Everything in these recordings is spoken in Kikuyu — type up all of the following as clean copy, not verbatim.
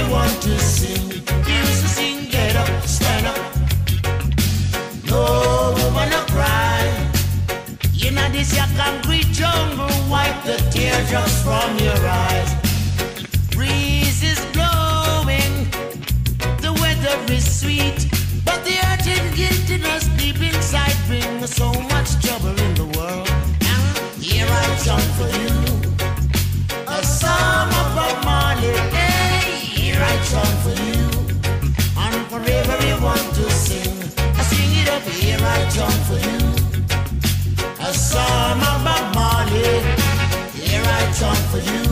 everyone to sing. Here's to sing, get up, stand up. No woman no cry. You know this your concrete jungle, wipe the teardrops from your eyes. Breeze is blowing, the weather is sweet, but the hurt and guilt in us deep inside bring so much trouble in the world. And here I come for you, a song of Bob Marley. Hey, here I come for you, and for everyone to sing. I sing it up, here I come for you, a song of Bob Marley. Here I come for you,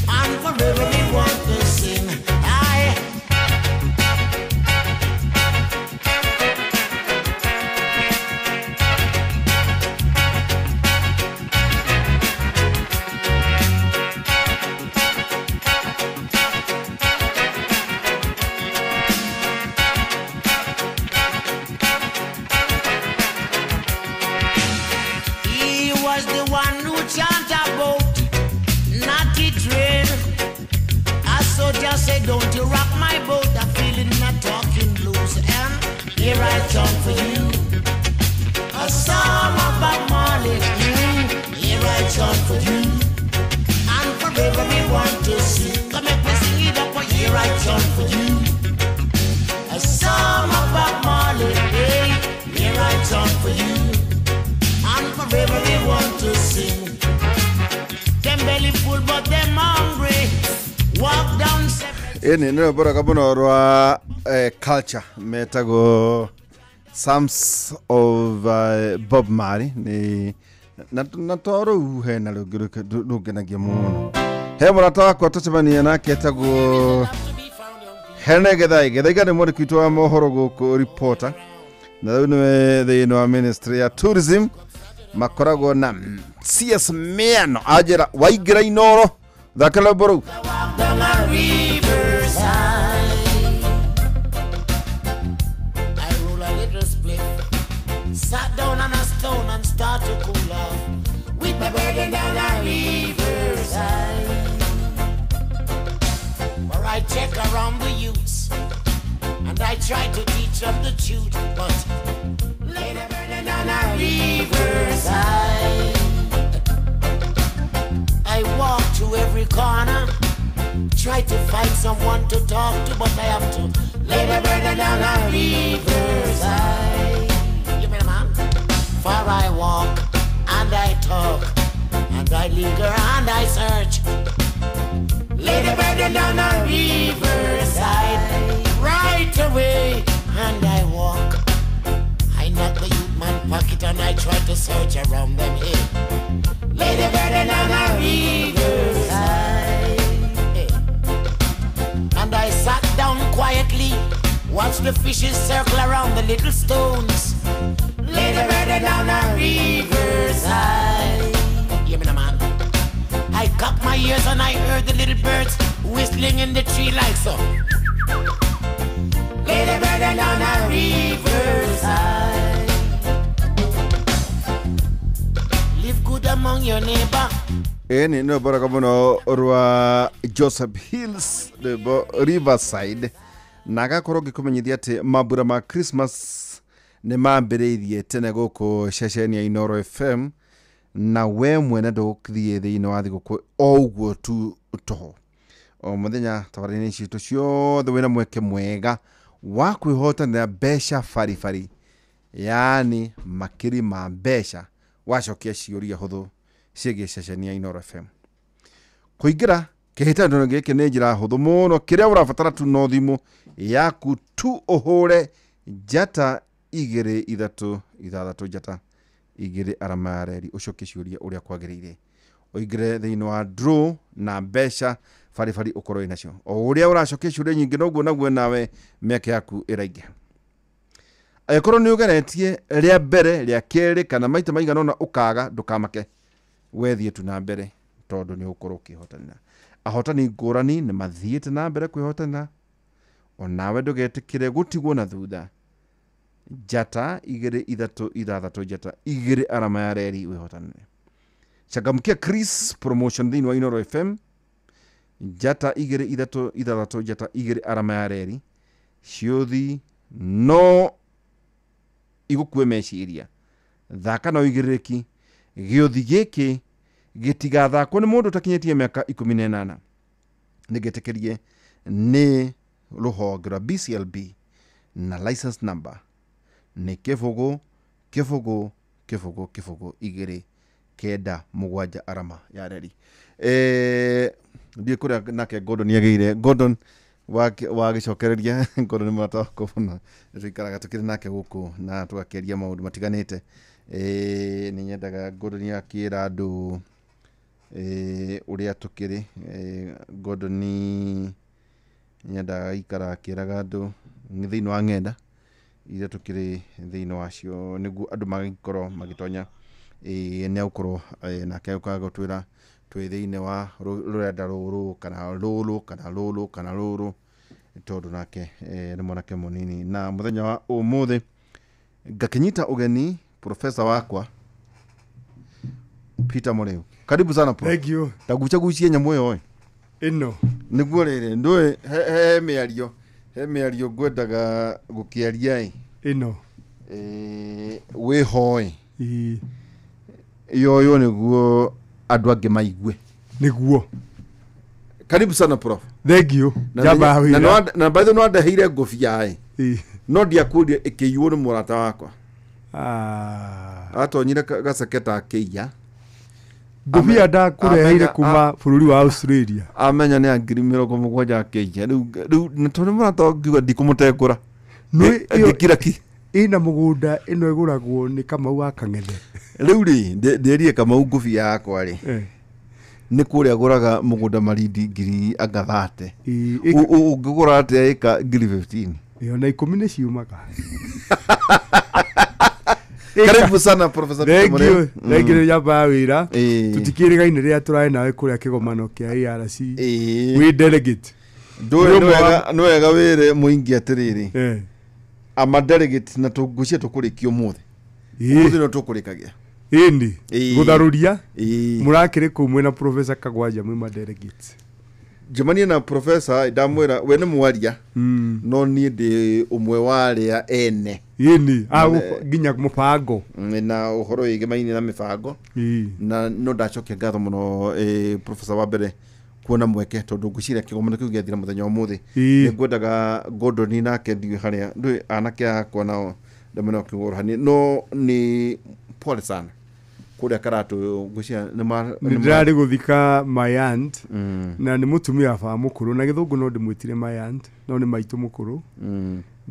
and for everyone to sing. I. He was the one who chant about naughty train. I so just say, don't you rock my boat. I'm feeling not talking blues. And here I come for you, a song about Marley. Here I come for you, and for everyone to sing. Come make me sing it up, but here I come for you, a song about Marley. Hey, here I come for you, and for everyone to sing. Them belly full, but them hungry. Walk down seven. Ĩni nĩ rwĩmbo rwega mũno rwa culture metagwo Psalms of Bob Marley nĩ na to rũu hena rũngĩ rũngenagia mũno. He mũrata wakwa tũcemania nake etagwo Hene Gĩthaiga. Gĩthaiga nĩ mwandĩki witũ wa mohoro gũkũ reporter, na rĩu nĩwe thĩinĩ wa ministry ya tourism makoragwo na CS Miano anjĩra waingĩra Inoro thaka rwĩmbo rũu. Walk down a riverside. I roll a little spliff, sat down on a stone and start to cool off with my burden down a riverside. For I check around the youths and I try to teach them the truth, but lay the burden down a riverside. I walk to every corner, try to find someone to talk to, but I have to lay the burden down a riverside. You mean, man? For I walk and I talk and I linger and I search. Lay the burden down a riverside right away, and I walk. I knock the youth man pocket and I try to search around them here. Lay the burden on a riverside. Hey. And I sat down quietly, watched the fishes circle around the little stones. Lay the burden on a riverside. Hear me now, man. I cocked my ears and I heard the little birds whistling in the tree like so. Lay the burden on a riverside. Live good among your neighbor. Ĩni nĩ rwĩmbo rwega mũno rwa Joseph Hills rwĩmbo Riverside, na agakorwo ngĩkũmenyithia atĩ mambura ma Christmas nĩ mambĩrĩirie tene gũkũ ceceni ya Inoro FM, na we mwene ndũgũthiĩ thĩinĩ wa thigũkũ o ũguo tu toho. O mũthenya tabarĩra-inĩ citũ ciothe wĩna mweke mwega wa kwĩhotanĩra mbeca baribari, yaani makiri ma mbeca wacokia ciũria hũthũ ciĩgiĩ ceceni ya Inoro FM. Kũingĩra kĩhĩtahĩtano gĩkĩ nĩ njĩra hũthũ mũno, kĩrĩa ũrabatara tu no thimũ yaku tu ũhũre njata igĩrĩ ithatũ ithathatũ njata igĩrĩ arama ya reri ũcokie ciũria ũrĩa kwagĩrĩire, ũingĩre thĩinĩ wa draw na mbeca baribari ũkorwo wĩnacio. O ũrĩa ũracokia ciũria nyingĩ noguo naguo nawe mĩaka yaku ĩraingĩha. Angĩkorwo nĩ ũgeretie rĩa mbere rĩa kerĩ kana maita maigana ũna ũkaga, ndũkamake, wethiĩ tu na mbere tondũ nĩ ũgũkorwo ũkĩhotanĩra. Ahotani ngũrani nĩ mathiĩte na mbere kwĩhotanĩra, onawe ndũgetĩkĩre gũtigwo na thutha. Njata igĩrĩ ithatũ ithathatũ njata igĩrĩ arama ya reri wĩhotanĩre. Changamkia Chris promotion thĩinĩ wa Inoro FM. Njata 2 3 6 njata 2 arama ya reri. Ciũthi no igũkue meciria. Thaka na ũigĩrĩrĩki. Gĩũthi gĩkĩ gĩtigathakwo nĩ mũndũ ũtakinyĩtie mĩaka 18. Nĩgĩtĩkĩrie nĩ rũhonge rwa BCLB na license number nĩ 0 0 0 0 2 9 7 arama ya reri. Ndiĩ kũrĩa nake Gordon yagĩire. Gordon wagĩcokereria Gordon nĩ mũrata wakwa mũno, tũikaraga tũkĩrĩ nake gũkũ na tũgakĩaria maũndũ matiganĩte. Nĩ nyendaga Gordon akĩra andũ ũrĩa tũkĩrĩ. Gordon nyendaga ikara akĩraga andũ thĩinĩ wa ng'enda iria tũkĩrĩ thĩinĩ wacio nĩguo andũ magĩkorwo magĩtonya. Nĩ agũkorwo nake agũkaga gũtwĩra twĩ thĩinĩ wa rũrenda rũrũ kana rũrũ kana rũrũ kana rũrũ, tondũ nake nĩ mwanake mũnini. Na mũthenya wa ũmũthĩ ngakĩnyita ũgeni professor wakwa Peter Muriu. Karibu sana prof. Thank you. Taguchagucie nyamũ ĩyo ĩno nĩguo rĩrĩ ndũĩ he mĩario, he mĩario ngwendaga gũkĩaria ĩno wĩhoe yoyo nĩguo andũ angĩ maigue nĩguo. Karibu sana prof. Thank you. Na by the way no ndeheire ngũbia ĩ no ndiakũria ĩkĩiywo nĩ mũrata wakwa. Atonyire gaceke ta akĩiya ngũbia ndakũreheire kuma bũrũri wa Australia. Amenya nĩ 70,000 akĩiya. Rĩu tondũ mũrata ngiuga ndikũmũtengũra ngĩkira ki ĩna mũgũnda ĩno ĩgũragwo nĩ Kamau wa Kang'ethe. Rĩu rĩ ndĩrie Kamau ngũbia yakwa rĩ nĩ kũrĩa agũraga mũgũnda Marindi ngiri anga 30. Ũngĩgũra atĩa ĩka ngiri 15? Ona 10 nĩ ciumaga. Karibu sana Professor Peter Muriu. Thank you. Nyamba wĩra. Tũtikĩrĩgaine rĩrĩa tũrarĩ nawe kũrĩa kĩgomano kĩa ARC. Wĩ delegate. Nĩ wega wĩre mũingĩ atĩrĩrĩ. Ama delegate na tũngũcia tũkũrĩkia ũmũthĩ. Ũmũthĩ no tũkũrĩkagia. Ĩni. Gũtharũria. Mũrakĩrĩ kũu mwĩna Professor Kagwanja mwĩ ma delegate. Njemanie na professor ndamwĩra we nĩ mwaria no niĩ ndĩ ũmwe wa arĩa ene. Ĩni nginya mũbango na ũhoro wĩgemaine na mĩbango na no ndacokia ngatho mũno professor wa mbere kuona mweke tondũ ngwĩciria kĩgomano kĩu gĩathira mũthenya wa ũmũthĩ. Nĩ ngwendaga Gordon nake ndiũĩ harĩa ndũĩ anake akwa nao ndamena kĩgũrũhania no nĩ pole sana kũrĩa Karatũ ngwĩciria nĩ ndĩrarĩ gũthika my aunt na nĩ mũtumia wa baba mũkũrũ na gĩthũngũ no ndĩmwĩtire my aunt no nĩ maitũ mũkũrũ.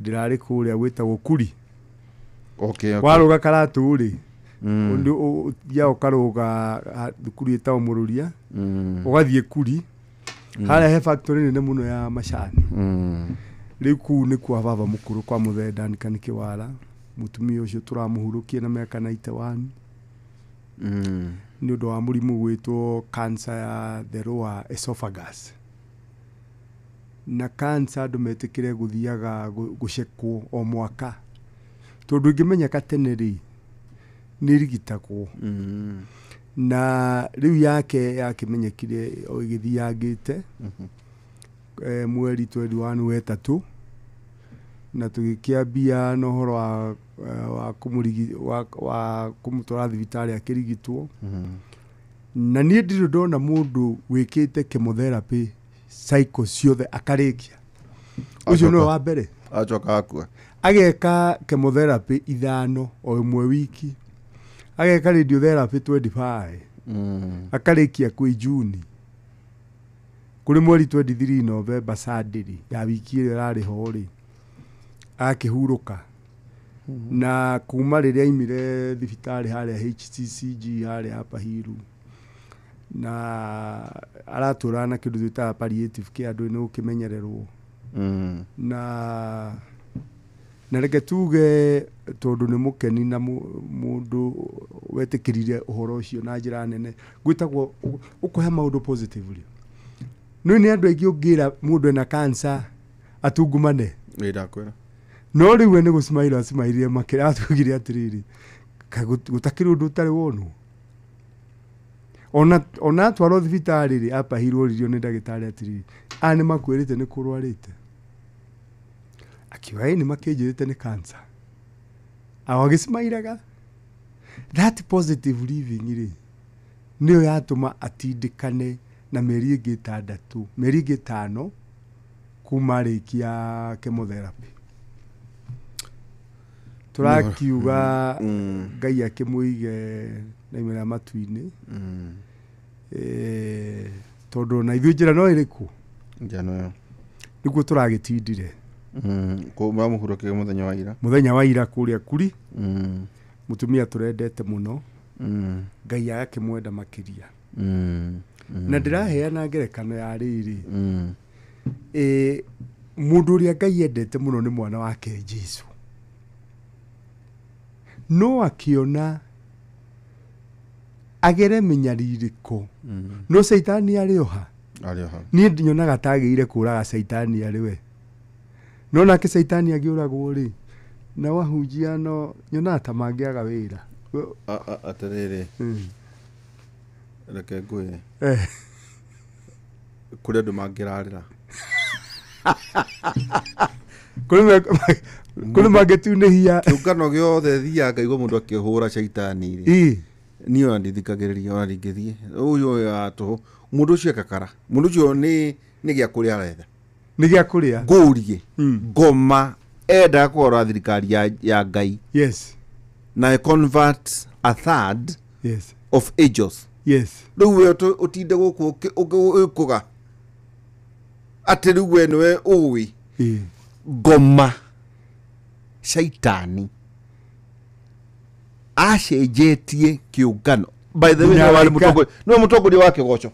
Ndĩrarĩ kũrĩa gwĩtagwo Kuri. Warũga Karatũ rĩ ũthiaga ũkarũga thukuru ĩtagwo Mũrũria ũgathiĩ Kuri harĩa he factory nene mũno ya macani. Rĩu kũu nĩkuo baba mũkũrũ kwa mũthee Duncan Kĩwara, mũtumia ũcio tũramũhurũkia na mĩaka 91 nĩ ũndũ wa mũrimũ gwĩtwo cancer ya the lower esophagus. Na cancer andũ metĩkĩre gũthiaga gũcekwo o mwaka tondũ ĩngĩmenyeka tene rĩ nĩ ĩrigitagwo. Na rĩu yake yakĩmenyekire o ĩgĩthiangĩte mweri 21 wa 3 na tũgĩkĩambia na ũhoro wa kũmũtwara thibitarĩ akĩrigitwo. Na niĩ ndirĩ ndona mũndũ wĩkĩte chemotherapy cycle ciothe akarĩkia. Ũcio nĩwe wa mbere. Acoka akua. Ageka chemotherapy 5 o ĩmwe wiki. Ageka radiotherapy 25. Akarĩkia kwĩ Juni. Kũrĩ mweri 23 November Sunday ya wiki ĩrĩa ĩrarĩ ho rĩ akĩhurũka. Na kuma rĩrĩa aimire thibitarĩ harĩa HCCG harĩa Upper Hill na aratũra na kĩndũ twĩtaga palliative care andũ nĩ gũkĩmenyererwo. Na reke tuge tondũ nĩ mũkeni na mũndũ wetĩkĩrire ũhoro ũcio na njĩra nene gwĩtagwo ũkũhe maũndũ positively. Nĩ nĩ andũ aingĩ ũngĩra mũndũ ena cancer atungumane. No rĩu we nĩ gũcimaira acimairie makĩra atugire atĩrĩrĩ gũtakĩrĩ ũndũ ũtarĩ wonwo. Ona atwarwo thibitarĩ rĩ, apahirwo ririo nĩ ndagĩtarĩ atĩrĩrĩ, aya nĩ makwĩrĩte nĩ kũrwarĩte. Akiuga ĩ nĩ makĩnjĩrĩte nĩ cancer. Ago agĩcimairaga. That positive living rĩ, nĩyo yatũma atindĩkane na mĩeri ĩngĩ 6, mĩeri ĩngĩ 5 kuma arĩkia chemotherapy. Tũrakiuga Ngai akĩmũige na imera matu-inĩ. Tondũ na ithuĩ njĩra no ĩrĩkũ? Njĩra no ĩyo. Nĩguo tũragĩtindire. Mũramũhurũkire mũthenya wa ira. Mũthenya wa ira kũrĩa Kuri. Mũtumia tũrendete mũno. Ngai agakĩmwenda makĩria. Na ndĩraheana ngerekano ya rĩrĩ. Mũndũ ũrĩa Ngai endete mũno nĩ mwana wake Jesu. No akĩona agere mĩnyarirĩko. No Caitani arĩ oha. Arĩ oha. Niĩ nyonaga tagĩire kũraga Caitani arĩ we. No nake Caitani angĩũragwo rĩ, na wahunjia no nyonaga ta mangĩaga wĩra. Atĩrĩrĩ. Reke ngwĩre. Kũrĩ andũ mangĩrarĩra. Kũrĩ mangĩtunĩhia. Kĩũngano gĩothe thiaga ngaigua mũndũ akĩhũra Caitani rĩ. Niĩ ona ndithikagĩrĩria ona ndingĩthiĩ. Ũyũ wa tũhũ. Mũndũ ũcio ekakara. Mũndũ ũcio nĩ gĩa kũrĩa aretha. Nĩ gĩa kũrĩa. Ngũrie. Ngoma endaga kũgarũra thirikari ya Ngai. Yes. Na convert a third yes of angels. Yes. Rĩu we ũtinde gũkũ ũkũga atĩ rĩu we nĩwe ũĩ. Ngoma Caitani acenjetie kĩũngano. By the way, nĩwe mũtongoria wa kĩgoco.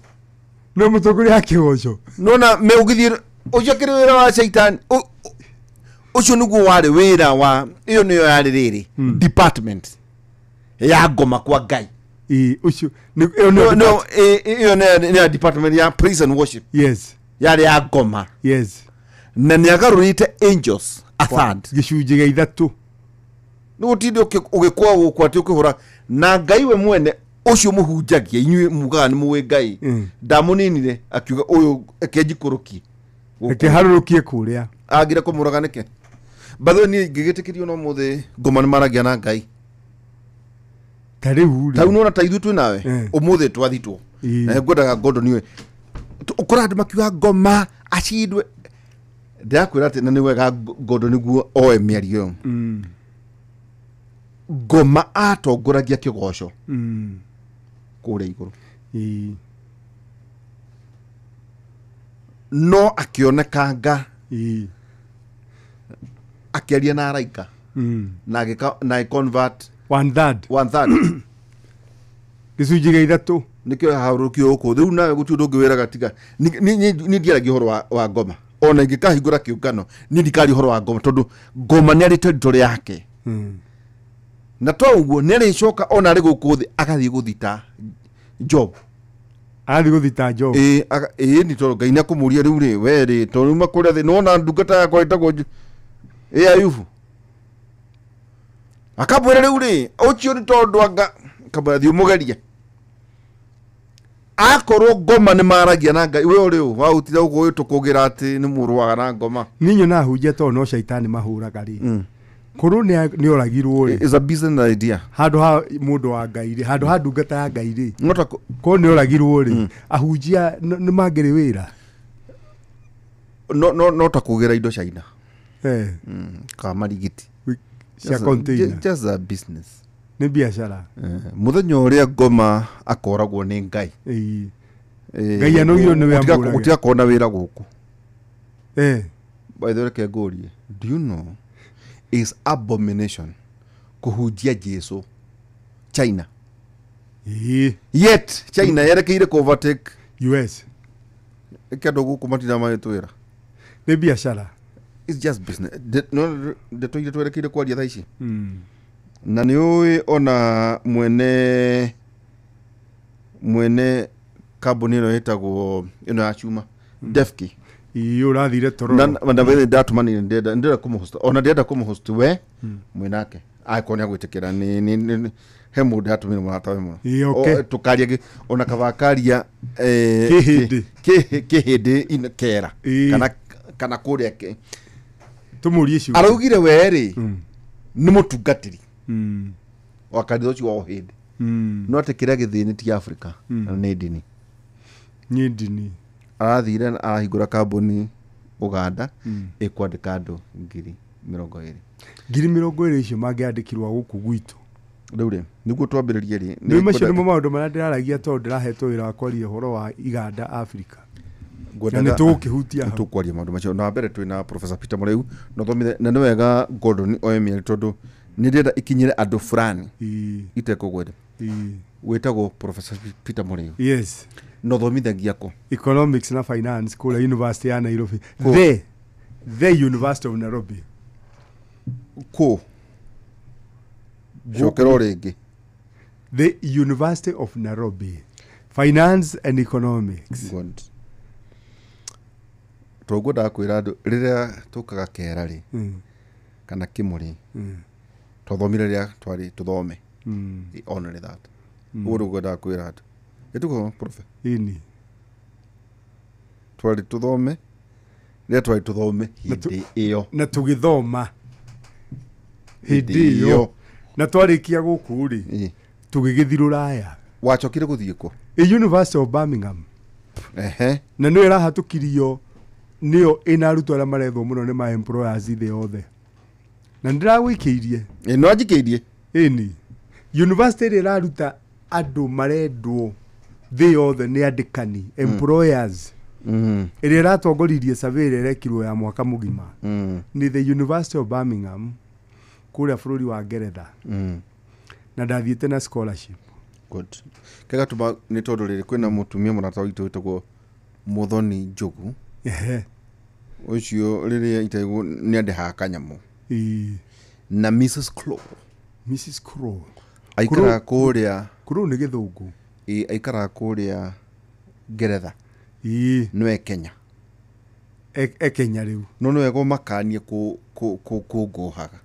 Nĩwe mũtongoria wa kĩgoco. Nona meũgĩthiĩ ũcio akĩrĩ wĩra wa Caitani. Ũcio nĩguo warĩ wĩra wa ĩyo nĩyo yarĩ rĩrĩ department ya ngoma kwa Ngai. Ũcio ĩyo nĩ ya department ya praise and worship. Yes. Yarĩ ya ngoma. Yes. Na nĩ agarũrĩte angels a third. Gĩcunjĩ gĩa 3. Nĩ gũtinde ũgĩkwa gũkũ atĩ ũkĩhũra na Ngai we mwene ũcio mũhunjagia inyuĩ mugaga nĩ mũĩ Ngai. Ndamũninire akiuga ũyũ eke njikũrũkie. Eke harũrũkie kũrĩa. Agire kũmũraga nĩkĩ? By the way, niĩ ngĩgĩtĩkĩrio no mũthĩ ngoma nĩ maragia na Ngai. Ta rĩu rĩ. Ta rĩu nĩwona ta ithuĩ twĩ nawe ũmũthĩ twathitwo. Na ngwendaga Gordon niwe. Ũkoraga andũ makiuga ngoma acindwe. Ndĩrakwĩra atĩ na nĩ wega Gordon nĩguo oe mĩario ĩyo. Ngoma atongoragia kĩgoco kũrĩa igũrũ. No akĩonekanga akĩaria na araika na na convert one third. Gĩcunjĩ gĩa 3. Nĩkĩo harũrũkio gũkũ rĩu nawe gũtirĩ ũndũ ũngĩ wĩraga tiga niĩ ndiaragia ũhoro wa ngoma. Ona ingĩkahingũra kĩũngano niĩ ndikaria ũhoro wa ngoma tondũ ngoma nĩ arĩ territory yake. Na to ũguo nĩ arĩcoka ona arĩ gũkũ thĩ agathiĩ gũthita Job. Agathiĩ gũthita Job. Ĩĩ nĩ tondũ Ngai nĩ akũmũria rĩu rĩ we rĩ tondũ uma kũrĩa thĩ nĩwona ndungata yakwa ĩtagwo Ayubu. Akamwĩra rĩu rĩ ũcio nĩ tondũ anga akamwĩra thiĩ ũmũgerie. Akorwo ngoma nĩ maragia na Ngai we ũrĩ ũ wautire ũguo tũkũgĩra atĩ nĩ mũrũaga na ngoma. Niĩ nyonaga hunjia tondũ no Caitani mahũraga rĩ. Korwo nĩ oragirwo rĩ. Is a business idea. Handũ ha mũndũ wa Ngai rĩ, handũ ha ndungata ya Ngai rĩ. Korwo nĩ oragirwo rĩ, ahunjia nĩ mangĩrĩ wĩra. No ta kũgĩra indo China. Ka marigiti. Cia container. Just a business. Nĩ biacara. Mũthenya ũrĩa ngoma akoragwo nĩ Ngai. Ngai anogio nĩwe amũrage. Gũtigakorwo na wĩra gũkũ. By the way, reke ngũrie. Do you know is abomination kũhunjia Jesu China? Yet China yerekeire kũ overtake US. Ĩke andũ gũkũ matinda magĩtwĩra. Nĩ biacara. It's just business. Ndeto iria twerekeire kwaria thaa ici. Na nĩ ũĩ ona mwene kambuni ĩno ĩtagwo ĩno ya chuma Defki. Ĩĩ ũrathire toro. Na ndamwĩra ndatũmanire ndĩrenda kũmũhost. Ona ndĩrenda kũmũhost we mwĩnake. Angĩkorwo nĩ agwĩtĩkĩra nĩ he mũndũ atũmĩre mũrata we mũno. Ĩĩ, okay. Tũkaria ona kabakaria Kĩhĩndĩ. kĩhĩndĩ kera Ĩĩ. kana kũrĩa tũmũrie ciũria. Araugire we rĩ nĩ mũtungatĩri wa kanitha ũcio wa ũhĩndĩ. No atĩ kĩrĩa gĩthĩnĩtie Africa nĩ ndini. Nĩ ndini. Arathire arahingũra kambuni Uganda ĩkwandĩka andũ 20,000. 20,000 icio mangĩandĩkirwo gũkũ gwitũ. Rĩu rĩ nĩguo twambĩrĩrie rĩ. Nĩ macio nĩmo maũndũ marĩa ndĩraragia tondũ ndĩrahetwo wĩra wa kwaria ũhoro wa iganda Africa. Na nĩ tũgũkĩhutia hau. Tũkwaria maũndũ macio. Na mbere twĩna Professor Peter Mũrĩu na thomire na nĩ wega Gordon oe mĩario tondũ nĩ ndĩrenda ikinyĩre andũ fulani itekũgweta. Wĩtagwo Professor Peter Mũrĩu. Yes. Na ũthomithagia kũ? Economics na finance kũrĩa University ya Nairobi. The University of Nairobi. Kũ? Cokera rĩngĩ. The University of Nairobi. Finance and Economics. Good. Toguo ndakwĩra andũ rĩrĩa tũkaga kera rĩ kana kĩmũrĩ twathomire rĩrĩa twarĩ tũthome. Only that. Ũguo nĩguo ndakwĩra andũ. Ĩtuko prof. Ini. Twarĩ tũthome rĩrĩa twarĩ tũthome hĩndĩ ĩyo. Na tũgĩthoma hĩndĩ ĩyo. Na twarĩkia gũkũ rĩ tũgĩgĩthiĩ Rũraya. Wacokire gũthiĩ kũ? University of Birmingham. Ehe. Na nĩyo ĩrahatũkirio nĩyo ĩna arutwo arĩa marethwo mũno nĩ ma employers thĩ yothe. Na nĩndĩragũikĩirie. Ĩ no anjikĩirie. Ĩni. University ĩrĩa ĩraruta andũ marendwo thĩ yothe nĩ andĩkani employers. Ĩrĩa ĩratongoririe survey ĩrĩa ĩrekirwo ya mwaka mũgima. Nĩ the University of Birmingham kũrĩa bũrũri wa Ngeretha. Na ndathiĩte na scholarship. Good. Kega tũma nĩ tondũ rĩrĩ kwĩna mũtumia mũrata witũ wĩtagwo Muthoni Njogu. Ehe. Ũcio rĩrĩa itaigwo nĩ andĩhaga kanyamũ. Na Mrs. Crow. Mrs. Crow. Aikaraga kũrĩa. Crow nĩ gĩthũngũ. Ĩ aikaraga kũrĩa Ngeretha. Nĩwe Kenya. E Kenya rĩu. No nĩwe gũmakanie kũngũhaga.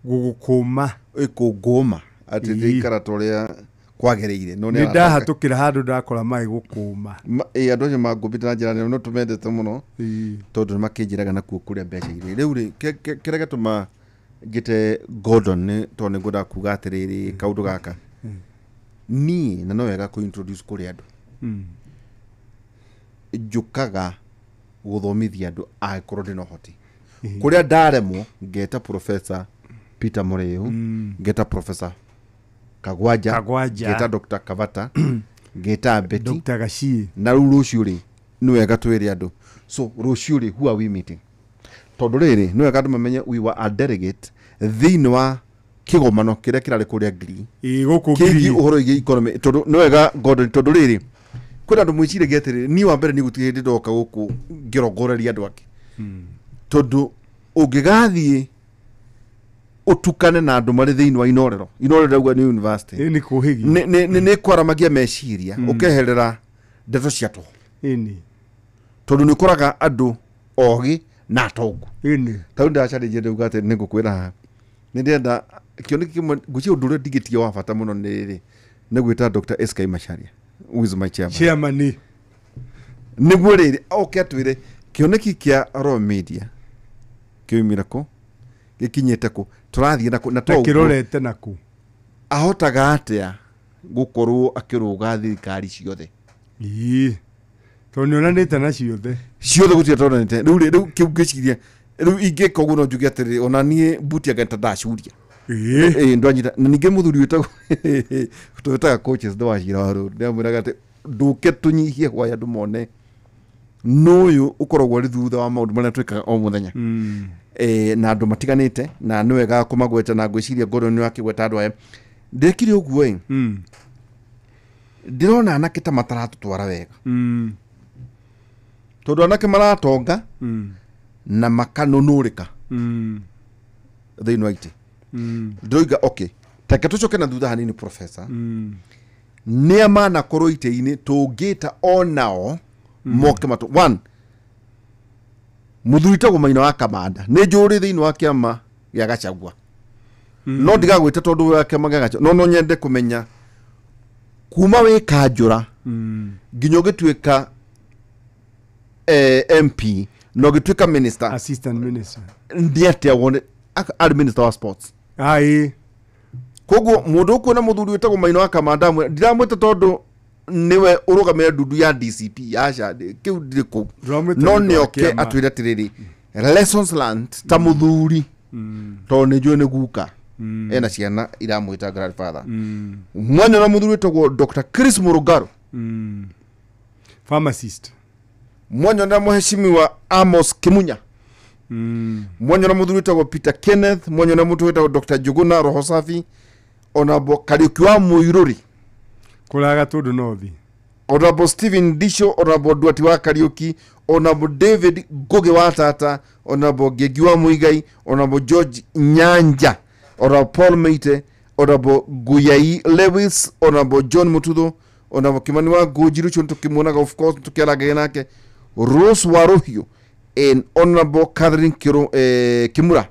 Gũgũkũma. Kũngũma. Atĩ ndĩikara ta ũrĩa kwagĩrĩire. No nĩ ndahatũkĩra handũ ndakora maĩ gũkũma. Ĩ andũ acio mangũmbĩte na njĩra nene no tũmendete mũno. Tondũ nĩ makĩnjĩraga nakuo kũrĩa mbeca irĩ. Rĩu rĩ kĩrĩa gĩtũma njĩte Gordon nĩ tondũ nĩ ngwendaga kuga atĩrĩrĩ kaũndũ gaka. Niĩ na no wega kũ introduce kũrĩ andũ. Njũkaga gũthomithia andũ angĩkorwo ndĩna ũhoti. Kũrĩa ndaremwo ngeta Professor Peter Mũrĩu, ngeta Professor Kagwanja, ngeta Dr. Kavata, ngeta Betty, Dr. Gachie. Na rĩu rũciũ rĩ nĩ wega twĩre andũ. So rũciũ rĩ who are we meeting? Tondũ rĩrĩ nĩ wega andũ mamenye we were a delegate thĩinĩ wa kĩgomano kĩrĩa kĩrarĩ kũrĩa Ngiri. Gũkũ Ngiri. Kĩgiĩ ũhoro wĩgiĩ economy tondũ nĩ wega Gordon tondũ rĩrĩ kwĩna andũ mwĩciragia atĩrĩrĩ niĩ wa mbere nĩ gũtirĩ hĩndĩ ndoka gũkũ ngĩrongoreria andũ angĩ. Tondũ ũngĩgathiĩ ũtukane na andũ marĩ thĩinĩ wa inorero. Inorero rauga nĩ university. Nĩ kũhĩgia. Nĩ kwaramagia meciria ũkeherera ndeto cia tũhũ. Tondũ nĩ ũkoraga andũ ogĩ na atongu. Ta rĩu ndĩracarĩria ndauga atĩ nĩ ngũkwĩra haha. Nĩ ndĩrenda kĩoneki kĩmwe ngwĩciria ũndũ ũrĩa ndingĩtiga wa bata mũno nĩ rĩrĩ nĩ gwĩta Dr. SK Macharia who is my chairman. Chairman. Nĩguo rĩrĩ oke atwĩre kĩoneki kĩa Royal Media kĩoimire kũ gĩkinyĩte kũ tũrathiĩ nakũ na to kĩrorete nakũ ahotaga atĩa gũkorwo akĩrũga thirikari ciothe. Ĩĩ tondũ nĩonanĩte na ciothe. Ciothe gũtirĩ tonanĩte. Rĩu rĩ rĩu kĩu ngĩciria rĩu ingĩka ũguo no njuge atĩrĩrĩ ona niĩ mbuti anga ta ndacuria. Ĩĩ ndwanyita na ningĩ mũthuri wĩtagwo twĩtaga coaches ndo wacira wa rũrũ ndĩramwĩraga atĩ ndũke tũnyihie hwaĩ andũ mone nũyũ ũkoragwo arĩ thutha wa maũndũ marĩa twĩkaga o mũthenya. Na andũ matiganĩte na nĩ wega kũmagweta na ngwĩciria Gordon nĩ akĩgweta andũ aya. Ndekire ũguo ĩ ndĩrona anake ta mataratũtwara wega. Tondũ anake maratonga na makanũnũrĩka thĩinĩ wa itĩ. Ndĩroiga okay take tũcoke na thutha hanini professor. Nĩa manakorwo itĩ-inĩ tũngĩta onao moke matũ. One mũthuri tagwo Maina wa Kamanda nĩ njũrĩ thĩinĩ wa kĩama gĩa Gachagua. No ndigagwĩta tondũ wĩ wa kĩama gĩa Gachagua, no nyende kũmenya kuma wĩ kanjũra nginya ũgĩtuĩka MP na ũgĩtuĩka minister, assistant minister, nĩ atĩa wone arĩ minister wa sports. Ai koguo mũndũ ũkuona mũthuri wĩtagwo Maina wa Kamanda, ndiramwĩta tondũ nĩwe ũrũgamĩrĩre ndundu ya DCP aca kĩu ndirĩ kũu, no nĩoke atwĩre atĩrĩrĩ lessons learned ta mũthuri, tondũ nĩ njũĩ nĩ guka ena ciana iramwĩta grandfather. Mwanya na mũthuri wĩtagwo Dr. Chris Murugaro, pharmacist. Mwanya na mheshimiwa Amos Kimunya, mwanya na mũthuri wĩtagwo Peter Kenneth, mwanya na mũndũ wĩtagwo Dr. Njuguna Roho Safi, Honorable Kariuki wa Muiruri kũraga tũndũ nothi, Honorable Stephen Disho, Honorable Duati wa Kariuki, Honorable David Ngugi wa Tata, Honorable Ngĩngi wa Muigai, Honorable George Nyanja, Honorable Paul Meite, Honorable Guyai Lewis, Honorable John Mututho, Honorable Kimani wa Ngũnjiru ũcio nĩtũkĩmuonaga of course tũkĩarangagia nake, Rose Waruhiu and Honorable Catherine Kimura,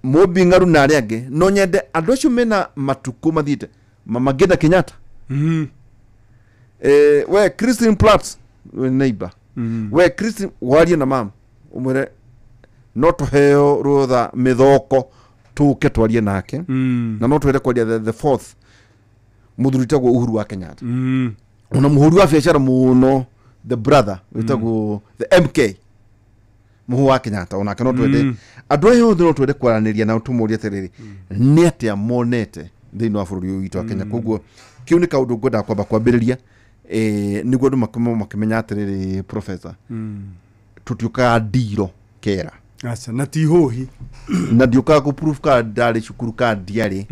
Mũmbi Ng'aru na arĩa angĩ. No nyende andũ acio mena matukũ mathiĩte, Mama Ngina Kenyatta, we Christine Platt, we neighbor, we Christine warie na mam umwire no tuheo rutha mithoko tuke twarie nake, na no twende kwaria the fourth muthuri wĩtagwo Uhuru wa Kenyatta, ona muhuri wa biacara muno the brother wĩtagwo the MK Muhu wa Kenyatta, onake no twende andũ aya othe no twende kwaranĩria nao tũmũrie atĩrĩrĩ nĩ atĩa monete thĩinĩ wa bũrũri ũyũ witũ wa Kenya. Koguo kĩu nĩ kaũndũ ngwendaga kwamba kwambĩrĩria nĩguo andũ makĩmenya atĩrĩrĩ professor, tũtiũkaga ndiro kera. Aca na ti hũhi na ndiũkaga kũ proof ka ndarĩ cukuru ka ndiarĩ,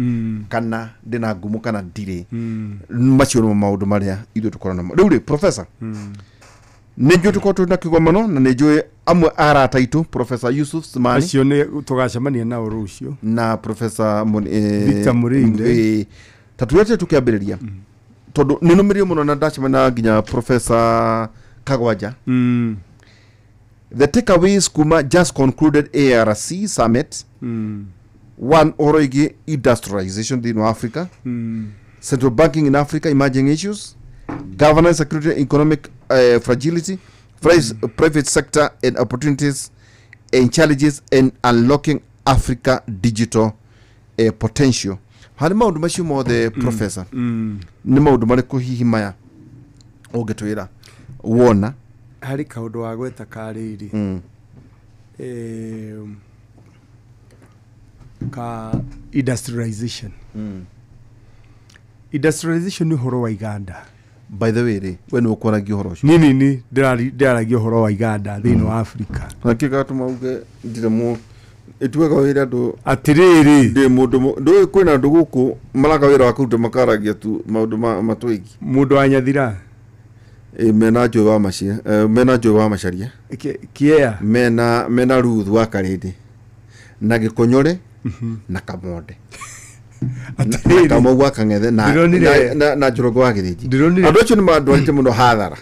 kana ndĩna ngumo kana ndirĩ. Macio nĩmo maũndũ marĩa ithuĩ tũkoragwo namo. Rĩu rĩ professor, nĩ njũĩ tũkoragwo twĩna kĩgomano na nĩ njũĩ amwe arata aitũ Professor Yusuf Simani, acio nĩ tũgacemania nao rũciũ, na Professor Victor Murinde. Ta tuwete tũkĩambĩrĩria tondũ nĩ nũmĩrĩirio mũno na ndacemania nginya Professor Kagwanja. The takeaways kuma just concluded ARC summit. One, ũhoro ĩgiĩ industrialization thĩinĩ wa Africa, central banking in Africa, emerging issues, governance, security, economic fragility, private sector and opportunities and challenges, and unlocking Africa digital potential. Harĩ maũndũ macio mothe professor, nĩ maũndũ marĩkũ hihi maya ũngĩtwĩra wona? Harĩ kaũndũ wa gweta karĩrĩ ka industrialization. Industrialization nĩ ũhoro wa Uganda. By the way rĩ, we nĩ ũkwaragia ũhoro ũcio? Nini ndĩraragia ũhoro wa Uganda thĩinĩ wa Africa. Na kĩ gatũma uge ndirĩ mũ ĩtuaga wĩra andũ atĩrĩrĩ, ndĩ mũndũ ndũĩ kwĩna andũ gũkũ maraga wĩra wa kũruta makaragia tu maũndũ matwĩgi. Mũndũ wa Nyathira mena Joy wa Macia, mena Joy wa Macharia, Kiea, mena Ruth wa Karĩndĩ na Gĩkũnyore na Kamonde na Kamau wa Kang'ethe na Njoroge wa Gĩthĩnji. Andũ acio nĩ mandwarĩte mũno hathara.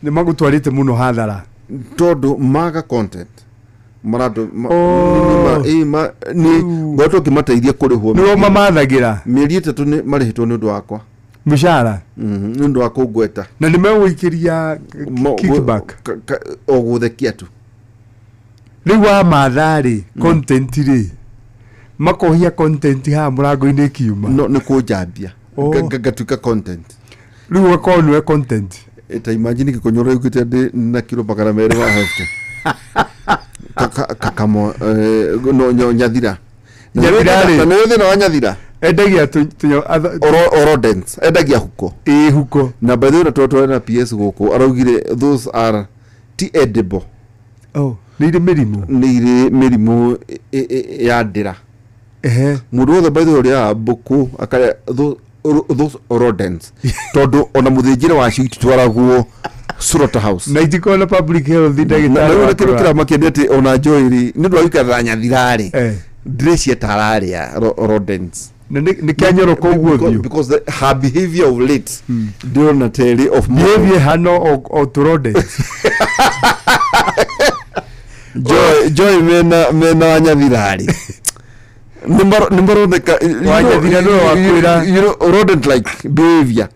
Nĩ magũtwarĩte mũno hathara tondũ maga content marandũ nĩ ngoretwo ngĩmateithia kũrĩhwo. Nĩo mamathagĩra mĩeri 3 nĩ marĩhĩtwo nĩ ũndũ wakwa mĩcara, nĩ ũndũ wa kũngweta, na nĩ megũikĩria kickback o gũthekia tu. Rĩu wa matha rĩ content rĩ makohia content haha mũrango-inĩ kiuma, no nĩ kũnjambia ngatuĩka content. Rĩu ũgakorwo nĩwe content. Ta imagine Gĩkũnyoro yugĩte ndĩ na kiro 200 wa hefte kakamo no Nyathira. Nyathira rĩ, nĩ thĩna wa Nyathira endagia rodents, endagia huko ĩ huko. Na by the way twatwara na PS gũkũ araugire those are ti edible. Oh, nĩ irĩ mĩrimũ, nĩ irĩ mĩrimũ ya ndĩra. Mũndũ wothe by the way ũrĩaga mbũkũ akarĩa those rodents, tondũ ona mũthĩnjĩre wacio ititwaragwo slaughterhouse na itikoragwo na public health ndagĩtarĩ. Na rĩu kĩndũ kĩramakia nĩ atĩ ona Joy rĩ, nĩ ũndũ wa gũikara Nyathira rĩ, ndĩreciria ta ararĩa rodents. Na nĩ kĩanyoroko ũguo ũthiũ, because her behavior of late ndĩrona ta ĩrĩ of behavior hano o tũ rodents. Joy mena Nyathira rĩ, Nĩ maroneka Wanyathira nĩwe wakwĩra. Rodent like behavior.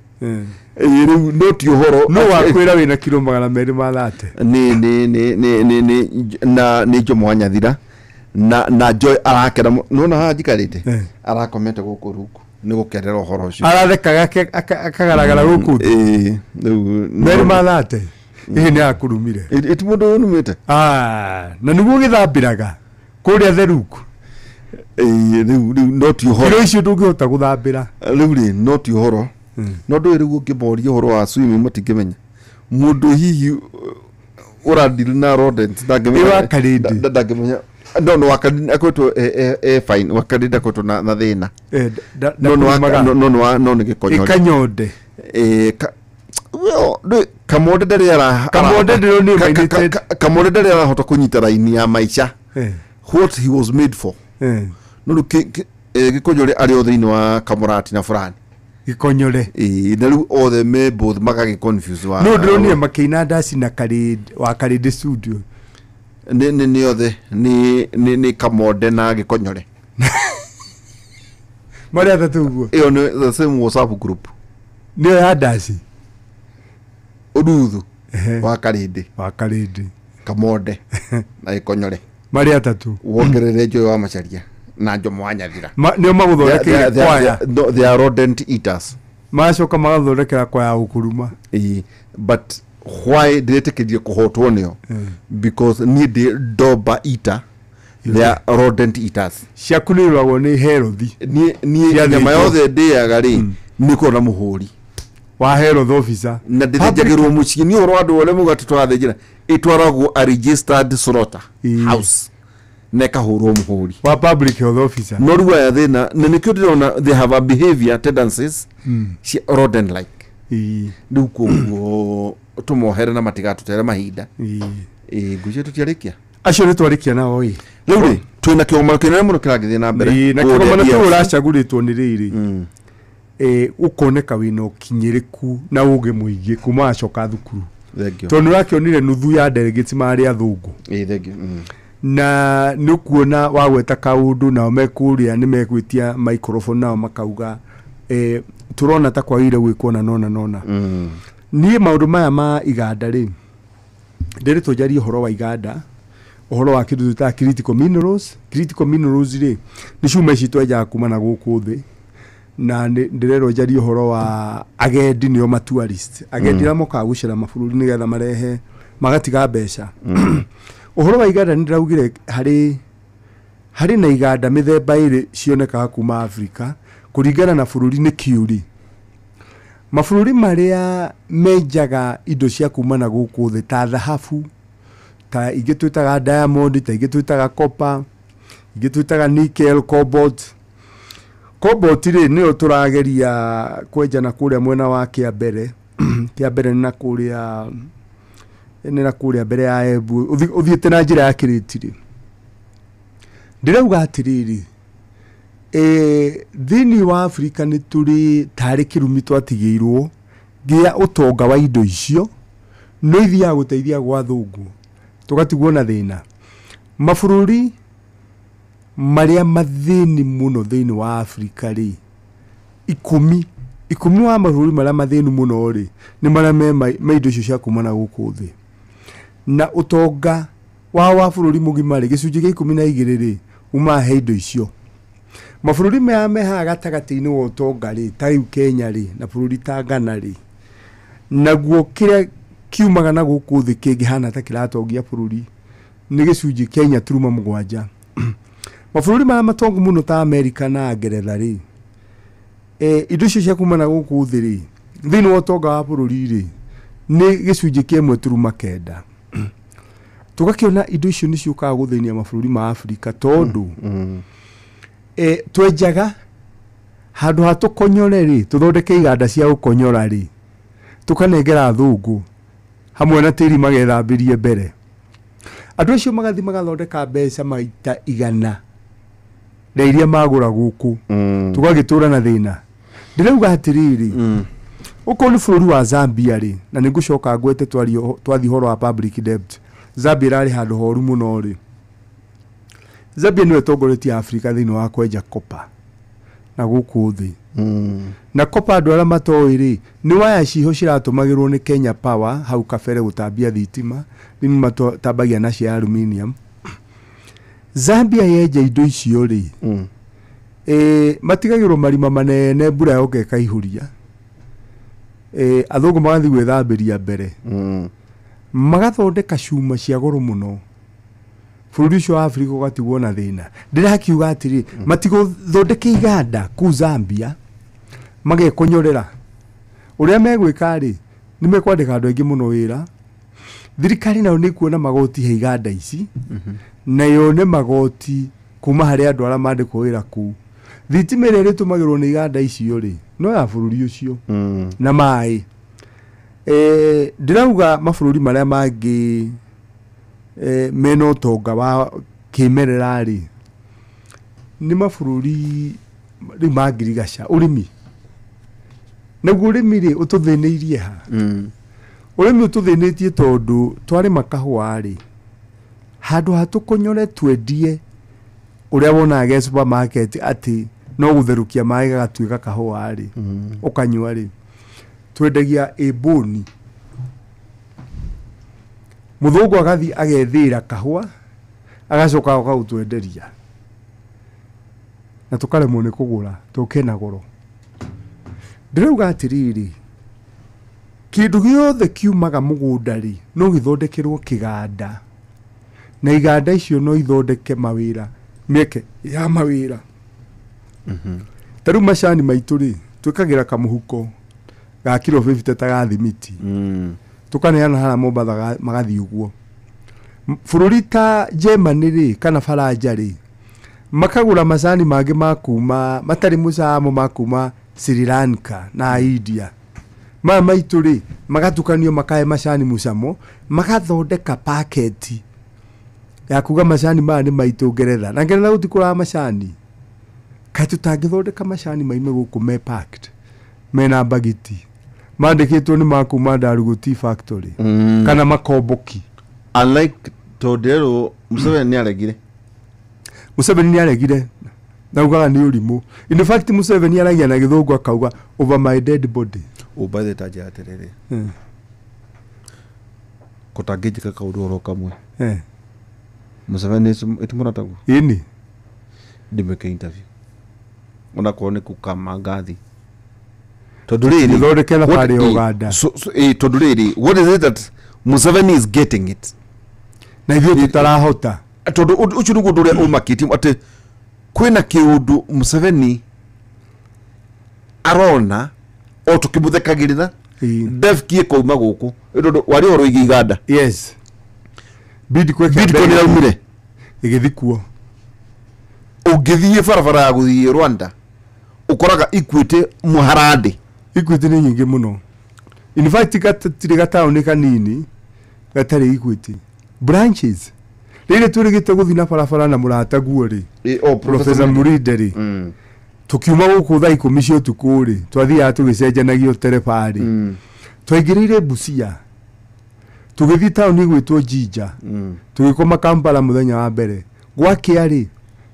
Rĩu no ti ũhoro. No wakwĩra wĩna kiro 230. Nĩ na nĩ Jomo wa Nyathira na Joy arakena nona haha njikarĩte arakomete gũkũ rungu nĩ gũkerera ũhoro ũcio. Arathekaga akagaragara gũkũ thĩ. Ĩĩ, rĩu 230. Hihi nĩ akũrumire? Ĩti mũndũ ũnumĩte. Na nĩguo gĩthambĩraga kũrĩa theruku. Ĩĩ, rĩu no ti ũhoro. Kiro icio ndũngĩhota gũthambĩra. Rĩu rĩ no ti ũhoro. No ndũĩ rĩu ũngĩmoria ũhoro wa swimming matingĩmenya. Mũndũ hihi ũradeal na rodents ndangĩmenya. Ĩ wa Karĩndĩ. Ndangĩmenya. No Wakarĩndĩ akoretwo e fine. Wakarĩndĩ akoretwo na thĩna. No no nĩ gĩkonyore. Ĩkanyonde. Well, ndũĩ Kamonde ndarĩ ara Kamonde ndĩronire mainĩte. Kamonde ndarĩ arahota kũnyita raini ya maica. What he was made for. No rĩu gĩkonyore arĩ o thĩinĩ wa Kamũrati na Fulani. Gĩkonyore. Ĩĩ, na rĩu othe me both magagĩ confuse wa. No ndĩronire makĩina ndaci na Karĩndĩ wa Karĩndĩ studio. Nĩ othe nĩ Kamonde na Gĩkonyore. Marĩ atatũ ũguo. Ĩyo nĩ the same WhatsApp group. Nĩyo ya ndaci. Ũruthu wa Karĩndĩ. Wa Karĩndĩ. Kamonde na Gĩkonyore. Marĩ atatũ. Wongerere Joy wa Macharia na Jomo wa Nyathira. Nĩo magũthondekeire kwaya. They are rodent eaters. Magacoka magathondekera kwaya gũkũruma. But why ndĩretĩkĩrie kũhotwo nĩo? Because niĩ ndĩ ndomba eater. They are rodent eaters. Ciaku nĩ iroragwo nĩ herothi. Niĩ nyama yothe ndĩaga rĩ nĩ korwo na mũhũri. Wa heroth officer. Na ndĩthĩnjagĩrwo mũciĩ. Niĩ ũhoro wa andũ arĩa mauga atĩ tũrathĩnjĩra ĩtwaragwo a registered slaughter house na ĩkahũrwo mũhũri. Wa public health officer. No rĩu aya thĩna na nĩkĩo ndĩrona they have a behavior tendencies cia rodent like. Rĩu koguo tũmohere na matigatũtere mahinda. Ngwĩciria tũtiarĩkia. Acio nĩ twarĩkia nao ĩ. Rĩu rĩ twĩna kĩgomano kĩnene mũno kĩragĩthiĩ na mbere. Na kĩgomano kĩu ũracagũrĩtwo nĩ rĩrĩ. Ũkoneka wĩna ũkinyĩrĩku na ũgĩ mũingĩ kuma wacoka thukuru. Tondũ nĩ ũrakĩonire nuthu ya delegates marĩ athũngũ. Na nĩ ũkuona wagweta kaũndũ nao mekũrĩa nĩ megwĩtia microphone nao makauga tũrona ta kwagĩrĩire gwĩkwo na nona nona. Niĩ maũndũ maya ma iganda rĩ ndĩrĩtwo njarie ũhoro wa iganda, ũhoro wa kĩndũ twĩtaga critical minerals. Critical minerals rĩ nĩ cuma ici twenjaga kuma na gũkũ thĩ. Na ndĩrerwo njarie ũhoro wa agendi nĩo ma tourist. Agendi arĩa mokaga gũcera mabũrũri nĩgetha marehe magatiga mbeca. Ũhoro wa iganda nĩ ndĩraugire harĩ na iganda mĩthemba ĩrĩ cionekaga kuma Afrika kũringana na bũrũri nĩ kĩũri. Mabũrũri marĩa menjaga indo cia kuma na gũkũ thĩ ta thahabu, ta ingĩ twĩtaga diamond, ta ingĩ twĩtaga copper, ingĩ twĩtaga nickel, cobalt. Cobalt rĩ nĩyo tũrageria kwenja na kũrĩa mwena wa Kĩambere. Kĩambere nĩ na kũrĩa mbere ya Embu ũthiĩte na njĩra ya Kĩrĩti rĩ. Ndĩrauga atĩrĩrĩ, thĩinĩ wa Afrika nĩ tũrĩ tarĩ kĩrumi twatigĩirwo gĩa ũtonga wa indo icio no ithiaga gũteithia gwa athũngũ tũgatigwo na thĩna. Mabũrũri marĩa mathĩni mũno thĩinĩ wa Afrika rĩ ikũmi wa mabũrũri marĩa mathĩni mũno rĩ nĩ marĩa me indo icio cia kuma na gũkũ thĩ. Na ũtonga wa bũrũri mũgima rĩ gĩcunjĩ gĩa 12 rĩ umaga he indo icio. Mabũrũri maya me haha gatagatĩ-inĩ wa ũtonga rĩ ta rĩu Kenya rĩ na bũrũri ta Ghana rĩ naguo kĩrĩa kiumaga na gũkũ thĩ kĩngĩhana ta kĩratongia bũrũri nĩ gĩcunjĩ kĩa 4.7. Mabũrũri maya matongu mũno ta Amerika na Ngeretha rĩ indo icio cia kuma na gũkũ thĩ rĩ thĩinĩ wa ũtonga wa bũrũri rĩ nĩ gĩcunjĩ kĩa 1.9. Tũgakĩona indo icio nĩ ciũkaga gũthĩnia mabũrũri ma Afrika tondũ twenjaga handũ ha tũkonyore rĩ tũthondeke iganda cia gũkonyora rĩ tũkanengera athũngũ hamwe na tĩri magethambĩrie mbere. Andũ acio magathiĩ magathondeka mbeca maita 100 na iria magũra gũkũ tũgagĩtũra na thĩna. Ndĩrauga atĩrĩrĩ, okorwo nĩ bũrũri wa Zambia rĩ na nĩ ngũcoka ngwete twathiĩ ũhoro wa public debt. Zambia ĩrarĩ handũ horu mũno rĩ. Zambia nĩyo ĩtongoretie Afrika thĩinĩ wa kwenja copper na gũkũ thĩ. Na copper andũ arĩa matoĩ rĩ, nĩ waya ciho ciratũmagĩrwo nĩ Kenya Power hau kabere gũtambia thitima, rĩu nĩ matambagia na cia aluminium. Zambia yenja indo icio rĩ, matigagĩrwo marima manene mbura yoka ĩkaihũria. Athũngũ magathiĩ gwĩthambĩria mbere. Magathondeka cuma cia goro mũno. Bũrũri ũcio wa Afrika ũgatigwo na thĩna. Ndĩrakiuga atĩrĩ, matigũthondeke iganda kũu Zambia, magekonyorera. Ũrĩa megwĩka rĩ, nĩ mekwandĩka andũ aingĩ mũno wĩra. Thirikari nayo nĩ ĩkuona magoti he iganda ici, na yone magoti kuma harĩ andũ arĩa mandĩkwo wĩra kũu. Thitima ĩrĩa ĩrĩtũmagĩrwo nĩ iganda icio rĩ, no ya bũrũri ũcio. Na maĩ. Ndĩrauga mabũrũri marĩa mangĩ mena ũtonga wa kĩmerera rĩ, nĩ mabũrũri rĩu ma ngirigaca, ũrĩmi. Naguo ũrĩmi rĩ, ũtũthĩnĩirie ha? Ũrĩmi ũtũthĩnĩtie tondũ twarĩma kahũa rĩ, handũ ha tũkonyore twendie ũrĩa wonaga ge supermarket atĩ no gũtherũkia maĩ gagatuĩka kahũa rĩ, ũkanyua rĩ, twendagia ĩmbũni. Mũthũngũ agathiĩ agethĩra kahũa, agacoka agoka gũtwenderia. Na tũkaremwo nĩ kũgũra, tondũ kena goro. Ndĩrauga atĩrĩrĩ, kĩndũ gĩothe kiumaga mũgũnda rĩ, no gĩthondekerwo kĩganda. Na iganda icio no ithondeke mawĩra, mĩeke ya mawĩra. Ta rĩu macani maitũ rĩ, twĩkagĩra kamũhuko ga kiro 50 ta ga thimiti. Tũkaneana harĩa Mombatha magathiĩ ũguo. Bũrũri ta Germany rĩ, kana Faranja rĩ, makagũra macani mangĩ ma kuma, matarĩ mũcamo ma kuma Sri Lanka na India. Maya maitũ rĩ, magatukanio makahe macani mũcamo, magathondeka paketi ya kuga macani maya nĩ maitũ Ngeretha. Na Ngeretha gũtikũraga macani. Kaĩ tũtangĩthondeka macani maime gũkũ me packed, mena mbagiti, mandĩkĩtwo nĩ ma kuma Ndarugu Tea Factory, kana makomboki. Unlike tondũ Museveni nĩ aregire. Museveni nĩ aregire. Naugaga nĩ ũrimũ. In fact Museveni aragia na gĩthũngũ akauga over my dead body. Ũmbathe ta njĩra atĩrĩrĩ. Kũtangĩnjĩka kaũndũ oro kamwe. Museveni ĩtimũratagwo? Ĩni. Ndĩmwĩke interview. Onakorwo nĩ kũkama ngathi. Tondũ rĩrĩ, Gĩthondeke thabarĩ ya Uganda. Tondũ rĩrĩ, what is it that Museveni is getting it? Na ithuĩ tũtarahota. Tondũ ũcio nĩguo ũndũ ũrĩa ũmakĩtie atĩ kwĩna kĩũndũ Museveni arona o tũkĩmũthekagĩrĩra ndebkie kauma gũkũ. Tondũ warĩ ũhoro wĩgiĩ iganda. Yes. Bidco Bidco nĩ ĩraumire. Ĩgĩthiĩ kuo. Ũngĩthiĩ barabara ya gũthiĩ Rwanda ũkoraga Equity mũharandĩ. Equity nĩ nyingĩ mũno. In fact gatirĩ gataũni kanini gatarĩ Equity. Branches. Rĩrĩ twĩrĩgĩte gũthiĩ na barabara na mũrataguo rĩ. Professor Murinde rĩ. Tũkiuma gũkũ thaa ikũmi cia ũtukũ rĩ, twathiaga tũgĩcenjanagia tereba rĩ. Twaingĩrĩire Busia. Tũgĩthiĩ taũni ĩgwĩtwo Jinja. Tũgĩkoma Kampala mũthenya wa mbere. Gwakĩa rĩ,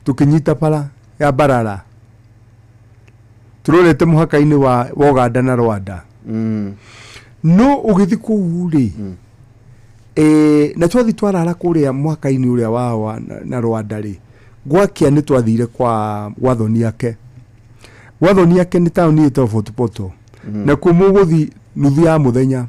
tũkĩnyita bara ya Mbarara. Tũrorete mũhaka-inĩ wa Uganda na Rwanda. No ũgĩthiĩ kũu rĩ, na twathiĩ twarara kũrĩa mũhaka-inĩ ũrĩa wa na Rwanda rĩ, gwakĩa nĩ twathire kwa gwathoni ake. Gwathoni ake nĩ taũni ĩtagwo Fort Portal. Na kuo mũgũthiĩ nuthu ya mũthenya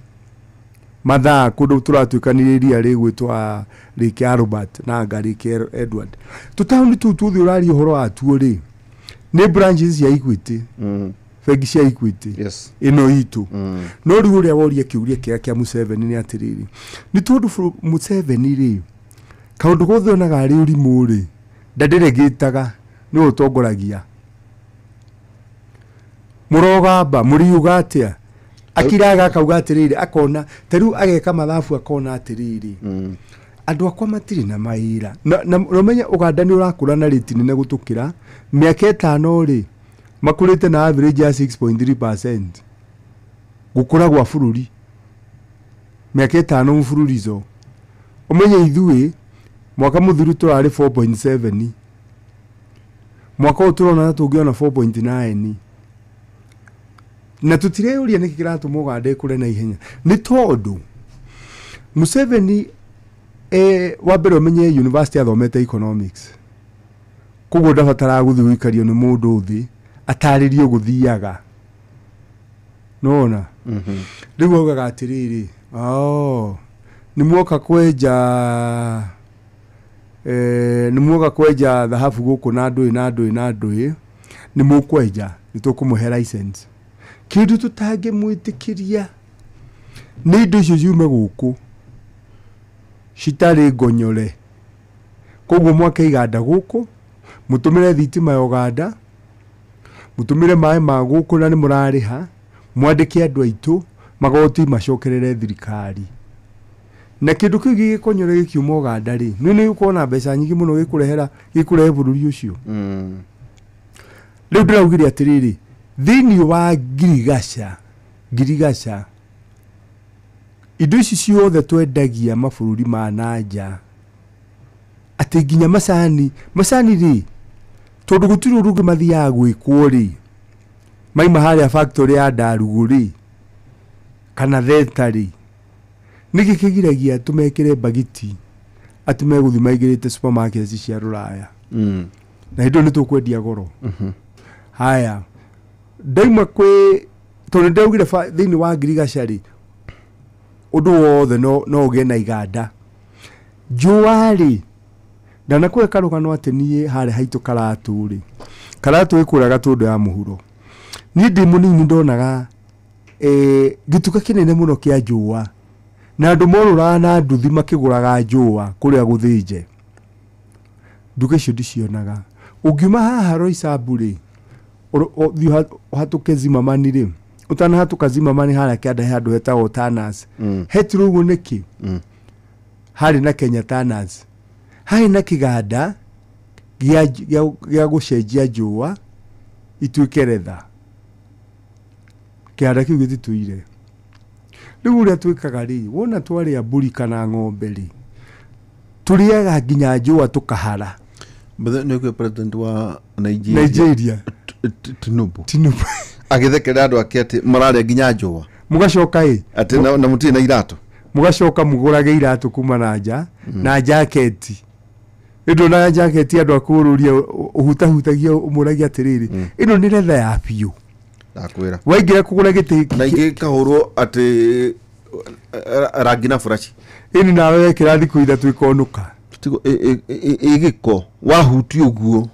mathaa kũndũ tũratuĩkanĩria iria rĩgwĩtwo Lake Albert na anga Lake Edward. Tũtaũni tũu tuothe ũraria ũhoro watuo rĩ, nĩ branches cia Equity. Bengi cia Equity. Yes. Ĩno itũ. No rĩu ũrĩa woria kĩũria kĩrĩa kĩa Museveni nĩ atĩrĩrĩ, nĩ tondũ Museveni rĩ, kaũndũ gothe onaga arĩ ũrimũ rĩ, ndanderegĩtaga, nĩwe ũtongoragia. Mũrogamba, mũriuga atĩa? Akiraga akauga atĩrĩrĩ, akona, ta rĩu ageka mathabu akona atĩrĩrĩ, andũ akwa matirĩ na mawĩra. Na ũmenye Ũganda nĩ ũrakũra na rĩti nene gũtũkĩra, mĩaka ĩtano rĩ, makũrĩte na average ya 6.3%. Gũkũra gwa bũrũri. Mĩaka ĩtano mfululizo. Ũmenye ithuĩ, mwaka mũthiru tũrarĩ 4.7. Mwaka ũyũ tũrona tũngĩona 4.9. Na tũtireyũria nĩkĩ kĩratũma Ũganda ĩkũre na ihenya. Nĩ tondũ Museveni wa mbere ũmenye university athomete economics. Koguo ndabataraga gũthiĩ gũikario nĩ mũndũ thĩ atarĩrio gũthiaga. Nona rĩu augaga atĩrĩrĩ, nĩ muoka kwenja nĩ muoka kwenja thahabu gũkũ na ndũĩ na ndũĩ na ndũĩ, nĩ mũkwenja, nĩ tũkũmũhe license. Kĩndũ tũtangĩmwĩtĩkĩria nĩ indo icio ciume gũkũ citarĩ ngonyore. Koguo mwake iganda gũkũ, mũtũmĩre thitima ya Ũganda, mũtũmĩre maĩ ma gũkũ na nĩ mũrarĩha, mwandĩke andũ aitũ magoti macokerere thirikari. Na kĩndũ kĩu gĩgĩkonyore gĩkiuma Ũganda rĩ, nĩ nĩ ũkuona mbeca nyingĩ mũno gĩkũrehera gĩkũrehe bũrũri ũcio. Rĩu ndĩraugire atĩrĩrĩ, thĩinĩ wa Ngirigaca indo ici ciothe twendagia mabũrũri ma nanja, atĩ nginya macani rĩ, tondũ gũtirĩ ũndũ ũngĩ mathiaga gwĩkwo rĩ, maima harĩa factory ya Ndarugu rĩ, kana Theta rĩ, nĩkĩ kĩgiragia tũmekĩre mbagiti atĩ megũthiĩ maingĩrĩte supermarkets cia rũraya? Na hĩndĩ ĩyo nĩ tũkwendia goro. Haya, ndaima kwĩ tondũ ndaugire thĩinĩ wa Ngirigaca rĩ, ũndũ wothe no ũgĩe na iganda. Njũa rĩ, ndanakũhe karũgano atĩ niĩ harĩa haitũ Karatũ rĩ, Karatũ ĩkũrĩa Gatũndũ ya mũhuro. Niĩ ndĩ mũnini ndonaga gĩtuka kĩnene mũno kĩa njũa, na andũ morũraga na nduthi makĩgũraga njũa kũrĩa gũthĩnje. Nduka icio ndicionaga. Ũngiuma haha Roysambu rĩ, ũthiĩ ũhatũke Zimmerman rĩ, ũtanahatũka Zimmerman harĩa kĩanda he handũ hetagwo Tanners. Hetirwo ũguo nĩkĩ? Harĩ na Kenya Tanners. Harĩ na kĩganda gĩa gũcenjia njũa ituĩke retha. Kĩganda kĩu gĩtitũire. Rĩu ũrĩa twĩkaga rĩ, wona twarĩa mbũri kana ng'ombe rĩ, tũrĩaga nginya njũa tũkahara. Nĩ kwĩ president wa Nigeria Tinubu agĩthekerera andũ ake atĩ mararĩa nginya njũa. Mũgacoka ĩ atĩ na mũtirĩ na iratũ, mũgacoka mũgũrage iratũ kuma na nja na jaketi. Ĩndũ na jaketi andũ akũrũria ũhutahutagia ũmũragia atĩrĩrĩ, ĩno nĩ retha ya biũ. Ndakwĩra waingĩra kũgũra gĩtĩ na ingĩ kahũrwo atĩ rangi na buraci. Ĩni nawe wekĩra thikũ ithatũ ĩkonũka. Ĩgĩko wahutia ũguo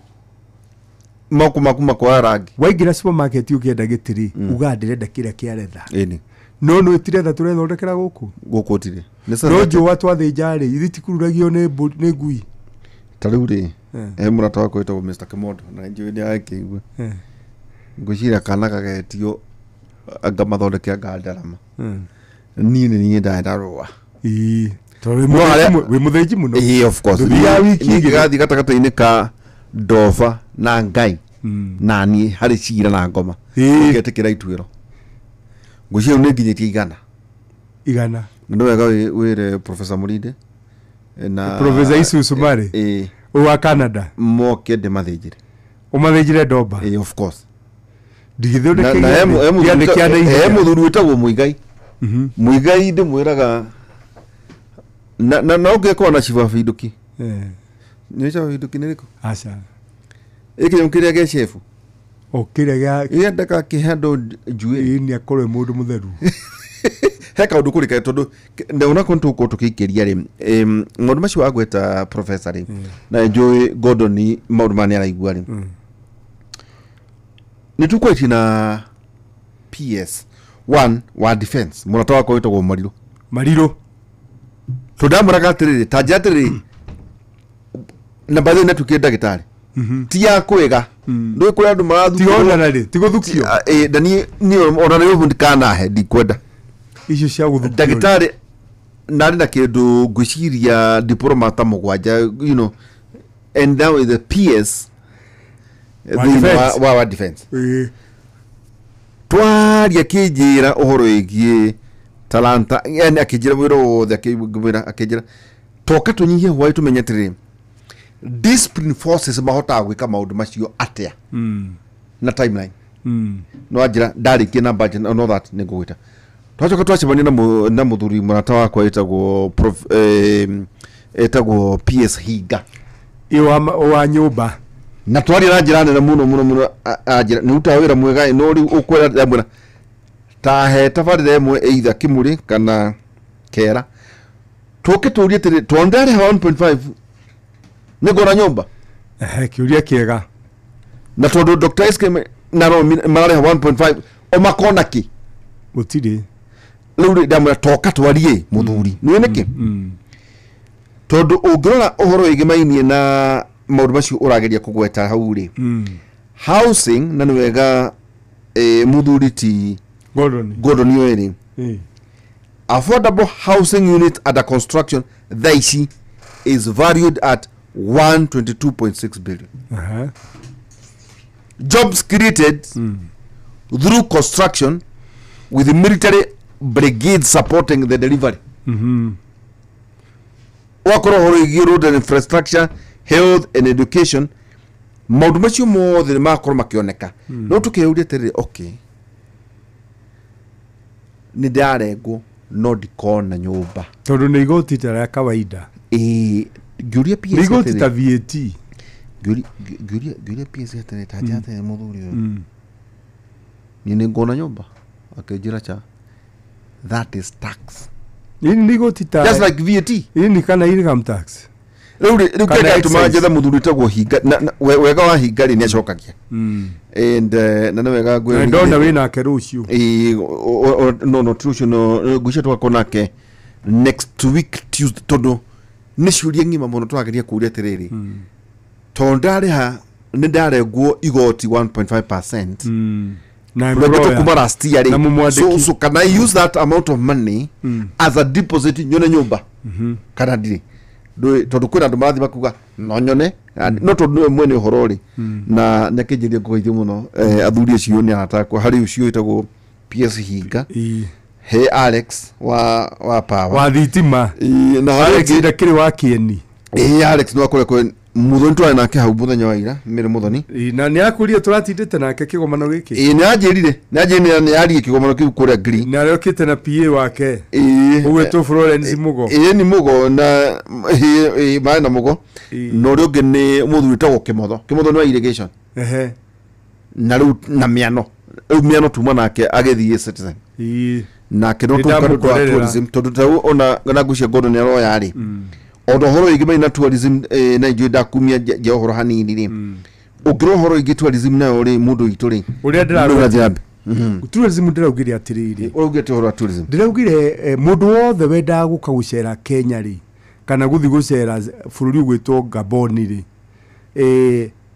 moko maku makoya rangi. Waingĩra supermarket ũkĩenda gĩtĩ rĩ, ugaga ndĩrenda kĩrĩa kĩa retha. Ĩni. No nĩ ti retha tũrethondekera gũkũ? Gũkũ tirĩ. No njũa twathĩnja rĩ, ithuĩ tikururagio nĩ ngui. Ta rĩu rĩ, he mũrata wakwa wĩtagwo Mr. Kimondo na njũĩ nĩ arakĩigua. Ngwĩciria kana gagetio ngamathondekea anga ndarama. Niĩ nĩ niĩ ndarũa. Ĩĩ. Tondũ wĩ mũthĩnji mũno. Ĩĩ, of course. Ndũthiaga wiki igĩrĩ. Ngathiĩ gatagatĩ-inĩ ka ndoba na Ngai na niĩ harĩ cira na ngoma. Ngetĩkĩra ituĩro. Ngwĩciria nĩ nginyĩtie 100. 100. Na nĩ wega wĩre Professor Mũrinde na Professor Isusu Mari. Ĩĩ. Wa Canada. Moke ndĩmathĩnjĩre. Ũmathĩnjĩre ndomba? Ĩĩ, of course. Ndigithondeke he mũthuri wĩtagwo Mũigai. Mũigai ndĩmwĩraga na no ngĩkorwo na Chief Abinduki. Nĩ Chief Abinduki nĩ rĩkũ? Aca. Ĩkĩnyamũ kĩrĩa gĩa chefu. O kĩrĩa gĩa ĩrĩa ndakakĩhe andũ njuĩrĩ. Ĩĩ, nĩ akorwo e mũndũ mũtheru. He kaũndũ kũrĩ tondũ ndona kũndũ tũgũkorwo tũkĩingĩria rĩ, maũndũ macio wagweta professor rĩ, na njũĩ Gordon maũndũ maya nĩ araigua rĩ. Nĩ tũkwanjia na PS 1 wa defense mũrata wakwa wĩtagwo Marirũ. Marirũ. Tondũ ndamwĩraga atĩrĩrĩ, ta njĩra atĩrĩrĩ, na by the way nĩatuĩkire ndagĩtarĩ. Ti ya kwĩga. Ndũĩ kũrĩ andũ marathukio. Ti onana rĩ, ti gũthukio. Na niĩ ona nĩ ũguo ndikanahe, ndikwenda. Icio cia gũthukio. Ndagĩtarĩ narĩ na kĩndũ ngwĩciria diploma ta 7, you know, and now is the PS wa defense. Twaria akĩnjĩra ũhoro wĩgiĩ talanta, yani akĩnjĩra wĩra wothe, akĩnjĩra toka tũnyihie hwaĩ tũmenye atĩrĩrĩ, Discipline forces mahotaga gwĩka maũndũ macio atĩa na timeline? No anjĩra ndarĩkia na budget and all that, nĩngũgwĩta. Twacoka twacemania na mũthuri mũrata wakwa ĩtagwo etagwo PS Hinga. Ĩ wa nyũmba. Na twaria na njĩra nene mũno mũno mũno, anjĩra nĩ rutaga wĩra mwega, no rĩu ũkwĩra ndamwĩra ta he tabarĩra ĩmwe either Kĩmũrĩ kana Kera, tũke tũrie atĩrĩ, tondũ ndarĩha 1.5 nĩngona nyũmba. Ehe, kĩũria kĩega. Na tondũ Dr. SK na Romi mararĩha 1.5 o makona kĩ? Gũtirĩ. Rĩu rĩ, ndamwĩra toka twarie mũthuri, nĩũĩ nĩkĩ? Tondũ ũngĩrora ũhoro wĩgĩmainie na maũndũ macio ũrageria kũgweta hau rĩ, housing, na nĩ wega mũthuri ti Gordon. Gordon oĩ rĩ, affordable housing unit under construction thaa ici is valued at 122.6 billion. Jobs created through construction with the military brigade supporting the delivery. Wakorwo ũhoro wĩgiĩ road and infrastructure, health and education, maũndũ macio mothe nĩ makorwo makĩoneka. No tũkeyũria atĩrĩrĩ, okay, nĩ ndĩrarengwo no ndikona nyũmba. Tondũ nĩ igoti ta rĩa kawaida. Ĩĩ, ngĩũria Nĩ PS igoti atĩrĩ, ta VAT. Ngĩũria PS atĩrĩ, ta njĩra atĩrĩ mũthuri ũyũ, niĩ nĩ nguona nyũmba? Akĩnjĩra cha, that is tax. Ĩni nĩ igoti ta Just like VAT. Ĩni kana income tax. Rĩu rĩ, rĩu Kana kĩrĩa gĩatũma excise. njethe mũthuri wĩtagwo Hinga, wega wa Hinga rĩ, nĩ acokagia and na nĩ wega Na ngwĩra ndona wĩ nake rũciũ. Ĩĩ, no ti rũciũ, no ngwĩciria tũgakorwo nake next week Tuesday, tondũ nĩ ciũria ng'ima mũno tũrageria kũria atĩrĩrĩ, tondũ ndarĩha nĩ ndarengwo igoti 1.5% Na rwendetwo employer. kuma last year Na rĩ, mũmwandĩki. so can I use that amount of money as a deposit nyone nyũmba kana ndirĩ? Ndũĩ, tondũ kwĩna andũ marathiĩ makuga no nyone, no tondũ nĩwe mwene ũhoro rĩ, na nĩ akĩnjĩria ngũgeithio mũno. Athuri acio nĩ arata akwa, harĩ ũcio wĩtagwo PS Hinga, he Alex wa power Wa thitima. Ĩĩ, na harĩ Alex ũngĩ. ndakĩrĩ wa kĩeni. Ĩĩ, Alex nĩ wakũrĩa kwĩ Muthoni, twarĩ nake hau mũthenya wa ira mĩrĩ Muthoni. Ĩĩ, na nĩ akũria tũratindĩte nake kĩgomano gĩkĩ. Ĩĩ, nĩ anjĩrire nĩ arie kĩgomano kĩu kũrĩa Ngiri. Nĩ arokĩte na PA wake. Ĩĩ. Ũgwĩtwo Florence Mugo. Ĩĩ, nĩ Mugo na ĩĩ, ĩĩ, marĩ na Mugo. Na ũrĩa ũngĩ nĩ mũthuri wĩtagwo Kĩmotho. Kĩmotho nĩ wa irrigation. Na rĩu na mĩano, rĩu mĩano tuma nake agĩthiĩ Citizen. Nake no Nĩ tũka nĩ ũndũ wa ndamũkorerera. tourism, tondũ ta rĩu ona na ngwĩciria Gordon nĩ aroya rĩ, ona ũhoro wĩgiĩ maina tourism, na njũĩ ndakumia nja ũhoro hanini rĩ, ũngĩrora ũhoro wĩgiĩ tourism nayo rĩ, mũndũ witũ rĩ, Ũrĩa nĩ ũrathiĩ na mbere. Tourism ndĩraugire atĩrĩrĩ. Ũraugire atĩa ũhoro wa tourism? Ndĩraugire mũndũ wothe wendaga gũka gũcera Kenya rĩ, kana gũthiĩ gũcera bũrũri ũgwĩtwo Gabon rĩ,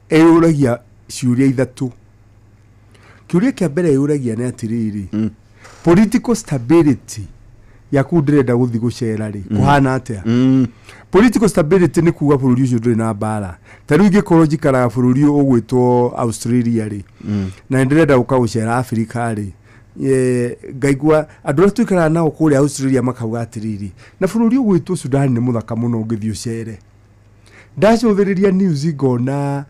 eyũragia ciũria ithatũ. Kĩũria kĩa mbere eyũragia nĩ atĩrĩrĩ, political stability ya kũu ndĩrenda gũthiĩ gũcera rĩ, kũhana atĩa? Political stability nĩ kuga bũrũri ũcio ndũrĩ na mbara. Ta rĩu ingĩkorwo njikaraga bũrũri ũgwĩtwo Australia rĩ, na nĩ ndĩrenda gũka gũcera Africa rĩ, ngaigua andũ arĩa tũikaraga nao kũrĩa Australia makauga atĩrĩrĩ, na bũrũri ũgwĩtwo Sudan nĩ mũthaka mũno ũngĩthiĩ ũcere. Ndacũthĩrĩria news ngona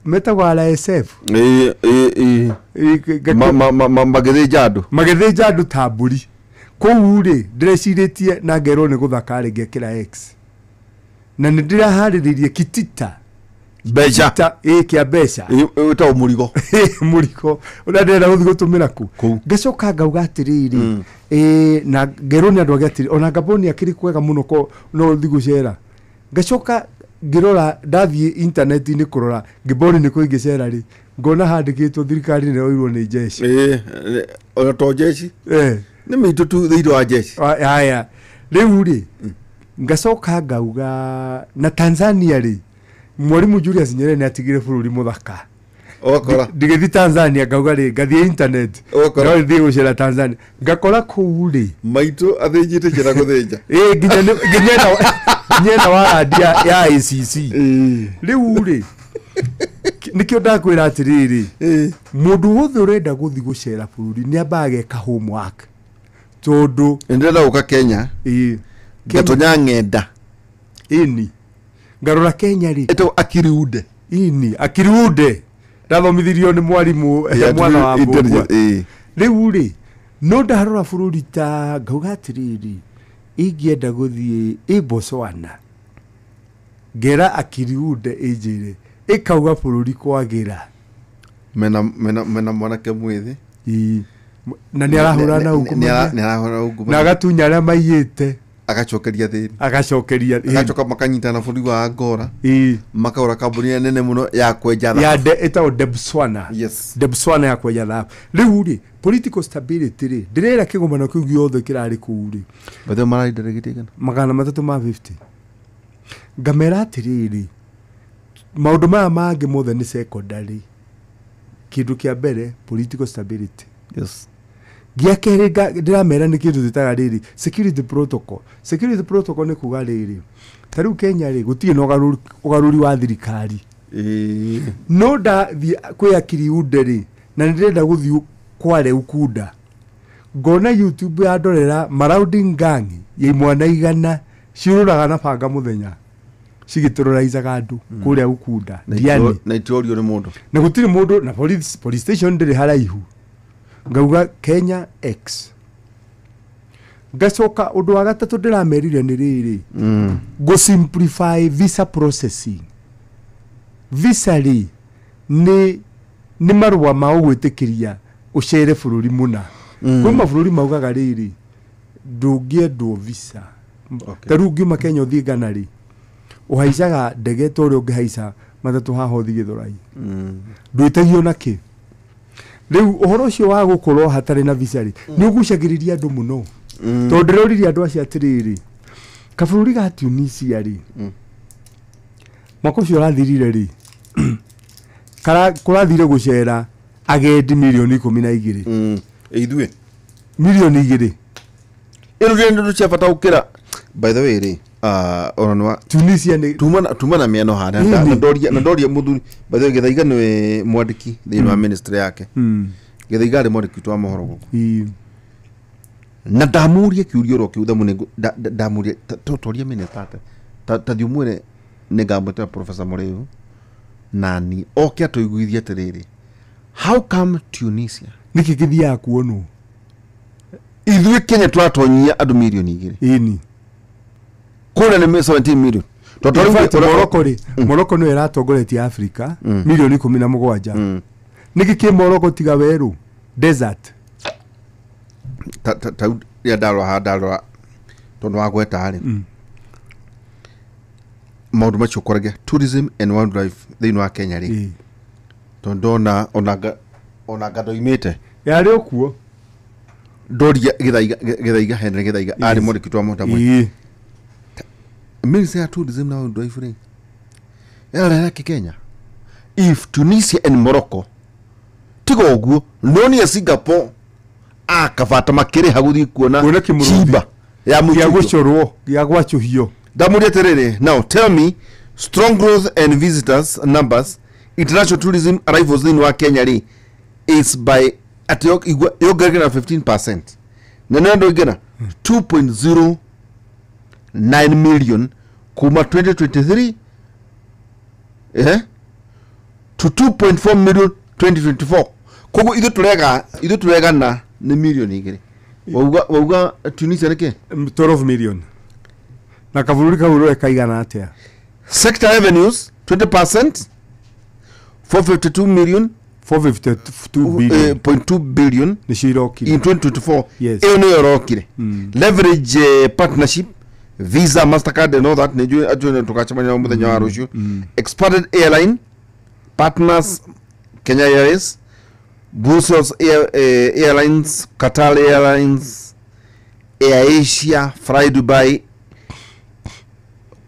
metagwo RSF. Ĩĩ, ĩĩ, ĩĩ. Magĩthĩnja andũ. Magĩthĩnja andũ ta mbũri kũu rĩ, ndĩrecirĩtie na ngerwo nĩ gũthaka rĩ, ngekĩra X na nĩ ndĩraharĩrĩirie kitita Mbeca. ta ĩ kĩa mbeca. Wĩtagwo mũrigo. Mũrigo ũrĩa ndĩrenda gũthiĩ gũtũmĩra kũ. Kũu. Ngacoka ngauga atĩrĩrĩ, na ngerwo nĩ andũ angĩ atĩrĩ, ona Gabon akĩrĩ kwega mũno ko no ũthiĩ gũcera. Ngacoka ngĩrora, ndathiĩ intaneti-inĩ kũrora Gabon nĩ kũ ingĩcera rĩ, ngona handĩkĩtwo thirikari nĩ ĩroirwo nĩ jeshi. Ĩĩ, ona to jeshi, nĩ mĩitũ tu thĩinĩ wa jeshi. Haya, rĩu rĩ, ngacoka ngauga na Tanzania rĩ, Mwalimu Julius Nyerere nĩ atigire bũrũri mũthaka. Ũgakora. Ndigĩthiĩ Tanzania, ngauga rĩ, ngathiĩ internet. Ũgakora. No thiĩ gũcera Tanzania, ngakora kũu rĩ, maitũ athĩnjĩte njĩra gũthĩnja. Ĩ, nginya ĩna warandi ya ICC. Rĩu rĩ, nĩkĩo ndakwĩra atĩrĩrĩ, mũndũ wothe ũrenda gũthiĩ gũcera bũrũri nĩ ambaga ageka homework, tondũ Nĩ ndĩrenda gũka Kenya. Ĩ. Ngatonya ng'enda. Ĩni Ngarora Kenya rĩ, Ĩtagwo akiriude. Ini akiriude ndathomithirio nĩ mwarimũ, mwana wa Mbũgua. Rĩu rĩ, no ndarora bũrũri ta ngauga atĩrĩrĩ, ingĩenda gũthiĩ ĩ Botswana, ngera akiriunde ĩnjĩre, ĩkauga bũrũri kwagĩra. Mena mwanake mwĩthĩ. Ĩ, na nĩ arahũra na ungumania. Nĩ arahũra ungumania. Na agatunya arĩa maiyĩte. Agacokeria thĩni. Agacokeria. Agacoka makanyitana bũrũri wa Angola. Makagũra kambuni nene mũno ya kwenja thahabu. Ya ĩtagwo Debswana. Yes. Debswana ya kwenja thahabu. Rĩu rĩ, political stability rĩ, ndĩrera kĩgomano kĩu gĩothe kĩrarĩ kũu rĩ. Bathe mararĩ ndarĩgĩte igana? 350. Ngamera atĩrĩrĩ, maũndũ maya mangĩ mothe nĩ secondary. Kĩndũ kĩa mbere, political stability. Yes. Gĩa kerĩ ndĩramera nĩ kĩndũ twĩtaga rĩrĩ security protocol. Security protocol nĩ kuga rĩrĩ, ta rĩu Kenya rĩ, gũtirĩ na ũgarũri wa thirikari. No ndathiĩ kwĩ akiriunde rĩ, na nĩndĩrenda gũthiĩ Kware Ukunda, ngona YouTube ya ndorera marauding gang ya imwana 100 ciũrũraga na banga mũthenya cigĩterrorizaga andũ kũrĩa Ukunda Diani, na itorio nĩ mũndũ, na gũtirĩ mũndũ, na police station ndĩrĩ haraihu. Ngauga Kenya X. Ngacoka ũndũ wa gatatũ ndĩramerire nĩ rĩrĩ, go simplify visa processing. Visa rĩ nĩ marũa ma ũgwĩtĩkĩria ũcere bũrũri mũna. Kwĩ mabũrũri maugaga rĩrĩ, ndũngĩendwo visa. Ta rĩu ũngiuma Kenya ũthiĩ Ghana rĩ, ũhaicaga ndege ta ũrĩa ũngĩhaica matatũ haha ũthiĩ Gĩthũrai. Ndwĩtagio na kĩ. Rĩu ũhoro ũcio wa gũkorwo hatarĩ na visa rĩ, nĩ ũgucagĩrĩria andũ mũno. Tondũ ndĩroririe andũ acio atĩrĩrĩ, kabũrũri ga Tunisia rĩ, mwaka ũcio ũrathirire rĩ, kũrathire gũcera agendi milioni 12. Ithuĩ milioni 2. Ĩno nĩ cia bata gũkĩra. By the way rĩ, ona nĩ Tunisia nĩ tuma na mĩano haha, na ndoria mũthuri. By the way, Gĩthaiga nĩwe mwandĩki thĩinĩ wa ministry yake. Gĩthaiga arĩ mwandĩki witũ wa mohoro gũkũ. Na ndamũria kĩũria oro kĩu, thamu ndamũria toria minister ta thiĩ ũmwĩre nĩngamwĩtĩra Professor Mũrĩu nani oke atũiguithie atĩrĩrĩ, how come Tunisia nĩkĩ gĩthiaga kuonwo? Ithuĩ Kenya tũratonyia andũ milioni 2. Ĩni. Kũrĩa nĩ 17 million. Morocco rĩ, Morocco nĩyo ĩratongoretie Africa milioni 17. Nĩkĩ kĩ Morocco tiga werũ? Desert. Ta rĩrĩa ndarora haha, ndarora tondũ wa gweta rĩ, maũndũ macio ũkoragia tourism and wildlife thĩinĩ wa Kenya rĩ, tondũ ndona ona ngandoimĩte yarĩ ũkuo. Ndoria Gĩthaiga Henry Gĩthaiga arĩ mwandĩki wa mohoro mwe. Ministry ya tourism na wildlife rĩ, yarehera kĩ Kenya? If Tunisia and Morocco tiga ũguo, nonie Singapore akabata makĩrĩha gũthiĩ kuona chimba ya gĩa gũcorwo, gĩa gwacũhio. Ndamũria atĩrĩrĩ, now tell me, strong growth and visitors numbers, international tourism arrivals thĩinĩ wa Kenya rĩ, is by atĩ yongerereke na 15%. Na nĩ andũ aingana 2.09 million kuma 2023 to 2.4 million 2024. Koguo ithuĩ tũregana nĩ milioni 2. Wauga Tunisia nĩ kĩ? 12 million. Na kabũrũri kau ũroe kaigana atĩa? Sector revenues 20%, 452 million, 452 billion. 0.2 billion nĩcio irokire in 2024. Yes. Ĩyo nĩyo ĩrokire. Leverage partnership, Visa, Mastercard and all that, nĩnjũĩ atĩ tũgacemania nao mũthenya wa rũciũ. Expanded airline partners, Kenya Airways, Brussels Airlines, Qatar Airlines, Air Asia, Fly Dubai,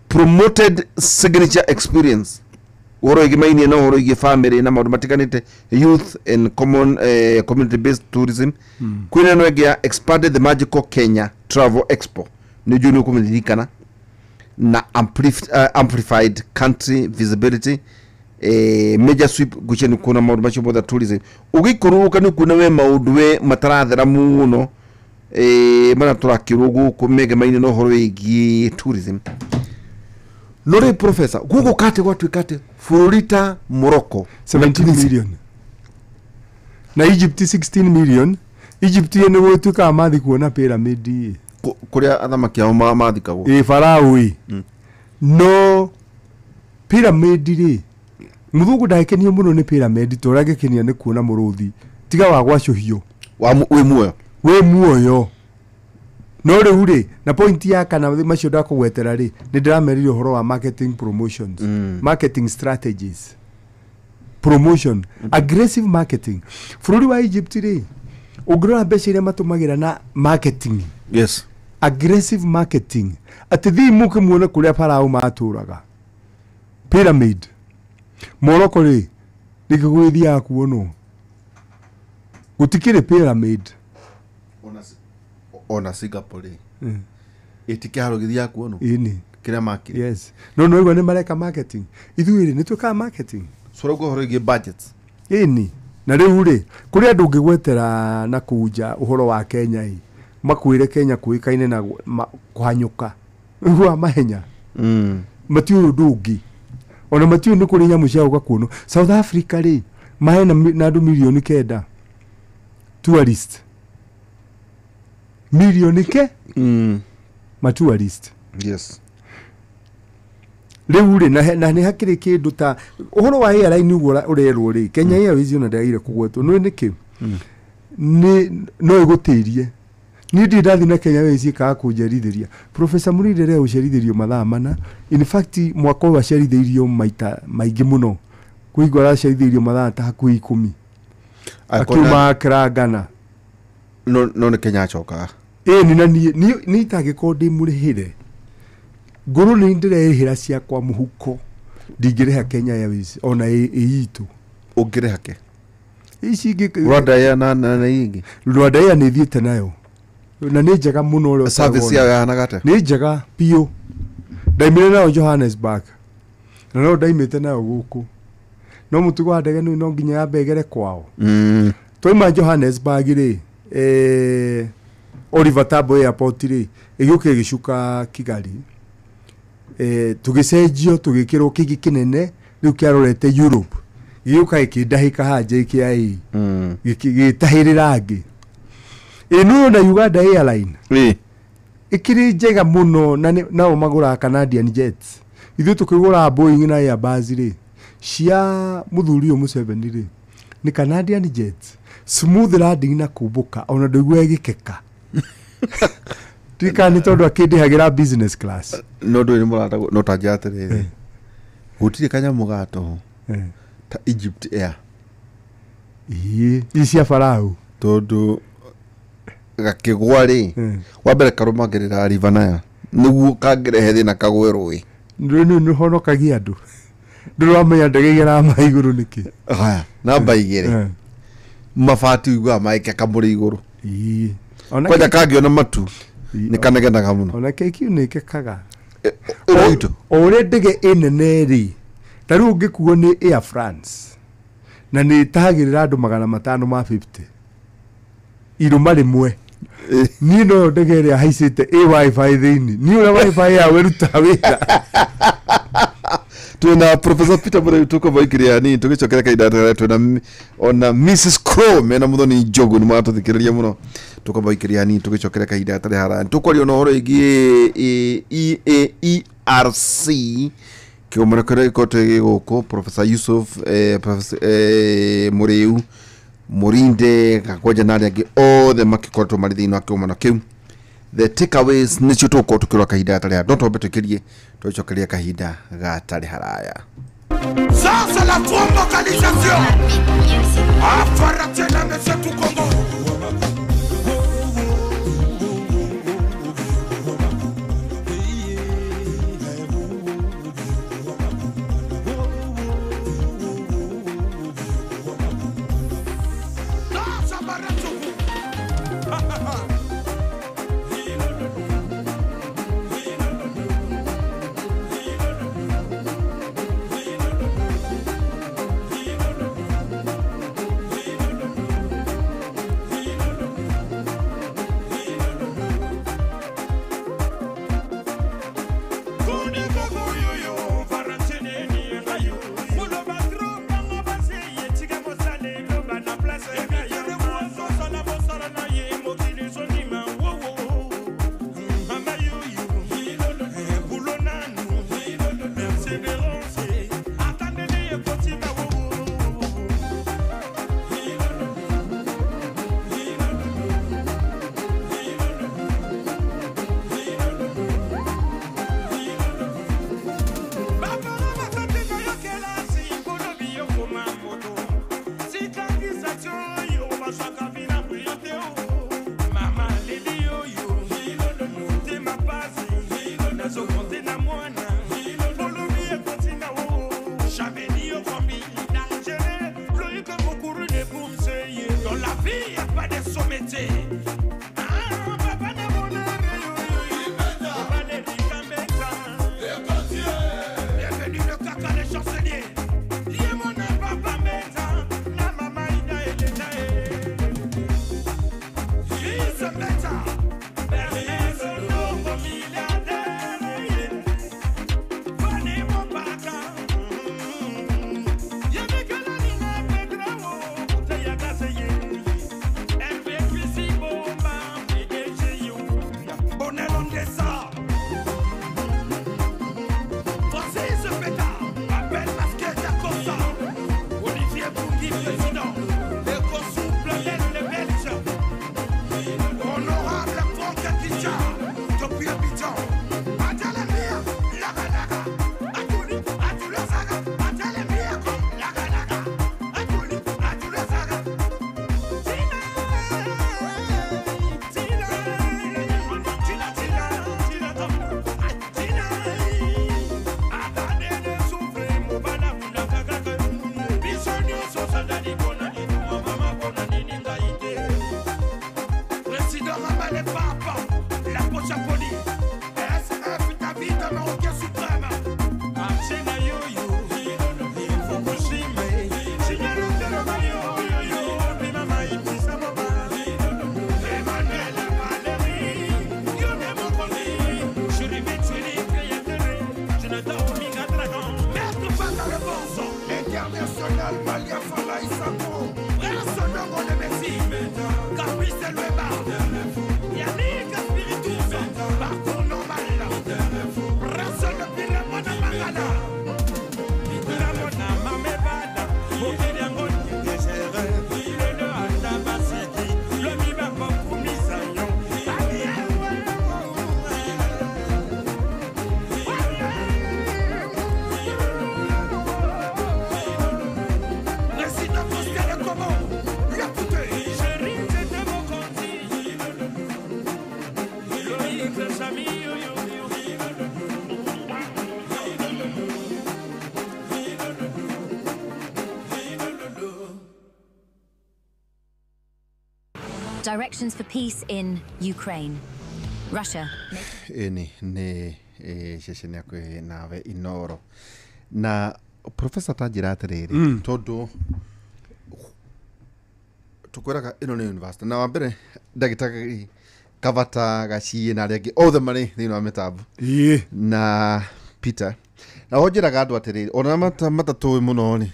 promoted signature experience. Ũhoro ĩgĩmainie na ũhoro ĩgiĩ family na maũndũ matiganĩte, youth and common community based tourism. Kwĩna ĩno ĩngĩ ya expanded the magical Kenya Travel Expo, nĩ njũĩ nĩ ũkũmĩririkana, na amplified country visibility, major sweep ngwĩciria nĩ kuona maũndũ macio mothe tourism. Ũgĩikũrũrũka nĩ kuona we maũndũ we matarathera mũno, marĩa tũrakĩrwo gũkũ megemaine na ũhoro wĩgiĩ tourism. No rĩ professor, gũgũka atĩ gwatuĩka atĩ bũrũri ta Morocco 17 million na Egypt 16 million. Egypt nĩ gũtuĩkaga mathi kuona pyramid ĩ. Kũrĩa athamaki ao mathikagwo. Ĩ farao ĩ. No pyramid rĩ, mũthũngũ ndagĩkenio mũno nĩ pyramid ta ũrĩa angĩkenio nĩ kuona mũrũthi tiga wa gwacũhio wĩ muoyo. Wĩ muoyo. No rĩu rĩ, na point ya kana macio ndakũgwetera rĩ, nĩ ndĩramerire ũhoro wa marketing promotions, marketing strategies, promotion, aggressive marketing. Bũrũri wa Egypt rĩ, ũngĩrora mbeca iria matũmagĩra na marketing, yes, aggressive marketing, atĩ thiĩ mũke muone kũrĩa farao matũraga pyramid. Morocco rĩ, nĩkĩ gũgĩthiaga kuonwo gũtikĩrĩ pyramid. Ona Singapore rĩ, ĩtikĩharo gĩthiaga kuonwo ĩni kĩrĩa makire. Yes, no no igua nĩ mareka marketing. Ithuĩ rĩ, nĩ twĩkaga marketing. So rĩu ũhoro wĩgiĩ budgets. Ĩni na rĩu rĩ, kũrĩ andũ ũngĩgwetera na kũu nja ũhoro wa Kenya ĩ, makwĩre Kenya kũĩkaine na kũhanyũka ũguo mahenya. Matiũĩ ũndũ ũngĩ, ona matiũĩ nĩ kũrĩ nyamũ cia gũka kuonwo. South Africa rĩ, mahena na andũ 9 million tourist, milioni ke ma tourist. Yes. Rĩu rĩ, na nĩ hakĩrĩ kĩndũ ta ũhoro wa airline ũguo ũrerwo rĩ, Kenya Airways ona ndĩagĩrĩire kũgwetwo. Nĩ nĩkĩ? Nĩ no ĩgũtĩrie. Niĩ ndirĩ ndathiĩ na Kenya Airways ĩkaga kũnjerithĩria. Professor Mũrĩndĩ rĩa gũcerithĩrio mathaa mana. In fact, mwaka ũyũ acerithĩirio maita maingĩ mũno, kũigua aracerithĩirio mathaa ta hakuhĩ 10 akiuma Accra Ghana. No nĩ Kenya acokaga. Ĩni, na niĩ niĩ itangĩkorwo ndĩ mũrĩhĩre ngũrũ, nĩ ndĩrerĩhĩra ciakwa mũhuko, ndingĩrĩha Kenya Airways ona ĩ itũ. Ũngĩrĩha ke? Ici ingĩ. Rwanda Air na ingĩ. Rwanda Air nĩ thiĩte nayo na nĩ njega mũno ũrĩa Service ũtarona. yao yahanaga atĩa? Nĩ njega biũ. Ndaimire nayo Johannesburg na no ndaimĩte nayo gũkũ, no mũtugo wa ndege nĩ no nginya yambe ĩgere kwao. Twaima Johannesburg rĩ, Oliver Tambo Airport rĩ, ĩgĩũka ĩgĩcuka Kigali, tũgĩcenjio tũgĩkĩrwo kĩngĩ kĩnene rĩu kĩarorete Europe, gĩgĩũka gĩkĩndahĩka haha JKIA, gĩtahĩrĩra angĩ. Ĩno na Uganda Airline ĩkĩrĩ njega mũno na nao magũraga Canadian Jets. Ithuĩ tũkĩgũra Boeing na Airbus rĩ, cia mũthuri ũyũ Museveni rĩ, nĩ Canadian Jets, smooth landing na kũmbũka ona ndũigua ĩgĩkeka. Ndikana nĩ tondũ akĩndĩhagĩra business class. No ndũĩ nĩ mũrata, no ta njĩra atĩrĩrĩ, gũtirĩ kanyamũ ga tũhũ ta Egypt Air. Ĩĩ, ici cia farao. Tondũ gakĩgwa rĩ, wa mbere karũmagĩrĩra River Nile nĩguo kangĩrehe thĩna kagwe rũĩ. Nĩ nĩ honokagia andũ. Ndũrĩ wamenya ndege igeraga maĩ igũrũ nĩkĩ? Haya, namba 2, mabati ũiguaga maĩkeka mũrĩ igũrũ. Ĩĩ. Ona Kwanja kangĩona matu nĩ kanegenaga mũno. Ona KQ nĩ ĩkekaga. Ĩno itũ. O ũrĩa ndege ĩnene rĩ, ta rĩu ũngĩkuo nĩ Air France na nĩ ĩtahagĩrĩra andũ 550 irũma rĩmwe, niĩ noyo ndege ĩrĩa haicĩte ĩ wifi thĩinĩ, niĩ ũrĩa wifi yao ĩrutaga wĩra. Twina Professor Peter Mũreu, tũkũmũikĩria hanini tũgĩcokera kahinda tene. Twina ona Mrs Crow mena Mũthoni Njogu, nĩ maratũthikĩrĩria mũno. Tũkũmũikĩria hanini tũgĩcokera kahinda gatarĩ haraya. Tũkwaria ona ũhoro wĩgiĩ EAERC, kĩgomano kĩrĩa gĩkoretwo gĩ gũkũ. Professor Yusuf, Professor Mũrĩu, Mũrinde Gakwenja na arĩa angĩ othe makĩkoretwo marĩ thĩinĩ wa kĩgomano kĩu. The takeaways nĩcio tũgũkorwo tũkĩrora kahinda gatarĩ haraya, no twambe twĩkĩrie tũgĩcokeria kahinda gatarĩ haraya. Ça, c'est la vocalisation. Afaratiena, monsieur tout Congo. Non, ça m'arrête tout. vie, y a pas de sommeté. Bienvenue le caca des chanceliers. Directions for peace in Ukraine. Russia. Eni ne ceceni yakwe nawe Inoro. Na professor tanjira atiriri tondu tukwiraga ino ni university na wa mbere ndagitari Kavata Gacie na aria angi othe mari thiini wa mitambo na Peter na onjiraga andu atiriri ona matatũĩ mũno ni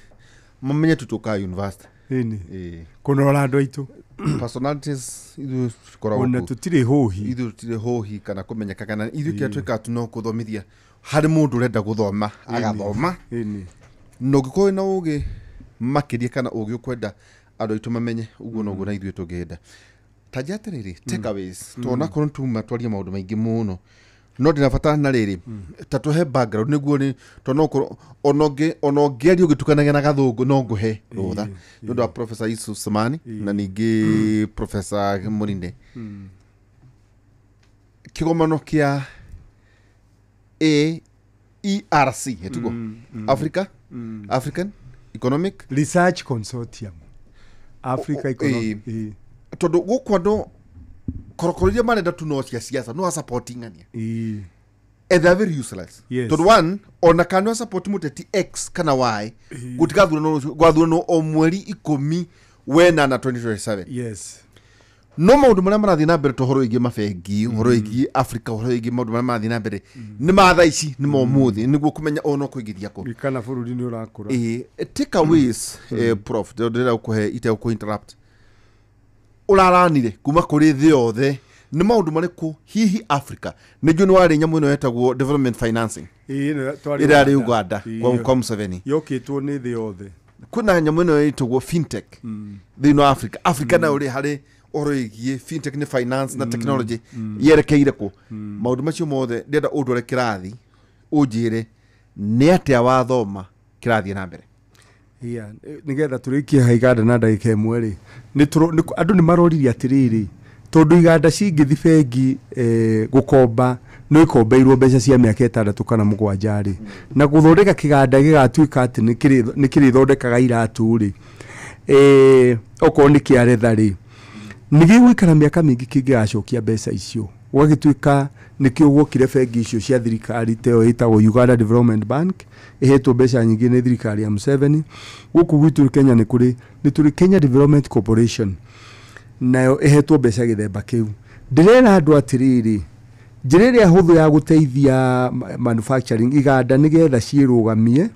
mamenye tutukaga university ĩni kũnora andũ aitũ personalities ithuĩ tũkoragwo ona tũtirĩ hũhi ithuĩ tũtirĩ hũhi kana kũmenyeka kana ithuĩ kĩrĩa twĩkaga tu no kũthomithia harĩ mũndũ ũrenda gũthoma agathoma na ũngĩkorwo wĩna ũgĩ makĩria kana ũgĩ ũkwenda andũ aitũ mamenye ũguo noguo na ithuĩ tũngĩenda ta njĩra atĩrĩrĩ takeaways tona korwo tuma twaria maũndũ maingĩ mũno no ndĩna bata na rĩrĩ ta tũhe background nĩguo nĩ tondũ no ũkorwo ona ũngĩaria ũgĩtukanagia na gathũngũ no ngũhe rũtha nĩ ũndũ wa Professor Yusuf Samani na ningĩ Professor Mũrinde kĩgomano kĩa AERC ĩtugo Africa African Economic Research Consortium Africa Economic tondũ gũkũ andũ korokoro iria marenda tu no cia siasa no supportingania and they are very useless. Tondũ one ona kana support mũteti X kana Y gũtigathurano gwathurano o mweri 10 wena na 2027. Yes. No maũndũ marĩa marathiĩ na mbere ta ũhoro wĩgiĩ mabengi ũhoro wĩgiĩ Africa ũhoro wĩgiĩ maũndũ marĩa marathiĩ na mbere nĩ ma thaa ici nĩ ma ũmũthĩ nĩguo kũmenya o no kũingĩria kũ kana bũrũri nĩ ũrakũra. Takeaways prof ndĩrenda gũkũhe itegũkũ interrupt ũraranire kuma kũrĩ thĩ yothe nĩ maũndũ marĩkũ hihi Africa nĩ njũĩ nĩ warĩ nyamũ ĩno yetagwo development financing ĩrĩa yarĩ Uganda kwa Museveni yokĩtwo nĩ thĩ yothe kwĩna nyamũ ĩno ĩtagwo fintech thĩinĩ wa Africa Africa nayo rĩ harĩ ũhoro wĩgiĩ fintech nĩ finance na technology yerekeire kũ maũndũ macio mothe ndĩrenda ũndware kĩrathi ũnjĩre nĩ atĩa wathoma kĩrathiĩ na mbere. Yeah, nigetha tũrĩkie ha iganda na ndagĩka ĩmwe rĩ andũ nĩ maroririe atĩrĩrĩ tondũ iganda cingĩthi bengi gũkomba no ikombeirwo mbeca cia mĩaka 6 kana 7 rĩ na gũthondeka kĩganda gĩgatuĩka atĩ nĩ kĩrĩthondekaga iratũ rĩ okorwo nĩ kĩa retha rĩ Nĩ gĩgũikara mĩaka mĩingĩ kĩngĩgacokia mbeca icio. Gwagĩtuĩka nĩkĩo guokire bengi icio cia thirikari ta ĩyo ĩtagwo Uganda Development Bank, ĩhetwo mbeca nyingĩ nĩ thirikari ya Museveni. Gũkũ gwitũ Kenya nĩ kũrĩ, nĩ tũrĩ Kenya Development Corporation, nayo ĩhetwo mbeca gĩthemba kĩu. Ndĩrera andũ atĩrĩrĩ, njĩra ĩrĩa hũthũ ya gũteithia manufacturing iganda nĩgetha ciĩrũgamie,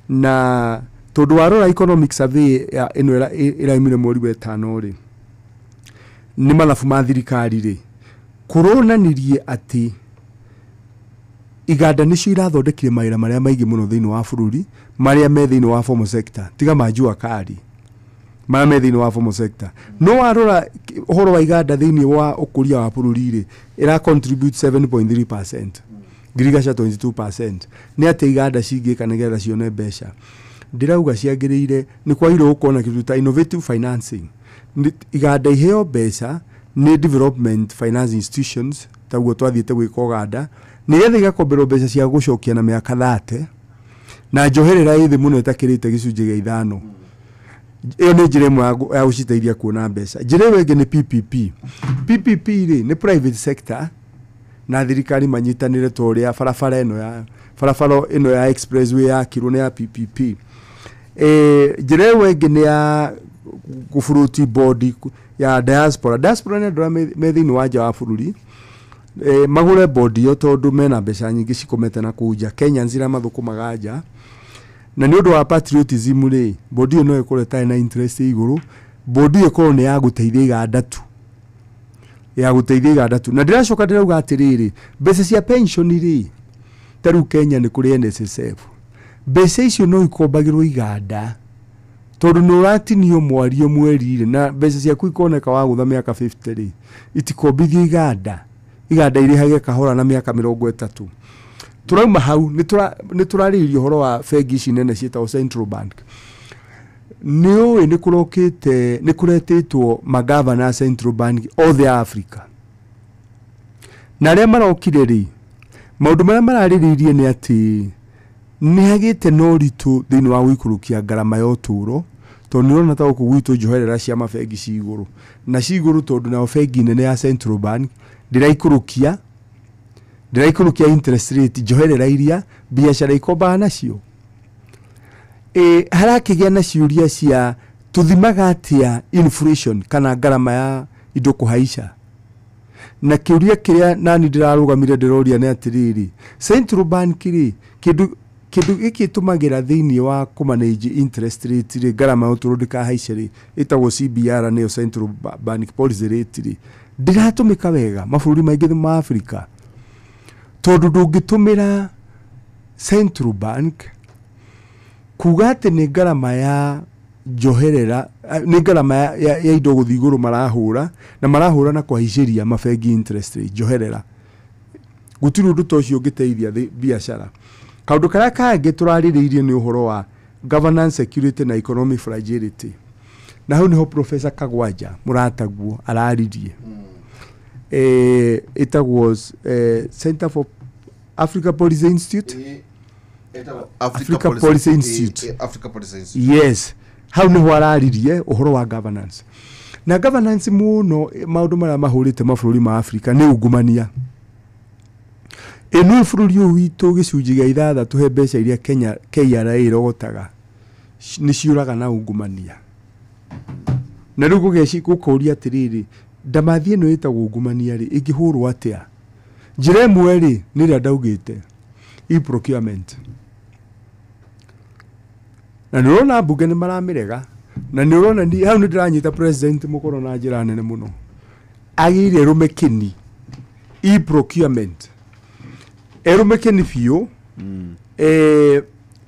na tondũ warora economic survey ya ĩno ĩraumire mweri wa ĩtano rĩ, nĩ mathabu ma thirikari rĩ, kũronanirie atĩ iganda nĩcio irathondekire mawĩra marĩa maingĩ mũno thĩinĩ wa bũrũri, marĩa me thĩinĩ wa formal sector, tiga ma jua kali, marĩa me thĩinĩ wa formal sector. No warora ũhoro wa iganda thĩinĩ wa ũkũria wa bũrũri rĩ, ĩra contribute 7.3%, ngirigaca 22%. Nĩ atĩ iganda cingĩka nĩgetha cione mbeca. Ndĩrauga ciagĩrĩire nĩ kwagĩrĩirwo gũkorwo na kĩndũ ta innovative financing. Iganda iheo mbeca nĩ development finance institutions, taguo twathiĩte gwĩka Uganda, nĩgetha igakomberwo mbeca cia gũcokia na mĩaka 30, na njoherera ĩ thĩ mũno ĩtakĩrĩte gĩcunjĩ gĩa 5. Ĩyo nĩ njĩra ĩmwe ya gũciteithia kuona mbeca. Njĩra ĩyo ĩngĩ nĩ PPP. PPP rĩ nĩ private sector na thirikari manyitanĩre ta ũrĩa barabara ĩno ya expressway yakirwo nĩ ya PPP. Njĩra ĩyo ĩngĩ nĩ ya gũburuti bodi ya diaspora. Diaspora nĩ andũ arĩa me thĩinĩ wa nja wa bũrũri, magũre bodi ĩyo tondũ mena mbeca nyingĩ cikomete na kũu nja. Kenyans iria mathũkũmaga nja, na nĩ ũndũ wa patriotism rĩ, bodi ĩyo no ĩkorwo ĩtarĩ na interest igũrũ. Bodi ĩyo ĩkorwo nĩ ya gũteithia iganda tu, ya gũteithia iganda tu. Na ndĩracoka ndĩrauga atĩrĩrĩ, mbeca cia pension rĩ, ta rĩu Kenya nĩ kũrĩ NSSF, mbeca icio no ikombagĩrwo iganda tondũ nĩ ũratinio mwario mweri rĩ, na mbeca ciaku ikoneka wagũtha mĩaka 50 rĩ, itikombithio iganda, iganda irĩhage kahora na mĩaka 30. Tũrauma hau nĩ tũrarĩrĩria ũhoro wa bengi ici nene ciĩtagwo Central Bank. Nĩ ũĩ nĩ kũrokĩte, nĩ kũretĩtwo magavana Central Bank othe a Africa. Na arĩa marokire rĩ, maũndũ marĩa mararĩrĩirie nĩ atĩ nĩ hagĩte na ũritũ thĩinĩ wa gũikũrũkia ngarama ya ũtũũro, tondũ nĩ ũrona ta gũkũ gwitũ njoherera cia mabengi ci igũrũ, na ci igũrũ tondũ nayo bengi nene ya Central Bank ndĩraikũrũkia interest rate, njoherera iria biacara ikombaga nacio. Harakĩgĩa na ciũria cia tũthimaga atĩa inflation kana ngarama ya indo kũhaica. Na kĩũria kĩrĩa nani ndĩrarũgamire ndĩroria nĩ atĩrĩrĩ, Central Bank rĩ, kĩndũ gĩkĩ ĩtũmagĩra thĩinĩ wa kũmanage interest rate rĩ, ngarama ya ũtũũro ndĩkahaice rĩ, ĩtagwo CBR, nĩyo Central Bank Policy Rate rĩ, ndĩratũmĩka wega mabũrũri maingĩ ma Africa, tondũ ndũngĩtũmĩra Central Bank kuga atĩ nĩ ngarama ya njoherera, nĩ ngarama ya indo gũthiĩ igũrũ marahũra, na marahũra na kũhaicĩria mabengi interest rate njoherera. Gũtirĩ ũndũ ta ũcio ũngĩteithia biacara. Kaũndũ karĩa kangĩ tũrarĩrĩirie nĩ ũhoro wa governance, security na economic fragility. Na hau nĩho Professor Kagwanja mũrataguo araririe. Ĩtagwo Center for Africa Policy Institute. Africa Policy Institute. Africa Policy Institute. Yes. Hau nĩho araririe ũhoro wa governance. Na governance mũno maũndũ marĩa mahũrĩte mabũrũri ma Africa nĩ ungumania. Ĩno bũrũri ũyũ witũ gĩcunjĩ gĩa 6 he mbeca iria Kenya KRA ĩrogotaga nĩ ciũraga na ungumania. Na rĩu gũkũria atĩrĩrĩ, ndamathi ĩno ĩtagwo ungumania rĩ, ĩngĩhũrwo atĩa? Njĩra ĩmwe rĩ, nĩ ĩrĩa ndaugĩte, e-procurement. Na nĩ ũrona mbunge nĩ maramĩrega, na nĩ ũrona hau nĩ ndĩranyita president mũkono na njĩra nene mũno. Agĩrĩire erũme kĩni e-procurement, erũme kĩni biũ.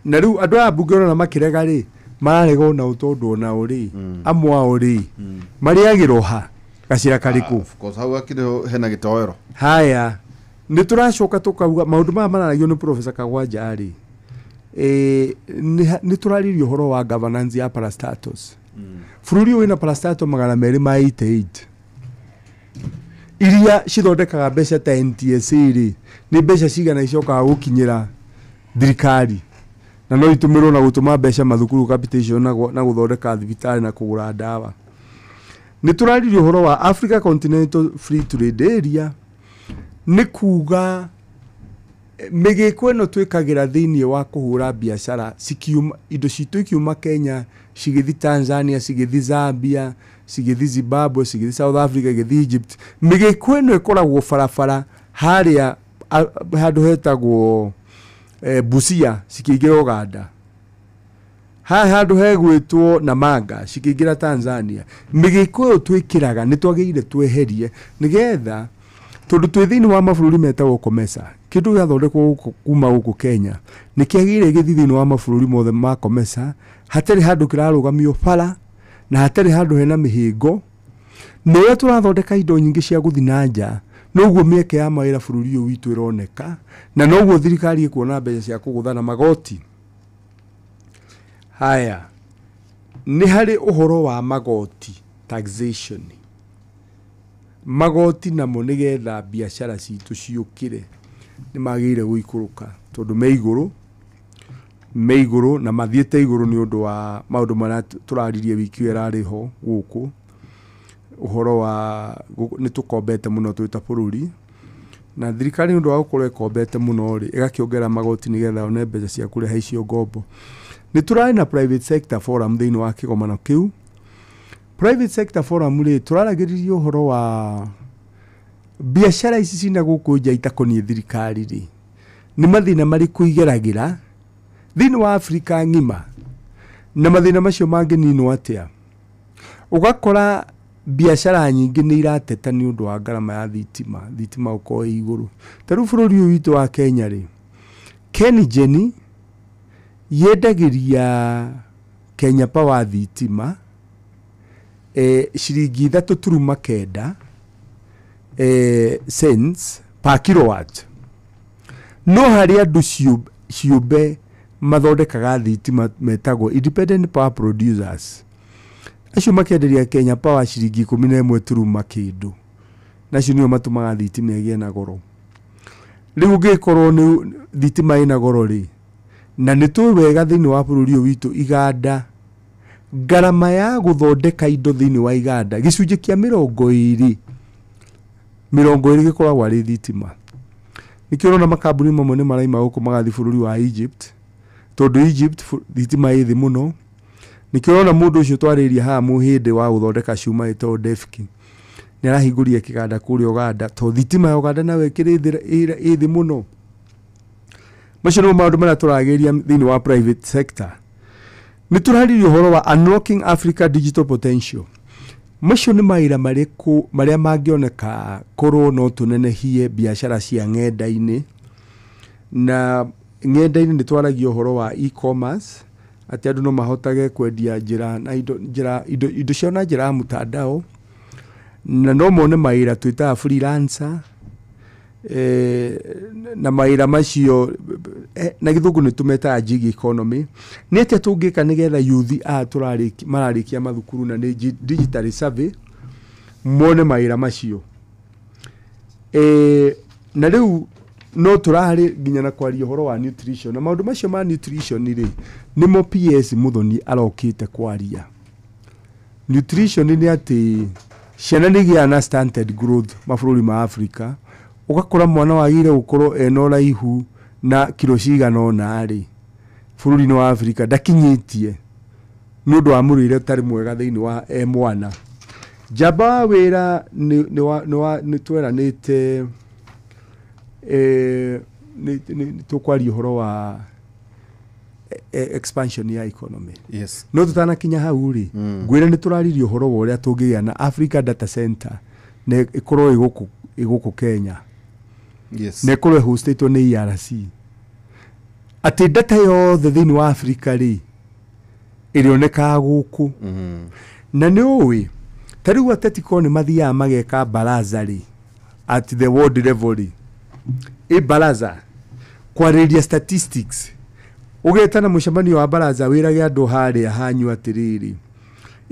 Na rĩu andũ aya mbunge ũrona makĩrega rĩ, mararega onao tondũ onao rĩ, amwe ao rĩ, marĩagĩrwo ha gacĩra karĩkũ? Of course, hau hakĩrĩ hena gĩtoero. Haya, nĩ tũracoka tũkauga maũndũ maya mararagio nĩ Professor Kagwanja rĩ, nĩ tũrarĩrĩria ũhoro wa governance ya parastatals. Bũrũri ũyũ wĩna parastatal 288 iria cithondekaga mbeca ta NTSA rĩ, nĩ mbeca cigana icokaga gũkinyĩra thirikari, na no itũmĩrwo na gũtũma mbeca mathukuru capitation na gũthondeka thibitarĩ na kũgũra ndawa. Nĩ tũraririe ũhoro wa Africa Continental Free Trade Area, nĩ kuga mĩgĩko ĩno twĩkagĩra thĩinĩ wa kũhũra biacara cikiuma, indo citũ ikiuma Kenya cigĩthi Tanzania, cigĩthi Zambia, cigĩthi Zimbabwe, cigĩthi South Africa, igĩthi Egypt. Mĩgĩko ĩno ĩkoragwo barabara harĩa handũ hetagwo Busia cikĩingĩra Uganda, haha handũ hegwĩtwo Namanga cikĩingĩra Tanzania. Mĩgĩko ĩyo twĩkĩraga nĩ twagĩrĩire tweherie nĩgetha, tondũ twĩ thĩinĩ wa mabũrũri metagwo COMESA, kĩndũ gĩathondekwo gũkũ kuma gũkũ Kenya nĩ kĩagĩrĩire gĩthiĩ thĩinĩ wa mabũrũri mothe ma COMESA, hatarĩ handũ kĩrarũgamio bara na hatarĩ handũ hena mĩhĩngo. Na ũrĩa tũrathondeka indo nyingĩ cia gũthiĩ na nja, noguo mĩeke ya mawĩra bũrũri ũyũ witũ ĩroneka, na noguo thirikari ĩkuona mbeca cia kũgũthana magoti. Haya, nĩ harĩ ũhoro wa magoti, taxation. Magoti namo nĩgetha biacara citũ ciũkĩre nĩ magĩrĩire gũikũrũka, tondũ me igũrũ na mathiĩte igũrũ nĩ ũndũ wa maũndũ marĩa tũraririe wiki ĩyo ĩrarĩ ho gũkũ, ũhoro wa nĩ tũkombete mũno twĩ ta bũrũri, na thirikari nĩ ũndũ wa gũkorwo ĩkombete mũno rĩ, ĩgakĩongerera magoti nĩgetha yone mbeca cia kũrĩha icio ngombo. Nĩ tũrarĩ na private sector forum thĩinĩ wa kĩgomano kĩu. Private sector forum rĩ, tũraragĩrĩria ũhoro wa biacara ici cina gũkũ nja itakoniĩ thirikari rĩ, nĩ mathĩna marĩkũ igeragĩra thĩinĩ wa Afrika ng'ima, na mathĩna macio mangĩninwo atĩa. Ũgakora biacara nyingĩ nĩ irateta nĩ ũndũ wa ngarama ya thitima, thitima gũkorwo ĩ igũrũ. Ta rĩu bũrũri ũyũ witũ wa Kenya rĩ, KenGen yendagĩria Kenya Power thitima ciringi 3.9 cents per kilowatt. No harĩ andũ ciũmbe mathondekaga thitima metagwo independent power producers, acio makenderia Kenya Power ciringi 11 turuma kĩndũ, nacio nĩo matũmaga thitima ĩgĩe na goro. Rĩu ũngĩkorwo nĩ thitima ĩna goro rĩ, na nĩ tũĩ wega thĩinĩ wa bũrũri ũyũ witũ iganda, ngarama ya gũthondeka indo thĩinĩ wa iganda gĩcunjĩ kĩa 20 gĩkoragwo arĩ thitima. Nĩkĩo ũrona makambuni mamwe nĩ maraima gũkũ magathiĩ bũrũri wa Egypt, tondũ Egypt thitima ĩ thĩ mũno. Nĩkĩo ũrona mũndũ ũcio twarĩria haha mũhĩndĩ wa gũthondeka cuma ĩtagwo Defki nĩ arahingũria kĩganda kũrĩa Uganda, tondũ thitima ya Uganda nayo ĩkĩrĩ ĩ thĩ mũno. Macio nĩmo maũndũ marĩa tũragĩria thĩinĩ wa private sector. Nĩ tũraririe ũhoro wa unlocking Africa digital potential. Macio nĩ mawĩra marĩkũ marĩa mangĩoneka korwo no tũnenehie biacara cia ng'enda-inĩ. Na ng'enda-inĩ nĩ twaragia ũhoro wa e-commerce, atĩ andũ no mahotage kwendia njĩra na indo ciao na njĩra ya mtandao, na no mone mawĩra twĩtaga freelancer, na mawĩra macio na gĩthũngũ nĩ tũmetaga gig economy. Nĩ atĩa tũngĩka nĩgetha youth aya mararĩkia mathukuru na nĩ digital survey mone mawĩra macio. Na rĩu no tũrarĩ nginya na kwaria ũhoro wa nutrition, na maũndũ macio ma nutrition rĩ nĩmo PS Muthoni arokĩte kwaria. Nutrition nĩ atĩ ciana nĩ igĩaga na stunted growth mabũrũri ma Africa, ũgakora mwana wagĩrĩire gũkorwo ena ũraihu na kiro cigana ũna rĩ, bũrũri-inĩ wa Africa ndakinyĩtie nĩ ũndũ wa mũrĩre ũtarĩ mwega thĩinĩ wa mwana. Njamba wa wĩra nĩ tweranĩte nĩ tũkwaria ũhoro wa expansion ya economy. Yes. No tũtanakinya hau rĩ, ngwĩre nĩ tũraririe ũhoro wa ũrĩa tũngĩgĩa na Africa Data Center na ĩkorwo ĩgũkũ Kenya. Yes. Na ĩkorwo ĩhostĩtwo nĩ ERC. Atĩ data yothe thĩinĩ wa Africa rĩ ĩrĩonekaga gũkũ. Na nĩ ũĩ ta rĩu ateti korwo nĩ mathiaga mageka baraza rĩ at the world level rĩ, ĩ baraza kwarĩrĩria statistics, ũgetana mũcemanio wa baraza wĩrage andũ harĩa hanyu atĩrĩrĩ,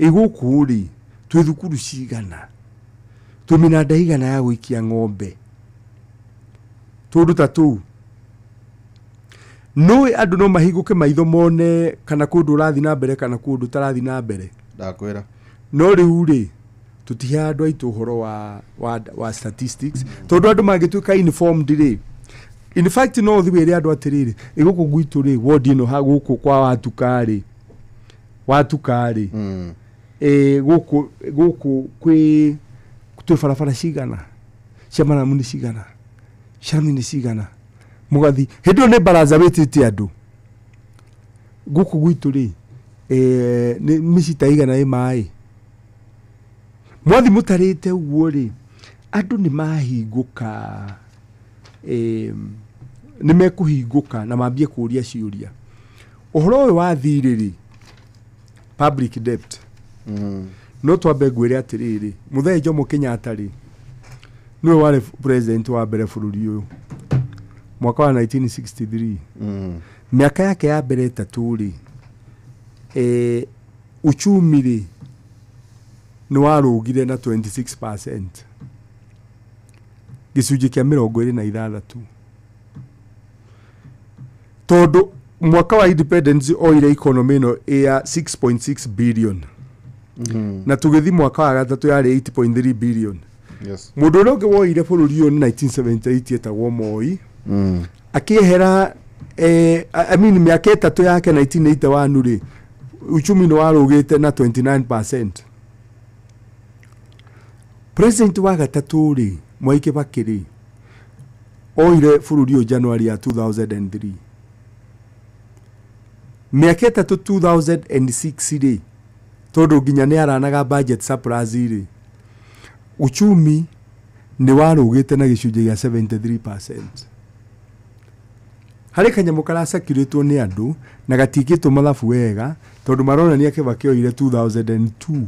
ĩ gũkũ rĩ twĩ thukuru cigana, twĩ mĩnanda igana ya gũikia ng'ombe, tũndũ ta tũu. Nũĩ andũ no mahingũke maitho mone kana kũndũ ũrathiĩ na mbere kana kũndũ ũtarathiĩ na mbere. Ndakwĩra. No rĩu rĩ Tũtiheaga andũ aitũ ũhoro wa statistics, tondũ andũ mangĩtuĩka informed rĩ, in fact no ũthiĩ wĩre andũ atĩrĩrĩ, ĩ gũkũ gwitũ rĩ, wodi ĩno ha gũkũ kwa watuka rĩ, watuka rĩ, gũkũ kwĩ twĩ barabara cigana, cia maramu nĩ cigana, cia rami nĩ cigana, mũgathi hĩndĩ ĩyo nĩ baraza wĩtĩte andũ gũkũ gwitũ rĩ, nĩ mĩciĩ ta igana ĩ maĩ mwathi mũtarĩte ũguo rĩ, andũ nĩ mahingũka, nĩ mekũhingũka na mambie kũria ciũria ũhoro ũyũ wa thirĩ rĩ, public debt. No twambe ngwĩre atĩrĩrĩ, Mũthee Jomo Kenyatta rĩ, nĩwe warĩ president wa mbere bũrũri ũyũ mwaka wa 1963. Mĩaka yake ya mbere 3 rĩ, uchumi rĩ nĩ warũgire na 26%, gĩcunjĩ kĩa 26, tondũ mwaka wa independence oire economy ĩno ya 6.6 billion, na tũgĩthiĩ mwaka wa gatatũ yarĩ 8.3 billion. Yes. Mũndũ ũrĩa ũngĩ woire bũrũri ũyũ nĩ 1978 etagwo Moi, akĩehera, I mean mĩaka 3 yake 1981 rĩ, uchumi nĩ warũgĩte na 29%. President wa gatatũ rĩ, Mwai Kibaki rĩ, oire bũrũri ũyũ January ya 2003. Mĩaka 3 2006 rĩ, tondũ nginya nĩ aranaga budget surplus rĩ, uchumi nĩ warũgĩte na gĩcunjĩ gĩa 73%. Harĩ kanyamũ karacakirĩtwo nĩ andũ na gatiĩkĩtwo mathabu wega, tondũ maronania Kibaki oire 2002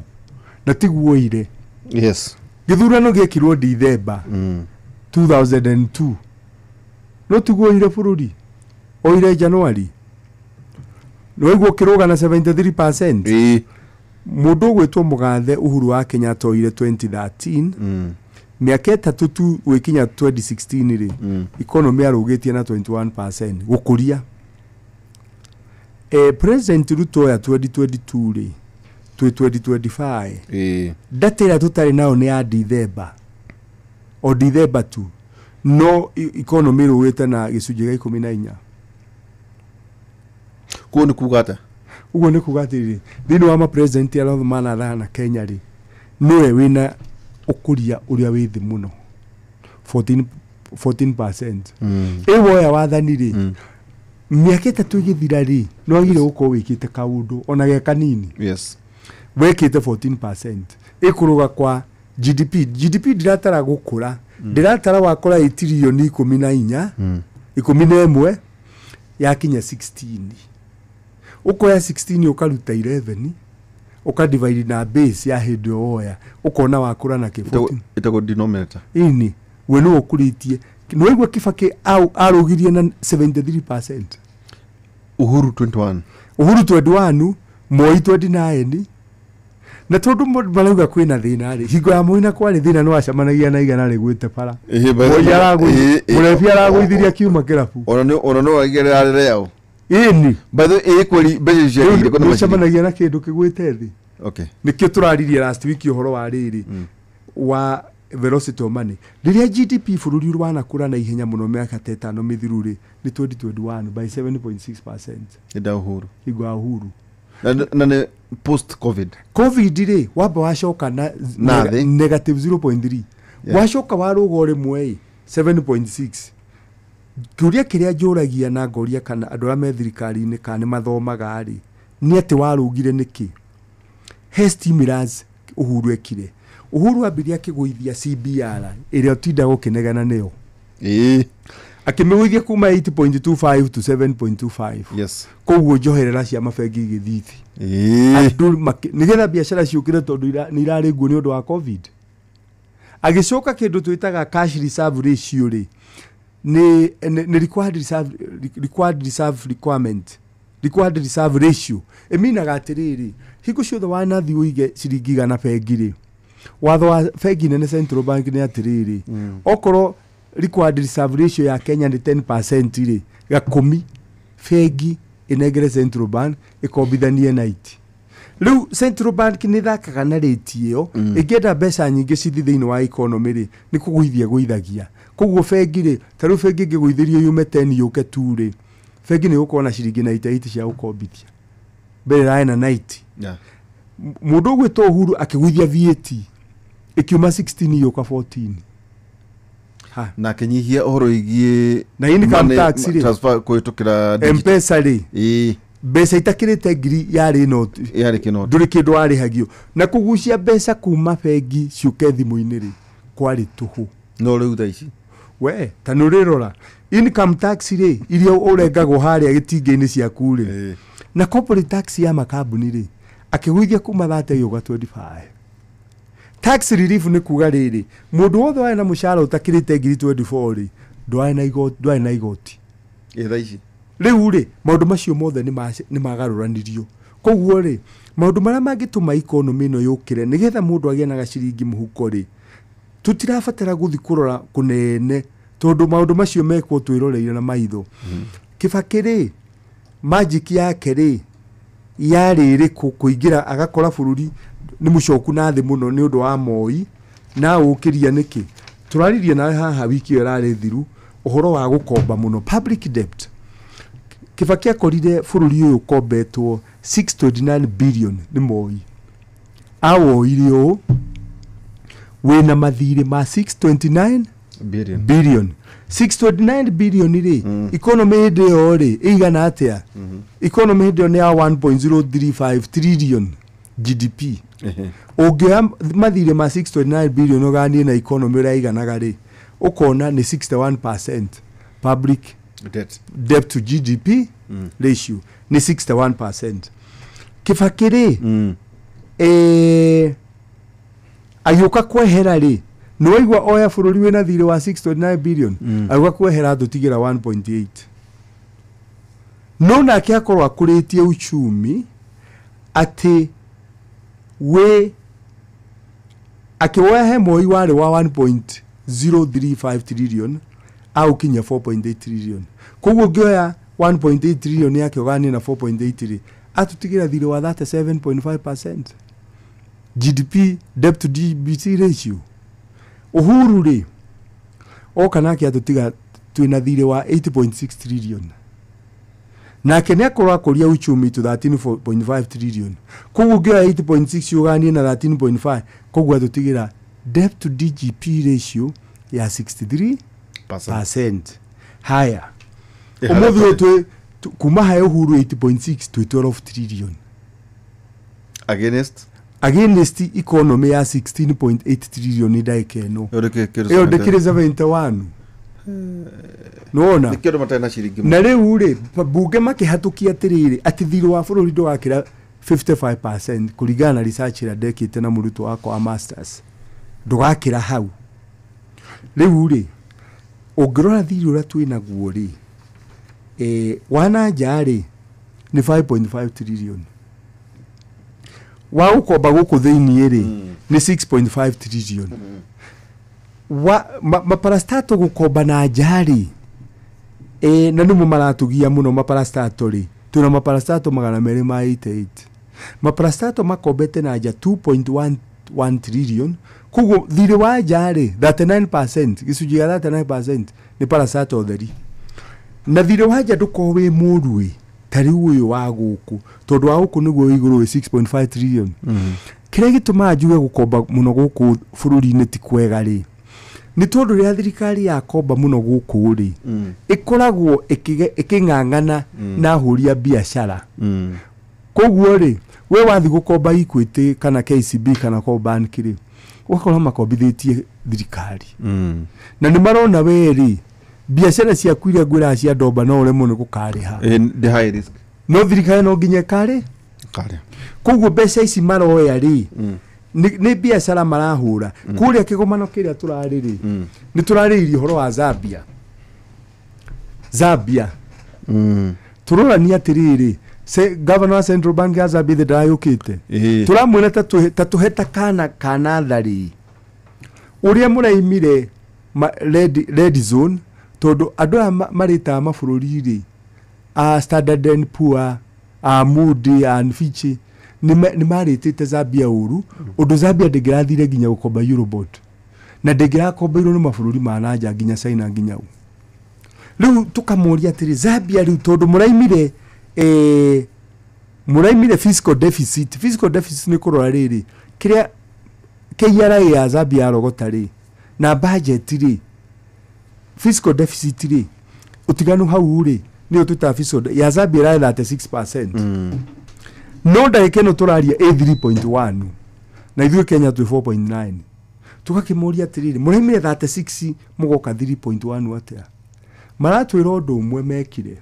na tiguo oire. Yes. Gĩthurano gĩekirwo Dithemba 2002, no tiguo oire bũrũri, oire January. Nĩwaigua ũkĩrũga na 73%. Mũndũ ũgwĩtwo Mũgathe Uhuru wa Kenyatta oire 2013, mĩaka 3 tu gwĩkinya 2016 rĩ, economy arũgĩtie na 21% gũkũria. President Ruto ya 2022 rĩ, twĩ 2025, data ĩrĩa tũtarĩ nayo nĩ ya Dithemba, o Dithemba tu, no economy ĩrũgĩte na gĩcunjĩ gĩa 14. Kũu nĩ kuga atĩa? Ũguo nĩ kuga atĩrĩrĩ, thĩinĩ wa ma-president arĩa othe manathana Kenya rĩ, nĩwe wĩna ũkũria ũrĩa wĩ thĩ mũno, 14%. Ĩ woya wathani rĩ, mĩaka 3 ĩgĩthira rĩ, nĩ wagĩrĩire gũkorwo wĩkĩte kaũndũ ona ge kanini. Yes. Wekĩte 14%. Ĩkũrũga kwa GDP. GDP ndiratara gũkũra, ndiratara wakora ĩ tirioni 14, 11 yakinya 16. Ũkoya 16 ũkaruta 11, ũkadivide na base ya hĩndĩ ĩyo woya, ũkona wakũra na kĩ 14. Ĩtagwo denominator. Ĩni, we nĩwe ũkũrĩtie. Nĩwaigua Kibaki arũgirie na 73%. Uhuru 21. Uhuru 21, Moi 29. Na tondũ marauga kwĩna thĩna rĩ, hingo ya Moi na kwarĩ thĩna nĩ wacemanagia na igana rĩgwĩte bara. Moi mũrebi aragũithirie akiuma kĩrabu. Ona no waigĩrĩra rĩao. Ĩni. By the way, kweli mbeca ciagĩrĩire kwĩna Nĩ ũcemanagia na kĩndũ kĩgwĩte thĩ. Okay. Nĩkĩo tũraririe last week ũhoro wa rĩrĩ wa velocity of money. Rĩrĩa GDP bũrũri wanakũra na ihenya mũno mĩaka ta 5 mĩthiru rĩ, nĩ 2021 by 7.6%. Hĩndĩ ya Uhuru. Hingo ya Uhuru. Na nĩ post covid. Covid rĩ, wamba wacoka na negative 0.3. Wacoka warũga o rĩmwe ĩ 7.6. Kĩũria kĩrĩa njũragia na ngoria kana andũ arĩa me thirikari-inĩ kana nĩ mathomaga rĩ, nĩ atĩ warũgire nĩkĩ? He stimulus Uhuru ekire. Uhuru ambirie akĩgũithia CBR ĩrĩa ũtindaga ũkĩnegena nĩyo. Akĩmĩgũithia kuma 8.25 to 7.25. Yes. Koguo njoherera cia mabengi igĩthiĩ thĩ. Andũ nĩgetha biacara ciũkĩre tondũ nĩ irarĩ nguo nĩ ũndũ wa COVID. Agĩcoka kĩndũ twĩtaga cash reserve ratio rĩ, nĩ required reserve requirement, required reserve ratio. Ĩminaga atĩrĩrĩ, hingo ciothe wanathiĩ ũige ciringi 100 bengi rĩ, watho wa bengi nene Central Bank nĩ atĩrĩrĩ, okorwo required reserve ratio ya Kenya nĩ 10% rĩ, gakũmi bengi ĩnengere Central Bank ĩkombithanie 90. Rĩu central bank nĩ ĩthakaga na rate ĩyo. Ĩngĩenda mbeca nyingĩ cithi thĩinĩ wa economy rĩ, nĩ kũgũithia gũithagia. Koguo bengi rĩ, ta rĩu bengi ĩngĩgũithĩrio yume 10 yũke 2 rĩ, bengi nĩ ĩgũkorwo na ciringi 98 cia gũkombithia, mbere ĩrarĩ na 90. Mũndũ ũgwĩtwo Uhuru akĩgũithia VAT, ĩkiuma 16 yũka 14. Ha. Na akĩnyihia ũhoro wĩgiĩ Na income money tax rĩ. Transfer kũhĩtũkĩra digital. M-Pesa rĩ, mbeca itakĩrĩte ngiri yarĩ noti. Yarĩ kĩnoti. Ndũrĩ kĩndũ warĩhagio. Na kũgucia mbeca kuma bengi ciũke thimũ-inĩ rĩ, kwarĩ tũhũ. No rĩu thaa ici We ta nĩ ũrĩrora income tax rĩ, iria ũrengagwo harĩa gĩtingĩ-inĩ ciaku rĩ, na corporate tax ya makambuni rĩ, akĩgũithia kuma 30 gĩũka 25. Tax relief nĩ kuga rĩrĩ, mũndũ wothe warĩ na mũcara ũtakĩrĩte ngiri 24 rĩ, ndwarĩ na igoti, ndwarĩ na igoti. Thaa ici. Rĩu rĩ, maũndũ macio mothe nĩ magarũranirio. Koguo rĩ, maũndũ marĩa mangĩtũma economy ĩno yũkĩre nĩgetha mũndũ agĩe na gaciringi mũhuko rĩ, tũtirabatara gũthiĩ kũrora kũnene, tondũ maũndũ macio mekwo twĩroreire na maitho. Kibaki rĩ, magic yake rĩ yarĩ ĩrĩkũ? Kũingĩra agakora bũrũri nĩ mũcoku na thĩ mũno nĩ ũndũ wa Moi, na ũkĩria nĩkĩ tũraririe nawe haha wiki ĩyo ĩrarĩ thiru ũhoro wa gũkomba mũno, public debt. Kibaki akorire bũrũri ũyũ ũkombetwo 629 billion nĩ Moi. Awoire ũũ wĩna mathirĩ ma 629 billion. Billion, 629 billion rĩ, economy hĩndĩ ĩyo rĩ ĩigana atĩa? Economy hĩndĩ ĩyo nĩ ya 1.035 trillion GDP. Ũngĩoya mathirĩ ma 629 billion ũganie na economy ũrĩa ĩiganaga rĩ, ũkona nĩ 61% public debt. Debt to GDP ratio nĩ 61%. Kibaki rĩ, agĩũka kwehera rĩ, nĩ waigua oya bũrũri wĩna thirĩ wa 629 billion, agĩũka kwehera atũtigĩra 1.8. No nake akorwo akũrĩtie uchumi atĩ wĩ akĩwoya he Moi warĩ wa 1.035 trillion, aũkinyia 4.8 trillion. Koguo ũngĩoya 1.8 trillion yake ũganie na 4.8 rĩ, atũtigĩra thirĩ wa 37.5% GDP debt to GDP ratio. Uhuru rĩ, oka nake atũtiga twĩna thirĩ wa 8.6 trillion, nake nĩ akorwo akũria uchumi to 13.5 trillion. Koguo ũngĩoya 8.6 ũganie na 13.5, koguo atũtigĩra debt to GDP ratio ya 63 percent. Percent. Haya, Ĩ, ũmũthĩ harĩa ũyũ twĩ kuma hae Uhuru 8.6 twĩ 12 trillion. Against Against economy ya 16.8 trillion ndagĩka ĩno. Ĩyo ndĩkĩrĩ Ĩyo ndĩkĩrĩ 71, nĩwona? Nĩkĩo andũ matarĩ na ciringi. Na rĩu rĩ, bunge makĩhatũkia atĩrĩrĩ, atĩ thirĩ wa bũrũri ndũgakĩra 55%, kũringana na research ĩrĩa ndekĩte na mũrutwo wakwa wa masters, ndũgakĩra hau. Rĩu rĩ, ũngĩrora thirĩ ũrĩa twĩ naguo rĩ, wa na nja rĩ nĩ 5.5 trillion, wa gũkomba gũkũ thĩiniĩ rĩ nĩ 6.5 trillion. Wa maparastato gũkomba na nja rĩ, na nĩmo maratũgia mũno. Maparastato rĩ, twĩna maparastato 288. Maparastato makombete na nja 2.11 trillion. Koguo thirĩ wa nja rĩ, 39%, gĩcunjĩ gĩa 39% nĩ parastato theri. Na thirĩ wa nja ndũkorwo wĩ mũru ĩ ta rĩu ũyũ wa gũkũ, tondũ wa gũkũ nĩguo wĩ igũrũ, wĩ 6.5 trillion. Kĩrĩa gĩtũmaga njuge gũkomba mũno gũkũ bũrũri-inĩ ti kwega rĩ, nĩ tondũ rĩrĩa thirikari yakomba mũno gũkũ rĩ, ĩkoragwo ĩkĩng'ang'ana na ahũri a biacara. Koguo rĩ, we wathi gũkomba Equity kana KCB kana Co Bank rĩ, ũgakora makombithĩtie thirikari na nĩ marona we rĩ, biacara ciaku iria ngwĩraga cia ndomba no ũremwo nĩ gũkarĩha. The high risk. No thirikari no nginya ĩkarĩ. Karĩa. Koguo mbeca ici maroya rĩ, nĩ biacara marahũra. Kũrĩa kĩgomano kĩrĩa tũrarĩ rĩ, nĩ tũrarĩrĩirie ũhoro wa Zambia. Zambia tũrorania atĩrĩrĩ, governor wa central bank ya Zambia thĩ ndarayũkĩte. Tũramwĩra ta tũhe ta kana kana tharĩ ũrĩa mũraimire red zone, tondũ andũ aya marĩtaga mabũrũri rĩ, a Standard and Poor, a Moody and Fitch, Nĩ marĩtĩte Zambia ũru ũndũ Zambia ndĩngĩrathire nginya gũkomba Eurobond na ndĩngĩrakombeirwo nĩ mabũrũri ma nanja nginya China nginya u. Rĩu tũkamũria atĩrĩ, Zambia rĩu tondũ mũraimire mũraimire fiscal deficit. Fiscal deficit nĩ kũrora rĩrĩ kĩrĩa KRA ya Zambia yarogota rĩ na budget rĩ, fiscal deficit rĩ, ũtiganu hau rĩ nĩyo twĩtaga fiscal ya Zambia ĩrarĩ 36%. No ndagĩka ĩno tũraria ĩ 3.1 na ithuĩ Kenya twĩ 4.9. Tũgakĩmũria atĩrĩrĩ, mũraimire 36 mũgoka 3.1 atĩa? Maratwĩra ũndũ ũmwe mekire.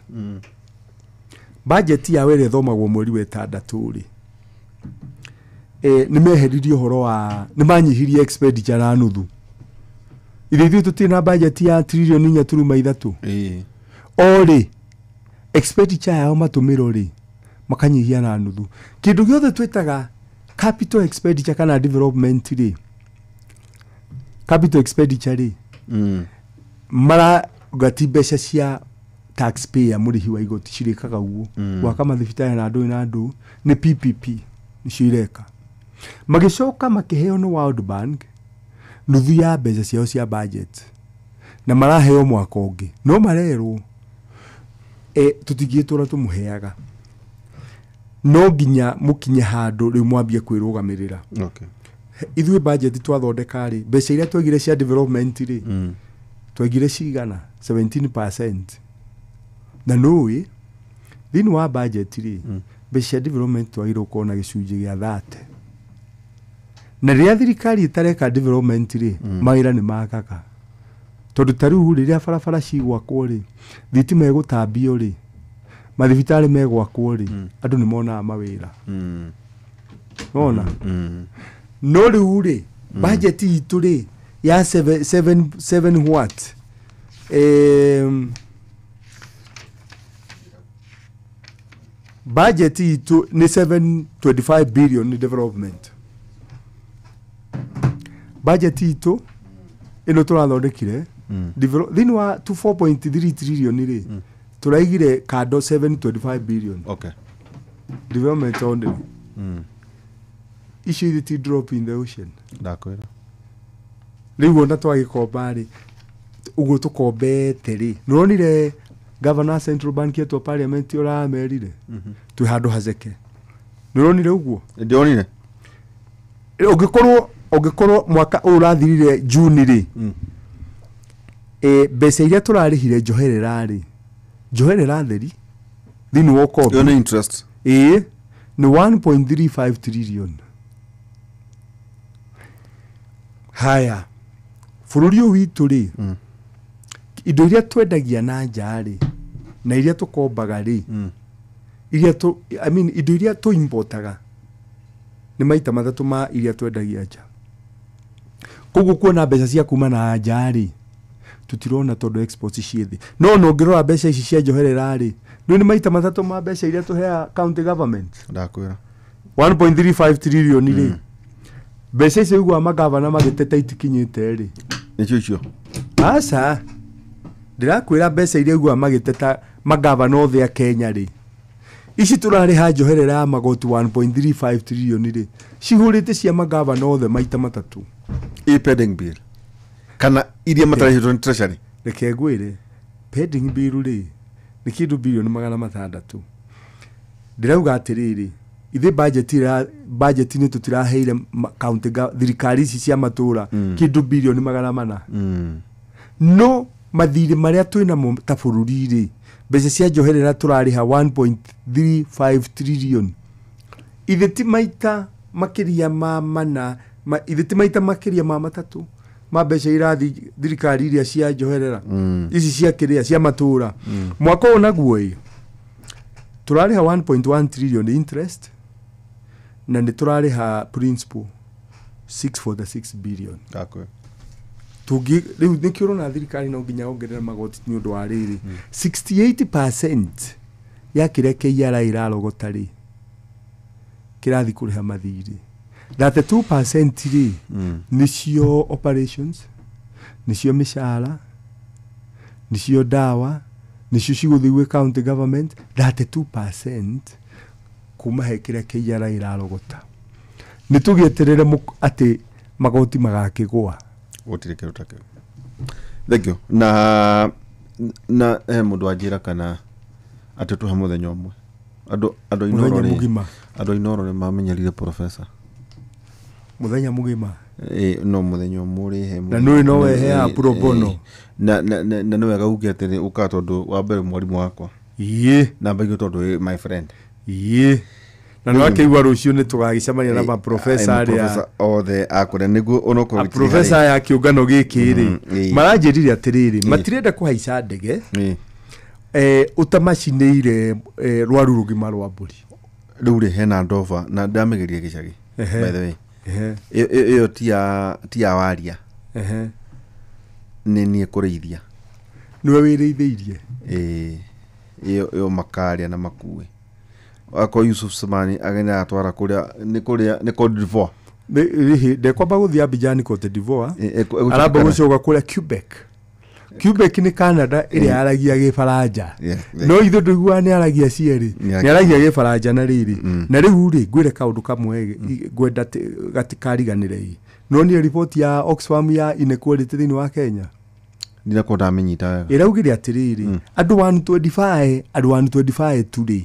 Budget yao ĩrĩa ĩthomagwo mweri wa ĩtandatũ rĩ, nĩ meheririe ũhoro wa nĩ manyihirie expenditure na nuthu. Ithe ithuĩ tũtirĩ na budget ya tririoni 4.3. O rĩ expenditure yao matũmĩro rĩ makanyihia na nuthu. Kĩndũ gĩothe twĩtaga capital expenditure kana development rĩ, capital expenditure rĩ, maragati mbeca cia taxpayer mũrĩhi wa igoti cirĩkaga ũguo. Gwaka mathibitarĩ na ndũĩ na ndũ nĩ PPP nĩcio ireka. Magĩcoka makĩheo nĩ World Bank nuthu ya mbeca ciao cia budget na maraheo mwaka ũngĩ, no marerwo tũtingĩtũra tũmũheaga, no nginya mũkinye handũ rĩu mwambie kwĩrũgamĩrĩra. Okay. Ithuĩ budget twathondeka rĩ, mbeca iria twagire cia development rĩ, twagire cigana 17%. Na nũĩ thĩinĩ wa budget rĩ, mbeca cia development twagĩrĩirwo gũkorwo na gĩcunjĩ gĩa 30. Na rĩrĩa thirikari ĩtareka development rĩ, mawĩra nĩ magaga. Tondũ ta rĩu rĩrĩa barabara cigwakwo rĩ, thitima ĩgũtambio rĩ, mathibitarĩ megwakwo rĩ, andũ nĩ monaga mawĩra. Nona? No rĩu rĩ, budget itũ rĩ ya 7 what? Budget itũ nĩ 725 billion development. Budget itũ ĩno tũrathondekire thĩinĩ wa 4.3 trillion rĩ, tũraigire kando 725 billion. Okay. Development only. Icio ithi ti drop in the ocean. Ndakwĩra. Rĩu ona twagĩkomba rĩ, ũguo tũkombete rĩ, nĩũronire Governor Central Bank yetwo parliament ũramerire twĩ handũ haceke. Nĩũronire ũguo? Ndionire. Ũngĩkorwo mwaka ũyũ ũrathirire June rĩ, mbeca iria tũrarĩhire njoherera rĩ, njoherera theri thĩinĩ wa ũkombi Ĩyo nĩ interest. Ĩĩ, nĩ 1.35 trillion. Haya, bũrũri ũyũ witũ rĩ, indo iria twendagia na nja rĩ na iria tũkombaga rĩ, iria I mean, indo iria tũimportaga nĩ maita matatũ ma iria twendagia nja. Koguo kuona mbeca cia kuma na nja rĩ, tũtirona tondũ exports ciĩ thĩ. No ona ũngĩrora mbeca ici cia njoherera rĩ, rĩu nĩ maita matatũ ma mbeca iria tũheaga county government. Ndakwĩra. 1.35 trillion rĩ. Mbeca icio iguaga magavana magĩteta itikinyĩte rĩ. Nĩcio icio. Aca. Ndĩrakwĩra mbeca iria iguaga magĩteta magavana othe a Kenya rĩ. Ici tũrarĩha njoherera ya magoti 1.35 trillion rĩ, cihũrĩte cia magavana othe maita matatũ. Ĩ pending bill. Kana iria matarĩhĩtwo nĩ treasury. Reke ngwĩre, pending bill rĩ nĩ kĩndũ bilioni 600. Ndĩrauga atĩrĩrĩ, ithuĩ budget nĩ tũtiraheire county thirikari ici cia matũra kĩndũ bilioni 400. No mathirĩ marĩa twĩnamo ta bũrũri rĩ, mbeca cia njoherera tũrarĩha 1.35 trillion. Ithe ti maita makĩria ma mana, ithe ti maita makĩria ma matatũ ma mbeca irathi thirikari iria cia njoherera ici cia kĩrĩa cia matũra. Mwaka ũyũ naguo ĩ tũrarĩha 1.1 trillion interest na nĩ tũrarĩha principal 646 billion. Ndakwĩra. Tũngĩ rĩu nĩkĩo ũrona thirikari no nginya ongerere magoti nĩ ũndũ wa rĩrĩ. 68% ya kĩrĩa KRA ĩrarogota rĩ kĩrathiĩ kũrĩha mathirĩ. 32% rĩ nĩcio operations, nĩcio mĩcara, nĩcio ndawa, nĩcio cigũthiĩ gwĩ county government. 32% Kuma he kĩrĩa KRA ĩrarogota. Nĩ tũgĩeterere atĩ magoti magakĩgũa. Gũtirĩ kĩndũ ta kĩu. Thank you. Na he mũndũ wanjĩra kana atĩ tũhe mũthenya ũmwe. Andũ Inooro rĩ, andũ Inooro nĩ mamenyerire professor. Mũthenya mũgima. No mũthenya ũmwe ũrĩhe. Na nũĩ no weheaga pro bono. Na nĩ wega uge atĩrĩ ũkaga tondũ wa mbere mwarimũ wakwa. Ĩĩ. Namba igĩrĩ tondũ my friend. Ĩĩ. Na nĩ wakĩigua rũciũ nĩ tũgagĩcemania na maprofesa arĩa othe akũrĩa nĩguo onokorwo gĩtirĩ profesa ya kĩũngano gĩkĩ rĩ maranjĩrire atĩrĩrĩ matirenda kũhaica ndege ũtamacinĩire rwaru rũgima rwa mbũri. Rĩu rĩ hena ndova na ndamĩgeria gĩcagi by the way. Ĩyo ti ya waria. Nĩ niĩ kũrĩithia. Nĩwe wĩrĩithĩirie? Ĩyo makaria na makue. Ako Yusuf Samani agenda atwara kuria ni kuria ni Cote d'Ivoire. Ndekwamba gũthiĩ Abidjan Cote d'Ivoire. Aramba gũcoka kũrĩa Quebec. Quebec nĩ Canada ĩrĩa yaragia Gĩbaranja. No ithuĩ ndũiguaga nĩ aragia cierĩ. Nĩ aragia Gĩbaranja na rĩrĩ. Na rĩu rĩ ngwĩre kaũndũ kamwe ngwenda gatikariganĩre. No nĩ riboti ya Oxfam ya inequality thĩinĩ wa Kenya. Ndinakorwo ndamenyita wega. Ĩraugire atĩrĩrĩ andũ 125 andũ 125 tu rĩ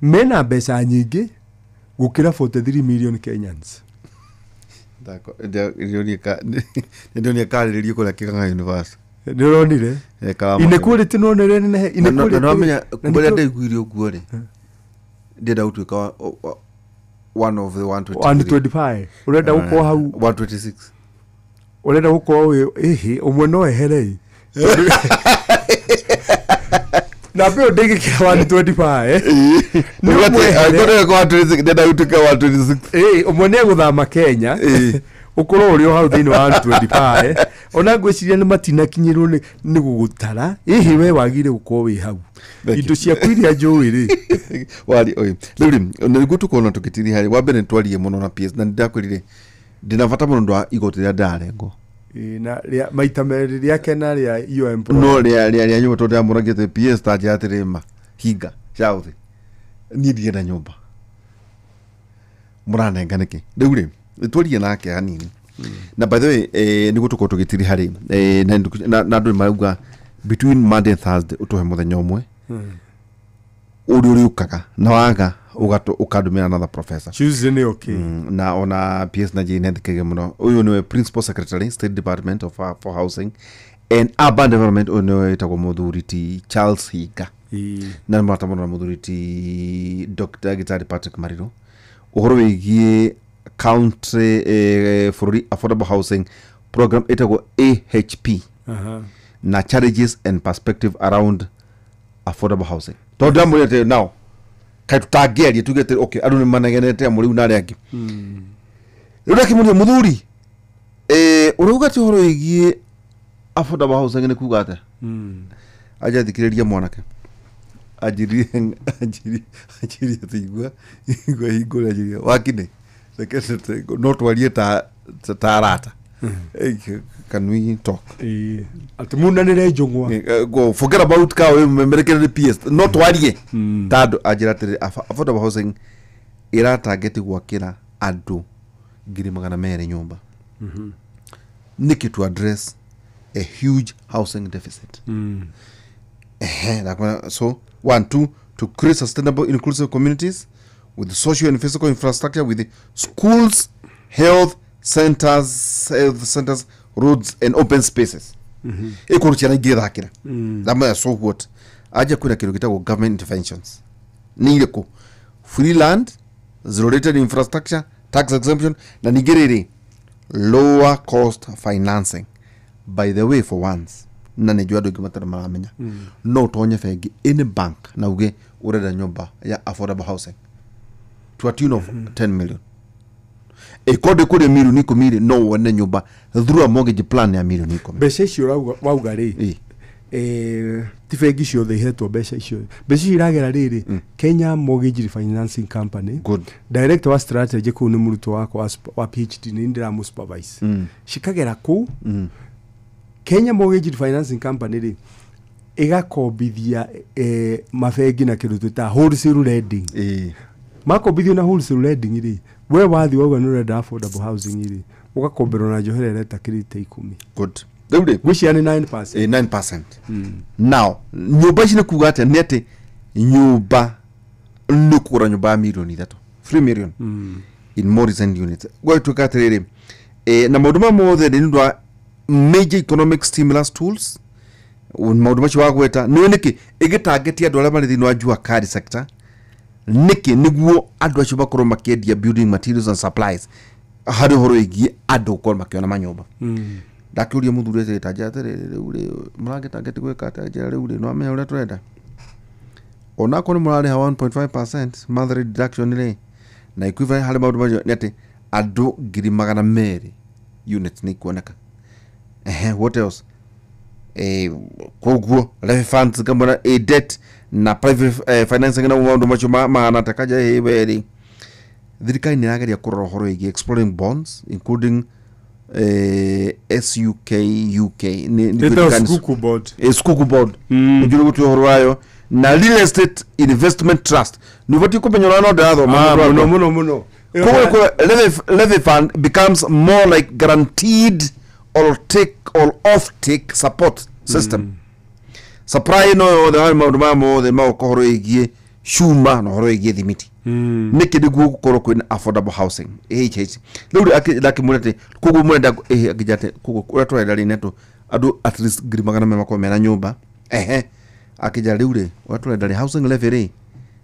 mena mbeca nyingĩ gũkĩra 43 million Kenyans. Ndĩronia karĩrĩrio kũrĩa Kĩganga University. Nĩũronire? Inequality no nĩ nenehe. Inequality. Na wamenya kũrĩa ndaiguire ũguo rĩ ndĩrenda gũtuĩka one of the 123. 125. Ũrenda gũkorwo hau 126. Ũrenda gũkorwo ĩhĩ ũmwe no ehere. Na mbĩo ndĩgĩkĩra 125. Ũmwe nĩ egũthama Kenya ũkorwo ũrĩ o hau thĩinĩ wa 125. Ona ngwĩciria nĩ matinakinyĩrwo nĩ gũgũtara. Ĩhĩ we wagire gũkorwo wĩ hau. Indo ciaku iria njũĩ rĩ. Wari oi. Rĩu rĩ nĩguo tũkorwo tũgĩtiri harĩ wa mbere nĩtwarie mũno na PS na nĩndakwĩrire ndĩna bata mũno ndwa igoti rĩrĩa ndĩrarengwo. Na rĩa maita merĩ rĩake na rĩa EOM no rĩa nyũmba tondũ ndĩramũragĩte PS ta njĩra atĩrĩ ma hinga ciaũthĩ niĩ ndirenda nyũmba mũranenga nĩkĩ. Rĩu rĩ twarie nake hanini na by the way nĩguo tũkorwo tũgĩtiri harĩ na andũ marauga between Monday and Thursday ũtũhe mũthenya ũmwe ũrĩa ũrĩũkaga na waga ũkandũmĩra another professor. Tuesday nĩ okay. Na ona PS na Jane nĩthikĩrĩria mũno. Ũyũ nĩwe Principal Secretary State Department of for Housing and Urban Development. Ũyũ nĩwe wĩtagwo mũthuri ti Charles Hinga. Na nĩ mũrata mũno na mũthuri ti Dr. Gitari Patrick Mariru ũhoro wĩgiĩ county bũrũri affordable housing program ĩtagwo AHP na challenges and perspective around affordable housing. Tondũ ndamwĩrĩte now kaĩ tũtangĩaria tuge atĩ okay andũ nĩ manegenete amwe rĩu na arĩa angĩ. Rĩu ndakĩmũria mũthuri ũrauga atĩ ũhoro wĩgiĩ affordable housing nĩ kuga atĩa? Anja thikĩrĩria mwanake anjirie atĩ igua hingũre anjirie wakine reke no twarie ta arata. Can we talk? Atĩ munanĩre njũng'wa. Go forget about ka we merekere PS no twarie ta andũ anjĩra atĩrĩ affordable housing ĩratangeti gwakĩra andũ 200,000 nyũmba. Nĩkĩ to address a huge housing deficit. So 1 2 to create sustainable inclusive communities with social and physical infrastructure with schools, health centers, roads and open spaces. Ĩkorwo ciana ingĩthakĩra. Ndamaya so what aja kwĩra kĩndũ gĩtagwo government interventions. Nĩ irĩkũ? Free land, zero rated infrastructure, tax exemption na ningĩ rĩrĩ lower cost financing. By the way for once na nĩ njũĩ andũ aingĩ matarĩ maramenya no ũtonye bengi any bank na uge ũrenda nyũmba ya affordable housing to a tune of 10 million. Ĩkorwo ndĩkũrĩa mirioni 10 rĩ no wone nyũmba through a mortgage plan ya mirioni 10. Mbeca icio wauga rĩ ti bengi ciothe ihetwo mbeca icio. Mbeca icio iragera rĩrĩ Kenya Mortgage Refinancing Company. Good. Director wa strategy kũu nĩ mũrutwo wakwa wa PhD nĩ ndĩramũ supervise. Cikagera kũu Kenya Mortgage Refinancing Company rĩ Ĩgakombithia mabengi na kĩndũ twĩtaga wholesale lending. Makombithio na wholesale lending rĩ, we wathiĩ wauga nĩ ũrenda affordable housing rĩ, ũgakomberwo na njoherera ĩtakĩrĩte 10. Good. Rĩu rĩ, Ngwĩciria nĩ 9%. 9%. Now nyũmba ici nĩ kuga atĩa? Nĩ atĩ nyũmba nĩ kũgũra nyũmba ya mirioni 3, 3 million in more recent units, gwatuĩka atĩrĩrĩ, na maũndũ maya mothe nĩ ũndũ wa major economic stimulus tools. Maũndũ macio wagweta nĩwe nĩkĩ ĩgĩtangĩtie andũ arĩa marĩ thĩinĩ wa jua kali sector, nĩkĩ nĩguo andũ acio makorwo makĩendia building materials and supplies harĩ ũhoro wĩgiĩ andũ gũkorwo makĩona manyũmba. Ndakĩũria mũthuri atĩrĩ, ta njĩra atĩrĩrĩ, rĩu rĩ mũrangĩtangĩti gwĩka atĩa? Njĩra rĩu rĩ, nĩwamenya ũrĩa tũrenda, onakorwo nĩ mũrarĩha 1.5% monthly deduction rĩ, na equivalent harĩ maũndũ macio nĩ atĩ andũ 200,000 units nĩ ikuoneka. Ehe, what else? Koguo levy funds ngamona debt na private financing na maũndũ macio mahana ta kaja we rĩ, thirikari nĩ ĩrageria kũrora ũhoro wĩgiĩ exploring bonds including SUK UK Ĩtagwo Sukuk bond. Sukuk bond nĩ gũtua ũhoro wayo na real estate investment trust. Nĩ ũbatiĩ kũmenya ũrĩa no ndĩrathoma. Ah, mũndũ mũno wakwa. mũno mũno. Koguo levy fund becomes more like guaranteed or take or off take support system. Supply no yothe harĩ maũndũ maya mothe magoka ũhoro wĩgiĩ cuma na ũhoro wĩgiĩ thimiti, nĩkĩ nĩguo gũkorwo kwĩna affordable housing AHH. Rĩu rĩ, ndakĩmwĩra atĩ koguo mũrenda akĩnjĩra atĩ koguo ũrĩa tũrenda rĩ nĩ atĩ andũ at least 200,000 makorwo mena nyũmba. Ehe, akĩnjĩra rĩu rĩ, ũrĩa tũrenda rĩ, housing levy rĩ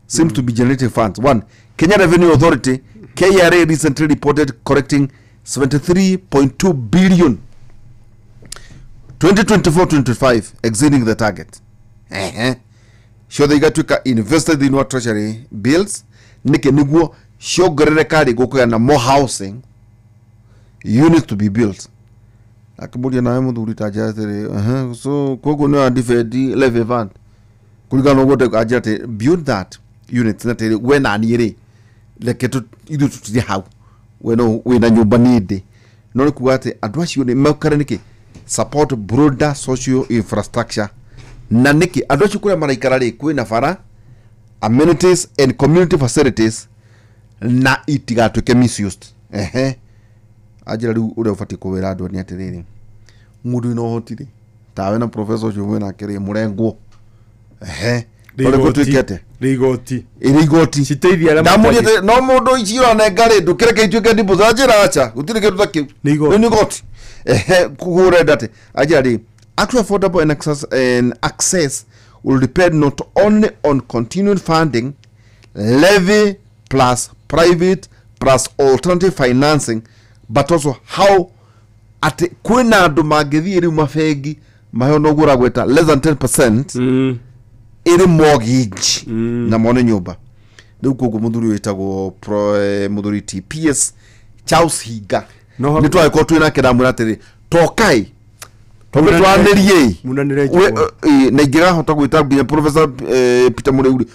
seems to be generating funds. One, Kenya Revenue Authority, KRA, recently reported collecting 73.2 billion 2024-25, exceeding the target. Ehe, ciothe igatuĩka invested thĩinĩ wa treasury bills, nĩkĩ nĩguo ciongerereka rĩ, gũkũgĩa na more housing units to be built. Akĩmũria nawe mũthuri ta njĩra atĩrĩ, "Ehe, so koguo nĩ defend levy fund kũringana na ũguo?" Anjĩra atĩ beyond that units na atĩrĩ, we na niĩ rĩ, reke ithuĩ tũtirĩ hau, we no wĩna nyũmba, niĩ ndĩ no nĩ kuga atĩ andũ acio nĩ mekare nĩkĩ support broader social infrastructure, na nĩkĩ andũ acio kũrĩa maraikara rĩ, kwĩna bara, amenities and community facilities, na itigatuĩke misused. Ehe, anjĩra rĩu ũrĩa ũbatiĩ kũwĩra andũ nĩ atĩrĩrĩ, mũndũ wĩna ũhoti rĩ, tawe na professor ũcio mwĩnake rĩ, mũrengwo. Ehe, Rĩ tondũ igoti. gũtuĩke atĩa? Rĩ igoti. Ĩrĩ igoti. Citeithie arĩa Ndamũria matarĩ. atĩ, no mũndũ ici ũranenga rĩ, ndũkĩreke ituĩke deposit. Anjĩra acha, gũtirĩ kĩndũ ta kĩu. Nĩ igoti. Rĩu nĩ igoti. Ehe, koguo ũrenda atĩ anjĩra rĩ, actual affordable and access will depend not only on continued funding, levy plus private plus alternative financing, but also how atĩ kwĩna andũ mangĩthiĩ rĩu mabengi maheo noguo ũragweta less than 10% ĩrĩ mortgage na mone nyũmba. Rĩu koguo mũthuri ũyũ wĩtagwo mũthuri TPS Charles Hinga, nĩ twagĩkorwo twĩ nake, ndamwĩra atĩrĩ, tokai tondũ twanĩrie. Munanĩre njũgũma. Na ingĩgahota gwĩta nginya Professor Peter Mũrĩu rĩ,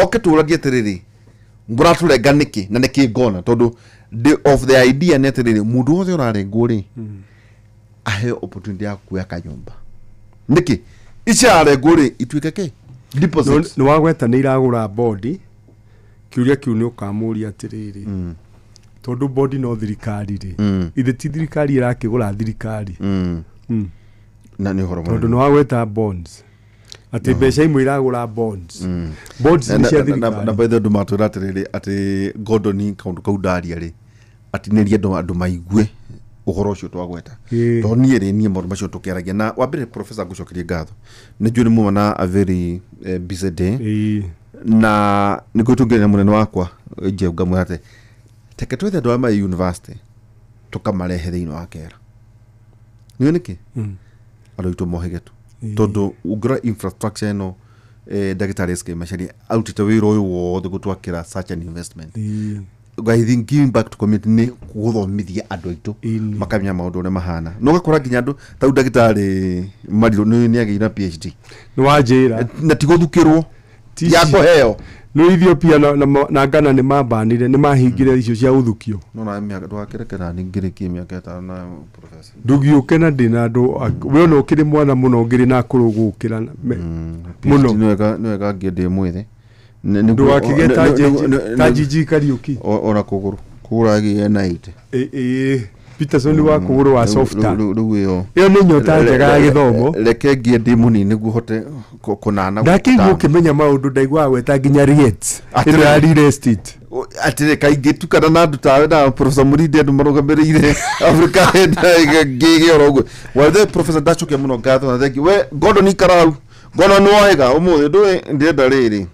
oke tũragie atĩrĩrĩ, mũratũrenga nĩkĩ na nĩkĩ ngona, tondũ the of the idea nĩ atĩrĩrĩ, mũndũ wothe ũrarengwo rĩ, aheo opportunity ya kuoya kanyũmba. Nĩkĩ ici ararengwo rĩ, ituĩke kĩ deposit. Nĩ wagweta nĩ iragũra bondi. Kĩũria kĩu nĩ ũkamũria atĩrĩrĩ, tondũ bondi no thirikari rĩ, ithe ti thirikari ĩrakĩgũra thirikari? Na nĩ ũhoro Tondũ nĩ wagweta bonds, atĩ mbeca imwe iragũra bonds, bonds nĩ cia na thirikari. by the andũ matwĩra atĩrĩrĩ, atĩ Gordon kaũndũ kau ndaria rĩ, atinĩrie andũ maigue ũhoro ũcio twagweta. Tondũ niĩ rĩ, niĩ maũndũ macio tũkĩaragia na wa mbere, professor, ngũcokerie ngatho, nĩ njũĩ nĩ muma na a very busy day. Na nĩ gwĩtũngĩrĩra mũnene wakwa nje ngamwĩra atĩ teke twethe andũ arĩa marĩ university tũkamarehe thĩinĩ wa kera nĩũ nĩkĩ andũ aitũ mohĩge tu, tondũ ũngĩrora infrastructure ĩno, ndagĩtarĩ SK Macharia arutĩte wĩra ũyũ wothe gũtwakĩra such an investment. I think giving back to community nĩ gũthomithia andũ aitũ makamenya maũndũ ũrĩa mahana, no ũgakora nginya andũ tau ndagĩtarĩ Marirũ nĩ agĩire na PhD. Nĩ wanjĩra. Na ti gũthukĩrwo, Ti ya kũheo. No Ethiopia na Ghana nĩ mabanire nĩ mahingire icio cia uthukio. No na mĩaka ndũgakĩrekera ningĩrĩkie mĩaka 5 na professor. Ndũgĩũke na ndĩna andũ we ona ũkĩrĩ mwana mũno ngĩrĩ na akũrũ gũkĩra mũno. Nĩ wega ngĩe ndĩ mwĩthĩ. Ndũgakĩgĩe ta Jiji Kariuki. Ona kũgũrũ. Kũgũrũ agĩe na 80. Ĩĩ Peterson wa kũgũrũ wa softer. Rĩu ĩyo. Ĩyo nĩ nyota njega ya gĩthomo. Reke ngie ndĩ mũnini nĩguo hote kũnana. Ndakĩigua ũkĩmenya maũndũ ndaiguaga gweta nginya REITs. Ĩno ya real estate. Atĩrĩ kaingĩ tukana na andũ tawe na Professor Mũrindi andũ marũgamĩrĩire Africa ngĩgĩ oro ũguo. Well the Professor ndacokia mũno ngatho na thengi. We Gordon ikara hau. Gordon nĩ wohĩga ũmũthĩ ndũĩ ndĩrenda rĩrĩ.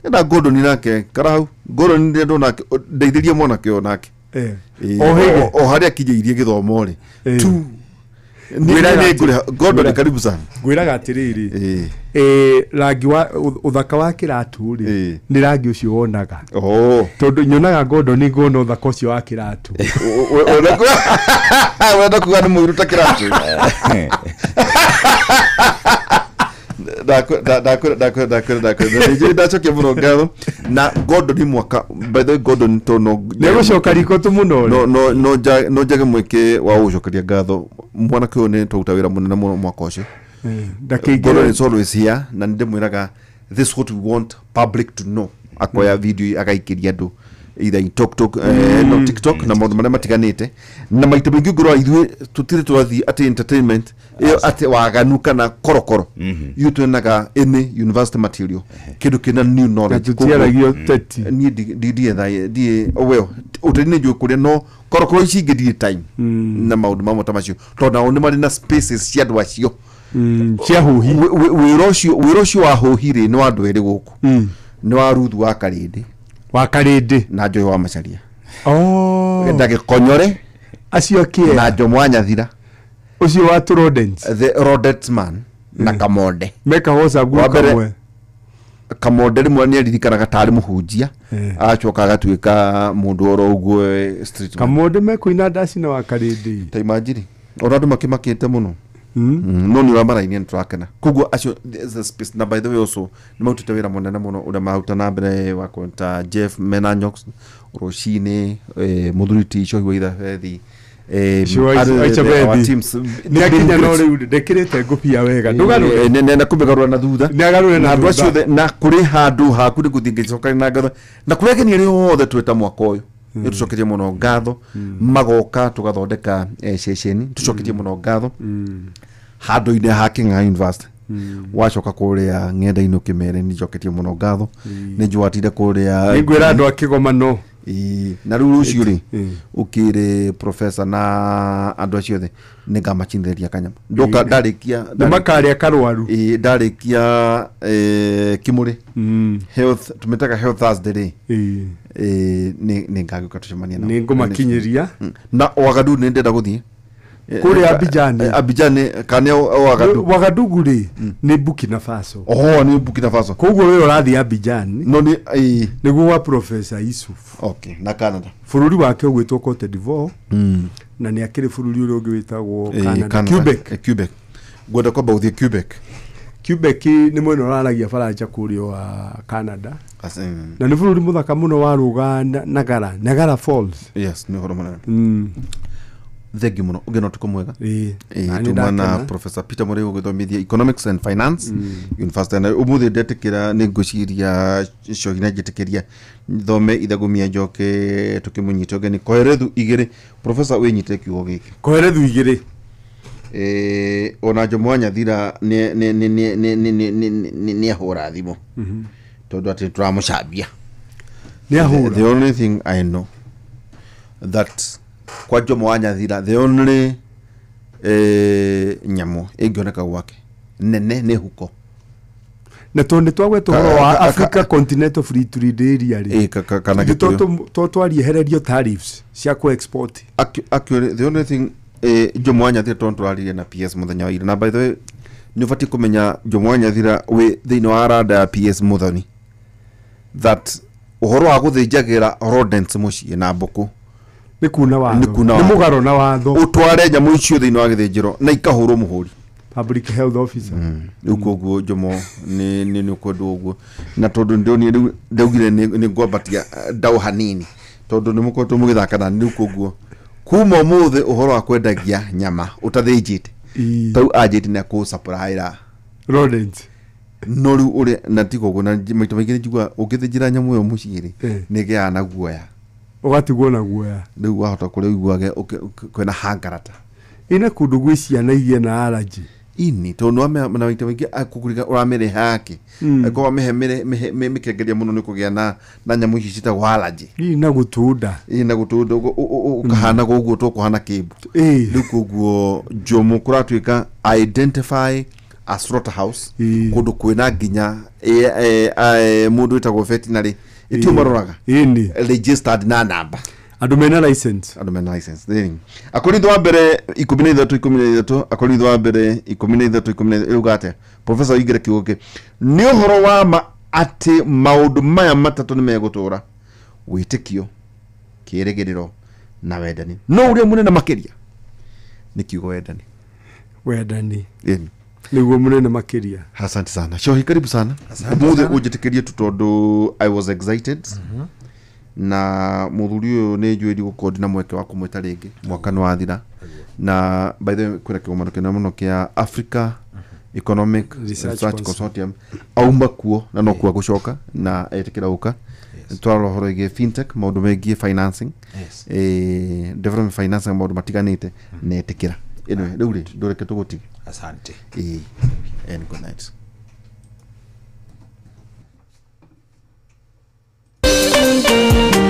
Ndĩrenda Gordon nake ikara hau. Gordon ndĩrenda nake ndeithĩrie mwanake ũyũ nake. O harĩa akinyĩirie gĩthomo rĩ. Tu Gordon karibu sana. Ngwĩraga atĩrĩrĩ. Rangi wa ũthaka wa kĩratũ rĩ nĩ rangi ũcio wonaga. Tondũ nyonaga Gordon ngona ũthaka ũcio wa kĩratũ. Wenda kuga nĩ mũiru ta kĩratũ. Ndakwĩra ndacokia mũno ngatho na Gordon nĩ mwaka by the way Gordon to no nĩegũcoka riko tu mũno no njage mweke wa gũcokeria ngatho mwanake ũyũ nĩ twaruta wĩra mũnene mũno mwaka ũcio. Gordon is always here na nĩndĩmwĩraga this is what we want public to know. Akoya video agaikĩria andũ either in TikTok no TikTok na maũndũ marĩa matiganĩte na maita maingĩ ngorwo ithuĩ tũtirĩ twathiĩ atĩ entertainment ĩyo atĩ waganu kana korokoro ithuĩ twenaga any university material kĩndũ kĩna new knowledge tũtiaragio teti niĩ ndiĩ well ũteti nĩ njũĩ kũrĩa no korokoro ici ingĩ ndirĩ time na maũndũ mamwe ta macio tondũ nao nĩ marĩ na spaces cia andũ acio cia huhi wĩra ũcio wa huhi rĩ nĩ wa andũ erĩ gũkũ nĩ wa Ruth wa Karĩndĩ wa Karĩndĩ na Joy wa Macharia. Oh. Ndagĩkonyore acio kĩe na Jomo wa Nyathira ũcio wa Rodents the Rodents man na Kamonde meka WhatsApp group kamwe Kamonde rĩmwe nĩ aririkanaga tarĩ mũhunjia acoka agatuĩka mũndũ oro ũguo street Kamonde mekũina ndaci na wa Karĩndĩ ta imagine ona andũ makĩmakĩte mũno no nĩ ũramaraini nĩ tũrakena koguo acio the space na by the way also nĩ marutĩte wĩra mũnene mũno ũrĩa maruta na mbere wa kwenta Jeff Menanyox rũcinĩ mũthuri ti Cohi wa Ithabethi nĩ akinya no rĩu ndekĩrĩte ngũbia wega ndũgarũre nenda kũmĩgarũra na thutha nĩagarũre na andũ acio othe na kũrĩ handũ haku nĩ gũthiĩ ngĩcokania na ngatho na kũrĩ ageni arĩa othe twĩta mwaka ũyũ nĩ tũcoketie mũno ngatho magoka tũgathondeka ceceni tũcoketie mũno ngatho handũ-inĩ ha King'a University wacoka kũrĩa ng'enda-inĩ ũkĩmere nĩ njoketie mũno ngatho nĩ njwatire kũrĩa nĩngwĩra andũ a kĩgomano na rĩu rũciũ rĩ ũkĩrĩ professor na andũ acio othe nĩ ngamacindĩrĩria kanyama ndoka ndarĩkia nĩ makarĩa karwaru ndarĩkia Kimũrĩ health tũmĩtaga health Thursday rĩ nĩ ngagĩũka tũcemanie nao nĩ ngũmakinyĩria na Ouagadougou nĩ ndĩrenda gũthiĩ kũrĩa Abidjan Abidjan kana Ouagadougou Ouagadougou rĩ nĩ Burkina Faso oho nĩ Burkina Faso koguo we ũrathiĩ Abidjan no nĩ nĩguo wa Professor Yusuf okay na Canada bũrũri wake ũgwĩtwo Cote d'Ivoire na nĩ akĩrĩ bũrũri ũrĩa ũngĩ wĩtagwo Canada Quebec Quebec ngwenda kwamba gũthiĩ Quebec Quebec nĩ mwena ũraragia Faranja kũrĩa wa Canada na nĩ bũrũri mũthaka mũno wa rũga Niagara Niagara Falls yes nĩ ũhoro mũnene thengi mũno ũngĩ no ũtukũ mwega tuma na Professor Peter Mũrĩu ũgĩthomithia Economics and Finance University na ũmũthĩ ndetĩkĩra nĩ ngwĩciria Cohi na njĩtĩkĩria thome ithagumia njoke tũkĩmũnyite ũgeni koherethu igĩrĩ Professor wĩnyite kiugo gĩkĩ koherethu igĩrĩ ona Jomo wa Nyathira nĩ ahũra thimũ tondũ atĩ tũramũcambia nĩ ahũra the only thing I know that kwa Jomo wa Nyathira the only nyamũ ĩngĩoneka gwake nene nĩ huko na tondũ nĩ twagweta ũhoro wa Africa Continental Free Trade Area rĩ kana to twariehererio tariffs cia kũ export actually the only thing Jomo wa Nyathira tondũ tũraririe na PS mũthenya wa ira na by the way nĩ ũbatiĩ kũmenya Jomo wa Nyathira wĩ thĩinĩ wa rada ya PS Muthoni that ũhoro wa gũthĩnjagĩra rodents mũciĩ na mbũkũ nĩ kuna watho nĩ mũgaro na watho ũtware nyamũ icio thĩinĩ wa gĩthĩnjĩro na ikahũrwo mũhũri Public health officer. Rĩu koguo Njomo nĩ ũkwendwo ũguo, na tondũ ndĩronire rĩu ndaugire nĩ ngwambatia ndau hanini tondũ nĩ mũkoretwo mũgĩthaka na rĩu koguo kuma ũmũthĩ ũhoro wa kwendagia nyama ũtathĩnjĩte tau anjĩte nĩ akũsupplyra rodent no rĩu ũrĩa na ti koguo na maita maingĩ nĩnjiguaga ũngĩthĩnjĩra nyamũ ĩyo mũciĩ rĩ nĩ ĩgĩaga na guoya, ũgatigwo na guoya. Rĩu wahota kũrĩa ũiguage kwĩna hangarata ina kũndũ gwĩ ciana iria na allergy ini tondu na maita maingĩ akũgũrĩga ũramĩrehe yake angĩkorwo wamĩhe mĩkengeria mũno nĩ kũgĩa na nyamũ ici ciĩtagwo allergy ina gũtũnda ina gũtũnda ũkahanaga ũguo tũkũhana kĩmbu. Rĩu koguo Njomo kũratuĩka identify a slaughterhouse kũndũ kwĩna nginya mũndũ wĩtagwo veterinary ĩtio maroraga registered na namba andũ mena license, andũ mena license. Thĩni Akorintho wa mbere 13 13 Akorintho wa mbere 13 13 ĩruga atĩa? Professor Igere kiugo kĩ nĩ ũhoro wa ma atĩ maũndũ maya matatũ nĩ megũtũra: wĩtĩkio, kĩĩrĩgĩrĩro na wendani. No ũrĩa mũnene makĩria nĩ kiugo wendani. Wendani nĩguo mũnene makĩria. Asante sana Shohi, karibu sana. Ũmũthĩ ũnjĩtĩkĩrie tu tondũ I was excited. Na muthuri uyu ni njui ndigũkorwo ndina mweke wa kumwĩta rĩngĩ mwaka nĩ wathira. Na by the way kwĩna kĩgomano kĩnene mũno kĩa Africa Economic Research Consortium auma kuo na no kuo gũcoka na etĩkĩra gũka twarora ũhoro wĩgiĩ fintech, maũndũ megiĩ financing, development financing, maũndũ matiganĩte na etĩkĩra. Anyway, rĩu rĩ ndũreke tũgũtige. Asante. And good night. Yeah.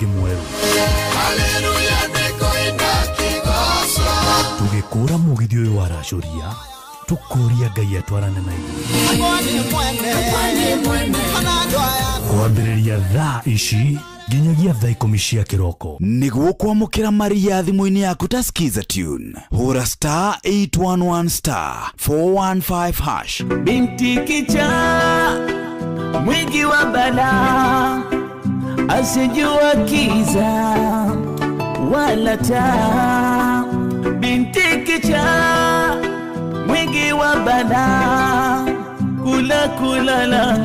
ũngĩ mwerũ. Tũgĩkũra mũgithi ũyũ waracũria, tũkũria Ngai atwarane na ithuĩ. Kwambĩrĩria thaa ici nginyagia thaa 10 cia kĩroko. Nĩguo kwamũkĩra Maria thimũ-inĩ yaku ta Skiza Tune, hũra star 811 star 415 hash. Binti kichaa mwingi wa balaa, asijua kiza wala taa. Binti kichaa mwingi wa balaa, kula kulala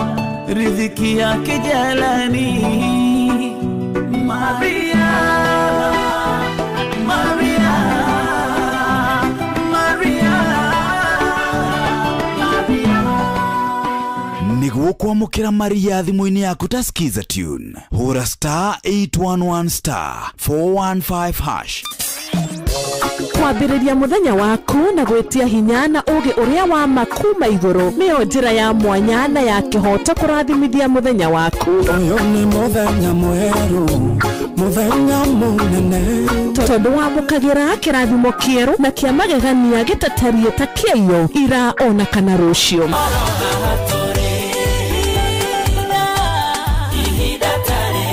riziki yake jalani. Maria, Maria, Maria, Maria. Nĩguo kwamũkĩra Maria thimũ-inĩ yaku ta Skiza Tune, hũra star 811 star 415 hash. Kwambĩrĩria mũthenya waku na gwĩtia hinya na ũgĩ ũrĩa wa makuma igũrũ nĩyo njĩra ya mwanya na ya kĩhoto kũrathimithia mũthenya waku. Ũyũ nĩ mũthenya mwerũ, mũthenya mũnene, tondũ wamũkagĩra kĩrathimo kĩerũ na kĩa magegania gĩtatariĩ ta kĩaiyo ira ona kana rũciũ.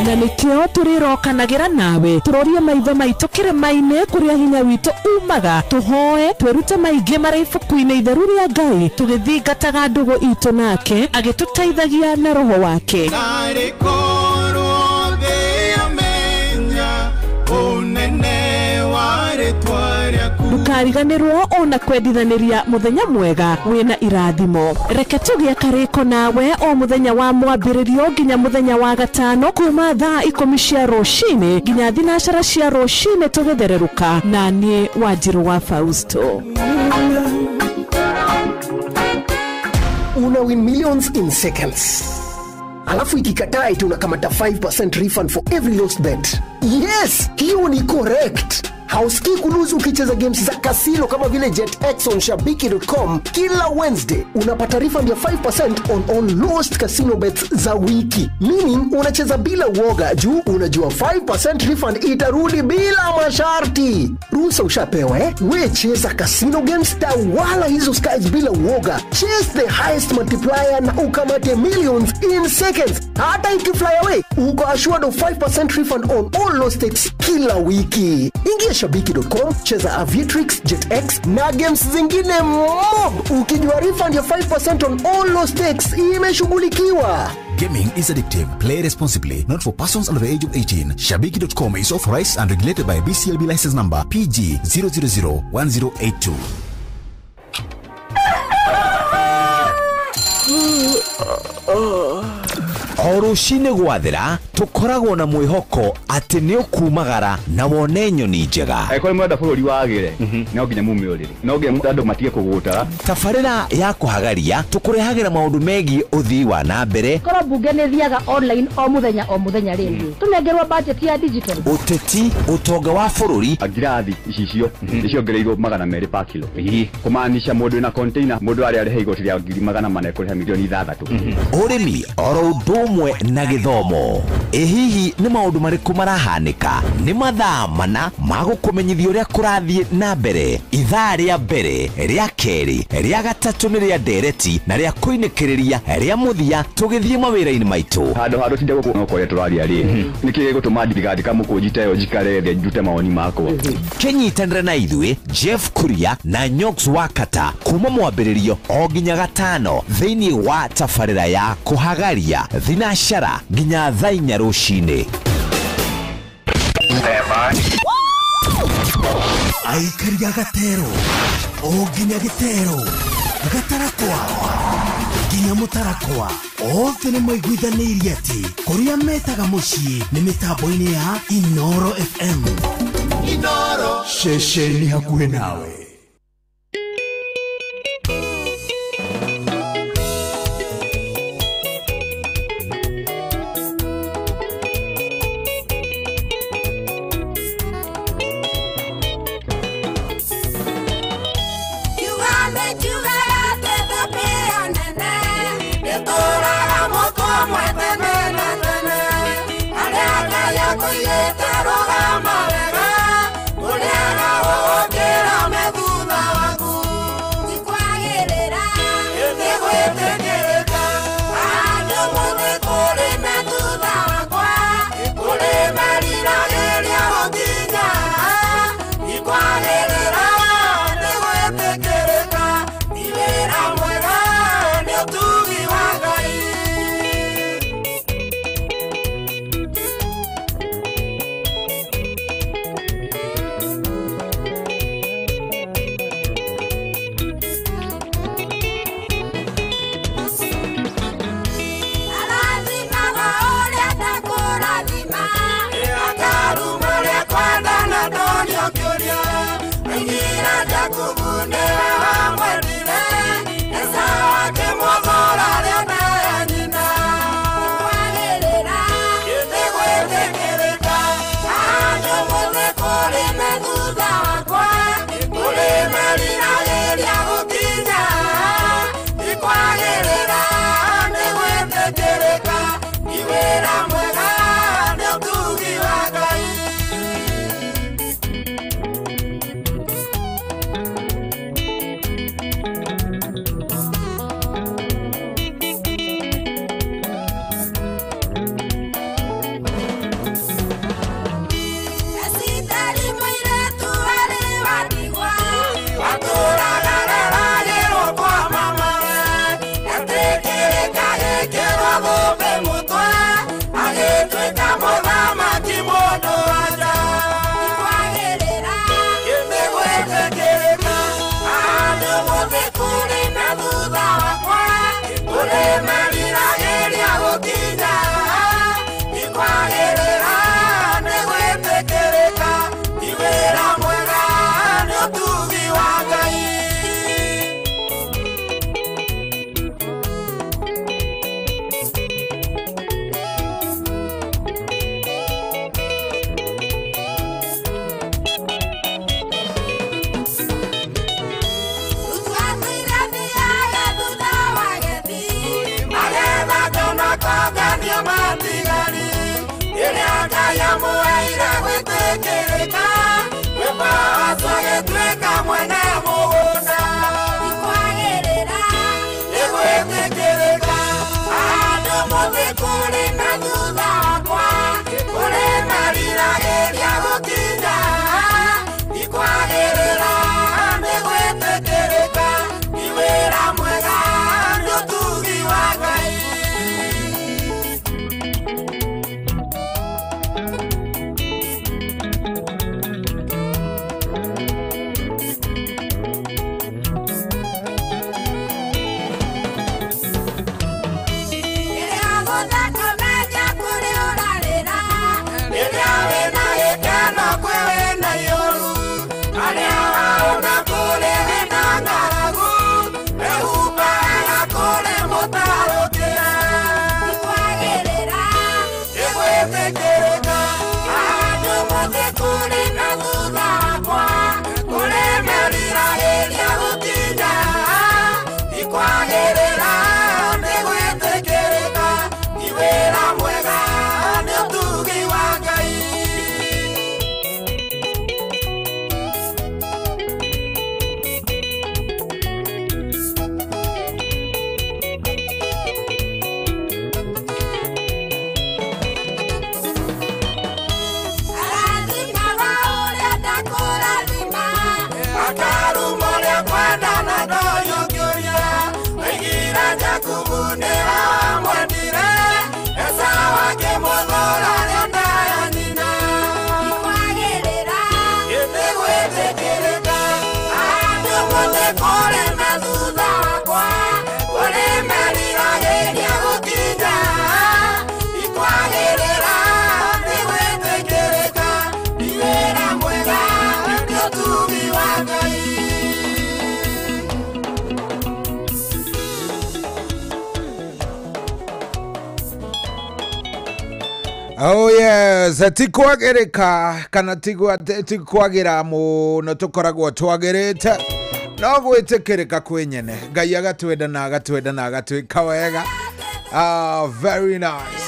Na nĩkĩo tũrĩrokanagĩra nawe tũrorie maitho maitũ kĩrĩma-inĩ kũrĩa hinya witũ umaga, tũhoe twĩrute maingĩ marĩ ibuku-inĩ itheru rĩa Ngai, tũgĩthingataga ndũgũ itũ nake agĩtũteithagia na roho wake. Ndũkariganĩrwo ona kwendithanĩria mũthenya mwega wĩna irathimo. Reke tũgĩe karĩko nawe o mũthenya wa mwambĩrĩrio nginya mũthenya wa gatano kuma thaa 10 cia rũcinĩ nginya 12 cia rũcinĩ tũgĩthererũka na niĩ Wanjirũ wa Fausto. Una win millions in seconds. Alafu ikikataa eti unakamata 5% refund for every lost bet. Yes, hiyo ni correct. Hausikii kuluzu ukicheza games za kasino kama vile JetX on shabiki.com. Kila Wednesday unapata refund ya 5% on all lost casino bets za wiki. Meaning unacheza bila uoga juu unajua 5% refund itarudi bila masharti. Ruhusa ushapewa eh? We cheza casino games tawala hizo skies bila uoga. Chase the highest multiplier na ukamate millions in seconds. Hata ikifly away uko assured of 5% refund on all lost stakes kila wiki. Ingia shabiki.com, cheza Aviatrix, JetX na games zingine mob. Ukijua refund ya 5% on all lost stakes imeshughulikiwa. Gaming is addictive. Play responsibly. Not for persons under the age of 18. Shabiki.com is authorized and regulated by BCLB license number PG 0001082. O rũcinĩ gwathira tũkoragwo na mwĩhoko atĩ nĩ ũkumagara na wone nyoni njega. Angĩkorwo mwenda bũrũri wagĩre, no nginya mume ũrĩrĩ, no nginya andũ matige kũgũtara. Tabarĩra ya kũhagaria tũkũrehagĩra maũndũ megiĩ ũthii wa na mbere. Korwo bunge nĩ thiaga online o mũthenya rĩ, tũnengerwo budget ya digital. Ũteti, ũtonga wa bũrũri. Ngirathi icicio nĩciongereirwo 200 per kilo, kũmaanisha mũndũ wĩna container mũndũ arĩa arĩha igoti rĩa 400,000 ekũrĩha milioni 6. Ũrĩmi oro ũndũ ũmwe na gĩthomo. Ĩ hihi nĩ maũndũ marĩkũ marahanĩka? Nĩ mathaa mana ma gũkũmenyithia ũrĩa kũrathiĩ na mbere. Ithaa rĩa mbere, rĩa kerĩ, rĩa gatatũ nĩ rĩa ndereti na rĩa kũinĩkĩrĩria rĩa mũthia tũgĩthiĩ mawĩra-inĩ maitũ. Handũ ha tũtinde gũkũ no kũrĩa tũraria rĩ, nĩkĩ gĩgũtũma ndigandĩka mũkũnji ta ĩyo njikare thĩ ndute mawoni makwa? Kĩnyitanĩre na ithuĩ Jeff Kuria na Nyox Wakata kuma mwambĩrĩrio o nginya gatano thĩinĩ wa tabarĩra ya kũhagaria thinashara nginya thaa 4 rũcinĩ. Aikaria gatero o nginya gĩtero gatarakwa nginya mũtarakwa othe nĩ maiguithanĩirie atĩ kũrĩa metaga mũciĩ nĩ mĩtambo-inĩ ya Inoro FM. Inoro ceceni hakuhĩ nawe. Thank you. Oh yes, ti kwagĩrĩka kana ti kwagira mũno tũkoragwo twagĩrĩte no gwĩtĩkĩrĩka kwĩ nyene. Ngai agatwenda na agatwenda na agatwĩka wega. Ah, very nice.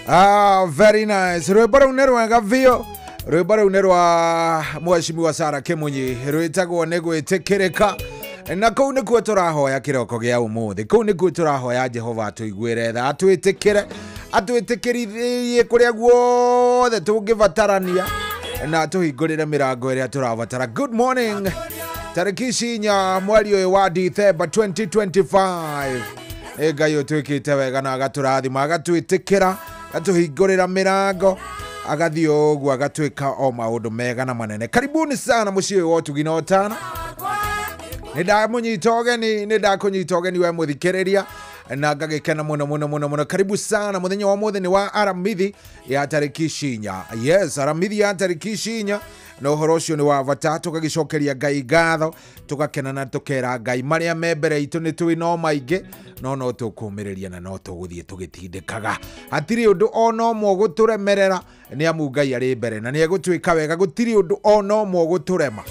Ah, very nice. Rwĩmbo rũu nĩ rwega biũ. Rwĩmbo rũu nĩ rwa mheshimiwa Sarah Kimunyi, rwĩtagwo nĩ gwĩtĩkĩrĩka. Na kũu nĩkuo tũrahoya kĩroko gĩa ũmũthĩ. Kũu nĩkuo tũrahoya Jehova atũiguĩre tha, atwĩtĩkĩre, atwĩtĩkĩrithie kũrĩa guothe tũngĩbatarania na atũhingũrĩre mĩrango ĩrĩa tũrabatara. Good morning. Tarĩki ici 4 mweri ũyũ wa Dithemba 2025. Ngai ũtwĩkĩte wega na agatũrathima, agatwĩtĩkĩra, atuhingũrĩra mĩrango, agathiĩ ũguo agatwĩka o maũndũ mega na manene. Karibuni sana mũciĩ wa ũtugi na ũtana. Nĩ ndamũnyita ũgeni, nĩ ndakũnyita ũgeni we mũthikĩrĩria na ngagĩkena mũno mũno mũno mũno. Karibu sana. Mũthenya wa ũmũthĩ nĩ wa Aramithi ya tarĩki 4. Yes, Aramithi ya tarĩki 4 na ũhoro ũcio nĩ wa bata. Tũgagĩcokeria Ngai ngatho, tũgakena na tũkera Ngai marĩa me mbere itũ nĩ tũĩ no maingĩ, no no tũkũmĩrĩria na no tũgũthiĩ tũgĩtindĩkaga. Hatirĩ ũndũ ona ũmwe ũgũtũremerera nĩ amu Ngai arĩ mbere na nĩ egũtwĩka wega. Gũtirĩ ũndũ ona ũmwe ũgũtũrema,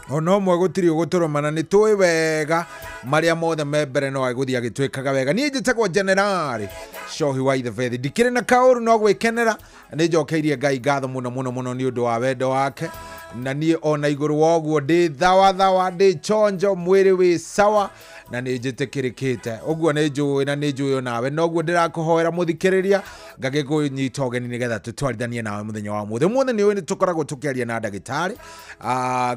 ona ũmwe gũtirĩ ũgũtũrema, na nĩ tũĩ wega marĩa mothe me mbere no agũthiĩ agĩtwĩkaga wega. Niĩ njĩtagwo Generali Shohi wa Ithebethi, ndikĩrĩ na kaũru no gwĩkenera. Nĩ njokeirie Ngai ngatho mũno mũno mũno nĩ ũndũ wa wendo wake, na niĩ ona igũrũ wa ũguo ndĩ thawathawa, ndĩ chonjo, mwĩrĩ wĩ sawa na nĩ njĩtĩkĩrĩkĩte. Ũguo nĩ njũĩ na nĩ njũĩ onawe, noguo ndĩrakũhoera mũthikĩrĩria ngagĩkũnyita ũgeni nĩgetha tũtwarithanie nawe mũthenya wa ũmũthĩ. Ũmũthĩ nĩ ũĩ nĩ tũkoragwo tũkĩaria na ndagĩtarĩ,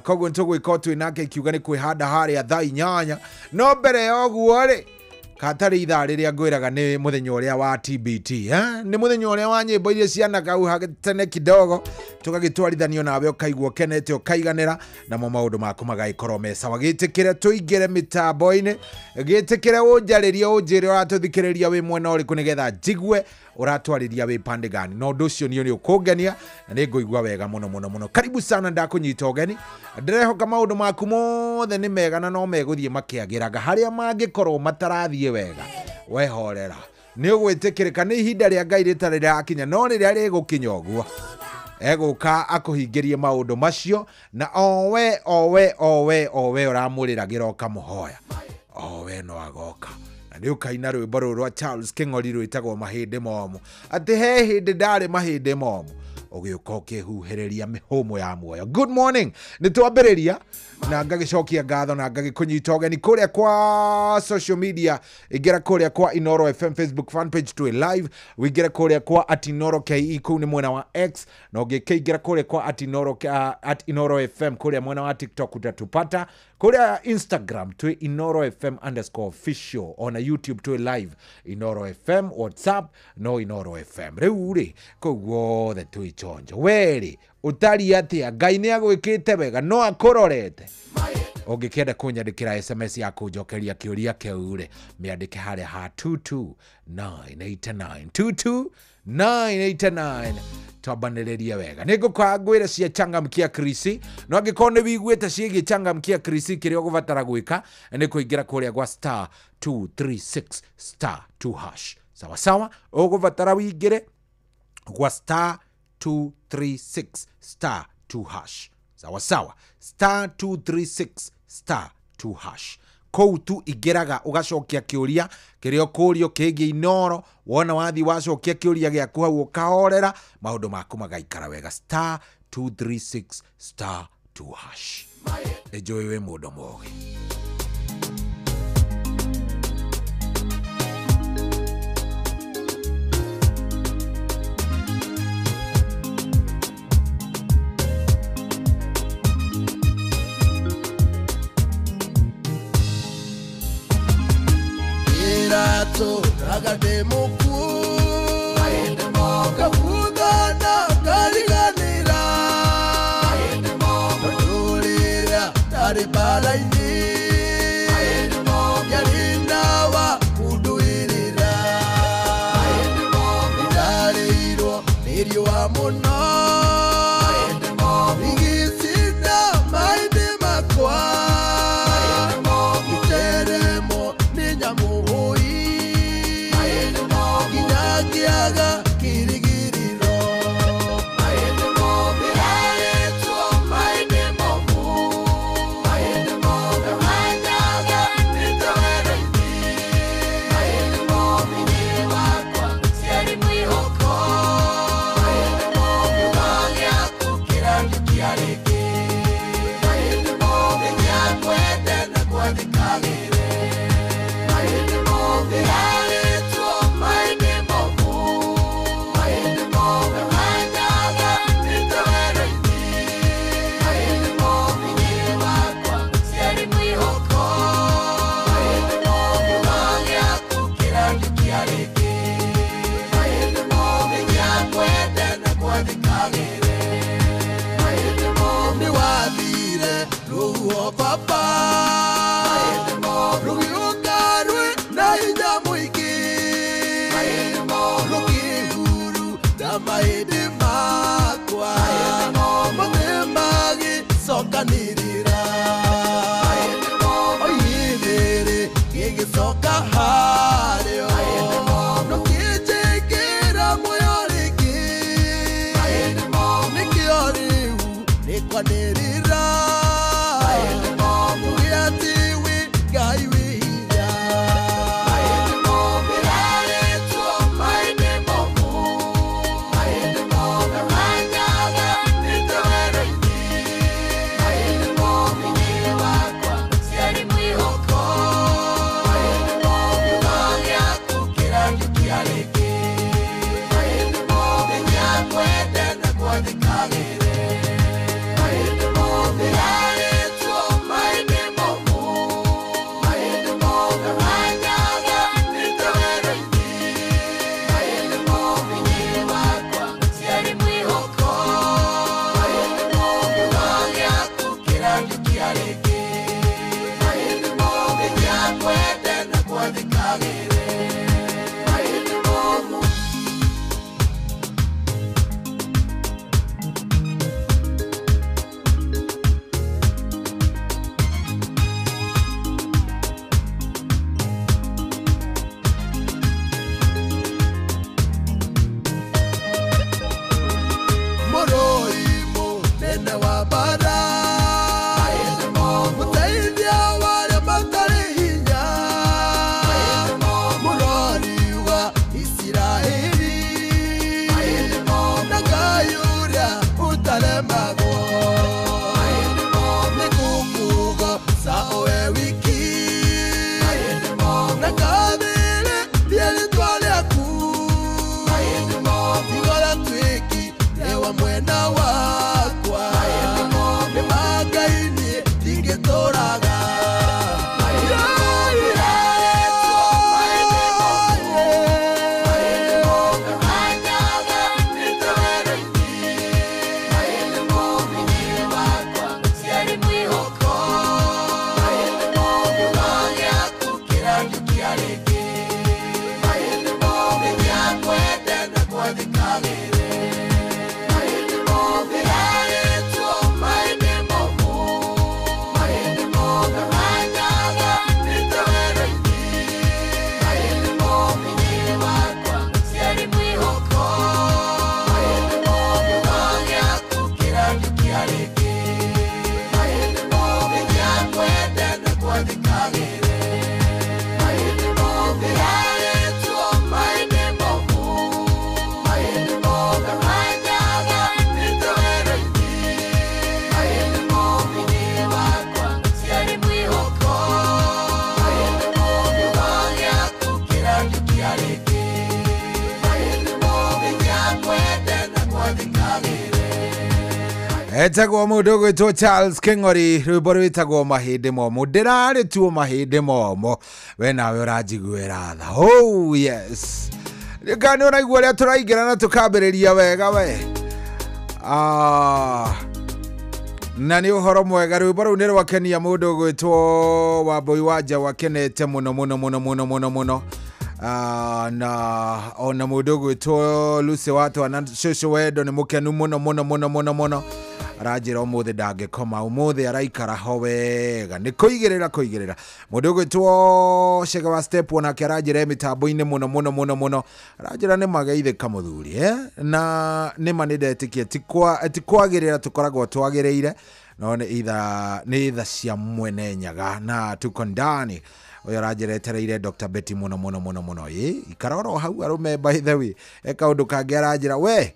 koguo nĩ tũgwĩka o twĩ nake ikiuga nĩ kwĩhanda harĩa thaa 8. No mbere ya ũguo rĩ, katarĩ ithaa rĩrĩa ngwĩraga nĩ mũthenya ũrĩa wa TBT, nĩ mũthenya ũrĩa wa nyĩmbo iria cianakau tene kidogo, tũgagĩtwarithanio nawe ũkaigua ũkenete ũkaiganĩra, namo maũndũ maku magagĩkorwo me sawa. Gĩtĩkĩre tũingĩre mĩtambo-inĩ, gĩtĩkĩre ũnjarĩrie, ũnjĩre ũratũthikĩrĩria wĩ mwena ũrĩkũ nĩgetha njigue ũratwarĩria wĩ pande gani, na ũndũ ũcio niĩ nĩ ũkũngenia na nĩ ngũigua wega mũno mũno mũno. Karibu sana, ndakũnyita ũgeni. Ndĩrehoka maũndũ maku mothe nĩ mega na no megũthiĩ makĩagĩraga. Harĩa mangĩkorwo matarathiĩ wega, wehorera, nĩ ũgwĩtĩkĩrĩka. Nĩ ihinda rĩa Ngai rĩtarĩ rĩrakinya, no rĩrĩa rĩgũkinya ũguo egũka akũhingĩrie maũndũ macio, na owe owe owe owe ũramũrĩragĩra ũkamũhoya, owe no agoka. Na nĩ ũkaina rwĩmbo rũrũ rwa Charles Kĩng'ori rwĩtagwo Mahĩndĩ Momũ, atĩ he hĩndĩ ndarĩ mahĩndĩ momũ, ũgĩũka ũkĩhuhĩrĩria mĩhũmũ ya muoyo. Good morning. Nĩ twambĩrĩria na ngagĩcokia ngatho na ngagĩkũnyita ũgeni kũrĩa kwa social media. Ingĩra kũrĩa kwa Inoro FM Facebook fan page twĩ live, wĩingĩre kũrĩa kwa @InoroKE kũu nĩ mwena wa X, na ũngĩkĩingĩra kũrĩa kwa @Inoro FM kũrĩa mwena wa TikTok utatupata, kũrĩa Instagram twĩ Inoro FM _official, ona YouTube twĩ live Inoro FM, WhatsApp no Inoro FM. Rĩu rĩ kũu guothe twĩ chonjo. Werĩ ũtariĩ atĩa? Ngai nĩ agwĩkĩte wega, no akũrorete. Ũngĩkĩenda kũnyandĩkĩra SMS ya kũnjokeria kĩũria kĩu rĩ, mĩandĩke harĩa ha 22989 22989 twambanĩrĩrie wega. Nĩ ngũkora ngwĩre cia changamkia Krisi, no angĩkorwo nĩ wiguĩte ciĩgiĩ changamkia Krisi, kĩrĩa ũgũbatara gwĩka nĩ kũingĩra kũrĩa gwa star 236 star 2 hash. Sawa sawa, ũgũbatara wĩingĩre gwa star 236 star 2 hash. Sawa sawa, star 236 star 2 hash. Kũu tu ingĩraga ũgacokia kĩũria kĩrĩa ũkũrio kĩgiĩ Inoro. Wona wathi wacokia kĩũria gĩaku hau ũkahorera, maũndũ maku magaikara wega. Star 236 star 2 hash. Enjoy wĩ mũndũ mũgĩ. Agade muku nĩguo baba rũgĩũka rwĩ na hinya mũingĩ rũkĩhuruta mahĩndĩ makwa mothe magĩcokanĩrĩra oigĩrĩ gĩgĩcoka harĩo rũkĩnjĩkĩra muoyo rĩngĩ nĩkĩo rĩu nĩkwanĩrĩra tuge atĩ wĩ Ngai wĩ hinya. Etagwo mũndũ ũgwĩtwo Charles Kĩng'ori rwĩmbo rwĩtagwo mahĩndĩ momũ ndĩrarĩtuo mahĩndĩ momũ we nawe ũranjiguĩra tha. Oh yes, rĩka nĩ ũraigua ũrĩa tũraingĩra na tũkambĩrĩria wega we. Na nĩ ũhoro mwega rwĩmbo rũu nĩ rwakenia mũndũ ũgwĩtwo Wambui Wanja wakenete mũno mũno mũno mũno mũno mũno. Na ona mũndũ ũgwĩtwo Lucy Watwana cũcũ wendo nĩ mũkenu mũno mũno mũno mũno mũno aranjĩra ũmũthĩ ndangĩkoma ũmũthĩ araikara ho wega nĩ kũigĩrĩra kũigĩrĩra. Mũndũ ũgwĩtwo Chege wa Step onake aranjĩra mĩtambo-inĩ mũno mũno mũno mũno aranjĩra nĩ mageithĩka mũthuri na nĩma nĩ ndetĩkia ti kwagĩrĩra tũkoragwo twagĩrĩire no nĩ itha cia mwene Nyaga na tuko ndani. Ũyũ aranjĩra Dr. Betty mũno mũno mũno mũno ĩ ikara oro hau arũme by the way e kaũndũ kangĩ aranjĩra we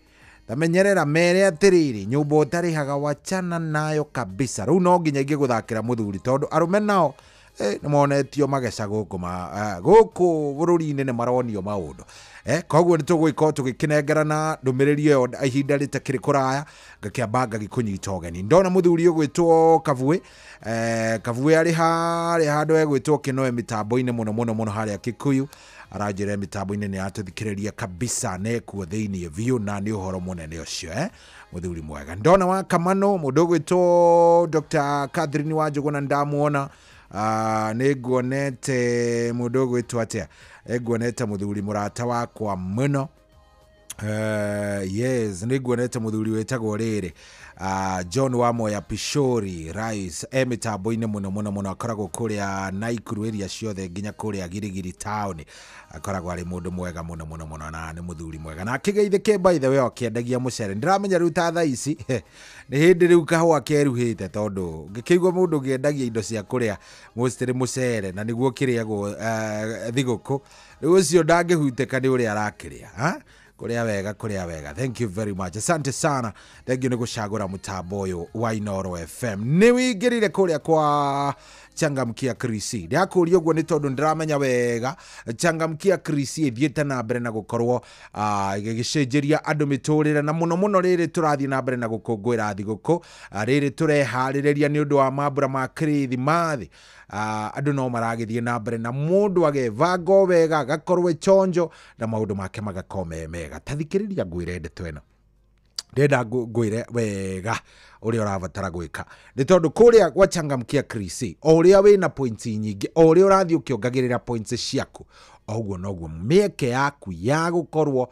tamenyerera mere atĩrĩrĩ nyũmba ũtarĩhaga wachana nayo kabisa. Rĩu no nginya ingĩgũthakĩra mũthuri tondũ arũme nao nĩ monetio mageca gũkũ gũkũ bũrũri-inĩ nĩ maronio maũndũ. Koguo nĩ tũgũgĩkorwo tũgĩkĩnengerana ndũmĩrĩri ĩyo ihinda rĩtakĩrĩ kũraya ngakĩamba ngagĩkũnyita ũgeni. Ndona mũthuri ũgwĩtwo Kavue Kavue arĩ harĩa handũ egwĩtwo Kĩnoe mĩtambo-inĩ mũno mũno mũno harĩa Kikuyu. Aranjĩra mĩtambo-inĩ nĩ atũthikĩrĩria kabisa nekuo thĩinĩ biũ na nĩ ũhoro mũnene ũcio mũthuri mwega. Ndona wa Kamano mũndũ ũgwĩtwo Dr. Catherine wa Njũgũna ndamuona. Nĩ nguonete mũndũ ũgwĩtwo atĩa, nguonete mũthuri mũrata wakwa mũno. Yes, nĩ nguonete mũthuri wĩtagwo rĩrĩ John wa Moya Pishori Rice mĩtambo-inĩ mũno mũno mũno, akoragwo kũrĩa Naikuru area ciothe nginya kũrĩa Girigiri town, akoragwo arĩ mũndũ mwega mũno mũno mũno na nĩ mũthuri mwega na akĩgeithĩke by the way akĩendagia mũcere. Ndĩramenya rĩu ta thaa ici nĩ hĩndĩ rĩu kahũa keruhĩte, tondũ ngĩkĩigua mũndũ ũngĩendagia indo cia kũrĩa mostly mũcere na nĩguo kĩrĩagwo thigũkũ, rĩu ũcio ndangĩhutĩka nĩ ũrĩa arakĩrĩa ha? Kũrĩa wega, kũrĩa wega. Thank you very much, asante sana, thank you nĩ gũcagũra mũtambo ũyũ wa Inooro FM. Nĩ wingĩrire kũrĩa kwa Changamkia Krisi. Ndakũria ũguo nĩ tondũ ndĩramenya wega Changamkia Krisi ĩthiĩte na mbere na gũkorwo ĩgĩcenjeria andũ mĩtũrĩre, na mũno mũno rĩrĩ tũrathiĩ na mbere na gũkũngũĩra thigũkũ, rĩrĩ tũreharĩrĩria nĩ ũndũ wa mambura ma Kirithimathi. Andũ no maragĩthiĩ na mbere na mũndũ agebanga o wega, agakorwo e chonjo na maũndũ make magakorwo me mega. Ta thikĩrĩria ngwĩre ndeto ĩno, ndĩrenda ngwĩre wega ũrĩa ũrabatara gwĩka, nĩ tondũ kũrĩa gwa Changamkia Krisi o ũrĩa wĩna points nyingĩ, o ũrĩa ũrathiĩ ũkĩongagĩrĩra points ciaku, o ũguo noguo mĩeke yaku ya gũkorwo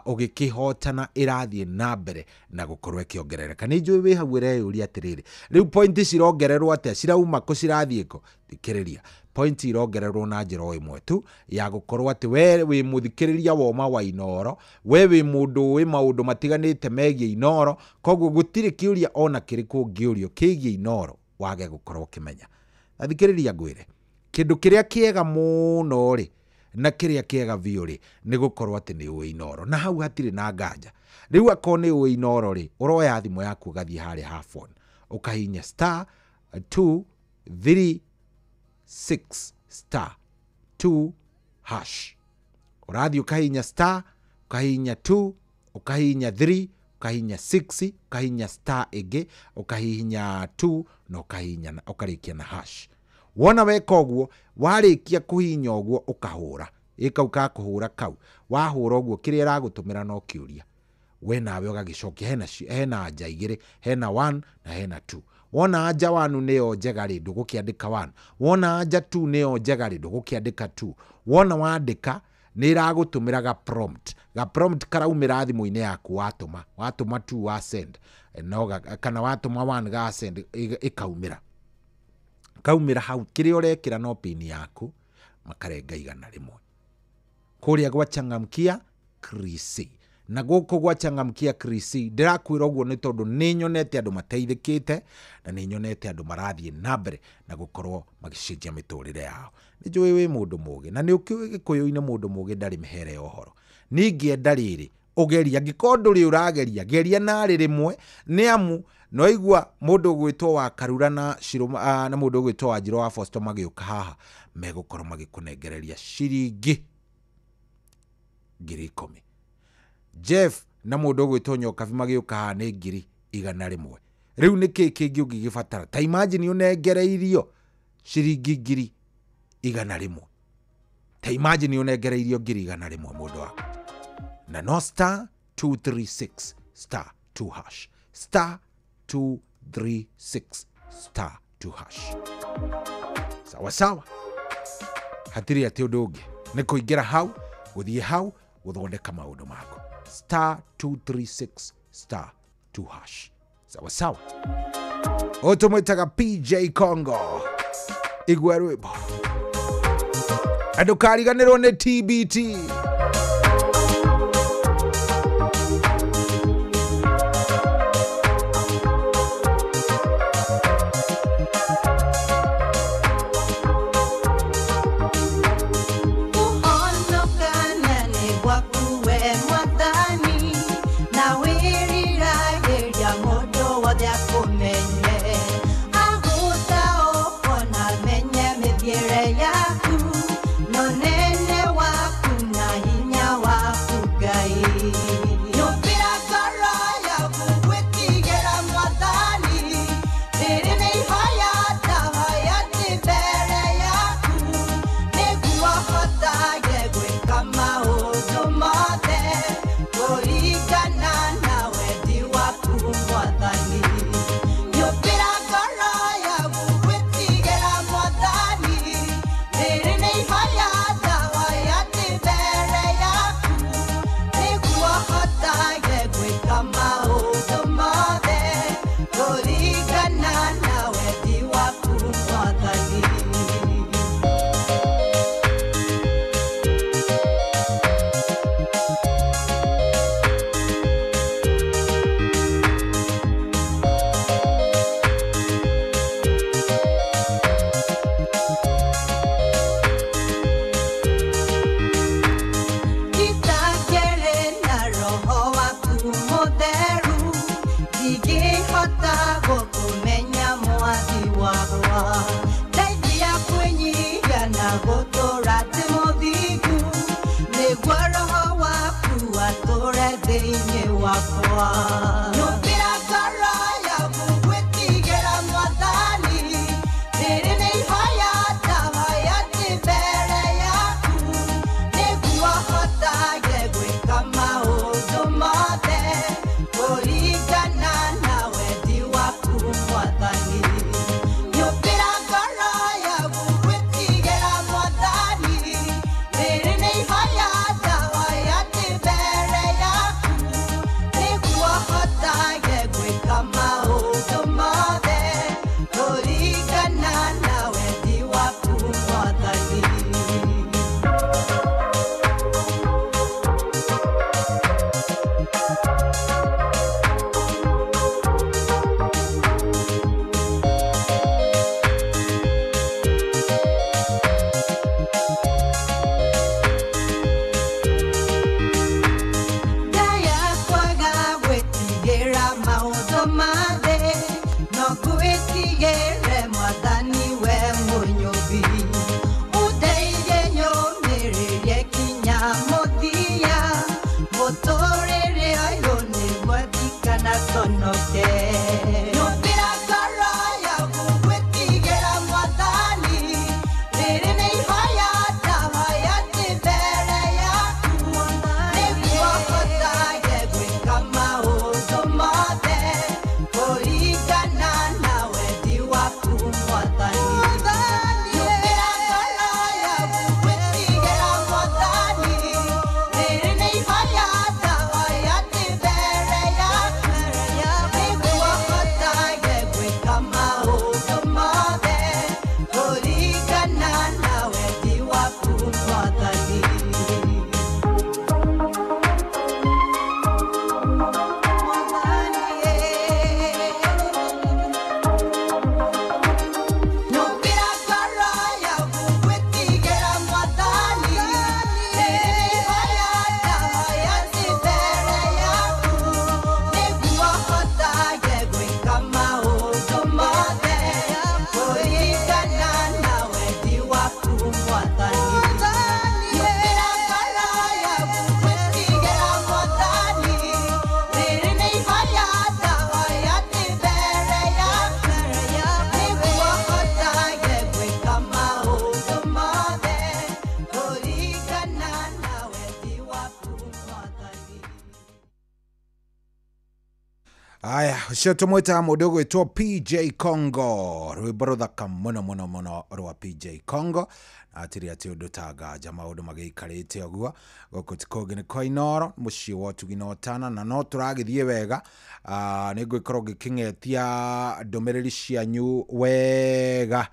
ũgĩkĩhotana ĩrathiĩ na mbere na gũkorwo ĩkĩongerereka. Nĩ njũĩ wĩ hau ũreyũria atĩrĩrĩ, rĩu point cirongererwo atĩa, cirauma kũ, cirathiĩ kũ? Thikĩrĩria, point irongererwo na njĩra o ĩmwe tu ya gũkorwo atĩ we wĩ mũthikĩrĩria woma wa Inooro, we wĩ mũndũ ũĩ maũndũ matiganĩte megiĩ Inooro, koguo gũtirĩ kĩũria ona kĩrĩkũ ũngĩũrio kĩgiĩ Inooro wage gũkorwo ũkĩmenya. Na thikĩrĩria ngwĩre, kĩndũ kĩrĩa kĩega mũno rĩ na kĩrĩa kĩega biũ rĩ nĩ gũkorwo atĩ nĩ ũĩ Inooro, na hau hatirĩ na nganja. Rĩu akorwo nĩ ũĩ Inooro rĩ, ũroya thimũ yaku ũgathiĩ harĩa ha phone, ũkahihinya star 2 3 6 star 2 hash. Ũrathiĩ ũkahihinya star, ũkahihinya 2, ũkahihinya 3, ũkahihinya 6, ũkahihinya star ĩngĩ, ũkahihinya 2 na ũkahihinya ũkarĩkia na hash. Wona weka ũguo, warĩkia kũhihinya ũguo ũkahũra ĩ kau ka kũhũra kau, wahũra ũguo kĩrĩa ĩragũtũmĩra no kĩũria, we nawe ũgagĩcokia. Hena anja igĩrĩ, hena 1 na hena 2. Wona anja 1 nĩyo njega rĩ, ndũgũkĩandĩka 1. Wona anja 2 nĩyo njega rĩ, ndũgũkĩandĩka 2. Wona wandĩka nĩ ĩragũtũmĩra ga prompt, ga prompt karaumĩra thimũ-inĩ yaku, watũma 2 wa send no kana watũma 1 ga send ĩkaumĩra, kaumĩra hau kĩrĩa ũrekĩra no pin yaku, makarenga 100 kũrĩa gwa Changamkia Krisi. Na gũkũ gwa Changamkia Krisi ndĩrakwĩra ũguo nĩ tondũ nĩ nyonete andũ mateithĩkĩte na nĩ nyonete andũ marathiĩ na mbere na gũkorwo magĩcenjia mĩtũrĩre yao. Nĩ njũĩ wĩ mũndũ mũgĩ na nĩ ũkĩũĩ gĩkũyũ-inĩ mũndũ mũgĩ ndarĩ mĩhere ya ũhoro. Ningĩenda rĩrĩ ũgeria, angĩkorwo ndũrĩ ũrageria, geria narĩ rĩmwe, nĩ amu no igua mũndũ ũgwĩtwo wa Karura na Shiroma na mũndũ ũgwĩtwo wa Njirũ wa Fosto magĩũka haha megũkorwo magĩkũnengereria ciringi 10,000. Jeff na mũndũ ũgwĩtwo Nyokabi magĩũka haha nĩ 100,000. Rĩu nĩ kĩĩ kĩngĩ ũngĩgĩbatara? Ta imagine ũnengereirio ciringi 100,000. Ta imagine ũnengereirio 100,000 mũndũ waku. Na no star 236 star 2 hash, star 236 star 2 hash. Sawa sawa, hatirĩ atĩ ũndũ ũngĩ, nĩ kũingĩra hau, gũthiĩ hau, gũthondeka maũndũ maku. Star 236 star 2 hash. Sawa sawa. Ũtũmwĩtaga PJ Congo, igua rwĩmbo andũkariganĩrwo nĩ TBT. Yaku, no nene waku na Nĩhota gũkũmenya mwathi wakwa. Ndeithia kwĩnyihia na gũtũũra ndĩ mũthingu, nĩguo roho waku atũũre thĩinĩ wakwa. Nyũmbĩra ngoro yaku gwĩtigĩra Mwathani, rĩrĩ nĩ ihoya ndahoya ndĩ mbere yaku, nĩguo hotage gwĩka maũndũ mothe kũringana na wendi waku Mwathani. Nyũmbĩra ngoro yaku gwĩtigĩra Mwathani, rĩrĩ nĩ ihoya ndahoya ndĩ mbere yaku, nĩguo hotage gwĩka maũndũ mothe kũringana na wendi waku Mwathani. Ndaya kwaga gwĩtigĩra maũndũ ma thĩ, no ngwĩtigĩre Mwathani we Mũnyũmbi. Ũndeithie nyũmĩrĩrie kinya mũthia, mũtũũrĩre ũyũ nĩguo ndikanaconoke. Nyũmbĩra ngoro yaku gwĩtigĩra Mwathani, rĩrĩ nĩ ihoya ndahoya ndĩ mbere yaku, nĩguo hotage gwĩka maũndũ mothe kũringana na wendi waku Mwathani. Nyũmbĩra ngoro yaku gwĩtigĩra Mwathani, rĩrĩ nĩ ihoya ndahoya ndĩ mbere yaku, nĩguo hotage gwĩka maũndũ mothe kũringana na wendi waku Mwathani. Nyũmbĩra ngoro yaku gwĩtigĩra Mwathani, rĩrĩ nĩ ihoya ndahoya ndĩ mbere yaku, nĩguo hotage gwĩka maũndũ mothe kũringana na wendi waku Mwathani. Nyũmbĩra ngoro yaku gwĩtigĩra Mwathani, rĩrĩ nĩ ihoya ndahoya ndĩ mbere yaku, nĩguo hotage gwĩka maũndũ mothe kũringana na wendi waku Mwathani. Aya, ũcio tũmwĩtaga mũndũ ũgwĩtwo PJ Congo, rwĩmbo rũthaka mũno mũno mũno rwa PJ Congo. Na hatirĩ atĩ ũndũ ta nganja maũndũ magĩikarĩte ũguo. Gũkũ ti kũngĩ nĩ kwa Inooro, mũciĩ wa ũtugi na ũtana, na no tũragĩthiĩ wega. Nĩ ngũgĩkorwo ngĩkĩng'etia ndũmĩrĩri cianyu wega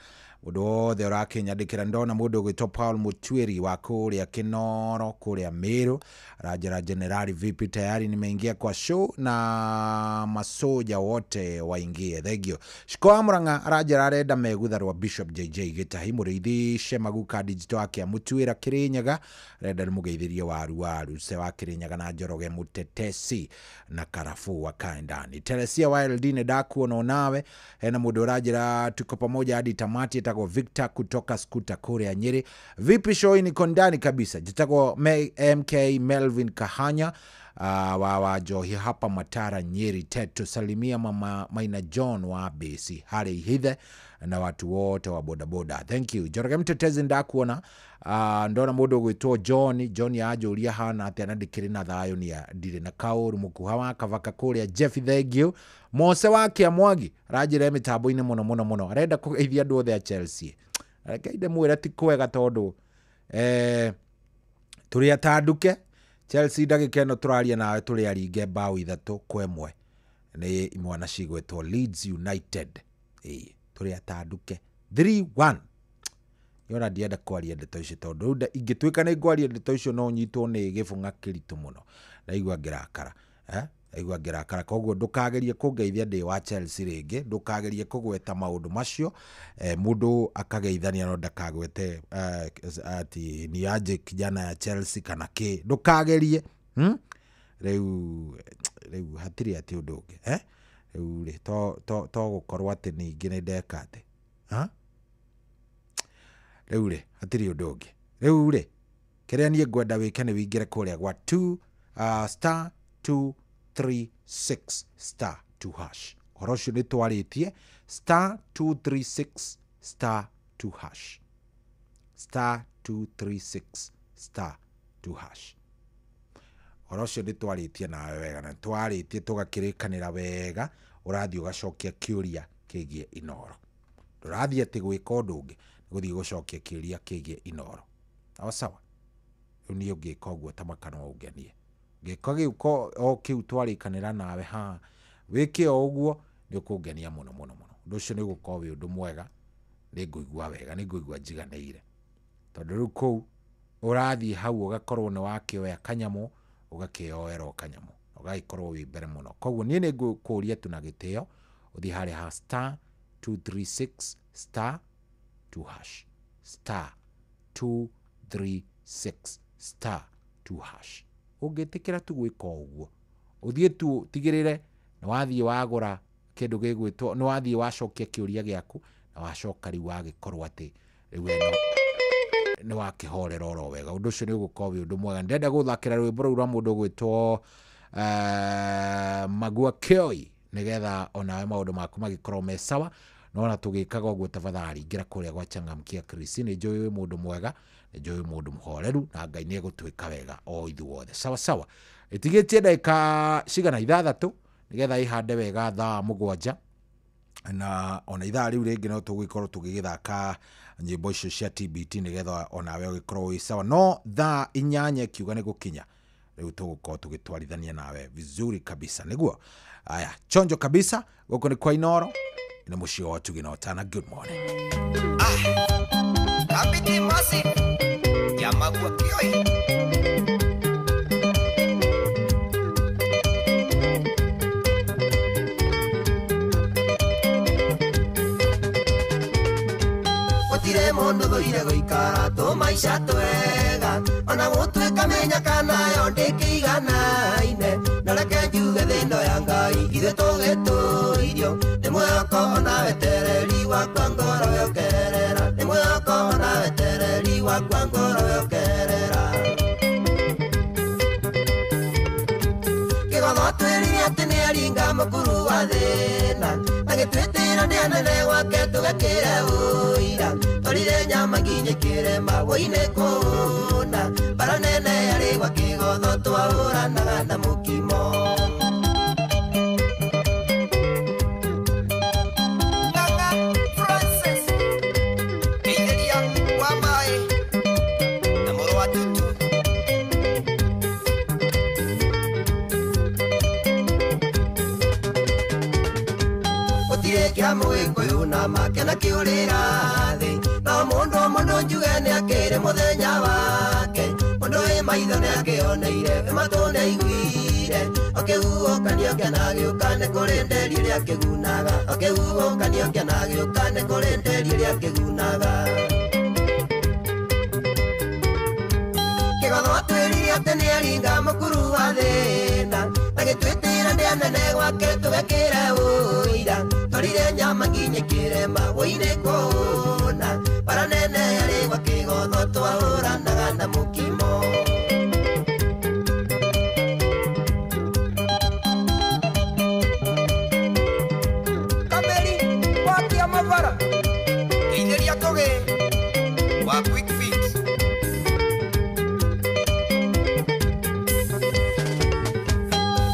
mũndũ wothe ũrakĩnyandĩkĩra. Ndona mũndũ ũgwĩtwo Paul Mutwiri wa kũrĩa Kinoro kũrĩa Meru aranjĩra, generali vipi, tayari nimeingia kwa show na masoja wote waingie, thank you. Shikoa Murang'a aranjĩra arenda megutha rwa Bishop JJ Gĩtahi mũrĩithi Shemaguka digital ake Mutwira Kĩrĩnyaga arenda mũgeithĩrie waru waru se wa Kĩrĩnyaga na Njoroge Mũtetesi na Karafuu wa Kaendani. Teresia wa LD nĩ ndakuona onawe. Hena mũndũ ũranjĩra tuko pamoja hadi tamati, etagwo Victor kutoka Skuta kũrĩa Nyeri. Vipi show niko ndani kabisa, jitagwo MK Melvin Kahanya wa Njohi hapa Matara Nyeri Tetu. Salimia mama Maina John wa BC Harĩ Ihithe na watu wote wa bodaboda, thank you. Njoroge Mtetezi ndakuona. Ndona mũndũ ũgwĩtwo John John anjũria hana atĩa na ndĩkĩrĩ na thayũ nĩ ndirĩ na kaũru. Mũkuha wa Kavaka kũrĩa Jeff, thank you. Mose wa Kĩamwagi aranjĩra mĩtambo-inĩ mũno mũno mũno, arenda kũgeithia andũ othe a Chelsea. Reke ndĩmwĩre ti kwega tondũ tũrĩ atanduke Chelsea ndagĩka ĩno tũraria nawe tũrĩ aringe mbaũ 3-1 nĩ imwana cigwĩtwo Leeds United. Ĩĩ tũrĩ atanduke 3-1. Yona ndienda kwaria ndeto icio tondũ rĩu ingĩtuĩka nĩ ngwaria ndeto icio no nyitwo nĩ gĩbũng'a kĩritũ mũno. Ndaigua ngĩrakara, ndaigua ngĩrakara. Koguo ndũkagerie kũngeithia ndĩ wa Chelsea rĩngĩ, ndũkagerie kũgweta maũndũ macio. Mũndũ akageithania no ndakagwete ati ni aje kijana ya Chelsea kana kĩ, ndũkagerie. Rĩu hatirĩ atĩ ũndũ ũngĩ, Rĩu rĩ to gũkorwo atĩ ningĩ nĩ ndeka atĩ ha rĩu rĩ hatirĩ ũndũ ũngĩ. Rĩu rĩ kĩrĩa niĩ ngwenda wĩke nĩ wĩingĩre kũrĩa gwa 2 star 236 star 2 hash. Ũhoro ũcio nĩ twarĩtie star 236 star 2 hash, star 236 star 2 hash. Ũhoro ũcio nĩ twarĩtie nawe wega na twarĩtie tũgakĩrĩkanĩra wega. Ũrathiĩ ũgacokia kĩũria kĩgiĩ Inooro. Ndũrathiĩ atĩ gwĩka ũndũ ũngĩ, nĩ gũthiĩ gũcokia kĩũria kĩgiĩ Inooro. Sawa sawa. Rĩu niĩ ũngĩka ũguo ta maka no ũngenie. Ũngĩka gĩũko o kĩu twarĩkanĩra nawe haha, wĩke o ũguo nĩ ũkũngenia mũno mũno mũno. Ũndũ ũcio nĩ ũgũkorwo wĩ ũndũ mwega, nĩ ngũigua wega, nĩ ngũigua njiganĩire. Tondũ rĩu kũu ũrathiĩ hau ũgakorwo nĩ wakĩoya kanyamũ, ũgakĩoera o kanyamũ, ũgagĩkorwo wĩ mbere mũno. Koguo niĩ nĩ ngũkũria tu na gĩtĩo ũthiĩ harĩa ha star 236 star 2 hash, star 236 star 2 hash. Ũngĩtĩkĩra tu gwĩka ũguo, ũthiĩ tu ũtigĩrĩre nĩ wathiĩ wagũra kĩndũ gĩgwĩtwo, nĩ wathiĩ wacokia kĩũria gĩaku, na wacoka rĩu wagĩkorwo atĩ rĩu ĩno nĩ wakĩhorera oro wega. Ũndũ ũcio nĩ ũgũkorwo wĩ ũndũ mwega. Ndĩrenda gũthakĩra rwĩmbo rũu rwa mũndũ ũgwĩtwo Magua Kioi nĩgetha onawe maũndũ maku magĩkorwo me sawa. Nona tũgĩkaga ũguo tafadhali ingĩra kũrĩa gwa Changamkia Chris. Nĩ njũĩ wĩ mũndũ mwega, nĩ njũĩ wĩ mũndũ mũhoreru, na Ngai nĩ egũtwĩka wega o ithuothe. Sawa sawa. Ĩtigĩtie ndagĩka cigana 6 nĩgetha ĩhande wega thaa 7, na ona ithaa rĩu rĩngĩ no tũgĩkorwo tũgĩgĩthaka nyĩmbo icio cia TBT nĩgetha onawe ũgĩkorwo wĩ sawa. No thaa 8 kiuga nĩ gũkinya, rĩu tũgũkorwo tũgĩtwarithania nawe vizuri kabisa. Nĩguo aya chonjo kabisa. Gũkũ nĩ kwa Inooro, nĩ mũciĩ wa Ũtugi na Ũtana. Good morning. Kapiti Masi ya Magua Kioi. Gũtirĩ mũndũ thũire gũikara tũmaica twega, ona gũtuĩka mĩnyaka nayo ndĩkĩiganaine. Na reke njuge thĩno ya Ngai ithuĩ tũgĩtũirio, nĩ mwĩhoko ona wetereri wakwa ngoro yokerera, nĩ mwĩhoko ona wetereri wakwa ngoro yokerera. Kĩgotho twĩrire atĩ nĩaringa mũkuru wa thĩna, agĩtwĩtĩra nĩ anene gwake tũgekĩre ũira. Twarire nyama nginya kĩrĩma wũinĩ kũna, bara nene yarĩ gwa Kĩgotho twahũranaga na mũkimo. Ng'ang'a Francis Kĩigeria wa maĩ na mũrũ wa Tutu. Gũtirĩ kĩa mũgĩkũyũ na make na kĩũrĩra thĩ, no mũndũ njuge nĩ akĩrĩ mũthenya wake. Mũndũ wĩ maitho nĩ akĩoneire, wĩ matũ nĩ aiguire, ũkĩhuhũkanio kĩana gĩũka nĩ kũrĩ nderi ĩrĩa kĩgunaga, ũkĩhuhũkanio kĩana gĩũka nĩ kũrĩ nderi ĩrĩa kĩgunaga. Kĩgotho atwĩrire atĩ nĩaringa mũkuru wa thĩna, agĩtwĩtĩra nĩ anene gwake tũgekĩre ũira. Twarire nyama nginya kĩrĩma wũinĩ kũna, bara nene yarĩ gwa Kĩgotho twahũranaga na mũkimo. Kameri wakia mavara Kĩitheria Kũgĩ wa Quick Fit.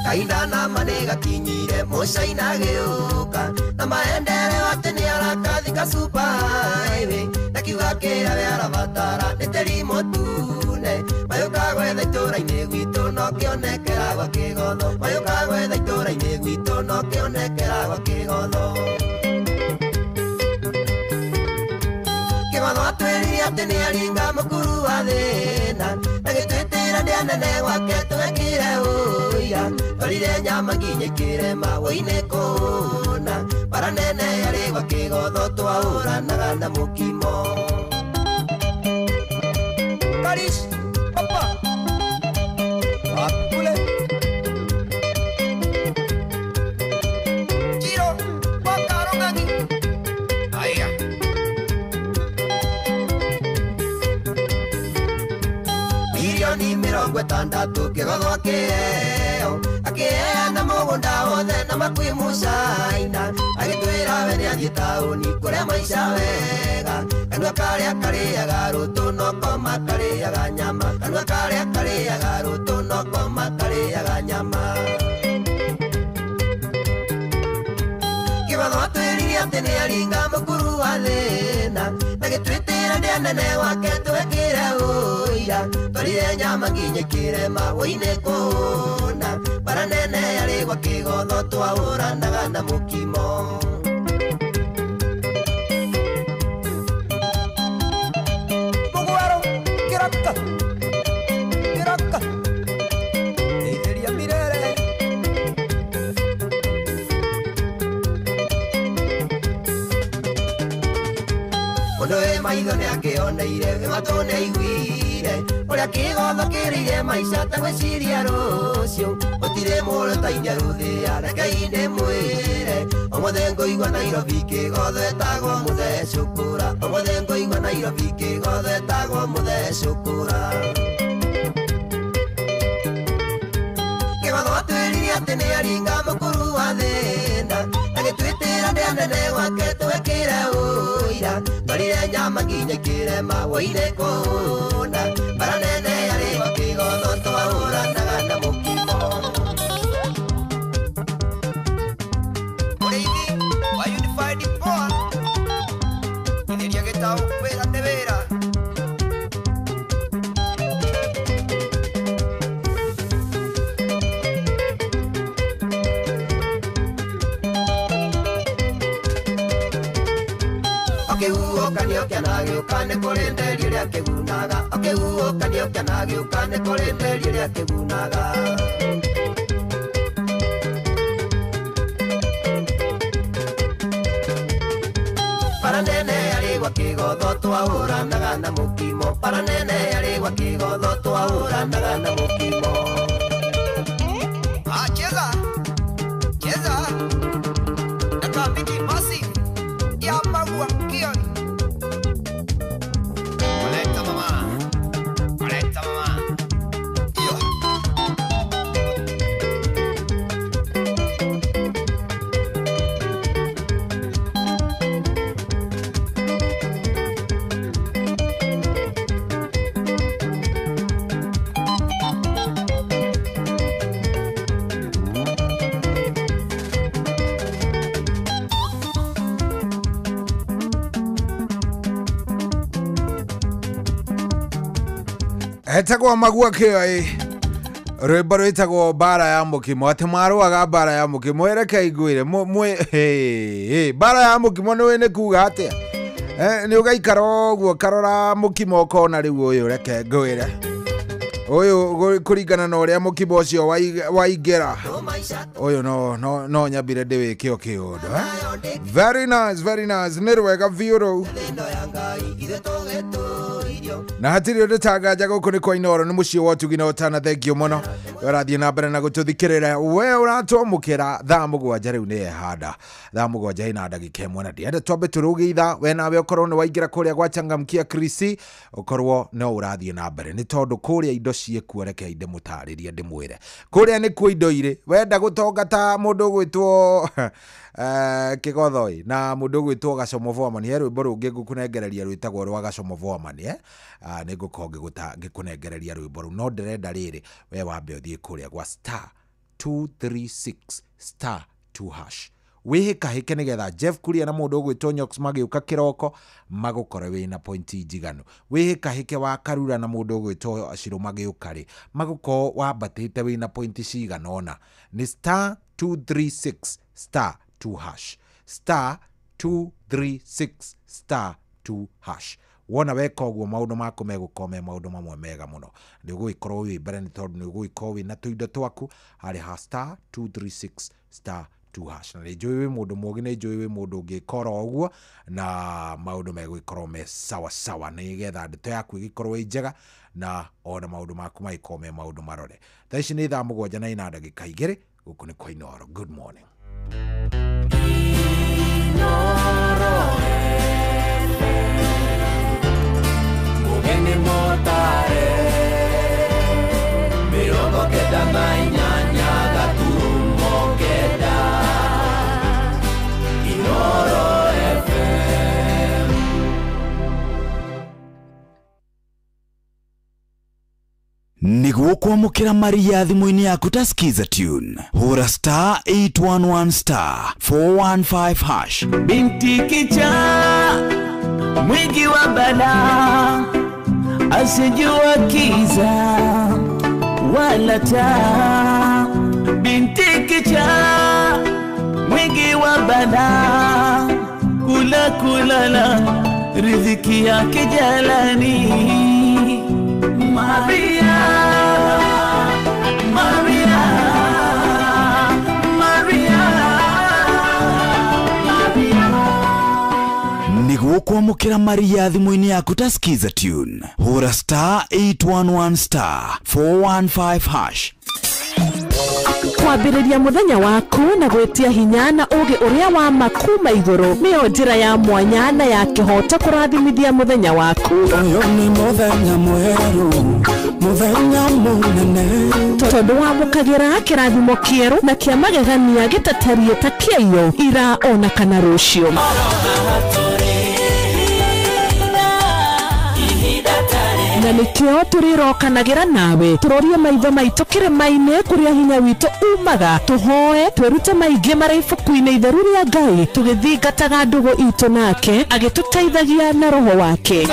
Kahinda na ma nĩgakinyire mũcaina gĩũka, na maendeleo atĩ nĩarakathika super highway, na kiuga kĩrĩa we arabatara nĩ tĩri mũtune. Mayũka gwetha itũũra-inĩ gwitũ no kĩonekera gwa Kĩgotho, mayũka gwetha itũũra-inĩ gwitũ no kĩonekera gwa Kĩgotho. Kĩgotho atwĩrire atĩ nĩaringa mũkuru wa thĩna, agĩtwĩtĩra nĩ anene gwake tũgekĩre ũira. Twarire nyama nginya kĩrĩma wũinĩ kũna, bara nene yarĩ gwa Kĩgotho twahũranaga na mũkimo. Karish Papa Wakule. Mĩrongo ĩtandatũ kĩgotho akĩheo akĩheana mũgũnda wothe na makui mũcaina agĩtwĩra we nĩathiĩ taũni kũrĩa maica wega kanua karĩa karĩaga rũtũ no koma karĩaga nyama kanua karĩa karĩaga rũtũ no koma karĩaga nyama kĩgotho atwĩrire atĩ nĩaringa mũkuru wa thĩna na gĩtwĩtĩra nĩ anene wake twekĩre ũira twarire nyama nginya kĩrema wũinĩ kũna bara nene yarĩ gwa kĩgotho twahũranaga na mũkimo. Mũgwaro kĩraka kĩraka ĩithĩria mirere Mũndũ wĩ maitho nĩakĩoneire wĩ matũ nĩaiguire ũrĩa kĩgotho kĩrĩire maica ta gwĩciria rũciũ gũtirĩ mũndũ ta inya rũthĩa rekei ndĩmwĩre ũmũthĩ ngũigua Nairobi kĩgotho ĩtagwo mũthee cukura ũmũthĩ ngũigua Nairobi kĩgotho ĩtagwo mũthee cukura kĩgotho atwĩrire atĩ nĩaringa mũkuru wa thĩna agĩtwĩtĩra nĩ anene wake twekĩre ũira twarire nyama nginya kĩrema woine kũna bara nene yarĩ gwa kĩgotho twahũranaga na mũkimo. Mũrĩithi wa Unified Poa ithĩria gĩtaũ wĩra nĩ wĩra. Ũkĩhuhũkanio kĩana gĩũka nĩ kũrĩ nderi ĩrĩa kĩgunaga ũkĩhuhũkanio kĩana gĩũka nĩ kũrĩ nderi ĩrĩa kĩgunaga. Bara nene yarĩ gwa kĩgotho twahũranaga na mũkimo bara nene yarĩ gwa kĩgotho twahũranaga na mũkimo. Ah, cheza cheza nakabidi masi ya magua kioni. Oleta mama, oleta mama. Iyo. Etagwo magua kĩoi rwĩmbo rwĩtagwo mbara ya mũkimo atĩ marũaga mbara ya mũkimo ĩreke iguire mbara ya mũkimo nĩ nĩ kuga atĩa nĩ ũgaikara ũguo karora mũkimo ũkona rĩu ũyũ reke ngwĩre ũyũ kũringana na ũrĩa mũkimo ũcio waingĩra ũyũ no nyambire ndĩwĩke o kĩũndũ. Very nice, very nice nĩ rwega biũ rũu na hatirĩ ũndũ tanganja gũkũ nĩ kwa Inooro nĩ mũciĩ wa ũtugi na ũtana thengio mũno ũrathiĩ na mbere na gũtũthikĩrĩra we ũratwamũkĩra thaa 7 rĩu nĩ ehanda thaa 7 ina ndagĩka 1 na ndĩrenda twambe tũrũge ithaa we nawe ũkorwo nĩ waingĩra kũrĩa gwa Changamkia Krisi ũkorwo no ũrathiĩ na mbere nĩ tondũ kũrĩa indo ciĩkuo reke ndĩmũtarĩrie ndĩmwĩre kũrĩa nĩkuo indo irĩ wenda gũtonga ta mũndũ ũgwĩtwo kĩgotho na mũndũ ũgwĩtwo Gacomo Voamani he rwĩmbo rũngĩ ngũkũnengereria rwĩtagwo rwa Gacomo Voamani nĩ ngũkorwo ngĩkũnengereria rwĩmbo rũu no ndĩrenda rĩrĩ we wambe ũthiĩ kũrĩa gwa star 236 star 2 hash wĩhĩkahĩke nĩgetha Jeff Kuria na mũndũ ũgwĩtwo Nyox magĩũka kĩroko magũkore wĩna pointi njiganu wĩhĩkahĩke wa Karura na mũndũ ũgwĩtwo Shiro magĩũka rĩ magũkorwo wambatĩte wĩna pointi cigana ũna nĩ star 236 star 2 hash star 236 star 2 hash wona weka ũguo maũndũ maku megũkorwo me maũndũ mamwe mega mũno nĩ ũgũgĩkorwo wĩ mbere nĩ tondũ nĩ ũgũgĩkorwo wĩna tũindo twaku harĩ ha star 236 star 2 hash na nĩ njũĩ wĩ mũndũ mũũgĩ nĩ njũĩ wĩ mũndũ ũngĩka oro ũguo na maũndũ megũgĩkorwo me sawa sawa nĩgetha ndeto yaku ĩgĩkorwo ĩ njega na ona maũndũ maku magĩkorwo me maũndũ marore. Thaa ici nĩ thaa 7:02 gũkũ nĩ kwa Inooro. Good morning. Motare. Nĩguo kwamũkĩra Maria thimũ-inĩ yaku ta Skiza tune, hũra star 811 star 415 hash. Binti kichaa mwingi wa balaa, asijua kiza wala taa. Binti kichaa mwingi wa balaa, kula kulala riziki yake jalani. Maria, Maria, Maria, Maria. Nĩguo kwamũkĩra Maria thimũ-inĩ yaku ta Skiza tune, hũra star 811 star 415 hash. Kwambĩrĩria mũthenya waku na gwĩtia hinya na ũgĩ ũrĩa wa makuma igũrũ nĩyo njĩra ya mwanya na ya kĩhoto kũrathimithia mũthenya waku. Ũyũ nĩ mũthenya mwerũ, mũthenya mũnene, tondũ wamũkagĩra kĩrathimo kĩerũ na kĩa magegania gĩtatariĩ ta kĩaiyo ira ona kana rũciũ. Na nĩkĩo tũrĩrokanagĩra nawe tũrorie maitho maitũ kĩrĩma-inĩ kũrĩa hinya witũ umaga, tũhoe twĩrute maingĩ marĩ ibuku-inĩ itheru rĩa Ngai, tũgĩthingataga ndũgũ itũ nake agĩtũteithagia na roho wake.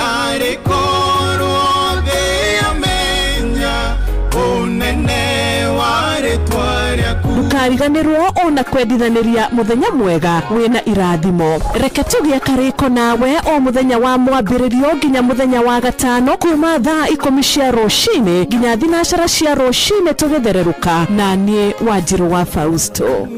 Ndũkariganĩrwo ona kwendithanĩria mũthenya mwega wĩna irathimo. Reke tũgĩe karĩko nawe o mũthenya wa mwambĩrĩrio nginya mũthenya wa gatano kuma thaa 10 cia rũcinĩ nginya 9 cia rũcinĩ tũgĩthererũka, na niĩ Wanjirũ wa Fausto.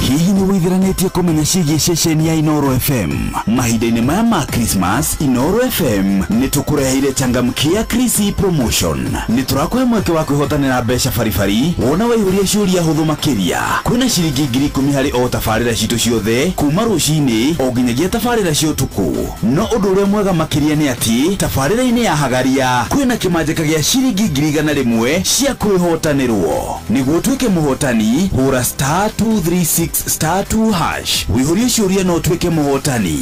Hihi nĩ wĩthiranĩtie kũmenya ciĩgiĩ ceceni ya Inooro FM? Mahinda-inĩ maya ma Christmas, Inooro FM nĩ tũkũreheire changamkia Krisi promotion. Nĩ tũrakũhe mweke wa kwĩhotanĩra mbeca baribari wona waihũria ciũria hũthũ makĩria. Kwĩna ciringi 10,000 harĩ o tabarĩra citũ ciothe kuma rũcinĩ o nginyagia tabarĩra cia ũtukũ. No ũndũ ũrĩa mwega makĩria nĩ atĩ tabarĩra-inĩ ya Hagaria kwĩna kĩmanjĩka gĩa ciringi 101,000 cia kwĩhotanĩrwo. Nĩguo ũtuĩke mũhotani, hũra star 236 star 2 hash. Wĩihũrie ciũria na ũtuĩke mũhotani.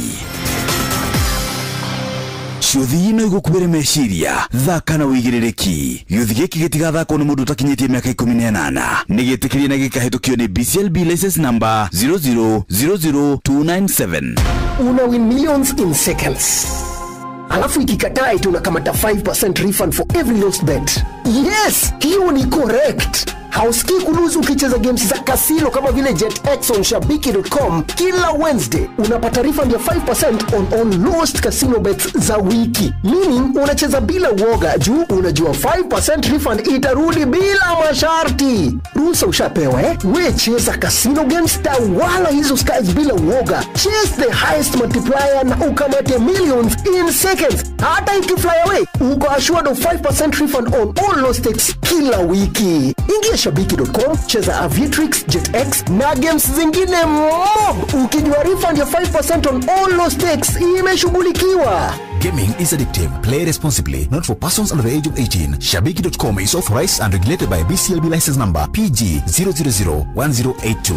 Ciũthi no igũkuĩre meciria, thaka na wĩigĩrĩrĩki. Gĩũthi gĩkĩ gĩtigathakwo nĩ mũndũ ũtakinyĩtie mĩaka 18. Nĩ gĩtĩkĩrie na gĩkahĩtũkio nĩ BCLB license number 0000297. Una win millions in seconds. Alafu ikikataa eti unakamata 5% refund for every lost bet. Yes, hiyo ni correct. Hausikii kuluzu ukicheza games za kasino kama vile JetX on shabiki.com. Kila Wednesday unapata refund ya 5% on all lost casino bets za wiki. Meaning unacheza bila uoga juu unajua 5% refund itarudi bila masharti. Ruhusa ushapewa eh? We cheza casino games, tawala hizo skies bila uoga. Chase the highest multiplier na ukamate millions in seconds. Hata ikifly away, uko assured of 5% refund on all lost stakes kila wiki. Ingia shabiki.com, cheza Aviatrix, JetX na games zingine mob. Ukijua refund ya 5% on all lost stakes imeshughulikiwa. Gaming is addictive. Play responsibly. Not for persons under the age of 18. Shabiki.com is authorized and regulated by BCLB license number PG 0001082.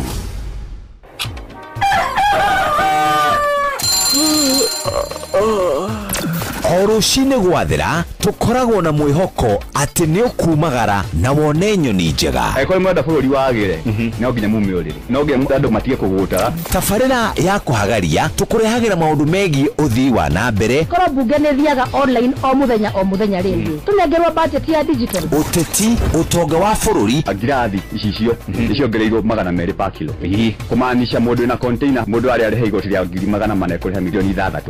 O rũcinĩ gwathera tũkoragwo na mwĩhoko atĩ nĩ ũkumagara na wone nyoni njega. Angĩkorwo mwenda bũrũri wagĩre, no nginya mume ũrĩrĩ, no nginya andũ matige kũgũta. Tabarĩra ya kũhagaria tũkũrehagĩra maũndũ megiĩ ũthii wa na mbere. Korwo mbunge nĩ thiaga online o mũthenya rĩ, tũnengerwo budget ya digital. Ũteti, ũtonga wa bũrũri. Ngirathi icicio nĩciongereirwo 200 pa kilo. Kũmaanisha mũndũ wĩna container, mũndũ arĩa arĩha igoti rĩa 400,000 kũrĩha milioni 6.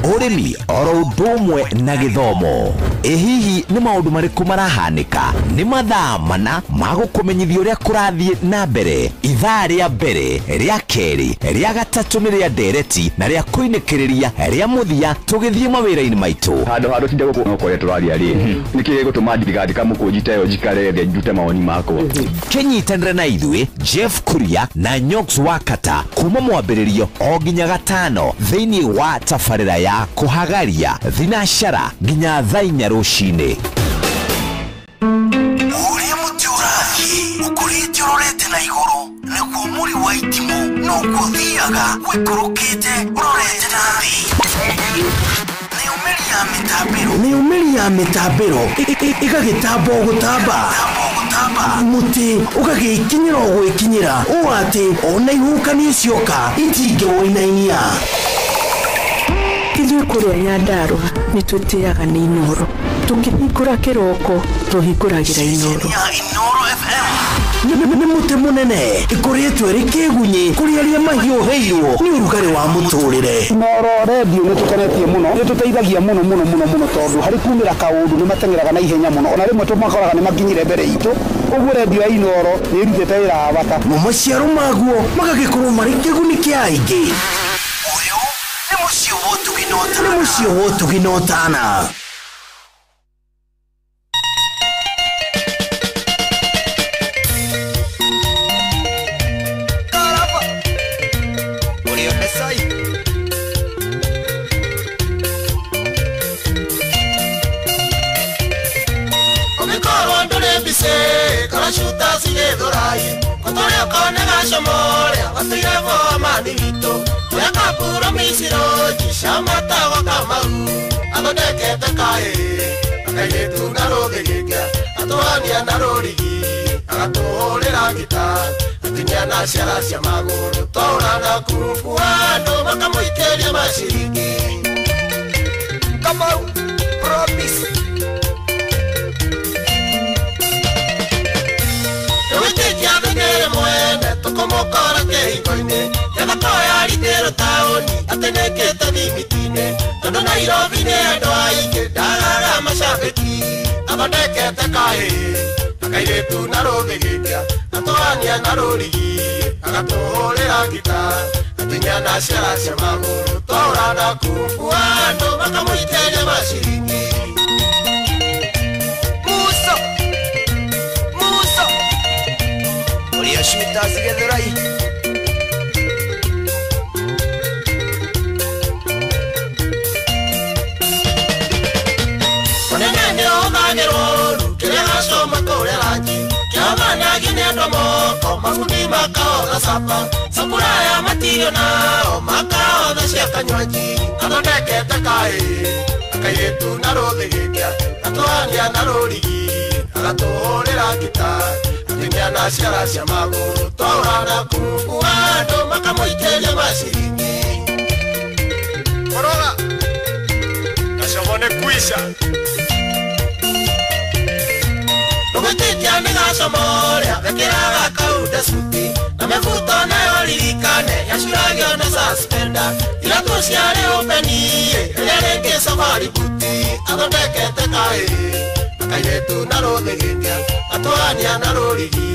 Ũrĩmi oro ũndũ ũmwe na gĩthomo. Ĩ hihi nĩ maũndũ marĩkũ marahanĩka? Nĩ mathaa mana ma gũkũmenyithia ũrĩa kũrathiĩ na mbere. Ithaa rĩa mbere, rĩa kerĩ, rĩa gatatũ nĩ rĩa ndereti na rĩa kũinĩkĩrĩria rĩa mũthia tũgĩthiĩ mawĩra-inĩ maitũ. Handũ handũ tinde gũkũ no kũrĩa tũraria rĩ, nĩkĩ gĩgũtũma ndigandĩka mũkũnji ta ĩyo njikare thĩ ndute mawoni makwa. Kĩnyitanĩre na ithuĩ Jeff Kuria na Nyox Wakata kuma mwambĩrĩrio o nginya gatano thĩinĩ wa tabarĩra ya kũhagaria thinacara nginya thaa 4 rũcinĩ. Ũrĩa mũtĩ ũrathiĩ ũkũrĩte ũrorete na igũrũ nĩguo mũri wa itimũ noguo ũthiaga wĩikũrũkĩte ũrorete na thĩ. Nayo mĩri Mĩumĩri ya mĩtambĩro ĩgagĩtamba gũtamba mũtĩ ũgagĩkinyĩra gwĩkinyĩra ũũ atĩ ona ihukanio cioka itingĩwũinainia. Ithuĩ kũrĩa Nyandarũa nĩ twĩtĩaga nĩ Inooro. Tũkĩhingũra kĩroko tũhingũragĩra Inooro. Nĩ mũtĩ mũnene ĩkoretwo ĩrĩ kĩgunyĩ kũrĩ arĩa mahiũhĩirwo nĩ ũrugarĩ wa mũtũrĩre. Inooro redio nĩ tũkenetie mũno, nĩ tũteithagia mũno mũno mũno mũno tondũ harĩ kumĩra kaũndũ nĩ mateng'eraga na ihenya mũno, ona rĩmwe tũmakoraga nĩ makinyire mbere itũ. Ũguo redio ya Inooro nĩ ĩrutĩte wĩra wa bata. Mo maciaro maguo magagĩkorwo marĩ kĩguni kĩa aingĩ. Ũyũ nĩ mũciĩ wa ũtugi na ũtana. Nĩ mũciĩ wa ũtugi na ũtana. Kamau promise. Musa Musa Uria shuta sigethurai. Sapuraya matirio nao makaotha cia kanywaji athondekete kaĩ akairĩtu na rũthĩgĩkia atũhania na rũrigi agatũhũrĩra ngita atumia na ciara cia magũrũ twaũra na kumbu andũ makamũikĩria maciringi. Koroga gacomone kuica ndũgwĩtĩkia nĩ gacomoria gekĩraga kaunda suti na mĩbuto nayo ririkane yacuragio na suspender iratũ ciarĩ ũpeni ĩrĩa rĩngĩ safari buti athondekete kaĩ akairĩtu na rũthĩgĩkia atũhania na rũrigi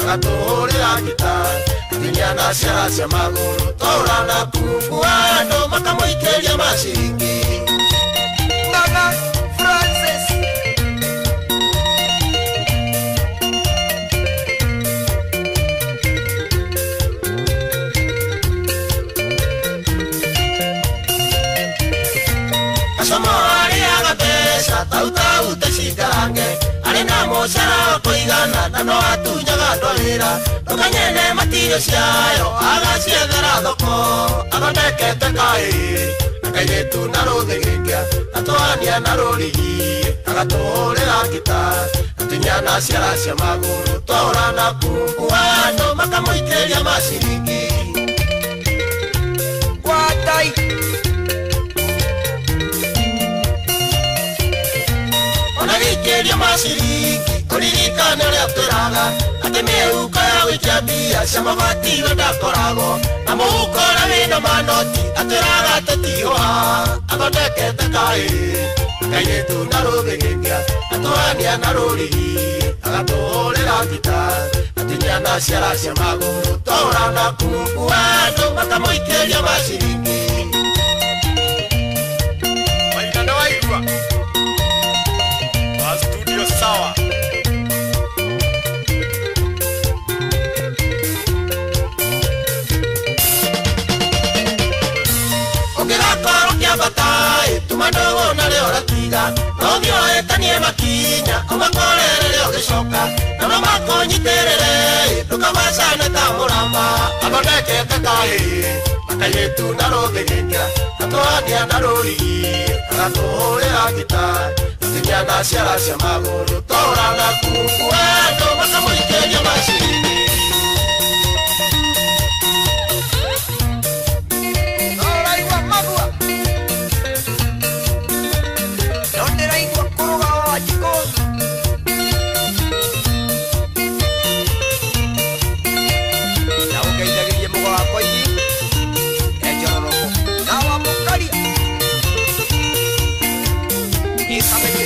agatũhũrĩra ngita atumia na ciara cia magũrũ twaũra na kumbu andũ makamũikĩria maciringi. Ng'ang'a Francis na mũcara wa kũigana na no atunyaga andũ a wĩra ndũkanyene matirio ciayo agaciethera thoko athondekete kaĩ akairĩtu na rũthĩgĩkia atũhania na rũrigi agatũhũrĩra ngita atinya na ciara cia magũrũ twaũra na kumbu andũ makamũikĩria maciringi. Gwatai ona gĩikĩrio maciringi ũririkane ũrĩa twĩraga atĩ mĩhuko ya gũikia mbia cia mabati we ndakoragwo na mũhuko ũrĩa wĩna manoti atwĩraga atĩ tihũha athondekete kaĩ akairĩtu na rũthĩgĩkia atũhania na rũrigi agatũhũrĩra ngita atinya na ciara cia magũrũ twaũra na kumbu andũ makamũikĩria maciringi. Maina nĩ waigua wa studio sawa. Ũngĩgakorwo kĩambata tuma ndũgũ narĩo ũratiga no ũthiĩ ũhĩtanie makinya ũmakorere ũgĩcoka na no makũnyitĩrĩre ndũkamacane ta mũramba athondekete kaĩ Kairĩtu na rũthĩgĩkĩa atũhania na rũrigi agatũhũrĩra ngita atinia na ciara cia magũrũ tũra na kuku andũ makamũikĩria maciringi. Noraigua magua no ndĩraigua kũrũga wa njikũ na ũngeithagĩrie mũgo wakwa ithi enjororoko na wa mũkaria ĩkamenya.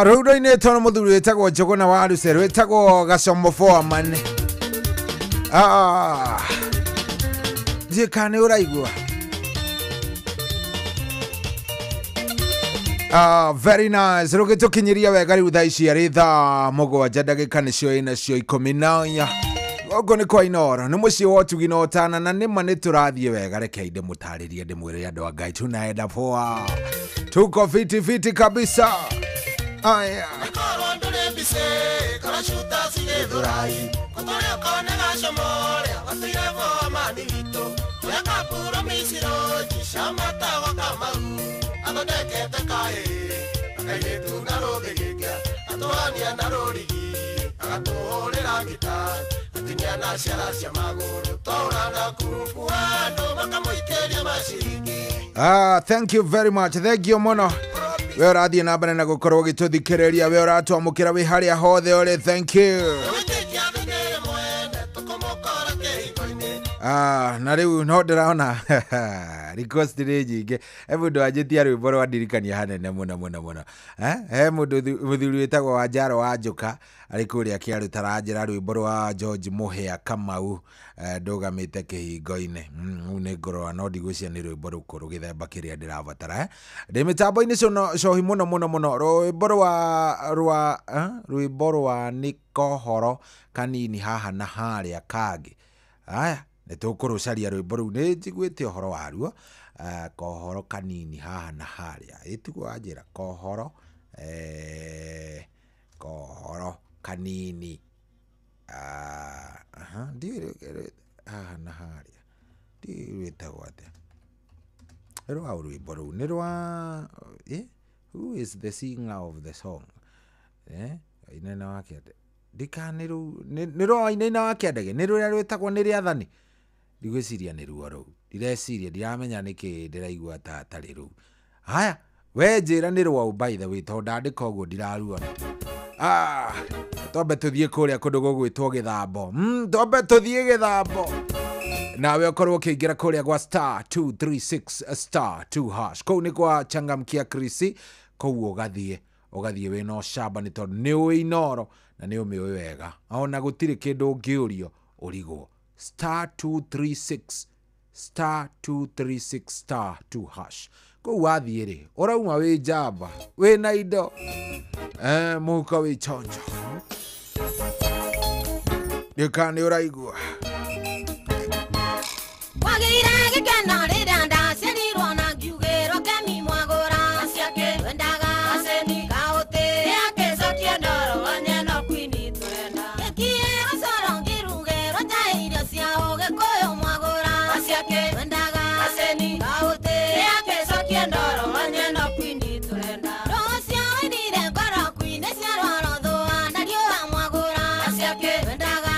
Rũu rũinĩtwo nĩ mũthuri wĩtagwo Njũgũna wa Ruce rwĩtagwo Gacomo Foreman. Ndiũĩ kana nĩ ũraigua. Very nice. Rũgĩtũkinyĩria wega rĩu thaa ici arĩ thaa 7 ndagĩka nĩcio ĩnacio 14. Gũkũ nĩ kwa Inooro nĩ mũciĩ wa ũtugi na ũtana na nĩma nĩ tũrathiĩ wega. Reke ndĩmũtarĩrie ndĩmwĩre andũ a Ngai tunaenda poa, tuko fiti fiti kabisa. Aya. Korwo ndũrĩ mbice karacuta cigĩthũrai kũtũrĩa ũkone gacomorĩa gatũire Foreman witũ ũrĩa kapuro miciroji cia matawa Kamau athondekete kaĩ akairĩtu na rũthĩgĩkĩa atũhania na rũrigi agatũhũrĩra ngita atinia na ciara cia magũrũ tũra na kuku andũ makamũikĩria maciringi. Thank you very much. Thank you mũno. We ũrathiĩ na mbere na gũkorwo ũgĩtũthikĩrĩria, we ũratwamũkĩra wĩ harĩa hothe ũrĩ, thank you. Na rĩu no ndĩrona request nĩ nyingĩ. He mũndũ wanjĩtia rwĩmbo rwandirikania hanene mũno mũno mũno. He mũndũ mũthuri wĩtagwo Wanjaro wa Njũka arĩ kũrĩa Kĩarũ taranjĩra rwĩmbo rwa George Mũhĩa Kamau ndũgamĩte kĩhingo-inĩ. Rĩu nĩ ngũrora no ndigwĩciria nĩ rwĩmbo rũkũrũ gĩthemba kĩrĩa ndĩrabatara. Ndĩ mĩtambo-inĩ cohi mũno mũno mũno. Rwĩmbo rwa rwĩmbo rwa nĩ kohoro kanini haha na harĩa kangĩ. Aya nĩ tũkũrũcaria rwĩmbo rũu nĩ njiguĩte ũhoro waruo. Kohoro kanini haha na harĩa ĩtiguo wanjĩra kohoro kohoro kanini ndiũĩ haha na harĩa ndiũĩ rwĩtagwo atĩa rwa rwĩmbo rũu nĩ rwa who is the singer of the song Wainaina wa Kĩande ndikana nĩ rwa Wainaina wa Kĩandege nĩ rũrĩa rwĩtagwo nĩ rĩathani ndigwĩciria nĩ ruo rũu ndireciria ndiramenya nĩkĩ ndĩraigua ta tarĩ rũu. Haya we njĩra nĩ rwaũ by the way tondũ ndandĩka ũguo ndiraruona. Twambe tũthiĩ kũrĩa kũndũ gũgwĩtwo Gĩthambo. Twambe tũthiĩ Gĩthambo nawe ũkorwo ũkĩingĩra kũrĩa gwa star 236 star 2 hash kũu nĩ kwa changamkia Krisi kũu ũgathiĩ wĩna ũcamba nĩ tondũ nĩ ũĩ Inooro na nĩ ũmĩũĩ wega ona gũtirĩ kĩndũ ũngĩũrio ũrigwo. Star 236 star 236 star 2 hash kũu wathiĩ rĩ ũrauma wĩ njamba wĩna indo mũhuko wĩ chonjo ndĩka nĩ ũraigua. Wagĩire gĩkeno rĩrĩa ndaciarirwo na ngiugĩrwo kemi mwagũra twendaga kaũtĩ nĩakĩcokia ndoro wanyeno kwini tũrenda gĩkiĩrwo coro ngĩrugĩrwo njaĩ irio cia ũgĩkũyũ mwagũra twendaga kaũtĩ nĩakĩcokia ndoro wanyeno kwini tũrenda rũcio wainire ngoro kwini ciarwaro thũa na riũa mwagũra twendaga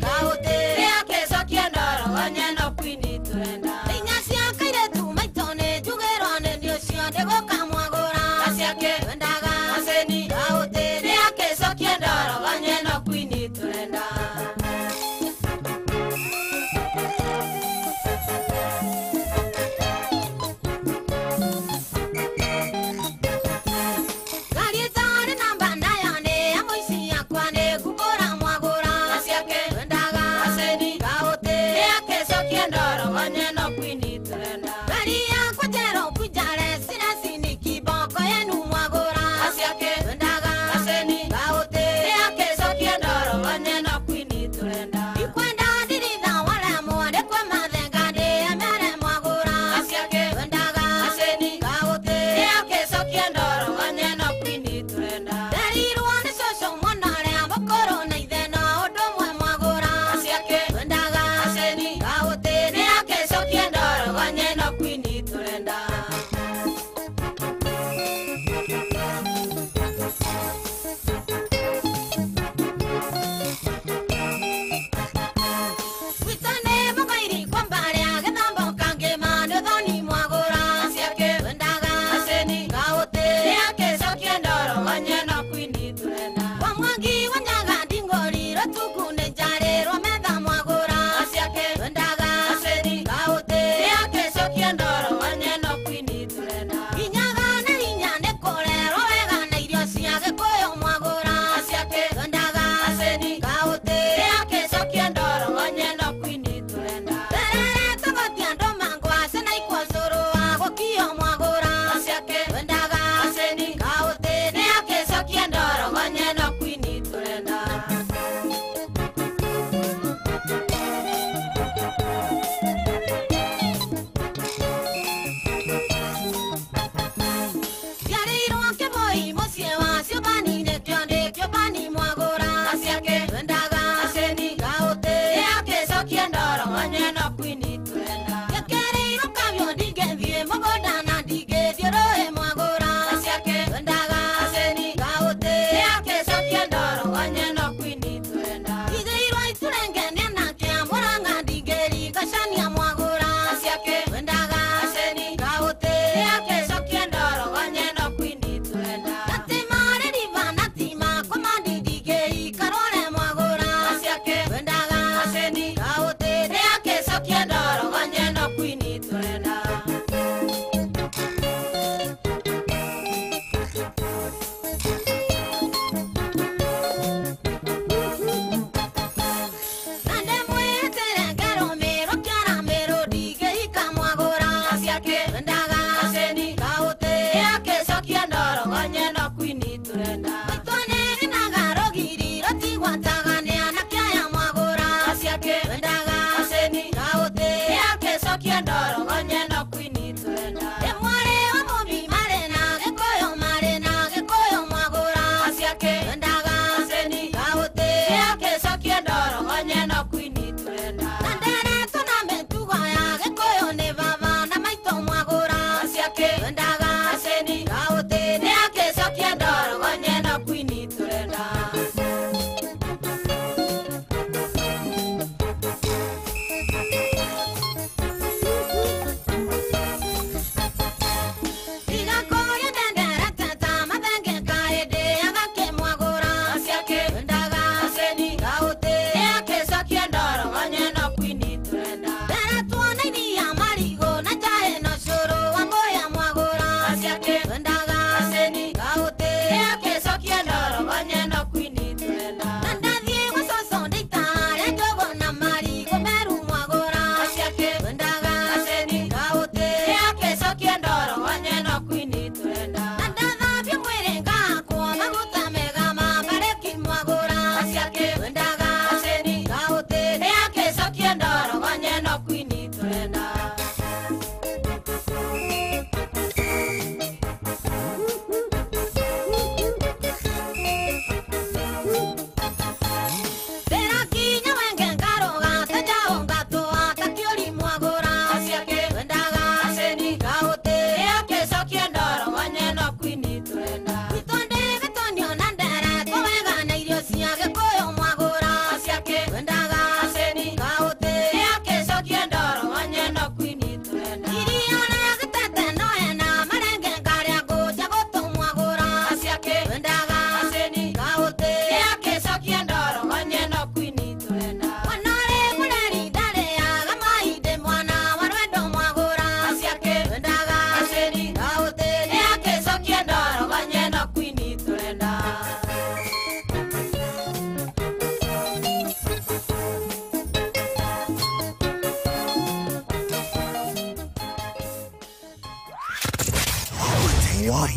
kaũtĩ nĩakĩcokia ndoro wanyeno kwini tũrenda inya cia kairĩtu maitũ nĩ njugĩrwo nĩ niĩ ũcio ndĩgũka mwagũra twendaga kaũtĩ nĩakĩcokia ndoro wanyeno kwini tũrenda. Ngari ĩtarĩ namba na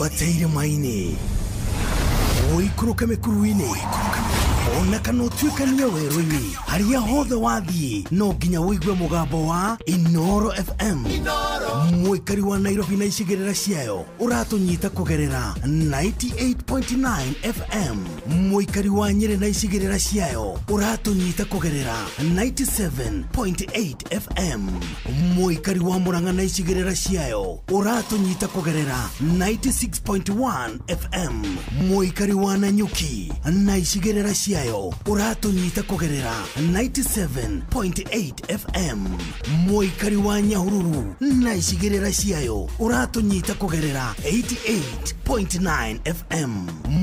Wambate irĩma-inĩ, ũikũrũke mĩkuru-inĩ, ona kana ũtuĩkanie werũ-inĩ, harĩa hothe wathiĩ no nginya ũigue mũgambo wa Inoro FM. Mũikari wa Nairobi na icigĩrĩra ciayo ũratũnyita kũgerera 98.9 FM. Mũikari wa Nyĩrĩ na icigĩrĩra ciayo ũratũnyita kũgerera 97.8 FM. Mũikari wa Murang'a na icigĩrĩra ciayo ũratũnyita kũgerera 96.1 FM. Mũikari wa Nanyuki na icigĩrĩra ciayo ũratũnyita kũgerera 97.8 FM. Mũikari wa Nyahururu na icigĩrĩra ciayo ũratũnyita kũgerera 88.9 FM.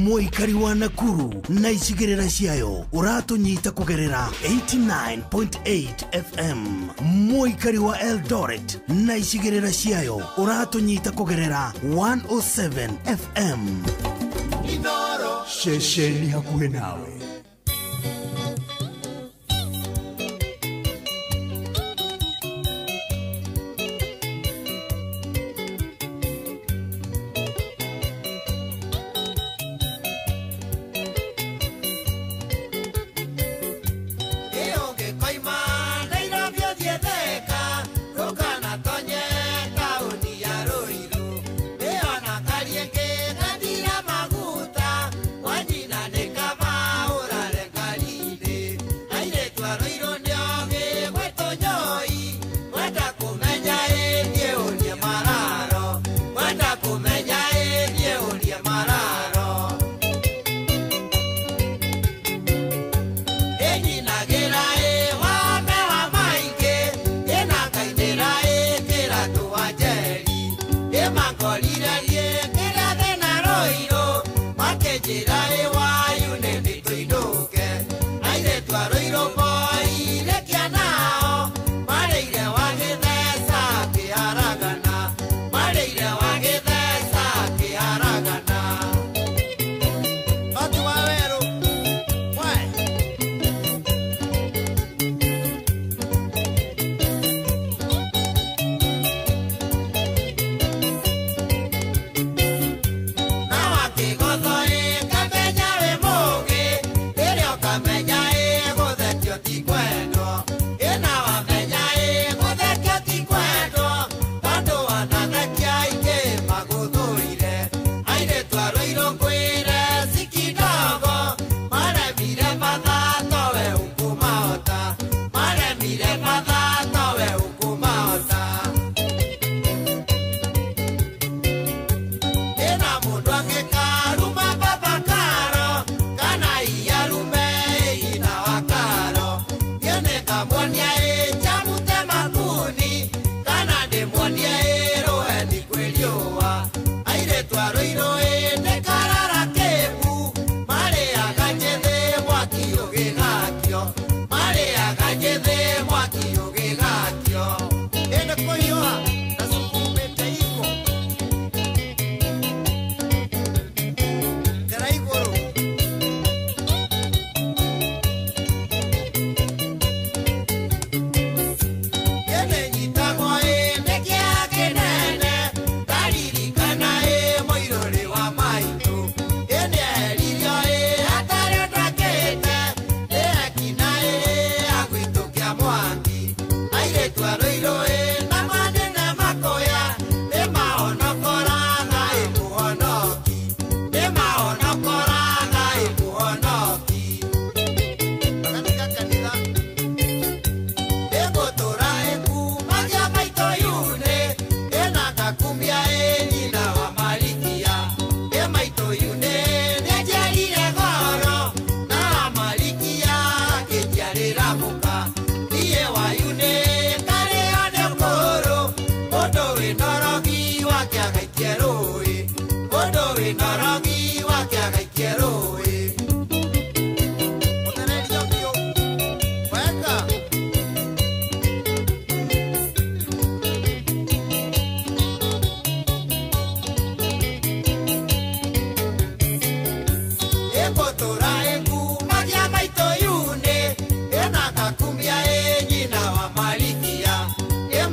Mũikari wa Nakuru na icigĩrĩra ciayo ũratũnyita kũgerera 89.8 FM. Mũikari wa Eldoret na icigĩrĩra ciayo ũratũnyita kũgerera 107 FM. Ceceni hakuhĩ nawe.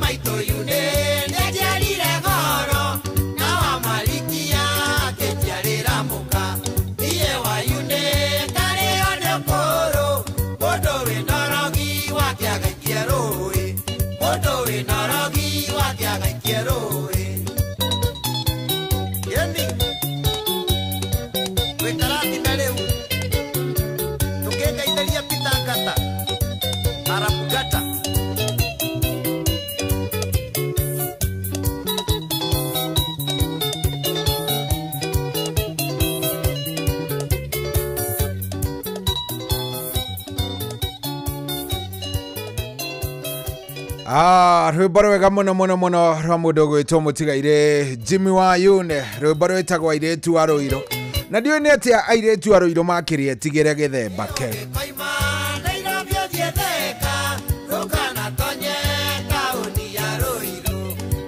Maito yune, ndejerire goro, na wa malikia. gũka iye wayune karĩo nĩ ũkũrũ mũndũ wĩna ũrogi wake agaikie rũĩ mũndũ wĩna ũrogi wake agaikie rũĩ yeni twĩkarathime rĩu tũkĩngeithĩria Peter Ngata Arabugata. Rwĩmbo rwega mũno mũno mũno rwa mũndũ ũgwĩtwo mũtigaire Jimmy Wayune, rwĩmbo rwĩtagwo airĩtu a Rũirũ. Na ndiũĩ nĩ atĩa airĩtu a Rũirũ makĩria tigĩre gĩthemba kĩu. Nairobi ũthiĩ Thika ndũkanatonye taũni ya Rũirũ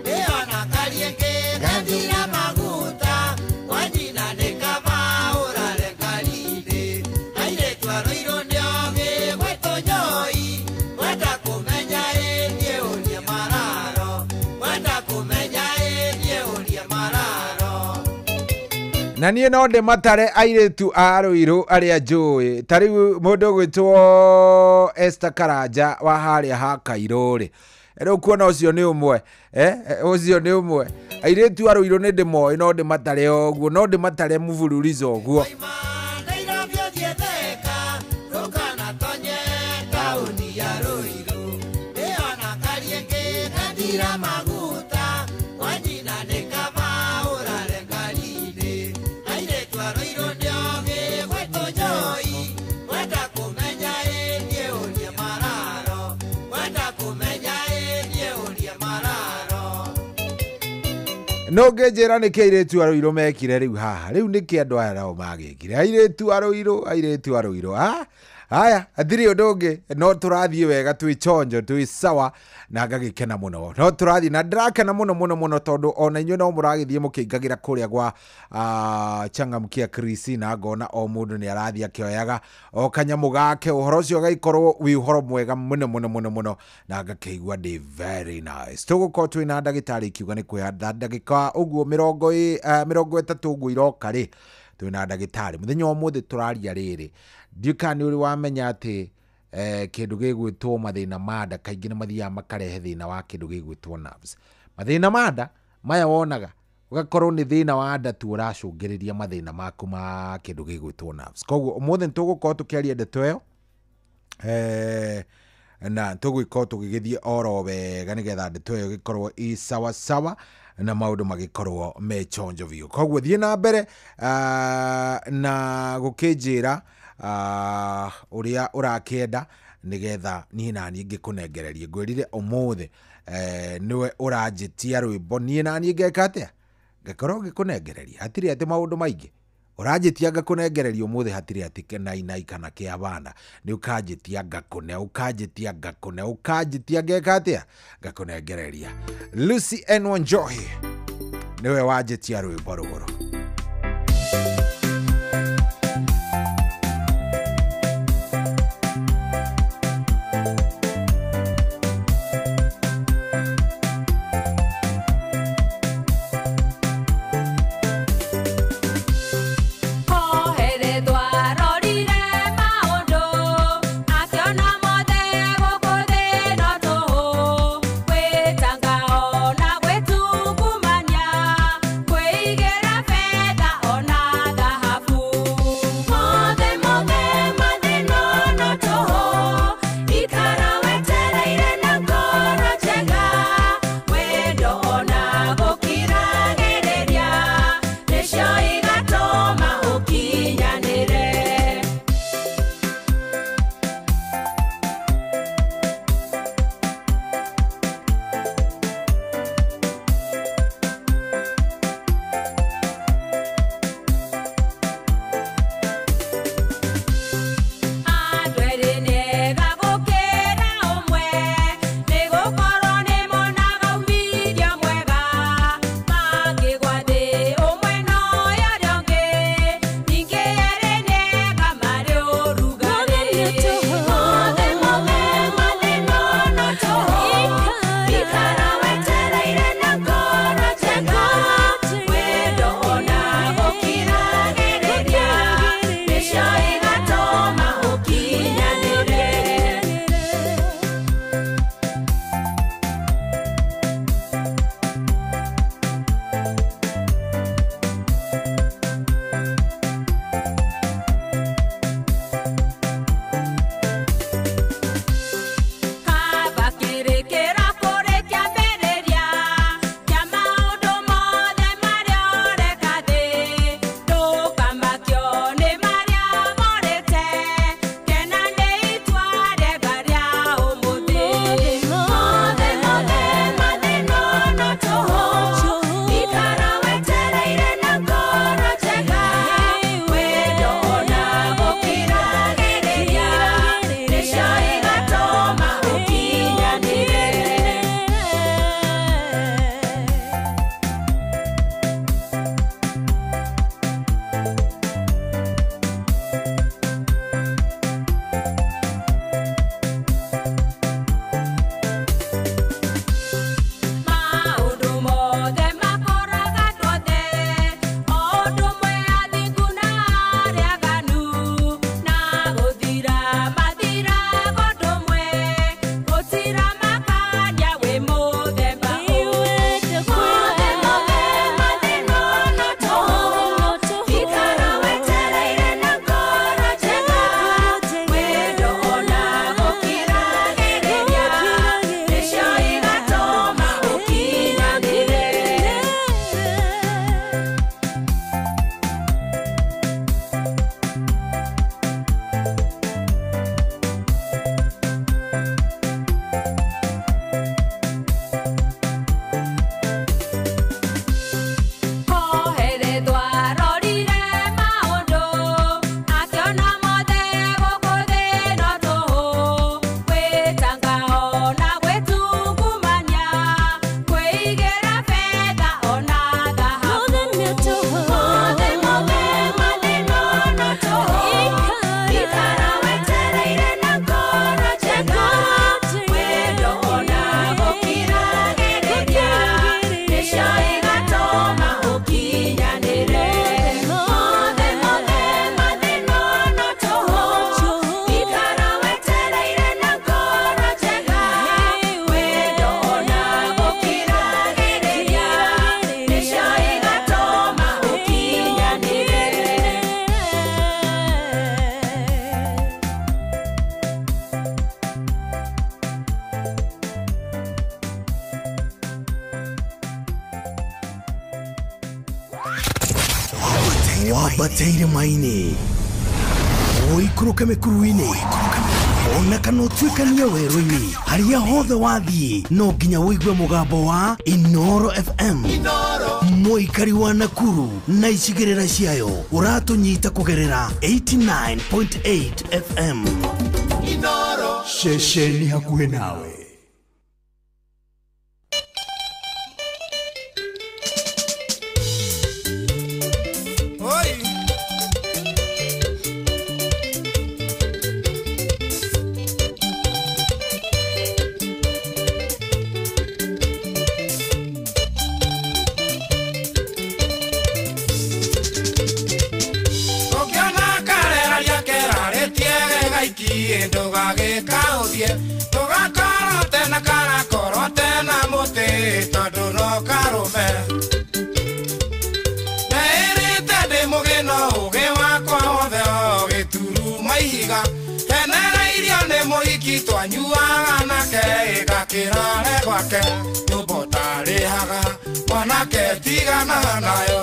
nĩona kariũki gathira maguta kwa nyina nĩ kaba ũrare karindĩ airĩtu a Rũirũ nĩ ogĩ gwĩtwo nyoi wenda kũmenya ĩthiĩ ũrie mararo wenda kũmenya ĩthiĩ ũrie mararo. Na niĩ no ndĩmatare airĩtu a Rũirũ arĩa njũĩ ta rĩu mũndũ ũgwĩtwo Esther Karanja wa harĩa ha Kairũ rĩ, rĩu kuona ũcio nĩ ũmwe, ũcio nĩ ũmwe. Airĩtu a Rũirũ nĩ ndĩmoĩ no ndĩmatare ũguo, no ndĩmatare mũbururizo ũguo. Nairobi ũthiĩ Thika ndũkanatonye taũni ya Rũirũ nĩona kariũki gathira maguta kwa nyina nĩ kaba ũrare karindĩ airĩtu a Rũirũ nĩ ogĩ gwĩtwo nyoi wenda kũmenya ĩthiĩ ũrie mararo wenda kũmenya ĩthiĩ ũrie mararo. No ngĩnjĩra nĩkĩ airĩtu a Rũirũ mekire rĩu haha, rĩu nĩkĩ andũ aya nao magĩkire airĩtu a Rũirũ, airĩtu a Rũirũ. Haya, hatirĩ ũndũ ũngĩ, no tũrathiĩ wega, twĩ chonjo, twĩ sawa na ngagĩkena mũno. No tũrathiĩ na ndĩrakena mũno mũno mũno tondũ ona inyuĩ no mũragĩthiĩ mũkĩingagĩra kũrĩa gwa Changamkia Krisi, na ngona o mũndũ nĩ arathiĩ akĩoyaga o kanyamũ gake, ũhoro ũcio ũgagĩkorwo wĩ ũhoro mwega mũno mũno mũno mũno na ngakĩigua ndĩ very nice. Tũgũkorwo twĩna ndagĩtarĩ ikiuga nĩ kwĩhanda ndagĩka ũguo 30 ũguo iroka rĩ, twĩna ndagĩtarĩ. Mũthenya wa ũmũthĩ tũraria rĩrĩ, ndiũĩ kana nĩ ũrĩ wamenya atĩ kĩndũ gĩgwĩtwo mathĩna ma nda kaingĩ nĩ mathiaga makarehe thĩna wa kĩndũ gĩgwĩtwo nerves. Mathĩna ma nda maya wonaga ũgakorwo nĩ thĩna wa nda tu ũracũngĩrĩria mathĩna maku ma kĩndũ gĩgwĩtwo nerves. Koguo ũmũthĩ nĩ tũgũkorwo tũkĩaria ndeto ĩyo, na tũgũkorwo tũgĩgĩthiĩ oro wega nĩgetha ndeto ĩyo ĩgĩkorwo ĩ sawa sawa na maũndũ magĩkorwo me chonjo biũ. Koguo thiĩ na mbere na gũkĩnjĩra ũrĩa ũrakĩenda nĩgetha niĩ na niĩ ngĩkũnengererie. Ngwĩrire ũmũthĩ nĩwe ũranjĩtia rwĩmbo, niĩ na niĩ ngeka atĩa, ngakorwo ngĩkũnengereria. Hatirĩ atĩ maũndũ maingĩ ũranjĩtia ngakũnengereria ũmũthĩ, hatirĩ atĩ kĩnainai kana kĩabana, nĩ ũkanjĩtia ngakũne, ũkanjĩtia ngakũne, ũkanjĩtia ngeka atĩa, ngakũnengereria. Lucy N Wanjohi nĩwe wanjĩtia rwĩmbo rũrũ. Kwĩigĩra Wambate irĩma-inĩ, ũikũrũke mĩkuru-inĩ, ona kana ũtuĩkanie werũ-inĩ, harĩa hothe wathiĩ no nginya ũigue mũgambo wa Inoro FM. Mũikari wa Nakuru na icigĩrĩra ciayo ũratũnyita kũgerera 89.8 FM. Inoro ceceni hakuhĩ nawe. Oi. Ũngĩona karera rĩake rarĩtie ndũgagĩkaũthie tũgakorwo tena karakorwo tena mũtĩ tondũ no karũme ndeĩrĩte ndĩ mũgĩ no ũgĩ wakwa wothe o gĩturuma ihiga henereirio nĩ mũhiki twanyuaga nake ĩgakĩrare gwake nyũmba ũtarĩhaga mwanake tigana nayo.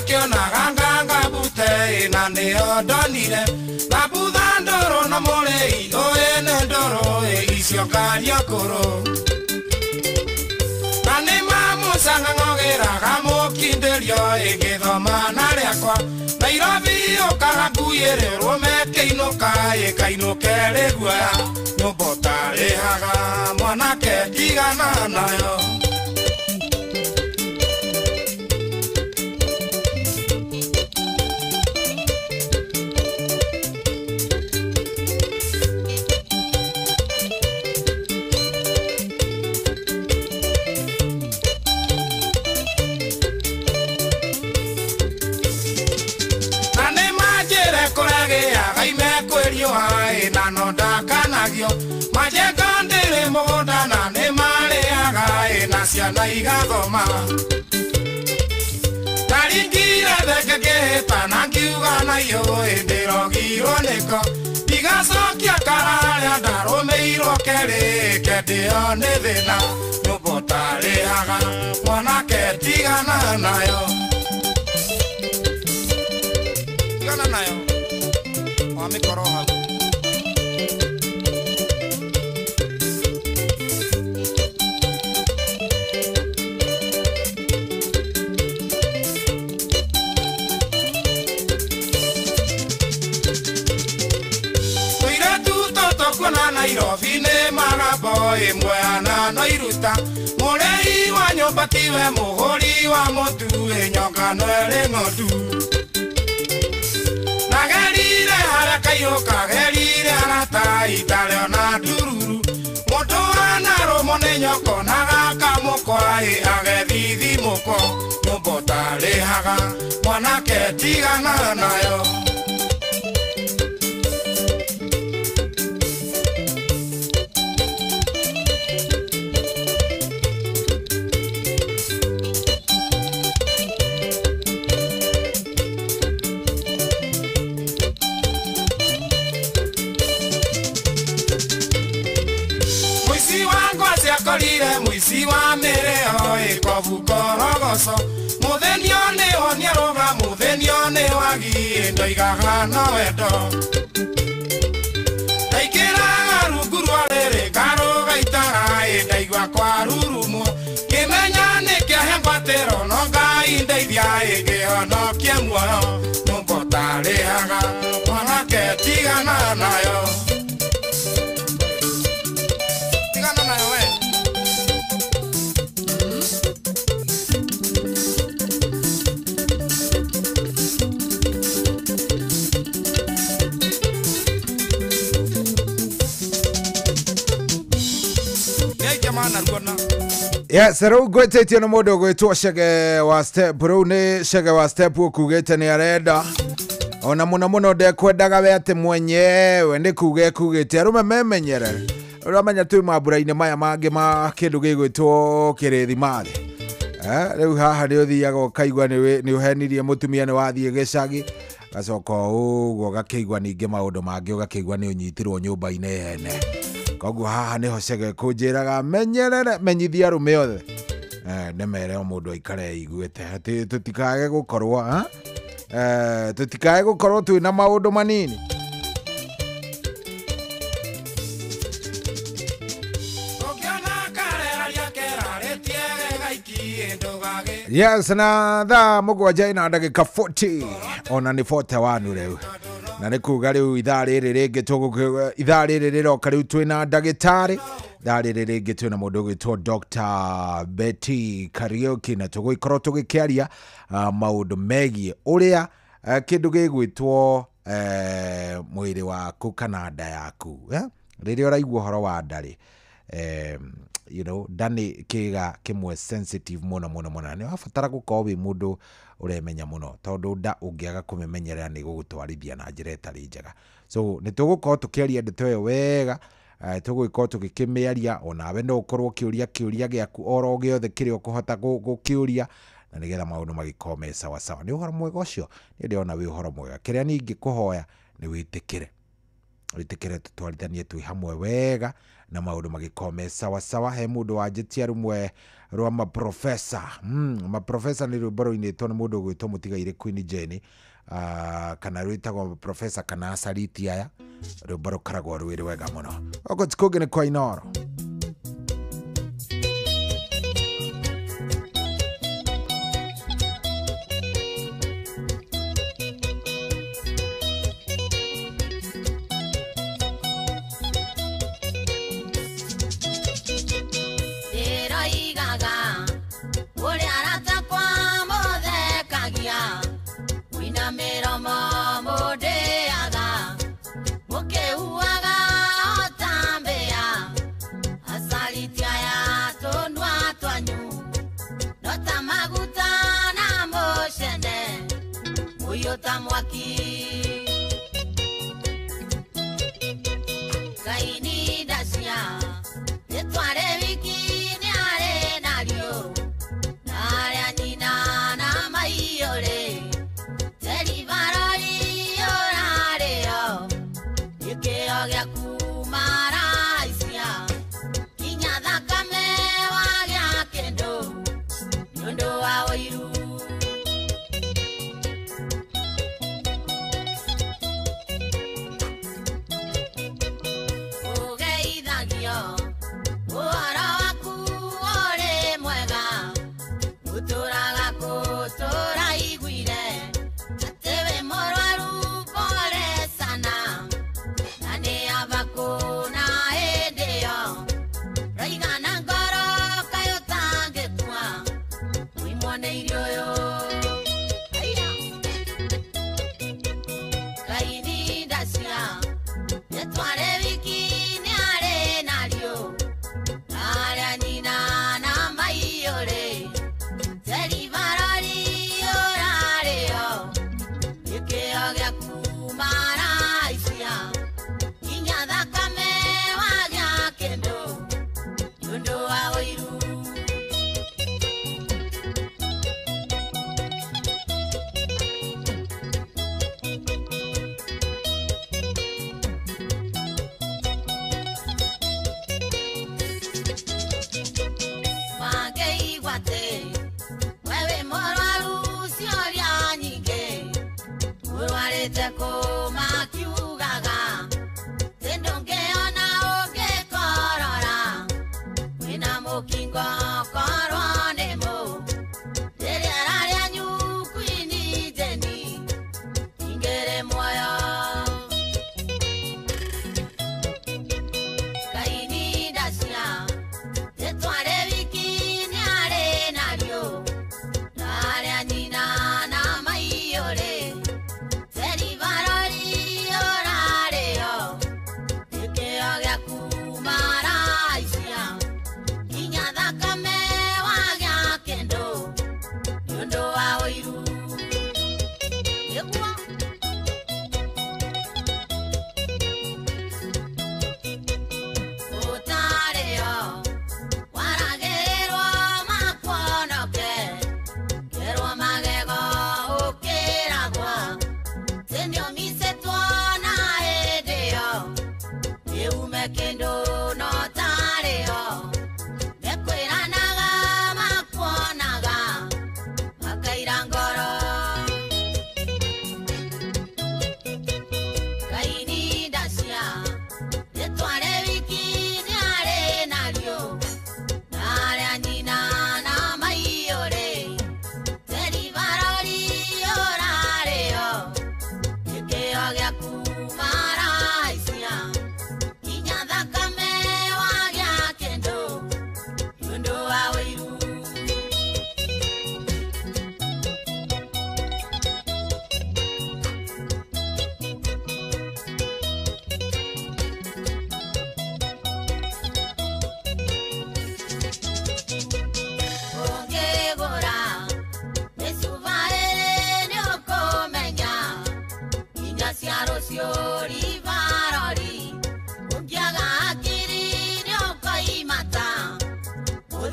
Kĩonaga nganga bute na nĩyo ndonire ngabutha ndũrũ na mũrĩi ũĩ nĩ ndũrũ icio ngaria kũrũ na nĩ mamũcang'ang'ogĩraga mũkindĩrio ĩgĩthoma na rĩakwa Nairobi ũkaga nguĩrĩrwo mekĩinũka ĩkainũke rĩguoya nyũmba ũtarĩhaga mwanake tigana nayo. Na no ndakanagio majenga ndĩrĩ mũgũnda na nĩ marĩaga na ciana igathoma ndaringire thenge ngĩhĩtana ngiuga na iũĩ ndĩrogirwo nĩko ndigacokia kararĩa ndarũmĩirwo kerĩ kendĩo nĩ thĩna nyũmba ũtarĩhaga mwanake tigana nayo. Tigana nayo wamĩkorwo hau. Kuona Nairobi nĩ magambo ĩmwe ana no iruta mũrĩi wa nyũmba tiwe mũhũri wa mũtu ĩnyongano ĩrĩ ng'ondu nagerire harĩa kaiyũ kagerire arata itarĩ ona ndururu mũndũ anarũmwo nĩ nyoko na gakamũkwa ĩ agethithimũko nyũmba ũtarĩhaga mwanake tigana nayo. Akorire mũici wa mĩrĩo ĩkobu korogoco mũthĩnio nĩ honia rũga mũthĩnio nĩ wagi ndoigaga no wendo ndaingĩraga rungu rwa rĩrĩ ngarũga itara ĩ ndaigua kwarurumwo ngĩmenya nĩ kĩahe ngwatĩro no Ngai ndeithia ĩ ngĩhonokie muoyo nyũmba ũtarĩhaga mwanake tigana nayo. Tigana nayo we. Yes, rĩu ngwĩtĩtio nĩ mũndũ ũgwĩtwo Chege wa Step. Rĩu nĩ Chege wa Step ũkugĩte nĩ arenda ona mũno mũno ndekwendaga we atĩ mwenyewe nĩ kuga ekugĩte arũme memenyerere. Ũramenya twĩ mambura-inĩ maya mangĩ ma kĩndũ gĩgwĩtwo kĩrĩthimathi. Rĩu haha nĩ ũthiaga ũkaigua nĩ ũhenirie mũtumia nĩ wathiĩ gĩcagi, gacoka ũguo ũgakĩigua ningĩ maũndũ mangĩ, ũgakĩigua nĩ ũnyitirwo nyũmba-inĩ ene. Koguo haha nĩho Chege kũnjĩraga menyerere, menyithia arũme othe. Nĩ mere o mũndũ aikare aiguĩte atĩ tũtikage gũkorwo tũtikage gũkorwo twĩna maũndũ manini. Yes, na thaa mũgwanja ina ndagĩka 40 ona nĩ 41 rĩu, na nĩ kuga rĩu ithaa rĩrĩ rĩngĩ ithaa rĩrĩ rĩroka rĩu twĩna ndagĩtarĩ, ithaa rĩrĩ rĩngĩ twĩna mũndũ ũgwĩtwo Dr. Betty Kariuki, na tũgũikorwo tũgĩkĩaria maũndũ megiĩ ũrĩa kĩndũ gĩgwĩtwo mwĩrĩ waku kana nda yaku. Rĩrĩa ũraigua ũhoro wa nda rĩ, you know, nda nĩ kĩga kĩmwe sensitive mũno mũno mũno, na nĩ ũrabatara gũkorwo wĩ mũndũ ũremenya mũno, tondũ nda ũngĩaga kũmĩmenyerera nĩ gũgũtwarithia na njĩra ĩtarĩ njega. So nĩ tũgũkorwo tũkĩaria ndeto ĩyo wega, tũgũgĩkorwo tũgĩkĩmĩaria, onawe no ũkorwo ũkĩũria kĩũria gĩaku oro gĩothe kĩrĩa ũkũhota gũkĩũria, na nĩgetha maũndũ magĩkorwo me sawa sawa. Nĩ ũhoro mwega ũcio, nĩ ndĩrona wĩ ũhoro mwega. Kĩrĩa niĩ ingĩkũhoya nĩ wĩtĩkĩre, wĩtĩkĩre tũtwarithanie twĩ hamwe wega na maũndũ magĩkorwo me sawa sawa. He mũndũ wanjĩtia rũmwe rwa maprofesa. Maprofesa nĩ rwĩmbo rũinĩtwo nĩ mũndũ ũgwĩtwo mũtigairĩ Queen Jane, kana rwĩtagwo maprofesa kana acariti aya, rwĩmbo rũkaragwo rwĩ rwega mũno. Ogo ti kũngĩ nĩ kwa Inooro. Kinya thakame wa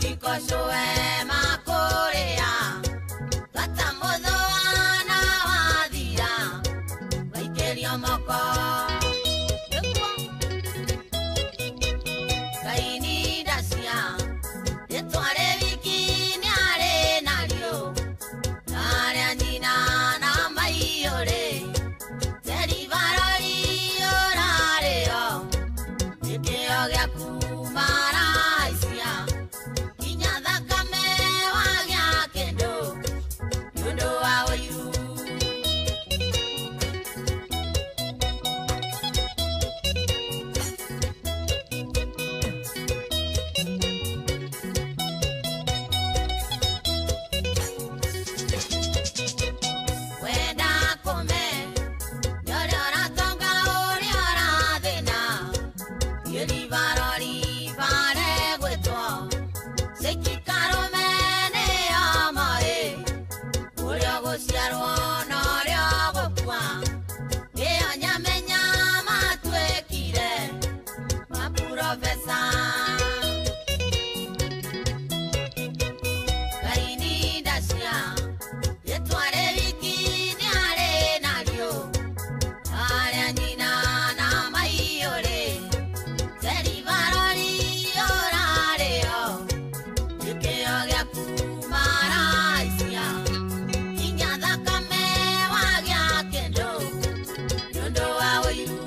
Mũthiko cũe makũrĩa Bata mũthũa na wathira Waikĩrio moko Kaini ndacia Rĩtwa wiki nĩarĩ narĩo Arĩa nyina na maiyũrĩ Teri barori ũrarĩo Gĩkĩo gĩaku maraicia Kinya thakame wagĩa kĩndũ Nĩũndũ wa ũiru. Wenda kũme nĩ ũrĩa ũratonga ũrĩa ũrathĩna Gĩribarori bare gwĩtwo Cĩkikarũme nĩyo moĩ Ũrĩa ũgũciarwo na ũrĩa ũgũkua Ĩyo nyamenya matuĩkire mapurobesa Kaini ndacia Rĩtwa wiki nĩarĩ narĩo Arĩa nyina na maiyũrĩ Teri barori ũrarĩo Gĩkĩo gĩaku maraicia Kinya thakame wagĩa kĩndũ Nĩũndũ wa ũiru.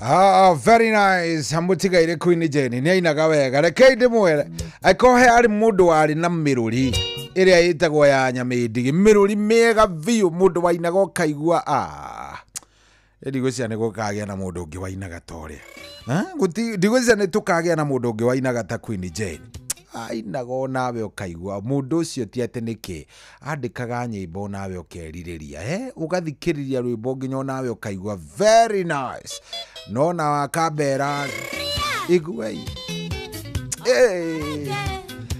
Ah, very nice. Hamutigaire Queen Jane nĩ ainaga wega. Rekei ndĩmwĩre angĩkorwo he arĩ mũndũ warĩ na mĩrũri ĩrĩa ĩtagwo ya nyamĩndigi, mĩrũri mĩega biũ, mũndũ wainaga ũkaigua ah, ndigwĩciria nĩ gũkagĩa na mũndũ ũngĩ wainaga ta ũrĩa. Ndigwĩciria nĩ tũkagĩa na mũndũ ũngĩ wainaga ta Queen Jane. Ainaga onawe ũkaigua mũndũ ũcio ti atĩ nĩkĩ andĩkaga nyĩmbo onawe ũkerirĩria, ũgathikĩrĩria rwĩmbo nginya onawe ũkaigua very nice. No na wakambera iguei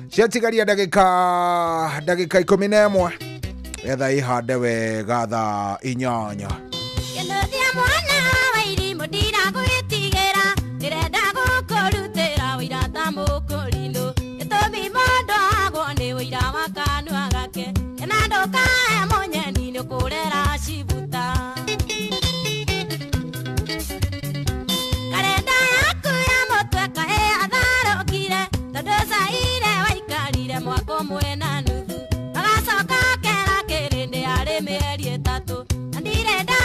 ciatigaria ndagĩka 11 etha ihande wega thaa 8. Kĩnũthia mwana wa irimũ ndiragwĩtigĩra ndĩrenda gũkũrutĩra ũira ta mũkũrinũ gĩtũmi mũndũ agwo nĩ ũira wa kanua gake na ndũkae mũnyeni nĩũkũrera cibuta. Karenda yaku ya mũtwe kaĩ atharũkire tondũ caire waikarire mwaka ũmwe na nuthu agacoka kera kĩrĩndĩ arĩ mĩeri 3 na ndirenda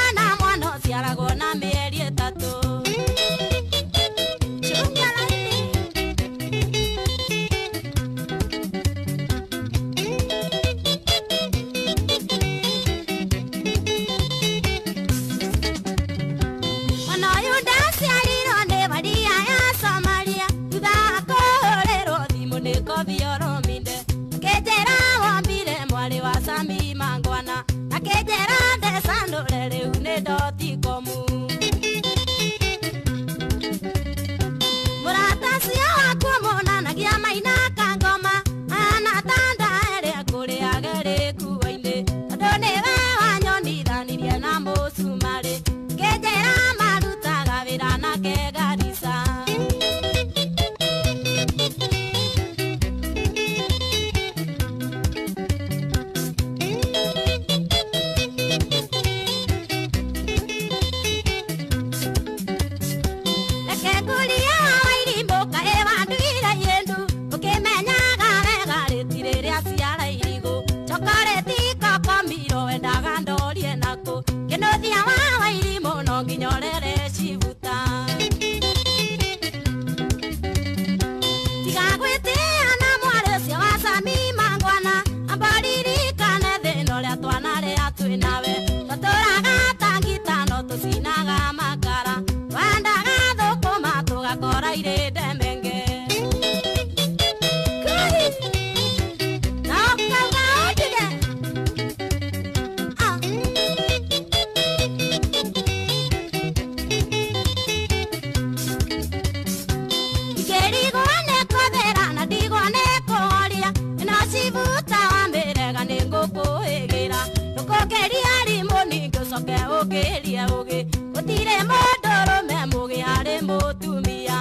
ũgĩ gũtirĩ mũndũrũme mũgĩ harĩ mũtumia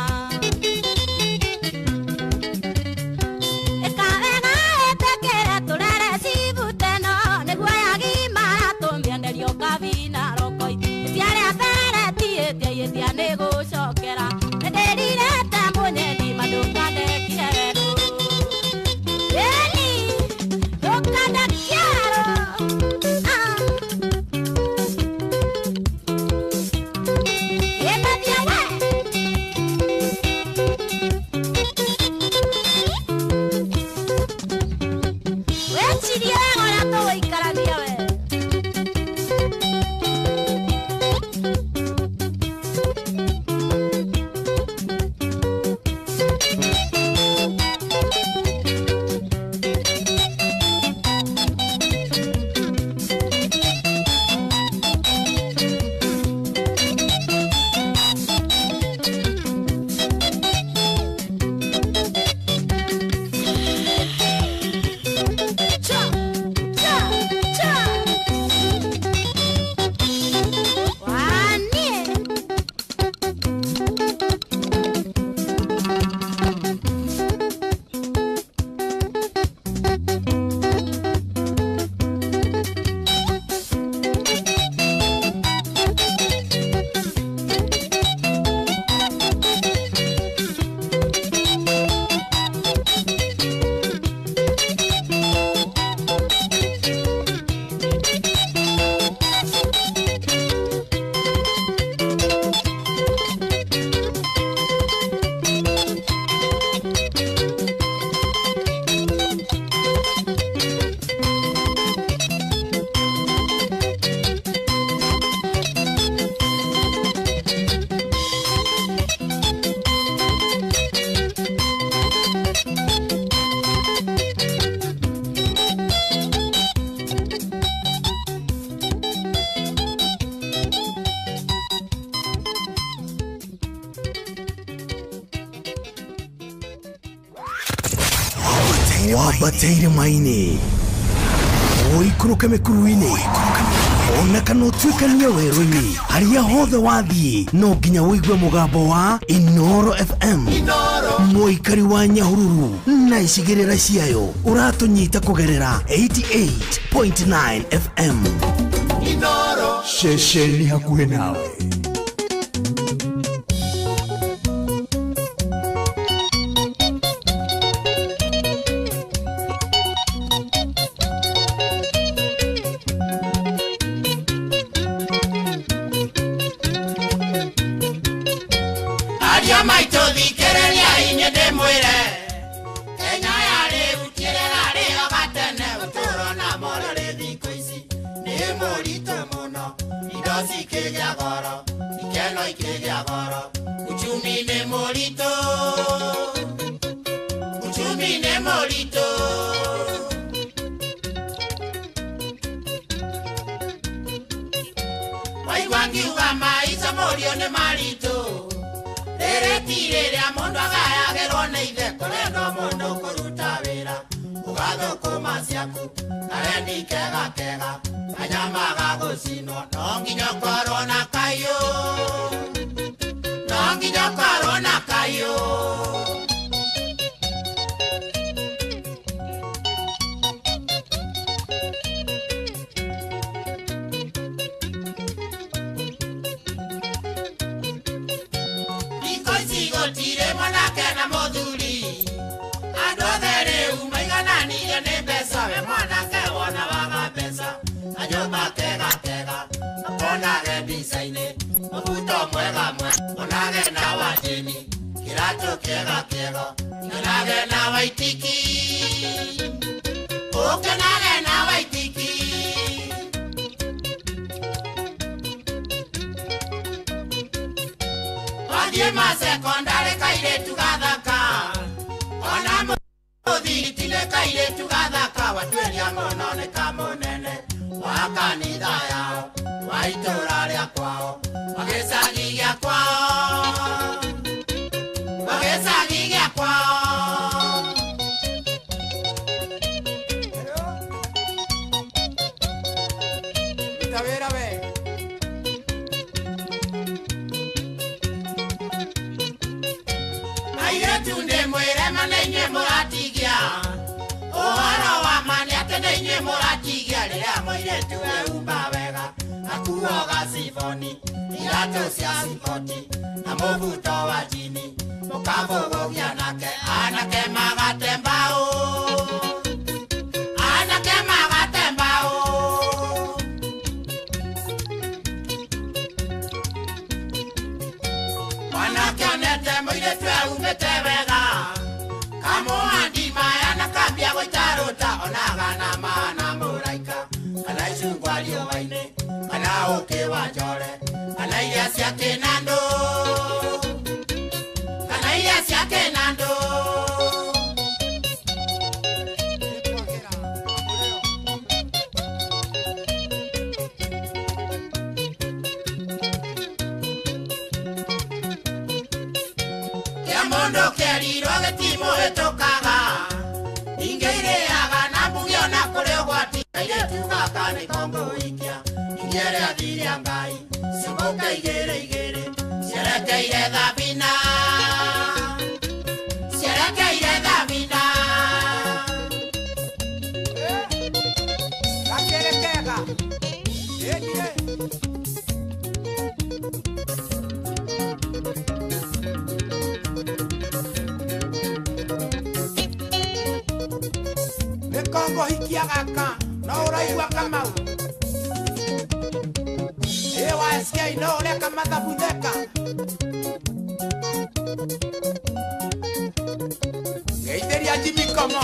ĩka wega ĩtĩkĩre tũrere cibuteno nĩguo yagimara tũmĩenderio kabina rokoi ĩtia rĩa mbere ti ĩtia ĩtia nĩ gũcokera nĩndĩrirĩte mũnyendi ma ndũkandekire werũ ĩni ndũkandekie werũ. Ĩmathia we wecirie wega ũrĩa tũgũikarania we. Cha, cha, cha. Wanie. Wambateire maini ũikũrũke mĩkuru-inĩ ona kana ũtuĩkanie werũ-inĩ harĩa hothe wathiĩ no nginya ũigue mũgambo wa Inoro FM mũikari wa Nyahururu na icigĩrĩra ciayo ũratũnyita kũgerera 88.9 FM. Ceceni hakuhĩ nawe. Aria maitũ thikĩrĩria inyuĩ ndĩmwĩre Kenya ya rĩu ti ĩrĩa ĩrarĩ ho gatene ũtũũro na morarĩ thikũ ici nĩ mũritũ mũno indo cikĩgĩa goro ikeno ikĩgĩa goro uchumi nĩ mũritũ uchumi nĩ mũritũ. Waigua ngiuga maica mũriũ nĩ maritũ rĩrĩ ti rĩrĩa mũndũ agayagĩrwo nĩ ithe kũrendwo mũndũ kũruta wĩra ũgathũkũma ciaku karendi kega kega kanyama ga gũcinwo no nginya ũkorwo na kayũ no nginya ũkorwo na kayũ. Thikũ ici gũtirĩ mwanake na mũthuri andũ othe rĩu maigananirio nĩ mbeca we mwanake wona waga mbeca kanyũmba kega kega makonage mbica-inĩ mũbuto mwega mwega monage na wanjĩni kĩratũ kĩega kĩega kĩonage na waitiki ũkenage na waitiki. Wathiĩ masekondarĩ kairĩtu gathaka ona mũthiti nĩ kairĩtu gathaka watuĩria mũno nĩ kamũnene wa kanitha yao wa itũũra rĩa kwao wa gĩcagi gĩa kwao wa gĩcagi gĩa kwao. Ruta wĩra we. Airĩtu nĩ mwĩre ma nĩ inyuĩ mũratigia. Ũhoro wa ma nĩ atĩ nĩ inyuĩ mũratigia rĩrĩa mũirĩtu eumba wega. Akuoga ciboni, iratũ cia ciboti, na mũbuto wa jini. Mũkabũgũgia nake, anake magate mbaũ. Anake magate mbaũ. Mwanake onete mũirĩtu eumĩte wega. Kamũhandi maya na kambia gũitarũta onaga na mana mũraika. Kana icungwa riũa-inĩ, kana ũkĩ wa njore, kana iria cia kĩnandũ. Kana iria cia kĩnandũ. Kĩa mũndũ kĩerirwo gĩtimũhĩtũkaga. Ingĩ irĩaga na mbugi ona kũrĩ ũgwati. Kairĩtu gaka nĩko ngũhikia, ingĩrĩa thiria Ngai, ciũmbũka igĩrĩ igĩrĩ, cierekeire Thabina. Cierekeire Thabina. Gakĩrĩ kega. Ĩnie. Nĩ kongo hikia gaka, no ũraigua Kamau. Ĩ wa SK no ũreka mathabu theka. Ngeithĩria Jimmy Komo.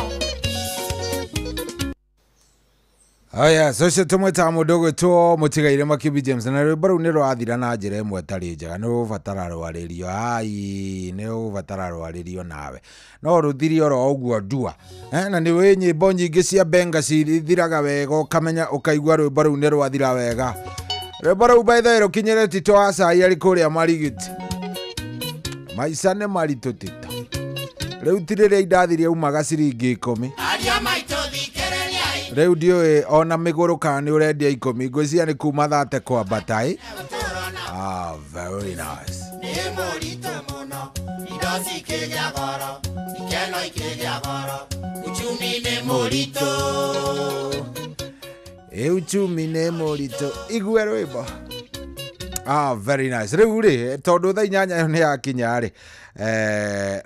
Aya, so tumwĩtaga mũndũ ũgwĩtwo mũtigaire Makibi James na rwĩmbo rũu nĩ rwathira na njĩra ĩmwe ĩtarĩ njega, nĩ rũgũbatara rwarĩrio. Ai, nĩ rũgũbatara rwarĩrio nawe. No rũthire oro ũguo ndua. Na nĩ wĩ nyĩmbo nyingĩ cia benga cithiraga wega ũkamenya ũkaigua rwĩmbo rũu nĩ rwathira wega. Rwĩmbo rũu by the way rũkinyĩre Tito wa Cai arĩ kũrĩa Marigiti. Maica nĩ maritũ Tito. Rĩu ti rĩrĩa indathirie umaga ciringi 10. Aria maitũ thikĩrĩriai. Rĩu ndiũĩ ona mĩgũrũ kana nĩ ũrendia 10 ngwĩciria nĩ kuma thate kwambata ĩ. Ah, very nice. Nĩ mũritũ mũno, indo cikĩgĩa goro, ikeno ikĩgĩa goro, uchumi nĩ mũritũ. Ĩ uchumi nĩ mũritũ. Igue rwĩmbo. Ah, very nice. Rĩu rĩ, tondũ thaa 8 ĩyo nĩ yakinya rĩ,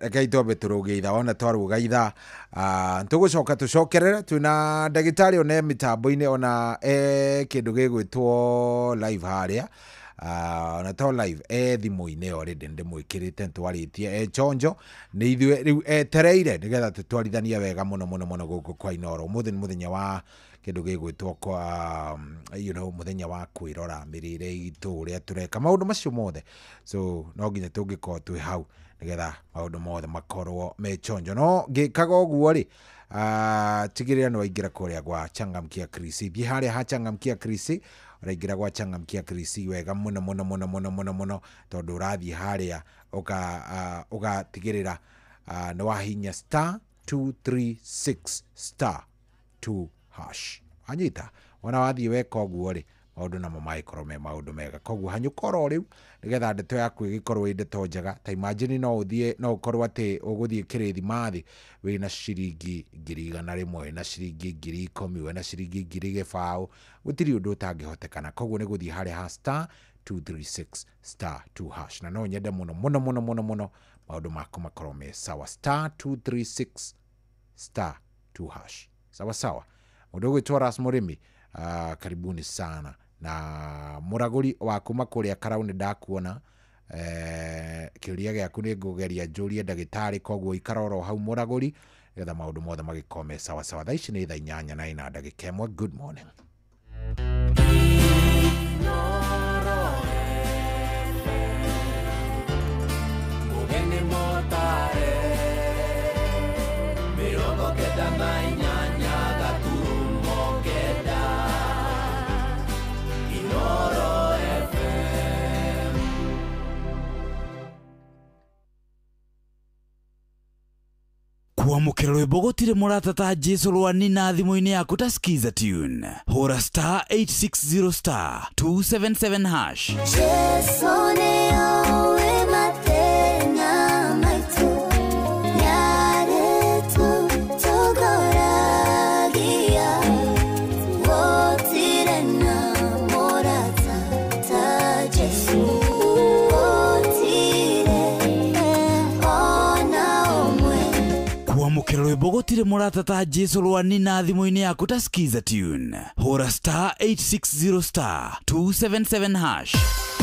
rekei twambe tũrũge ithaa, wona twarũga ithaa, tũgũcoka tũcokerere twĩna ndagĩtarĩ one mĩtambo-inĩ ona kĩndũ gĩgwĩtwo live harĩa. Ona to live thimũ-inĩ already ndĩmwĩkĩrĩte ntwarĩtie chonjo nĩ ithuĩ rĩu etereire nĩgetha tũtwarithanie wega mũno mũno mũno gũkũ kwa Inooro. Ũmũthĩ nĩ mũthenya wa kĩndũ gĩgwĩtwo kwa you know, mũthenya wa kwĩrora mĩrĩre itũ ũrĩa tũreka maũndũ macio mothe, so no nginya tũngĩkorwo twĩ hau nĩgetha maũndũ mothe makorwo me chonjo. No ngĩkaga ũguo rĩ, tigĩrĩra nĩ waingĩra kũrĩa gwa Changamkia Krisi. Thiĩ harĩa ha Changamkia Krisi, ũraingĩra gwa Changamkia Krisi wega mũno mũno mũno mũno mũno mũno, tondũ ũrathiĩ harĩa ũgatigĩrĩra nĩ wahinya star 236 star 2 hash. Anyita wona wathiĩ weka ũguo rĩ, maũndũ namo magĩkorwo me maũndũ mega. Koguo hanyũka oro rĩu nĩgetha ndeto yaku ĩgĩkorwo ĩ ndeto njega. Ta imagine no ũthiĩ, no ũkorwo atĩ ũgũthiĩ kĩrĩthimathi wĩna ciringi 100,000, wĩna ciringi 10,000, wĩna ciringi 2,000, gũtirĩ ũndũ ũtangĩhotekana. Koguo nĩ gũthiĩ harĩa ha star 236 star 2 hash, na no nyende mũno mũno mũno mũno mũno maũndũ maku makorwo me sawa. Star 236 star 2 hash. Sawa sawa. Mũndũ ũgwĩtwo Ras Mũrĩmi, karibuni sana. Na mũragũri wa kuma kũrĩa Karau nĩ ndakuona. Kĩũria gĩaku nĩ ngũgeria njũrie ndagĩtarĩ, koguo ikara oro hau mũragũri nĩgetha maũndũ mothe magĩkorwo me sawa sawa. Thaa ici nĩ thaa 8:01. Good morning. Mũgeni mũtare 98.9 Inooro FM. Kwamũkĩra rwĩmbo gũtirĩ mũrata ta Jesu rwani na thimũ-inĩ yaku ta Skiza Tune. Hũra star 860 star 277 hash. Jesu nĩoĩ mathĩna maitũ. Kwamũkĩra rwĩmbo gũtirĩ mũrata ta Jesu rwa na thimũ-inĩ yaku ta Skiza Tune. Hũra star 860 star 277 hash.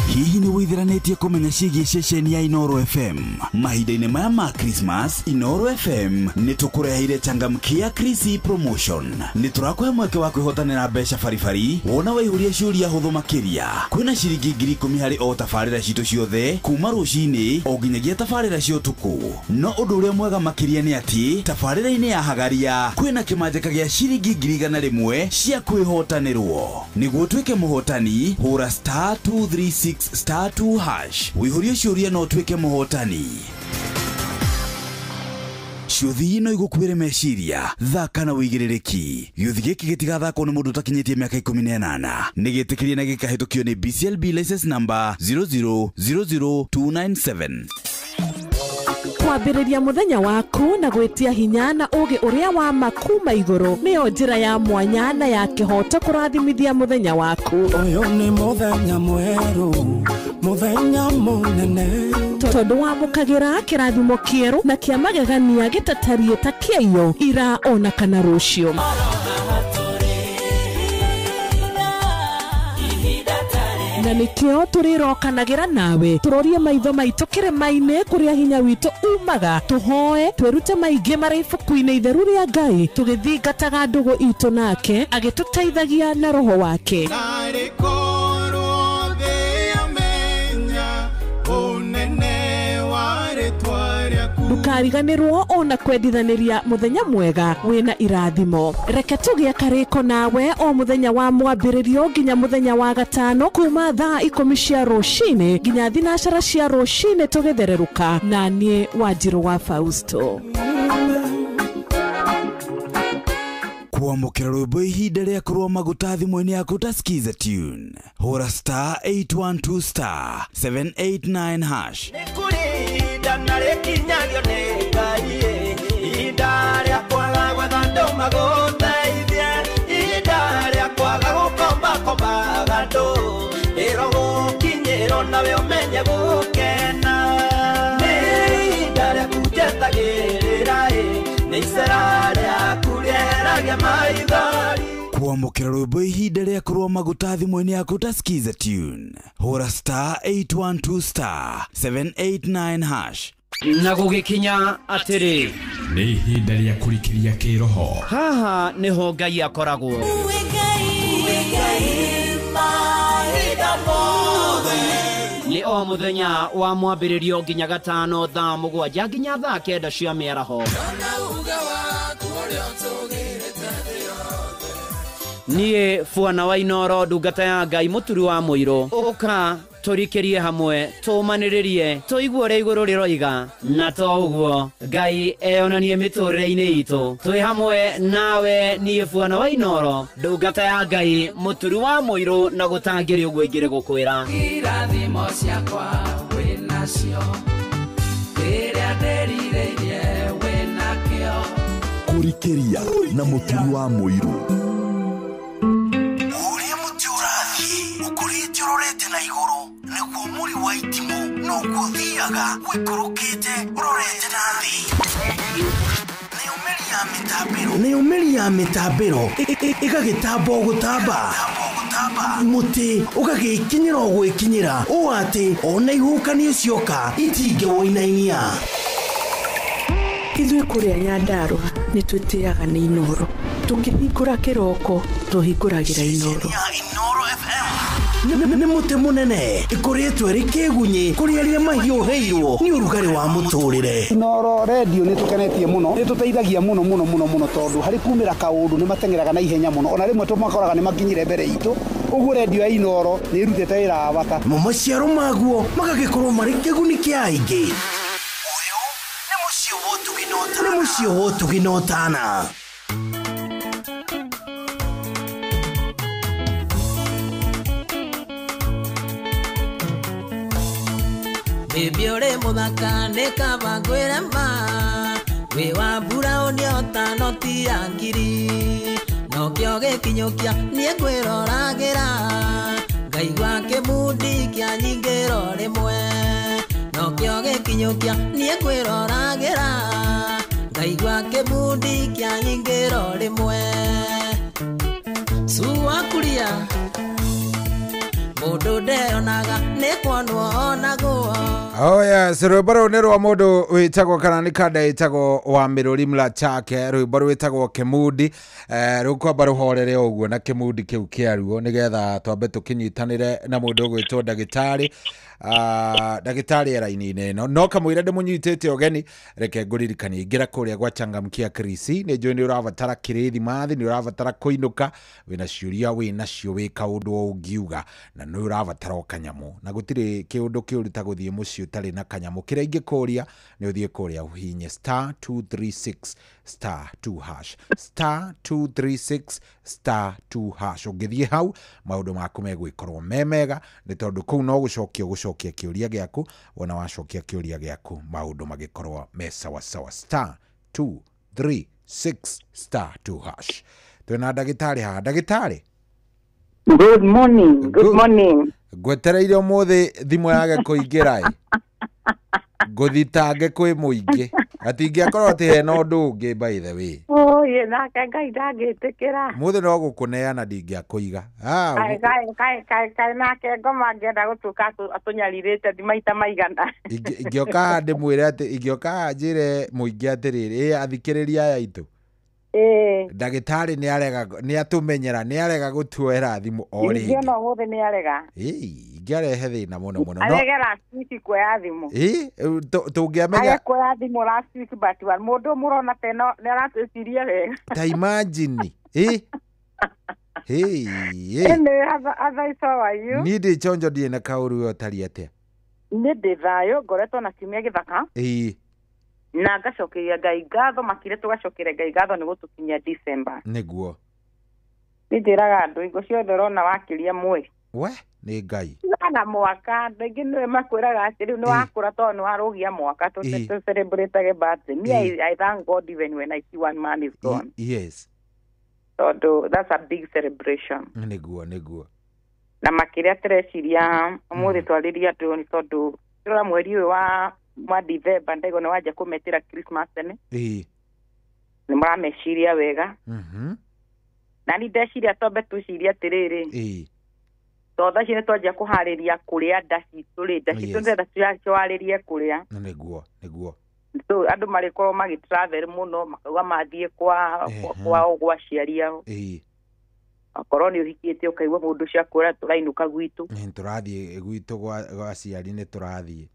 Hihi nĩ wĩithiranĩtie kũmenya ciĩgiĩ ceceni ya Inooro FM? Mahinda-inĩ maya ma Christmas, Inooro FM nĩ tũkũreheire changamkia Krisi promotion. Nĩ tũrakũhe mweke wa kwĩhotanĩra mbeca baribari wona waihũria ciũria hũthũ makĩria. Kwĩna ciringi 10,000 harĩ o tabarĩra citũ ciothe kuma rũcinĩ o nginyagia tabarĩra cia ũtukũ. No ũndũ ũrĩa mwega makĩria nĩ atĩ tabarĩra-inĩ ya Hagaria kwĩna kĩmanjĩka gĩa ciringi 100,000 cia kwĩhotanĩrwo. Nĩguo ũtuĩke mũhotani, hũra star 236 star 2 hash. Wĩihũrie ciũria no ũtuĩke mũhotani. Ciũthi no igũkuĩre meciria, thaka na wĩigĩrĩrĩki. Gĩũthi gĩkĩ gĩtigathakwo nĩ mũndũ ũtakinyĩtie mĩaka 18. Nĩ gĩtĩkĩrie na gĩkahĩtũkio nĩ BCLB license number 0000297. Kwambĩrĩria mũthenya waku na gwĩtia hinya na ũgĩ ũrĩa wa makuma igũrũ nĩyo njĩra ya mwanya na ya kĩhoto kũrathimithia mũthenya waku. Ũyũ nĩ mũthenya mwerũ, mũthenya mũnene, tondũ wamũkagĩra kĩrathimo kĩerũ na kĩa magegania gĩtatariĩ ta kĩaiyo ira ona kana rũciũ. Na nikio tũrĩrokanagĩra nawe tũrorie maitho maitũ kĩrĩma-inĩ kũrĩa hinya witũ umaga, tũhoe twĩrute maingĩ marĩ ibuku-inĩ itheru rĩa Ngai tũgĩthingataga ndũgũ itũ nake agĩtũteithagia na roho wake. Ndũkariganĩrwo ona kwendithanĩria mũthenya mwega wĩna irathimo. Reke tũgĩe karĩko nawe o mũthenya wa mwambĩrĩrio nginya mũthenya wa gatano kuma thaa 10 cia rũcinĩ nginya 12 cia rũcinĩ tũgĩthererũka na niĩ Wanjirũ wa Fausto. Kwamũkĩra rwĩmbo ihinda rĩa kũrũa maguta thimũ-inĩ yaku ta Skiza Tune. Hũra star 812 star 789 hash. Kwamũkĩra rwĩmbo ihinda rĩa kũrũa maguta thimũ-inĩ yaku ta Skiza Tune. Hũra star 812 star 789 hash. Na gũgĩkinya atĩrĩ, nĩ ihinda rĩa kũrikĩria kĩroho. Haha nĩho Ngai akoragwo. Nĩ o mũthenya wa mwambĩrĩrio nginya gatano thaa 7 nginya thaa 9 cia mĩaraho. Niĩ Bwana wa Inooro ndungata ya Ngai mũturi wa mũirũ, ũka tũrikĩrie hamwe, tũmanĩrĩrie, tũigue ũrĩa igũrũ rĩroiga, na to ũguo Ngai eyonanie mĩtũrĩre-inĩ itũ. Twĩ hamwe nawe niĩ Bwana wa Inooro ndungata ya Ngai mũturi wa mũirũ, na gũtangĩrĩ ũguo ingĩrĩ gũkwĩra. Irathimo ciakwa wĩnacio, kĩrĩa ndĩrirĩirie wĩnakĩo. Kũrikĩria na mũturi wa mũirũ. Ũrorete na igũrũ nĩguo mũri wa itimũ noguo thiaga wĩikũrũkĩte ũrorete na thĩ. Nĩyo mĩri ya mĩtambĩro ĩgagĩtamba o gũtamba, mũtĩ ũgagĩkinyĩra o gwĩkinyĩra ũũ atĩ ona ihuhũkanio cioka itingĩwũinainia. Ithuĩ kũrĩa Nyandarũa nĩ twĩtĩaga nĩ Inooro. Tũkĩhingũra kĩroko tũhingũragĩra Inooro. Nĩ mũtĩ mũnene ĩkũrĩtwo ĩrĩ kĩgunyĩ kũrĩ arĩa mahiũhĩirwo nĩ ũrugarĩ wa mũtũrĩre. Inooro redio nĩ tũkenetie mũno, nĩ tũteithagia mũno mũno mũno mũno tondũ harĩ kumĩra kaũndũ nĩ mateng'eraga na ihenya mũno, ona rĩmwe tũmakoraga nĩ makinyire mbere itũ. Ũguo redio ya Inooro nĩ ĩrutĩte wĩra wa bata. Mo maciaro maguo magagĩkorwo marĩ kĩguni kĩa aingĩ. Ũyũ nĩ mũciĩ wa ũtugi na ũtana. Baby ũrĩ mũthaka nĩ kaba ngwĩre ma, wĩ wa mburaũni ota noti ya ngiri, nokĩo gĩkinyũkia niĩ ngwĩroragĩra, ngaigua kĩmundi kĩa nyingĩro rĩmwe, nokĩo gĩkinyũkia niĩ ngwĩroragĩra, Ndaigua kĩbundi kĩa nyingĩro rĩmwe. Cua kuria mũndũ ndeonaga nĩ kuonwo onagwo. Oh yes, rwĩmbo rũu nĩ rwa mũndũ wĩtagwo kana nĩ kanda ĩtagwo wa Mĩrũri Mlachake, rwĩmbo rwĩtagwo Kĩmundi. Rũkwamba rũhorere o ũguo na kĩmundi kĩu kĩaruo nĩgetha twambe tũkĩnyitanĩre na mũndũ ũgwĩtwo ndagĩtarĩ. Ndagĩtarĩ e raini-inĩ ĩno no kamũira ndĩmũnyitĩte ũgeni, reke ngũririkanie ingĩra kũrĩa gwa Changamkia Krisi. Nĩ njũĩ nĩ ũrabatara kĩrĩthimathi, nĩ ũrabatara kũinũka, wĩna ciũria wĩnacio, wĩ kaũndũ o ũngiuga, na nĩ ũrabatara o kanyamũ, na gũtirĩ kĩũndũ kĩũru ta gũthiĩ mũciĩ ũtarĩ na kanyamũ. Kĩrĩa ingĩkũria nĩ ũthiĩ kũrĩa ũhihinye star 236 star 2 hash, star 236 star 2 hash. Ũngĩthiĩ hau maũndũ maku megwĩkorwo me mega, nĩ tondũ kũu no gũcokia ũgũcokia kĩũria gĩaku, wona wacokia kĩũria gĩaku maũndũ magĩkorwo me sawasawa. Star 236 star 2 hash. Twĩna ndagĩtarĩ haha. Ndagĩtarĩ, Good morning. Good morning. Ngwetereire ũmũthĩ thimũ yage kũingĩra ĩ, ngũthitange kwĩ mũingĩ atingĩakorwo atĩ hena ũndũ ũngĩ. By the way, Oh, ye nake Ngai ndangĩtĩkĩra. Mũthĩ no gũkũneana ndingĩakũiga. Kaĩ kaĩ kaĩ kaĩ kaĩ nake ngoma angĩenda gũtuĩka atũnyarirĩte thi maita maigana. Ingĩoka haha ndĩmwĩre atĩ, ingĩoka haha njĩre mũingĩ atĩrĩrĩ, ĩ athikĩrĩria aya aitũ, ndagĩtarĩ nĩ arega, nĩ atũmenyera, nĩ arega gũtuoera thimũ o rĩngĩ. Ingĩona ũmũthĩ nĩ arega. Ĩ, ingĩarehe thĩna mũno mũno no Arege last week kuoya thimũ. Ĩ, tũngĩamenya Arege kuoya thimũ last week, but one mũndũ mũrona teno nĩ aratwĩciria wega. Ta imagine ĩ hey, hey. Anyway, otherwise how are you? Niĩ ndĩ chonjo, ndirĩ na kaũru. We ũtariĩ atĩa? Nĩ ndĩ thayũ, ngoretwo na kiumia gĩthaka na ngacokeria Ngai ngatho, makĩria tũgacokeria Ngai ngatho nĩ gũtũkinyia December. Nĩguo. Nĩ njĩraga andũ hingo ciothe ũrona wakĩria mweri we nĩ Ngai na mwaka, andũ aingĩ nĩwe makwĩraga atĩ rĩu nĩ wakũra tondũ nĩ warũgia mwaka tũ celebrate birthday. Me, I thank God even when I see one man is gone, tondũ that's a big celebration. Nĩguo. Na makĩria tũreciria ũmũthĩ twarĩria andũ nĩ tondũ tũrora mweri ũyũ wa December, ndaigua nĩ wanjia kũmetĩra Christmas tene. Nĩ mũrameciria wega. Na ni ndeciria twambe twĩcirie atĩrĩrĩ, tondũ thaa ici nĩ twanjia kũharĩria kũrĩa nda citũ rĩ, nda citũ ndĩrenda twarĩrie kũrĩa. Nĩguo. So andũ marĩkorwo magĩ travel mũno, makauga mathiĩ kwa kwao gwa aciari ao. Akorwo nĩ ũhikĩte ũkaigua mũndũ ũcio akwĩra tũrainũka gwitũ. Nĩ tũrathiĩ gwitũ gwa aciari, nĩ tũrathiĩ.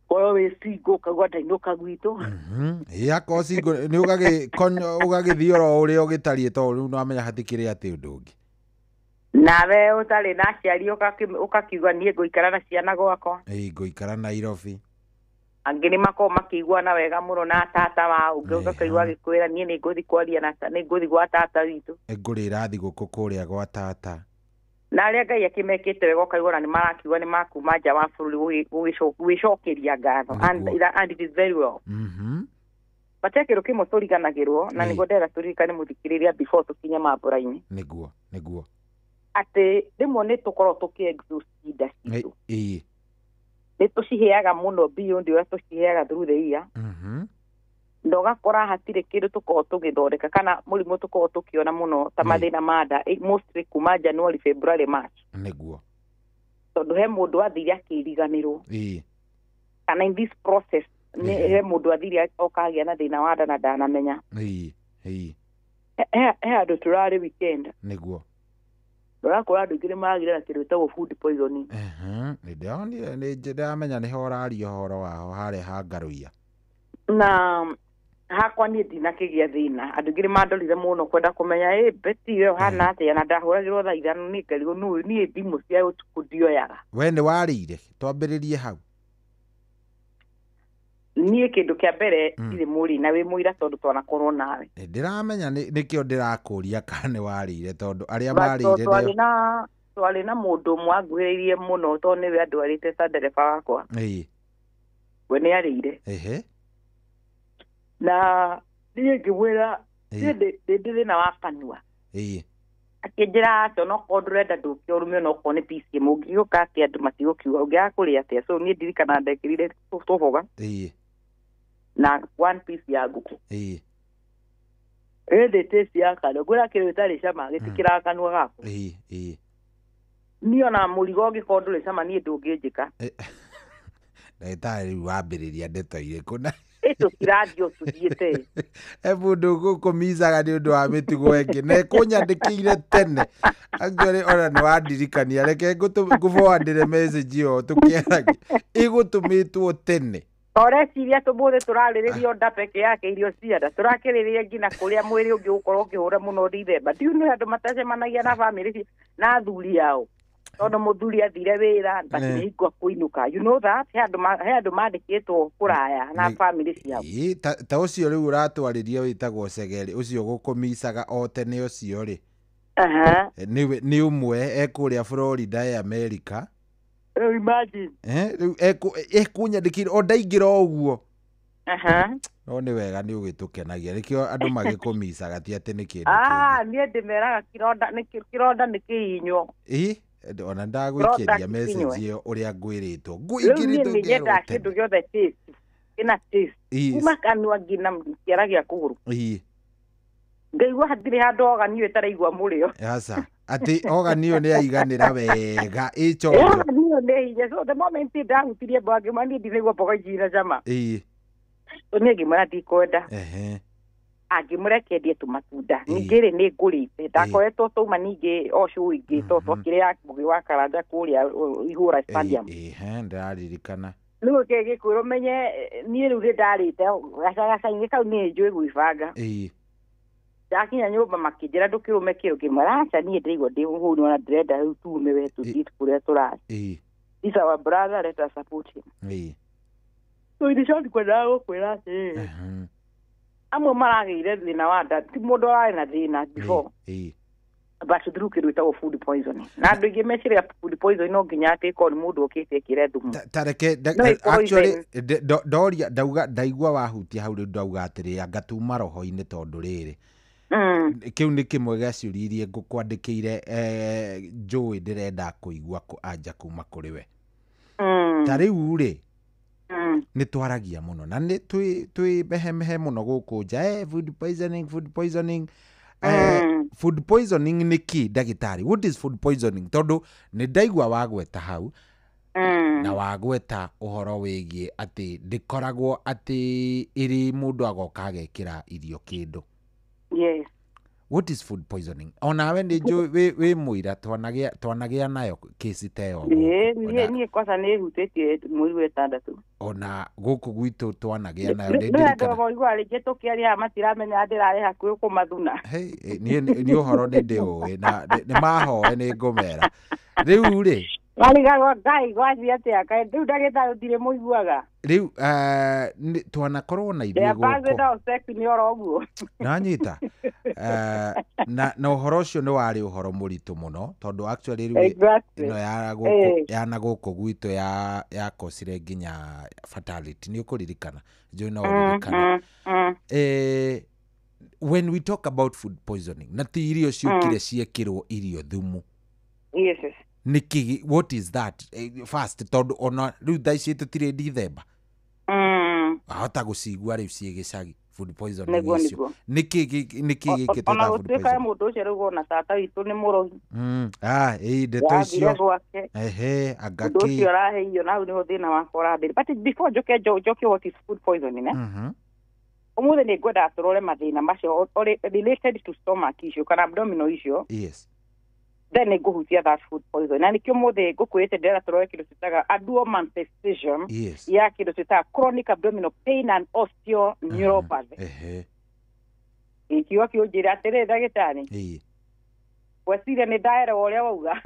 Korwo wĩ single ũkaigua ndainũka gwitũ. Ĩ, akorwo single nĩ ũgagĩthiĩ oro ũrĩa ũgĩtariĩ, tondũ rĩu nĩwamenya hatikĩrĩ atĩ ũndũ ũngĩ. Nawe ũtarĩ na aciari ũkakiuga niĩ ngũikara na ciana gwakwa. Ĩ, ngũikara Nairobi. Angĩ nĩ makoragwo makĩiguana wega mũno na tata wao, ũngĩ ũgakaigua agĩkwĩra niĩ nĩ ngũthiĩ kwaria na nĩ ngũthiĩ gwa tata witũ. Ngũrĩra thigũkũ kũrĩa gwa tata. Na arĩa Ngai akĩmekĩte wega ũkaigua ona nĩ marakiuga nĩ makuma nja wa bũrũri gwĩcokeria ngatho, and it is very well. But he kĩndũ kĩmwe tũriganagĩrwo na nĩguo ndĩrenda tũririkane mũthikĩrĩria before tũkinye mambũra-inĩ. Nĩguo. Atĩ rĩmwe nĩ tũkoragwo tũkĩ exhaust nda citũ. Nĩ tũciheaga mũno beyond ũrĩa tũciheaga through the year. Na ũgakora hatirĩ kĩndũ tũkoragwo tũgĩthondeka kana mũrimũ tũkoragwo tũkĩona mũno ta mathĩna ma nda, mostly kuma January, February, March. Nĩguo. Tondũ he mũndũ athire akĩriganĩrwo. Kana in this process he mũndũ athire okagĩa na thĩna wa nda na ndanamenya. He andũ tũrarĩ weekend. Nĩguo. Ũrakora andũ aingĩ nĩ maragĩra na kĩndũ gĩtagwo food poisoning. Nĩ ndĩronire, nĩ ndĩramenya nĩho ũraria ũhoro waho harĩa ha Ngaruiya. Na hakwa niĩ ndinakĩgĩa thĩna, andũ aingĩ nĩ mandorire mũno kwenda kũmenya ĩ Betty we ũhana atĩa, na ndahũragĩrwo thaa 5 nĩ ngarigwo nũ niĩ thimũ cia ũtukũ ndioyaga. We nĩ warĩire? Twambĩrĩrie hau. Niĩ kĩndũ kĩa mbere ndirĩ mũrĩ na wĩ mũira tondũ twanakorwo nawe. Ndĩramenya nĩkĩo ndĩrakũria kana nĩ warĩire, tondũ arĩa marĩire twarĩ na mũndũ ũmwe anguhĩrĩirie mũno tondũ nĩwe andwarĩte ta ndereba wakwa. We nĩ arĩire. Na niĩ ngĩmwĩra niĩ ndĩ thĩna wa kanua. Akĩnjĩra atĩ onokorwo ndũrenda ndũke ũrume, onokorwo nĩ PCM ũngĩũka atĩa andũ matigũkiuga ũngĩaga kũrĩa atĩa. So niĩ ndirikana ndekĩrire tũboga. Na one piece ya ngũkũ. Ĩĩ. Ĩndĩ taste ya kanua ngwĩra kĩndũ gĩtarĩ cama gĩtikĩraga kanua gaku. Ĩĩ, ĩĩ. Niĩ ona mũrigo ũngĩkorwo ndũrĩ cama niĩ ndũngĩnjĩka. Ndagĩtarĩ rĩu wambĩrĩria ndeto irĩkũ na Ĩtũkirathiĩ tũthiĩte. He mũndũ gũkũmicaga nĩ ũndũ wa mĩtugo ĩngĩ na ĩkũnyandĩkĩire tene. Actually ona nĩ wandirikania, reke ngũforwardĩre message ĩyo tũkĩaragia, ĩgũtũmĩtwo tene. Oreciria tũmũthĩ tũrarĩrĩria nda peke yake irio cia nda, tũrakĩrĩrĩria nginya kũrĩa mwĩrĩ ũngĩ ũgũkorwo ũkĩhũra mũno Dithemba. Do you know andũ matacemanagia na bamĩrĩ na athuri ao, tondũ mũthuri athire wĩra but nĩ hingo kũinũka. You know that he andũ mandĩkĩtwo kũraya na bamĩrĩ ciao. Ĩĩ, ta ũcio rĩu ũratwarĩria wĩtagwo Cegeri, ũcio gũkũmicaga o tene ũcio rĩ. Nĩ ũmwe ekũrĩa Florida ya America. Rĩu imagine. Rĩu ekũnyandĩkĩire o ndaingĩra o ũguo. No nĩ wega nĩ ũgĩtũkenagia, nĩkĩo andũ magĩkũmicaga ti atĩ nĩ kĩndũ kĩngĩ. Niĩ ndĩmeraga kĩronda nĩ kĩhinywo. Ĩĩ, ona ndagũikĩria message ĩyo ũrĩa ngwĩrĩtwo. Ngũingĩrĩtwo Rĩu niĩ nyendaga kĩndũ gĩothe taste, kĩna taste. Kuma kanua nginya kĩara gĩa kũgũrũ. Ĩĩ. Ngaigua hatirĩ handũ organ ĩyo ĩtaraigua mũrĩo. Aca, atĩ organ ĩyo nĩ yaiganĩra wega, ĩnjonjo. Organ ĩyo nĩ hinya. So the moment ndahutirie mboga ngĩmwĩra niĩ ndinaigua mboga ici ina cama. Ĩĩ. So niĩ ngĩmwĩra ndikwenda. Ehe. Angĩmũreke ndie tũmatunda. Ningĩ rĩ nĩ ngũrĩte. Ndakoretwo twauma ningĩ o show ingĩ to twakĩrĩ Mũgĩ wa Karanja kũrĩa Ihũra Stadium. Ĩĩ, ndĩraririkana. Rĩu gĩkwĩrwo menye niĩ rĩu nĩ ndarĩte gacagaca-inĩ kau niĩ njũĩ gwĩbanga. Ĩĩ. Ndakinya nyũmba makĩnjĩra ndũkĩrũme kĩro, ngĩmwĩra aca niĩ ndĩraigua ndĩ mũhũnu ona ndĩrenda rĩu tume we tũthiĩ kũrĩa tũrathiĩ. Ĩĩ. He's our brother, let us support him. Ĩĩ. So in short kwendaga gũkwĩra atĩrĩrĩ, amwe maragĩire thĩna wa nda, ti mũndũ ararĩ na thĩna before. Ĩĩ. But through kĩndũ gĩtagwo food poisoning. Na andũ aingĩ meciria food poisoning no nginya atĩ ĩkorwo nĩ mũndũ ũkĩte ĩkĩre thumu. Ta reke actually ndoria ndauga ndaigua wahutia hau rĩu ndauga atĩrĩ anga tuma roho-inĩ tondũ rĩrĩ. Kĩu nĩ kĩmwe gĩa ciũria iria ngũkwandĩkĩire njũĩ ndĩrenda kũigua anja kuma kũrĩ we. Ta rĩu rĩ, nĩ twaragia mũno na nĩ twĩ mehemehe mũno gũkũ nja, food poisoning, food poisoning. Food poisoning nĩ kĩ ndagĩtarĩ? What is food poisoning? Tondũ nĩ ndaigua wagweta hau na wagweta ũhoro wĩgiĩ atĩ ndĩkoragwo atĩ ĩrĩ mũndũ agoka agekĩra irio kĩndũ. Yes. What is food poisoning? Onawe nĩ njũĩ wĩ mũira twanagĩa nayo kesi ta ĩyo. Niĩ kwanza nĩ hutĩtie mweri wa ĩtandatũ. Ona gũkũ gwitũ twanagĩa nayo nĩ ndirikana. Nĩ andũ rĩngĩ tũkĩaria matiramenya ndĩrarĩ hakuhĩ kũmathuna. Hey, niĩ ũhoro nĩ ndĩũĩ na nĩ mahoe nĩ ngũmera. Rĩu rĩ marigagwo Ngai gwathiĩ atĩa? Kaĩ rĩu ndagĩtarĩ ũtirĩ mũiguaga? Rĩu twanakorwo na ithuĩ gũkũ. Nĩ oro ũguo. Nanyita. Na ũhoro ũcio nĩ warĩ ũhoro mũritũ mũno tondũ actually rĩu ĩno ya gũkũ ya na gũkũ gwitũ ya kosire nginya fatality. Nĩ ũkũririkana. Njũĩ no ũririkane. When we talk about food poisoning, na ti irio ciũkire ciekĩrwo irio thumu. Yes. Niki, what is that? First, tondũ ona rĩu thaa ici tũtirĩ Dithemba. Ahota gũcigua rĩu ciĩ gĩcagi food poisoning icio. Nĩkĩ gĩkĩ Ona gũtuĩka mũndũ ũcio rĩu ona tata witũ nĩ mũrogi. Ĩĩ ndeto icio. Ehe, anga kĩ. Mũndũ ũcio araheio na hau nĩho thĩna wakwa ũrambĩrĩria. But before njoke what is food poisoning, eh? Ũmũthĩ nĩ ngwendaga tũrore mathĩna macio related to stomach issue kana abdominal issue. Yes. Then ngũhutia that food poison. Na nĩkĩo mũthĩ ngũkwĩrĩte ndĩrenda tũrore kĩndũ twĩtaga a dual manifestation ya kĩndũ twĩtaga chronic abdominal pain and osteoneuropathy. Ikiuga kĩũnjĩre atĩrĩ ndagĩtarĩ. Ĩĩ. Gweciria nĩ ndaerewa ũrĩa wauga.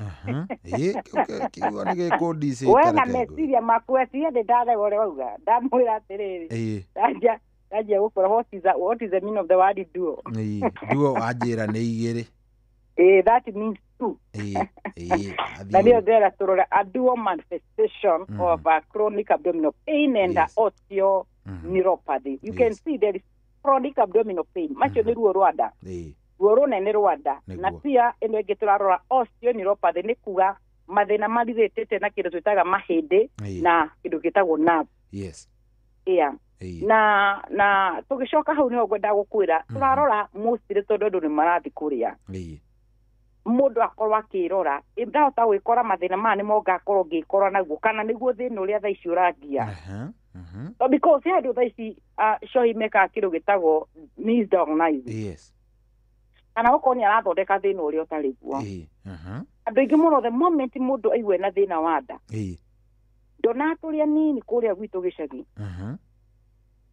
Ĩĩ, kiugo nĩ gĩkũndicĩte. We na meciria maku weciria nĩ ndaerewa ũrĩa wauga. Ndamwĩra atĩrĩrĩ. Ĩĩ. Ndanjia gũkora what is the meaning of the word duo? Ĩĩ, duo wanjĩra nĩ igĩrĩ. That means two. Na nĩyo ndĩrenda tũrore a dual manifestation of a chronic abdominal pain and osteoneuropathy. You can see there is chronic abdominal pain. Macio nĩ ruo rwa nda. Ruo rũnene rwa nda. Na pia ĩno ĩngĩ tũrarora osteoneuropathy nĩ kuga mathĩna marirĩtĩte na kĩndũ twĩtaga mahĩndĩ na kĩndũ gĩtagwo nerve. Yes. Yeah. Na tũgĩcoka hau nĩho ngwenda gũkwĩra tũrarora mostly tondũ andũ nĩ marathiĩ kũrĩa. Mũndũ akorwo akĩrora ndahota gwĩkora mathĩna maya nĩmo ngakorwo ngĩkora naguo kana nĩguo thĩna ũrĩa thaa ici ũrangia. Because he andũ thaa ici cohi mekaga kĩndũ gĩtagwo misdiagnosis. Yes. Kana gũkorwo nĩ arathondeka thĩna ũrĩa ũtarĩ guo. Andũ aingĩ mũno the moment mũndũ aigue na thĩna wa nda ndona tũrĩa nini kũrĩa gwitũ gĩcagi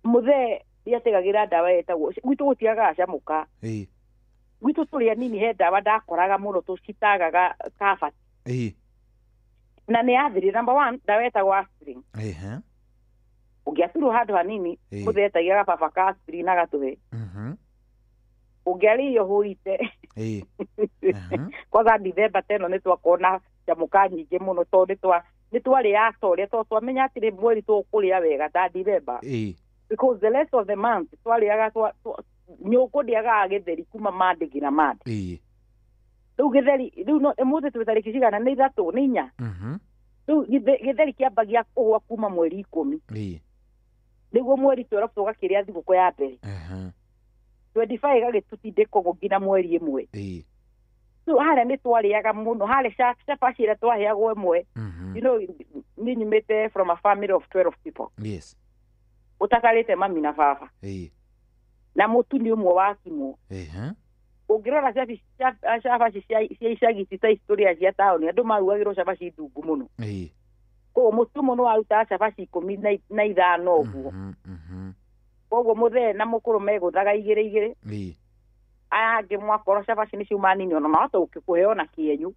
mũthee nĩategagĩra ndawa ĩtagwo gwitũ gũtiagaga camũka. Gwitũ tũrĩa nini he ndawa ndakoraga mũno tũcitagaga kabati. Na nĩ yathirire. Number 1 ndawa ĩtagwo aspirin. Ũngĩaturwo handũ hanini mũthee etagia gababa ka aspirin agatũhe. Ũngĩarĩio hũite kwanza December teno nĩ twakona camũka nyingĩ mũno tondũ nĩ twarĩaga ta ũrĩa tondũ twamenya atĩrĩ mweri tũkũrĩa wega ta December. Because the rest of the month twarĩaga nyũngũ ndĩagaga gĩtheri kuma Monday nginya Monday. Rĩu gĩtheri rĩu no ũmũthĩ twĩ tarĩki cigana nĩ 3 nĩ 4. Rĩu gĩtheri kĩambagia kũgwa kuma mweri 10. Nĩguo mweri 12 tũgakĩrĩa thigũkũ ya mbere. 25 gagĩtũtindĩka ũguo nginya mweri 1. So harĩa nĩ twarĩaga mũno harĩa cabaci ĩrĩa twaheagwo ĩmwe. You know niĩ nyumĩte from a family of 12 people. Yes. Ũtakarĩte mami na baba. Na mũtu nĩ ũmwe wakimwo. Ũngĩrora cabaci cia icagi ti ta ici tũrĩaga cia taũni andũ marugagĩrwo cabaci ndungu mũno. Koguo mũtu ũmwe nĩ warutaga cabaci 15 ũguo. Koguo mũthee na mũkũrũ megũthaga 2 2. Aya angĩ mwakorwo cabaci nĩ ciuma nini ona mahota gũkĩkũhe ona kĩenyũ.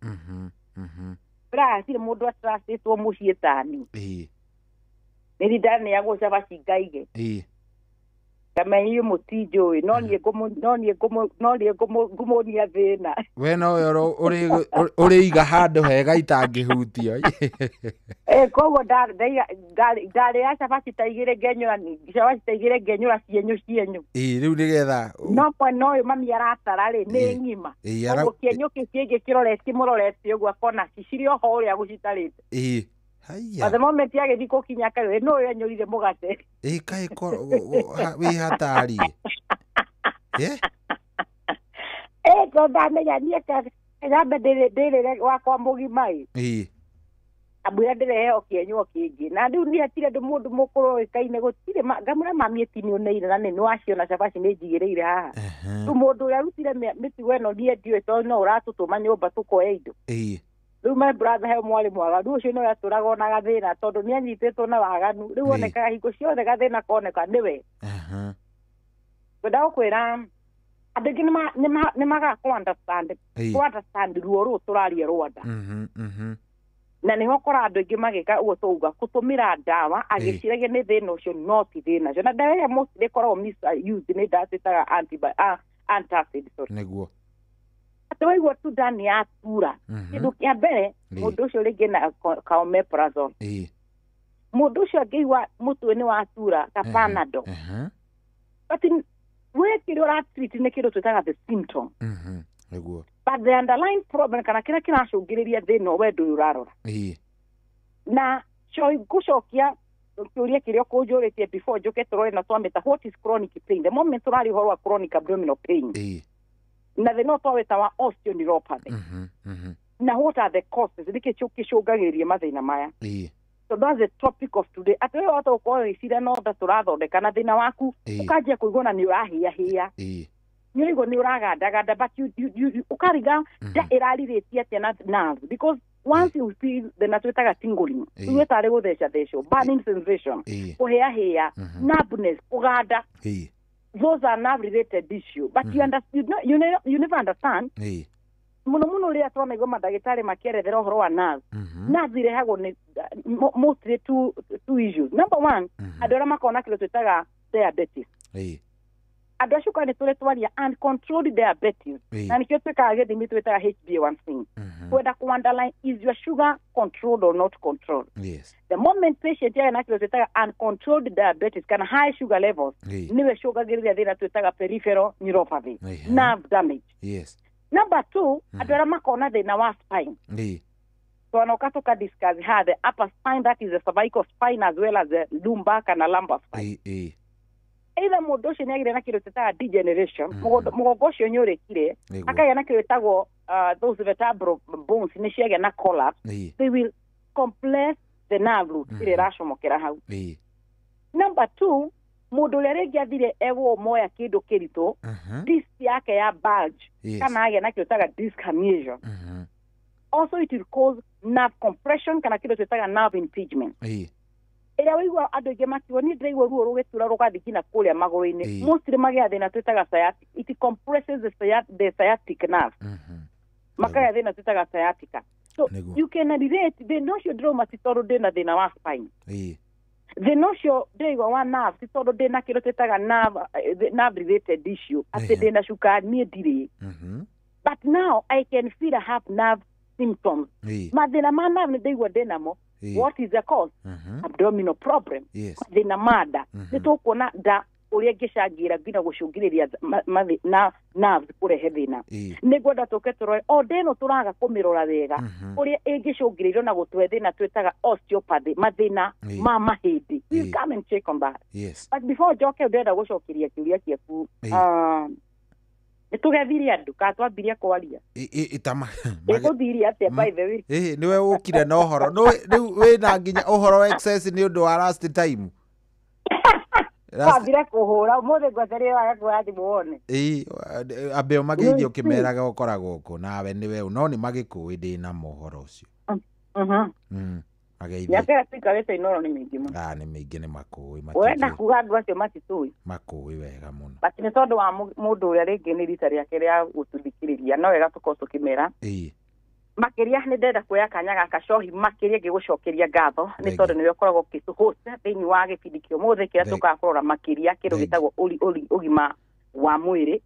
Bra hatirĩ mũndũ atracĩtwo mũciĩ tani. Nĩ ndanĩagwo cabaci ngaige. Ngamenya inyuĩ mũtinjũĩ no niĩ ngũmũnia thĩna. We nowe ũrĩiga handũ hega itangĩhutio. Koguo ndarĩa cabaci ta 2 ngenyũra cabaci ta 2 ngenyũra cienyũ cienyũ. Rĩu nĩgetha no mwena ũyũ mami aratara rĩ nĩ ng'ima. Koguo kĩenyũ kĩu kĩngĩ kĩmũrorete ũguo akona cirĩ oho ũrĩa gũcitarĩte. Haiya. But the moment yagĩthiĩ gũkinya karĩ no ũyũ enyũrire mũgate. Kaĩ wĩ hatari. Tondũ ndamenya niĩ nyambe ndĩrĩre wakwa mũgima ĩ. Ambwĩra ndĩrehe kĩenyũ kĩngĩ. Na rĩu niĩ hatirĩ andũ mũndũ mũkũrũ ũĩkaine gũtirĩ ngamwĩra mami ĩtinionĩire na nĩ waciona cabaci nĩ njigĩrĩire haha. Rĩu mũndũ ũrĩa arutire mĩtugo ĩno niĩ ndiũĩ tondũ no ũratũtũma nyũmba tũkoe indo. Rĩu my brother he mwarĩ mwaganu ũcio nĩwe atũraga ona gathĩna tondũ nĩ anyitĩtwo na waganu. Rĩu onekaga hingo ciothe gathĩna koneka nĩwe. Ngwenda gũkwĩra andũ aingĩ nĩ magaga kũ understand ruo rũũ tũraria rwa nda. Na nĩho ũkoraga andũ aingĩ magĩka ũguo tũuga gũtũmĩra ndawa agĩciragia nĩ thĩna ũcio no ti thĩna ũcio. Na ndawa ĩrĩa mostly ĩkoragwo misused nĩ ndawa twĩtaga antacid sorry. Nĩguo. Atĩ waigua tu nda nĩ yatura. Kĩndũ kĩa mbere mũndũ ũcio rĩngĩ na ka omeprazole. Mũndũ ũcio angĩigua mũtwe nĩ watura ka Panadol. But we kĩrĩa ũratreat nĩ kĩndũ twĩtaga the symptom. Nĩguo. But the underlying problem kana kĩrĩa kĩracũngĩrĩria thĩna we ndũyũ ũrarora. Na ngũcokia kĩũria kĩrĩa ũkũnjũrĩtie before njũke tũrore na twamĩta what is chronic pain. The moment tũraria ũhoro wa chronic abdominal pain. Na thĩna ũyũ twawĩta wa osteoneuropathy. Na what are the causes nĩkĩ kĩcũngagĩrĩria mathĩna maya. So that's the topic of today. Atĩ we wahota gũkorwo ũgĩciria no nda tũrathondeka na thĩna waku ũkanjia kũigua na nĩ ũrahĩahĩa. Nĩ ũraigua nĩ ũragandaganda but you ũkariga nda ĩrarirĩtie atĩa na nerves because once you feel thĩna twĩtaga tingling ũigue tarĩ gũthecathecwo burning sensation kũhĩahĩa numbness kũganda. Those are nerve related issue but you understand, you never understand. Mũno mũno rĩrĩa twanaigua mandagĩtarĩ makĩerethera ũhoro wa nerves. Nerves irehagwo nĩ mostly two issues. Number 1 andũ arĩa makoragwo na kĩndũ twĩtaga diabetes. Andũ acio ka nĩ tũrĩ twaria uncontrolled diabetes. Na nĩkĩo twĩkaga gĩthimi twĩtaga HbA1c. Kwenda kũ underline is your sugar controlled or not controlled. Yes. The moment patient yagĩa na kĩndũ twĩtaga uncontrolled diabetes kana high sugar levels nĩwe cũngagĩrĩria thĩna twĩtaga peripheral neuropathy, nerve damage. Yes. Number 2 andũ arĩa makoragwo na thĩna wa spine. Twanoka tuka discuss how the upper spine, that is the cervical spine, as well as the lumbar kana lumbar spine. Either mũndũ ũcio nĩ agĩire na kĩndũ twĩtaga degeneration, mũgongo ũcio nĩ ũrĩkire, akagĩa na kĩndũ gĩtagwo those vertebral bones nĩ ciagĩa na collapse, they will compress the nerve root ĩrĩa ĩracomokera hau. Number 2, mũndũ ũrĩa rĩngĩ athire egũmoya kĩndũ kĩritũ, disc yake ya bulge, kana agĩa na kĩndũ twĩtaga disc herniation. Also it will cause nerve compression kana kĩndũ twĩtaga nerve impingement. Ĩrĩa waigua andũ aingĩ makiuga niĩ ndĩraigua ruo rũgĩtura rũgathiĩ nginya kũrĩa magũrũ-inĩ, mostly magĩa thĩna twĩtaga sciatic. It compresses the sciatic nerve. Makagĩa thĩna twĩtaga sciatica. So you can relate thĩna ũcio ndĩrauma ti tondũ ndĩna thĩna wa spine. Thĩna ũcio ndĩraigua wa nerve ti tondũ ndĩna kĩndũ twĩtaga nerve related issue, atĩ ndĩna cukari niĩ ndirĩ. But now I can feel I have nerve symptoms. Mathĩna ma nerve nĩ ndaigua ndĩnamo. What is the cause? Abdominal problem. Thĩna ma nda. Nĩ tũkuona nda ũrĩa ĩngĩcangĩra nginya gũcũngĩrĩria nerves kũrehe thĩna. Nĩ ngwenda tũke tũrore o nda ĩno tũraga kũmĩrora wega ũrĩa ĩngĩcũngĩrĩrio na gũtũhe thĩna twĩtaga osteopathy, mathĩna ma mahĩndĩ. We'll come and check on that. But before njoke ndĩrenda gũcokeria kĩũria gĩaku. Nĩ tũgethirie andũ kana twambirie kwaria? Ĩgũthirie atĩa by the way? Nĩwe ũkire na ũhoro. Rĩu wĩna nginya ũhoro excess nĩ ũndũ wa last time. Twambire kũhũra ũmũthĩ ngwetereire wage kuoya thimũ wone. Ambe o mageithie ũkĩmeraga ũkoragwo kũ nawe nĩwe no nĩ magĩkũĩ ndĩna mohoro ũcio. Mageithie. Mĩaka ĩrĩa tũikarĩte Inooro nĩ mĩingĩ mũno. Nĩ mĩingĩ nĩ makũĩ. Ũrenda kuga andũ acio matitũĩ? Makũĩ wega mũno. But nĩ tondũ wa mũndũ ũrĩa rĩngĩ nĩ rita rĩake rĩa gũtũthikĩrĩria, no wega tũkorwo tũkĩmera. Makĩria nĩ ndenda kuoya kanya gaka cohi makĩria ngĩgũcokeria ngatho nĩ tondũ nĩwe ũkoragwo ũkĩtũhost thĩinĩ wa gĩbindi kĩa ũmũthĩ kĩrĩa tũkaga kũrora makĩria kĩndũ gĩtagwo ũgima wa mwĩrĩ.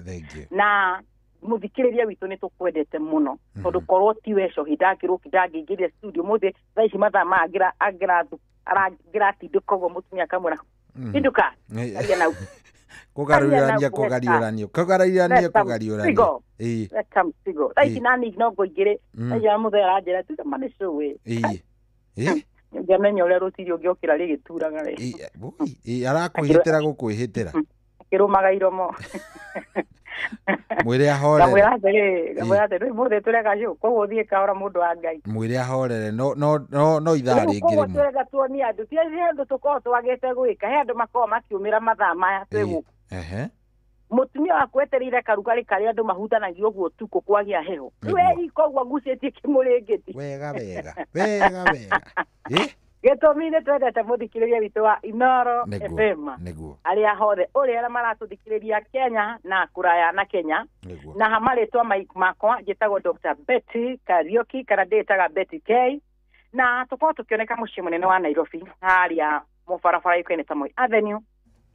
Na mũthikĩrĩria witũ nĩ tũkwendete mũno tondũ korwo ti we cohi ndangĩingĩria studio ũmũthĩ thaa ici mathaa maya angĩratindĩka ũguo mũtumia akamwĩra tindũka aria nau. Kũgariũrania. Thaa ici nani no ngũingĩre thaa ici mũthee aranjĩra tuga ma nĩ cũĩ. Ngĩamenya ũrĩa rũciinĩ ũngĩokĩra rĩgĩturaga rĩ. Arakwĩhĩtĩra gũkwĩhĩtĩra. Akĩrũmaga iromo. Mwĩre ahorere. Ngamwĩra atĩrĩ mũthĩ tũreka cũ koguo thiĩ kahora mũndũ wa Ngai. Mwĩre ahorere no ithaa rĩngĩ rĩmwe. Koguo tũreka tuonie andũ ti he andũ tũkoragwo twagĩte gwĩka, he andũ makoragwo makiumĩra mathaa maya twĩ gũkũ. Mũtumia waku etereire karugarĩ karĩa andũ mahutanagia ũguo ũtukũ kwagĩa heho. Rĩu e riko ũguo agucĩtie kĩmũrĩngĩti. Wega wega. Gĩtũmi nĩ twendete mũthikĩrĩria witũ wa Inooro FM arĩa hothe ũrĩa arĩa maratũthikĩrĩria Kenya na kũraya na Kenya. Na ha marĩtwa makwa njĩtagwo Dr. Betty Kariuki kana ndĩĩtaga Betty K, na tũkorwo tũkĩoneka mũciĩ mũnene wa Nairobi harĩa mũbarabara yũkaine ta Moi Avenue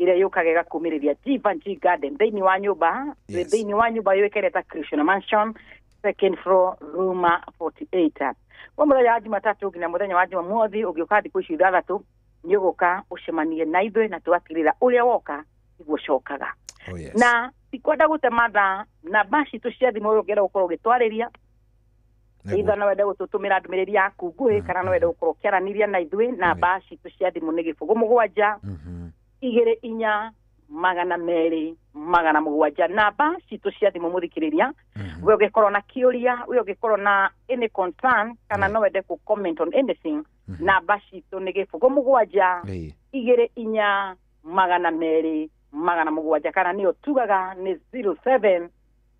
ĩrĩa yũkaga ĩgakumĩrĩria Givenchy Garden thĩinĩ wa nyũmba thĩinĩ wa nyũmba yũĩkaine ta Krishna Mansion second floor room 48. Kwa mũthenya wa Jumatatũ nginya mũthenya wa Jumamothi ũgĩũka thikũ ici ithathatũ nĩ ũgũka ũcemanie na ithuĩ na tũgatigĩrĩra ũrĩa woka nĩguo ũcokaga. Na tikwenda gũte mathaa namba citũ cia thimũ ũrĩa ũngĩenda gũkorwo ũgĩtwarĩria, either no wende gũtũtũmĩra ndũmĩrĩri yaku nguhĩ kana no wende gũkorwo ũkĩaranĩria na ithuĩ, namba citũ cia thimũ nĩ 07 24 200 700. Namba citũ cia thimũ mũthikĩrĩria, we ũngĩkorwo na kĩũria, we ũngĩkorwo na any concern kana no wende kũ comment on anything, namba citũ nĩ 07 24 200 700 kana nĩyo tugaga nĩ 07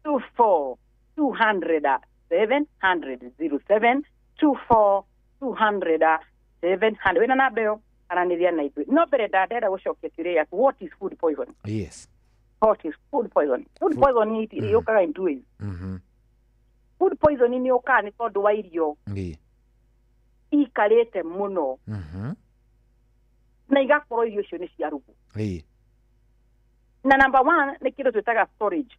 24 200 700 07 24 200 700. Wĩna namba ĩyo aranĩria na ithuĩ. No mbere ndenda gũcokia kĩũria gĩaku, what is food poison? Yes. What is food poison? Food poison yũkaga in two ways. Food poison nĩ yũkaga nĩ tondũ wa irio ikarĩte mũno na igakorwo irio icio nĩ ciarugwo. Na number 1 nĩ kĩndũ twĩtaga storage.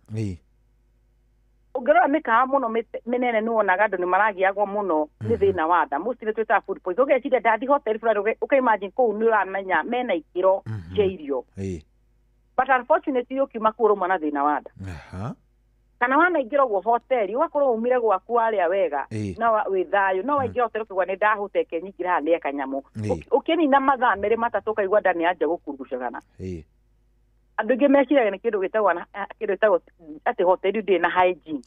Ũngĩrora mĩkawa mũno mĩnene nĩ wonaga andũ nĩ maragiagwo mũno nĩ thĩna wa nda. Mostly twĩtaga food poison. Ũgeciria ndathi hotel fulani ũka-imagine kũu nĩ ũramenya mena ikĩro cia irio. But unfortunately ũkiuma kũu ũrauma na thĩna wa nda. Kana wanaingĩra ũguo hoteli ũgakorwo umire gwaku warĩa wega na wĩ thayũ, no waingĩra hoteli ũkaigua nĩ ndahũteke nyingĩra haha ndĩe kanyamũ. Ũkĩnina mathaa merĩ matatũ ũkaigua nda nĩ yanjia gũkurugucagana. Andũ aingĩ meciragia nĩ kĩndũ gĩtagwo kĩndũ gĩtagwo atĩ hoteli ndĩrĩ na hygiene.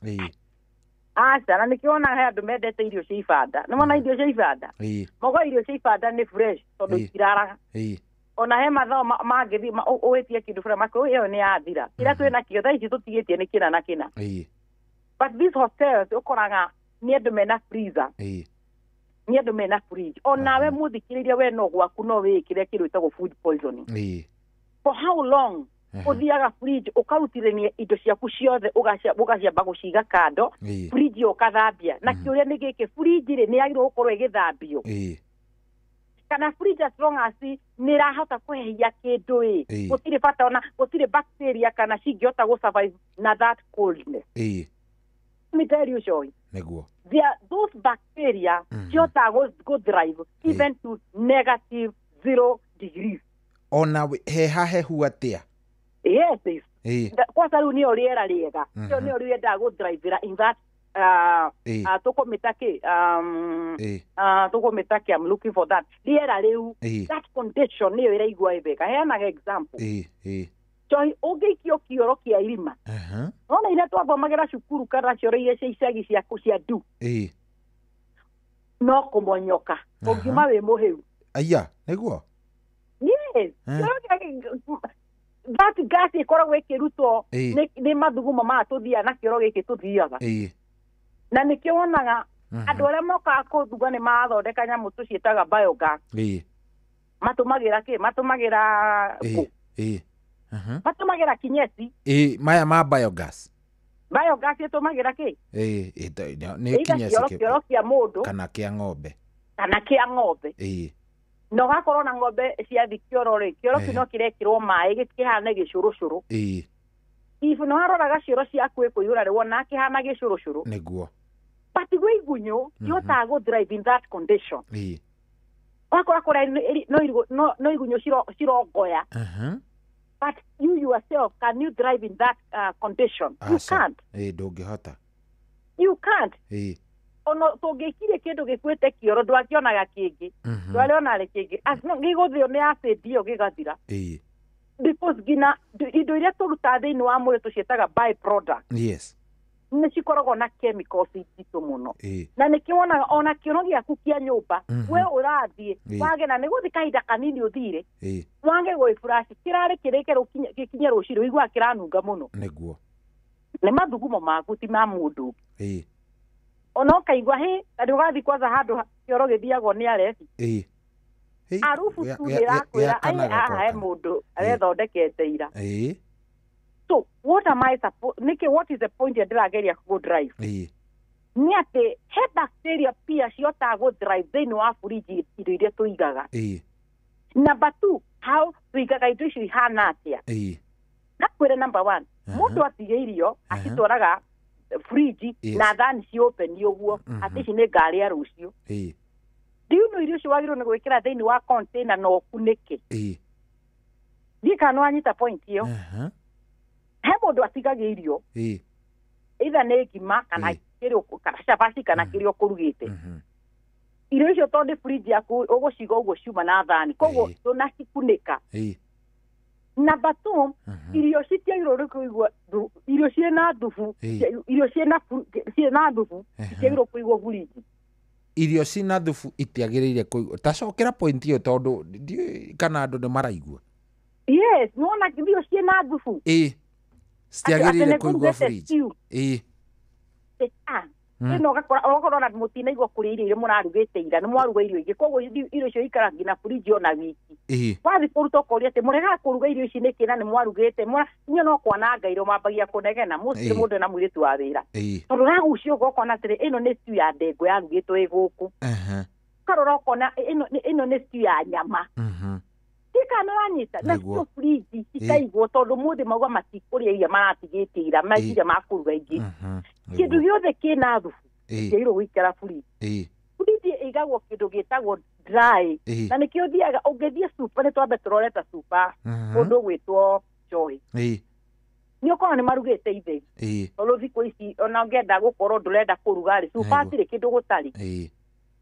Aca, na nĩkĩo wonaga he andũ mendete irio cia ibanda. Nĩ mona irio cia ibanda? Mogo irio cia ibanda nĩ fresh tondũ itiraraga. Ona he mathaa mangĩthiĩ ũhĩtie kĩndũ fulani makwĩra ĩyo nĩ yathira. Kĩrĩa twĩ nakĩo thaa ici tũtigĩtie nĩ kĩna na kĩna. But these hotels ũkoraga nĩ andũ mena freezer. Nĩ andũ mena fridge. Onawe mũthikĩrĩria we no gwaku no wĩĩkĩre kĩndũ gĩtagwo food poisoning. For how long ũthiaga fridge ũkarutithania indo ciaku ciothe ũgaciamba gũciga kando, fridge ũkathambia. Na kĩũria nĩ gĩkĩ, fridge rĩ nĩ yagĩrĩirwo gũkorwo ĩgĩthambio? Kana fridge as long as nĩ ĩrahota kũhehia kĩndũ ĩ, gũtirĩ bata ona gũtirĩ bacteria kana cingĩhota gũ survive na that coldness. Let me tell you, Joy. Nĩguo. There are those bacteria cihotaga go drive even to -0 degrees. Ona heha hehu atĩa? Yes, yes. Kwanza rĩu nĩyo rĩera rĩega. Ĩyo nĩyo rĩu yendaga gũ drive in that tũkũmĩta kĩ tũkũmĩta kĩ, I'm looking for that rĩera rĩu, that condition nĩyo ĩraigua ĩwega. Heanaga example. Joy, ũngĩikio kĩoro kĩa irima, nona iria twathomagĩra cukuru kana cioro iria cia icagi ciaku cia ndu, no kũmonyoka ũngiuma wĩ mũhĩu. Aya, nĩguo? Yes. That gas ĩkoragwo ĩkĩrutwo nĩ mathugumo maya tũthiaga na kĩoro gĩkĩ tũthiaga. Na nĩkĩo wonaga andũ arĩa mokaga kũthuga nĩ marathondeka nyamũ tũciĩtaga biogas. Matũmagĩra kĩ? Matũmagĩra kũ? Matũmagĩra kinyesi. Maya ma biogas. Biogas ĩtũmagĩra kĩ? Nĩ kinyesi kĩoro kĩa mũndũ kana kĩa ng'ombe. Kana kĩa ng'ombe. Na ũgakorwo na ng'ombe ciathi kĩoro rĩ, kĩoro kĩu no kĩrekĩrwo maĩ gĩkĩhane gĩcũrũcũrũ. If no waroraga cioro ciaku ĩkũiyũra rĩ, wona kĩhana gĩcũrũcũrũ. Nĩguo. But gwĩ igunyũ cihotaga gũ drive in that condition. Wakora kũrĩa no igunyũ cirongoya. But you yourself, can you drive in that condition? You can't. Ndũngĩhota. You can't. Ono tũngĩkirie kĩndũ gĩkuĩte kĩoro ndwakĩonaga kĩngĩ. Ndwarĩona kĩngĩ. Gĩgũthĩo nĩ acid ĩyo gĩgathira. Because nginya indo iria tũrutaga thĩinĩ wa mwĩrĩ tũciĩtaga by product. Yes. Nĩ cikoragwo na chemicals nditũ mũno. Na nĩkĩo wonaga ona kĩoro gĩaku kĩa nyũmba, we ũrathiĩ wage na nĩgũthiĩ kahinda kanini ũthire, wage gwĩburaci kĩrarĩ kĩrĩke gĩkinye rũciinĩ ũiguaga kĩranunga mũno. Nĩguo. Nĩ mathugumo maku ti ma mũndũ ũngĩ. Ona ũkaigua hĩ, ta ũgathiĩ kwanza handũ kĩoro gĩthiagwo nĩ arebi. Harufu tu ĩrakwĩra haha he mũndũ arethondekete ira. So what am I supposed, Nikki, what is the point ya ndĩrageria go drive? Nĩ atĩ he bacteria pia cihotaga gũ drive thĩinĩ wa fridge indo iria tũigaga. Number 2, how tũigaga indo icio ihana atĩa? Nakwĩra number 1, mũndũ atige irio acitwaraga fridge na thani ci open ũguo atĩ ici nĩ ngarĩa rũciũ. Do you know irio icio wagĩrĩirwo nĩ gwĩkĩra thĩinĩ wa container na ũkunĩke? Ndiĩ kana nĩwanyita point ĩyo. He mũndũ atigagia irio either nĩ ngima kana kĩrĩa kana cabaci kana kĩrĩa ũkũrugĩte. Irio icio tondũ nĩ fridge yaku ũgũciga ũguo ciuma na thani, koguo ndũnacikunĩka. Number 2, irio citiagĩrĩirwo nĩ kũigwo, irio ciĩna thubu, irio ciĩna thubu citiagĩrĩirwo kũigwo fridge. Irio cina thubu itiagĩrĩire kũigwo. Ta cokera point ĩyo tondũ ndiũĩ kana andũ nĩ maraigua. Yes, nĩwona irio ciĩna thubu citiagĩrĩire kũigwo fridge. Ĩno ũgakora ona mũtinaigua kũrĩa irio iria mũrarugĩte ira, nĩ mwaruga irio ingĩ, koguo irio icio ikaraga nginya fridge ona wiki. Wathiĩ kũruta ũkoria atĩ mũregaga kũruga irio ici nĩkĩ na nĩ mwarugĩte, inyuĩ no kwananga irio mambagia kũnegena, mũciĩ mũndũ ena mũirĩtu wa wĩra. Tondũ ũragucia ũguo ũkona atĩrĩ, ĩno nĩ stew ya ndengũ yarugĩtwo ĩ gũkũ. Ũkarora ũkona ĩno nĩ stew ya nyama. Kana wanyita na cio fridge cikaigwo tondũ mũthĩ mauga matikũrĩa iria maratigĩte ira, mairia makũruga ingĩ. Kĩndũ gĩothe kĩna thubu kĩagĩrĩirwo gũikara fridge. Fridge ĩigagwo kĩndũ gĩtagwo dry. Na nĩkĩo ũthiaga ũngĩthiĩ super, nĩ twambe tũrore ta super kũndũ gwĩtwo Joy. Nĩ ũkona nĩ marugĩte itheri. Tondũ thikũ ici ona ũngĩenda gũkorwo ndũrenda kũruga rĩ, super hatirĩ kĩndũ gũtarĩ.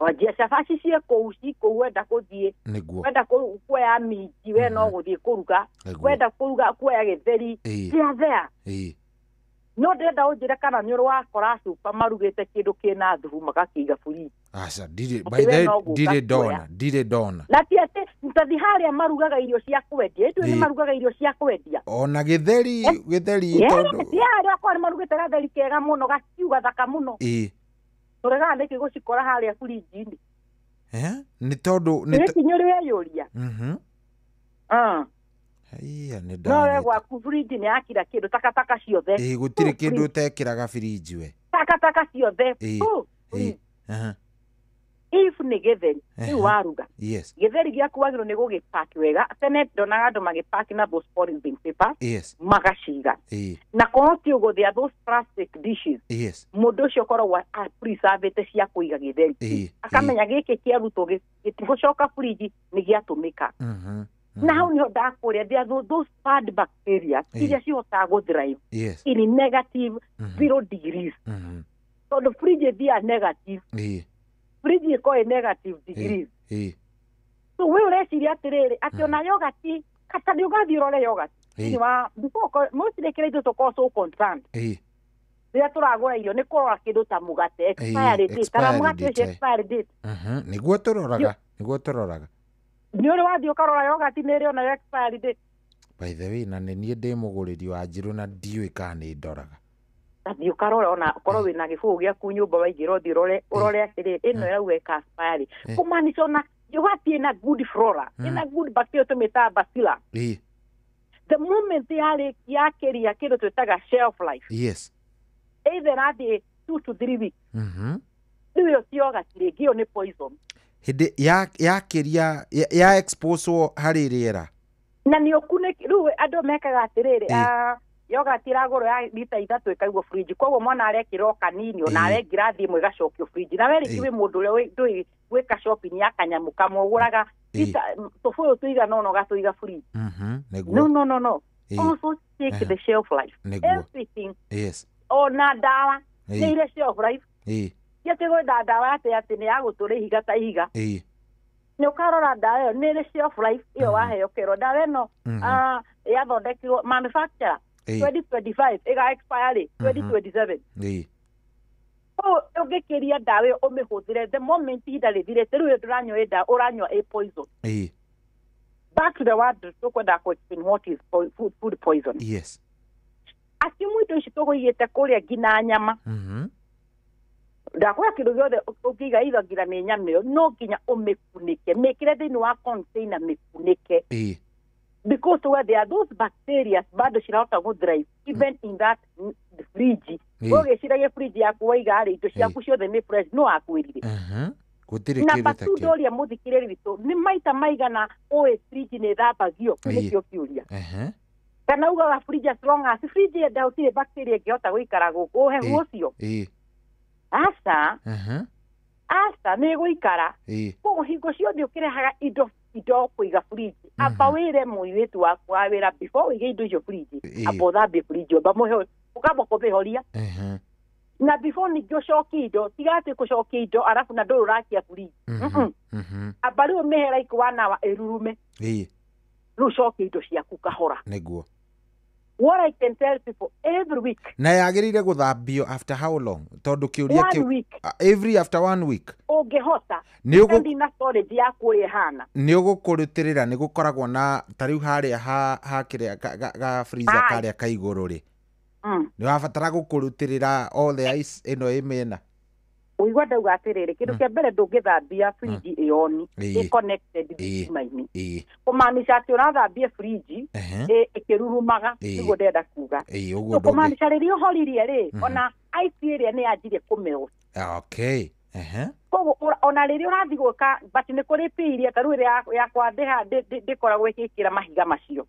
Wanjia cabaci ciĩ kũu cikũu wenda kũthiĩ Nĩguo. wenda kuoya minji we no gũthiĩ kũruga Nĩguo. wenda kũruga kuoya gĩtheri cia there. No ndĩrenda ũnjĩre kana nĩ ũrĩ wakora cuba marugĩte kĩndũ kĩna thubu magakĩiga buriji. Aca ndirĩ Atĩ by we the no gũka ndirĩ kuoya. ndona ndirĩ ndona. Na ti atĩ tathi harĩa marugaga irio cia kwendia ithuĩ nĩ marugaga irio cia kwendia ona gĩtheri gĩtheri tondũ ti harĩa akorwo nĩ marugĩte gatheri kega mũno gakiuga thaka mũno tũregaga nĩkĩ gũcikora harĩa burinji-inĩ. Nĩ tondũ nĩ nĩ ũrĩ weyũria. Haiya nĩ No we ndanyita. gwaku burinji nĩ yakira kĩndũ takataka ciothe. Gũtirĩ kĩndũ ũtekĩraga burinji we. Takataka ciothe. If nĩ gĩtheri rĩu waruga. Yes. Gĩtheri gĩaku wagĩrĩirwo nĩ gũgĩpack wega. Tene ndonaga andũ magĩpack na those polythene papers. Magaciga. Na korwo ti ũguo there are those plastic dishes. Yes. Mũndũ ũcio ũkoragwo apreservĩte cia kũiga gĩtheri. Akamenya gĩkĩ kĩarutwo gĩtigũcoka burinji nĩ gĩatũmĩka. Na hau niho ndakũrĩa there are those bad bacteria iria cihotaga gũthrive in negative 0 degrees. Tondũ fridge ĩthiaga negative. Fridge ĩkoragwo ĩ negative degrees. So we ũreciria atĩrĩrĩ atĩ ona yogati kata nĩ ũgathiĩ ũrore yogati thĩinĩ wa before mostly kĩrĩa ithuĩ tũkoragwo so concerned rĩrĩa tũragũra irio nĩ kũrora kĩndũ ta mũgate expiry date kana mũgate ũcio expiry date. Nĩguo tũroraga nĩguo tũroraga. Nĩ ũrĩ wathiĩ ũkarora yogati nĩ ĩrĩ onayo expiry date. By the way na nĩ niĩ ndĩ mũgũrĩri wa njirũ na ndiũĩ kana nĩ ndoraga. Athiĩ ũkarora ona ũkorwo wĩna gĩbũyũ gĩaku nyũmba waingĩra ũthiĩ ũrore ũrore atĩrĩrĩ ĩno ĩrauga ĩka expiry. Kũmaanisha ona yogati ĩna good flora ĩna good bacteria tũmĩtaga bacillus. The moment yakĩria kĩndũ twĩtaga shelf life. Yes. Either athiĩ 2 to 3 weeks. Rĩu ĩyo ti yogati rĩngĩ ĩyo nĩ poison. Hĩndĩ yakĩria ya expose harĩ rĩera. Na nĩ ũkunĩki rĩu andũ mekaga atĩrĩrĩ yogati ĩragũrwo ya lita 3 ĩkaigwo fridge koguo mwana arekĩra o kanini ona we ngirathi ĩmwe ĩgacokio fridge na we rĩngĩ wĩ mũndũ ũrĩa ndũĩ gwĩka shopping ya kanyamũ kamwe ũgũraga tũbũyũ tũigana ũna ũgatũiga fridge. No no no no. Also check the shelf life. Everything. Yes. Ona ndawa nĩ irĩ shelf life. Ti atĩ kwenda ndawa atĩ atĩ nĩ ya gũtũra ihiga ta ihiga. Nĩ ũkarora ndawa ĩyo nĩ ĩrĩ shelf life ĩyo waheo kĩro ndawa ĩno yathondekirwo manufacturer 2025 ĩga expire 2027. Ũngĩkĩria ndawa ĩyo ũmĩhũthĩre the moment ihinda rĩthirĩte rĩu ndũranyua ĩ ndawa ũranyua ĩ poison. Back to the word tũkwenda kũ explain what is food poison. Yes. Assume indo ici tũgũigĩte kũrĩa nginya nyama. Ndakwĩra kĩndũ gĩothe ũngĩiga either nginya nĩ nyama ĩyo no nginya ũmĩkunĩke mĩkĩre thĩinĩ wa container mĩkunĩke. Because where there are those bacteria bado cirahota gũthrive even in that fridge. Ũgĩciragia fridge yaku waiga rĩ indo ciaku ciothe nĩ fresh no akwĩrire. Gũtirĩ kĩndũ ta kĩu. Ndoria mũthikĩrĩri witũ nĩ maita maigana ũĩ fridge nĩ ĩthambagio kĩu nĩkĩo kĩũria. Kana ugaga fridge as long as fridge ĩenda gũtirĩ bacteria ĩngĩhota gũikara gũkũ ũhehu ũcio. Aca. Aca nĩ ĩgũikara. Koguo hingo ciothe ũkĩrehaga indo kũiga fridge amba wĩre mũirĩtu waku wa wĩra before ũige indo icio fridge amba ũthambie fridge amba mũhe ũkamba kũmĩhoria na before ningĩ ũcokie indo tiga atĩ kũcokia indo arabu na ndũrĩ ũrakia fridge. Amba rĩu ũmĩhe like 1 hour ĩrurume rĩu ũcokie indo ciaku kahora. Nĩguo. What I can tell people every week. Na yagĩrĩire gũthambio after how long? Tondũ kĩũria kĩu every after 1 week. Ũngĩhota. Nĩ na storage yaku ũrĩa ĩhana. Nĩ ũgũkũrutĩrĩra nĩ gũkoragwo na ta rĩu harĩa ha kĩrĩa ga freezer karĩa ka igũrũ rĩ. Nĩ wabatara gũkũrutĩrĩra all the ice ĩno ĩ mĩena. Ũigua ndauga atĩrĩrĩ kĩndũ kĩa mbere ndũngĩthambia fridge ĩoni ĩ connected thitima-inĩ. Kũmaanisha atĩ ũrathambia fridge ĩkĩrurumaga nĩguo ndĩrenda kuga. Kũmaanisha rĩrĩa ũhoririe rĩ ona ice ĩrĩa nĩ yanjirie kũmelt. Okay. Koguo ona rĩrĩa ũrathiĩ gwĩka but nĩ kũrĩ pĩ iria ta rĩu ĩrĩa yakwa ndĩkoragwo ĩgĩkĩra mahiga macio.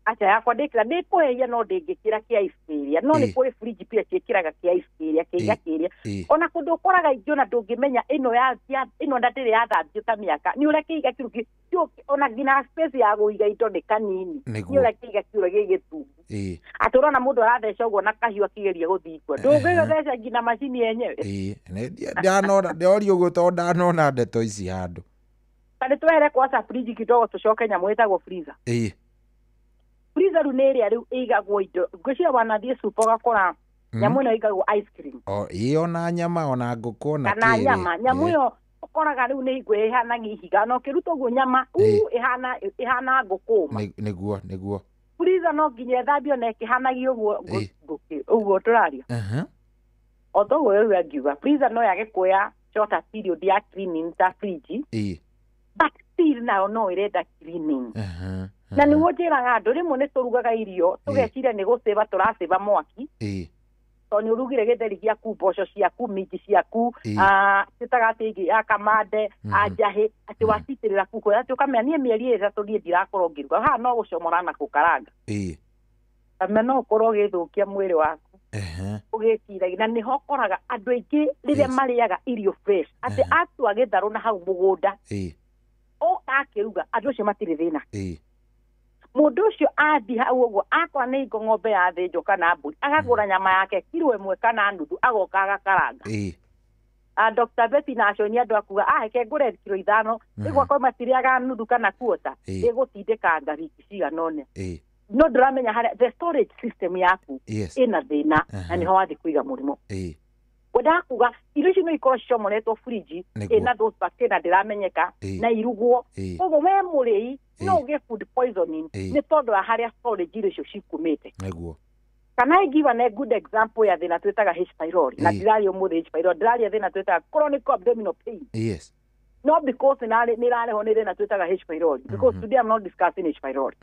Acha yakwa ndĩkĩra ndĩkũhehia no ndĩngĩkĩra kĩa ice ĩrĩa no nĩ kũrĩ fridge pia ciĩkĩraga kĩa ice ĩrĩa kĩiga kĩrĩa ona kũndũ ũkoraga ingĩ ona ndũngĩmenya ĩno ya ĩno na ndĩrĩ yathambio ta mĩaka nĩ ũrĩa kĩiga kĩu ona nginya space ya kũiga indo nĩ kanini nĩ ũrĩa kĩiga kĩu gĩ gĩtungu. Atĩ ũrona mũndũ aratheca ũguo na kahiũ akĩgeria gũthingwo ndũngĩgetheca nginya macini yenyewe. Ndanona ndĩoria ũguo tondũ ndanona ndeto ici handũ. Kana twehere kwanza fridge kidogo tũcoke nyamũ ĩtagwo freezer. Freezer rĩu nĩ ĩrĩa rĩu ĩigagwo indo ngwĩciria wanathiĩ super ũgakora nyamũ ĩno ĩigagwo ice cream. O ĩĩ ona nyama ona ngũkũ ona kana kĩrĩ. Nyama nyamũ ĩyo ũkoraga rĩu nĩ igwe ĩhana ihiga na ũkĩruta ũguo nyama ĩhana ngũkũma. Nĩguo Freezer no nginya ĩthambio na ĩkĩhanagia ũguo ũguo tũraria. O toguo rĩu angiuga freezer no yage kuoya shorter period ya cleaning ta fridge. But still nayo no ĩrenda cleaning. Na nĩguo njĩraga andũ rĩmwe nĩ tũrugaga irio tũgeciria nĩ gũcĩva tũracĩva mwaki. Tondũ nĩ ũrugire gĩtheri gĩaku mboco ciaku minji ciaku ĩtaga atĩ ĩngĩ ya kamande anjahĩ atĩ wacitĩrĩra kuko atĩ ũkamenya niĩ mĩeri ĩtatũ niĩ ndirakorwo ngĩruga haha no gũcomora na gũkaranga. Kamenya no ũkorwo ũgĩthũkia mwĩrĩ waku ũgĩciragia na nĩho ũkoraga andũ aingĩ rĩrĩa marĩaga irio fresh atĩ atua gĩtharũ na hau mũgũnda oka akĩruga andũ acio matirĩ thĩna. Mũndũ ũcio athi hau ũguo akora nĩ hingo ng'ombe yathĩnjwo kana mbũri agagũra nyama yake kiro 1 kana nuthu agoka agakaranga. Dr. Betty na acio nĩ andũ akuga reke ngũre kiro 5 nĩguo akorwo matirĩaga nuthu kana kuota ĩgũtindĩkanga wiki cigana ũna. No ndũramenya harĩa the storage system yaku ĩna thĩna na nĩho wathiĩ kũiga mũrimũ. Wendaga kuga irio icio no ikorwo cicomoretwo fridge ĩna those bacteria ndĩramenyeka na irugwo koguo we mũrĩi no ũgĩe food poisoning nĩ tondũ wa harĩa storage irio icio cikumĩte. Nĩguo. Can I give a good example ya thĩna twĩtaga H pylori? Na ndiraria ũmũthĩ H pylori ndiraria thĩna twĩtaga chronic abdominal pain. Not because nĩrarehwo nĩ thĩna twĩtaga H pylori because today I'm not discussing H pylori.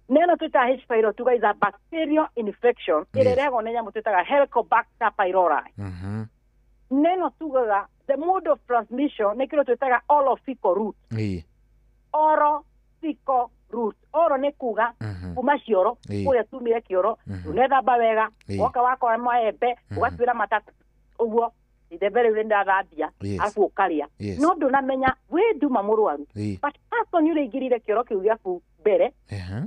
Neno twĩtaga H pylori tuga is a bacterial infection ĩrĩa ĩrehagwo nĩ nyamũ twĩtaga Helicobacter pylori. Neno tugaga the mode of transmission nĩ kĩndũ twĩtaga oral fecal route. Oral fecal route. Oral nĩ kuga kuma cioro kũrĩa tumire kĩoro ũnethamba wega woka wakora maembe ũgatuĩra matatũ ũguo ithembe rĩu nĩndathambia arabu ũkarĩa no ndũnamenya wĩ nduma mũrwaru but person ũrĩa aingĩrire kĩoro kĩu gĩaku mbere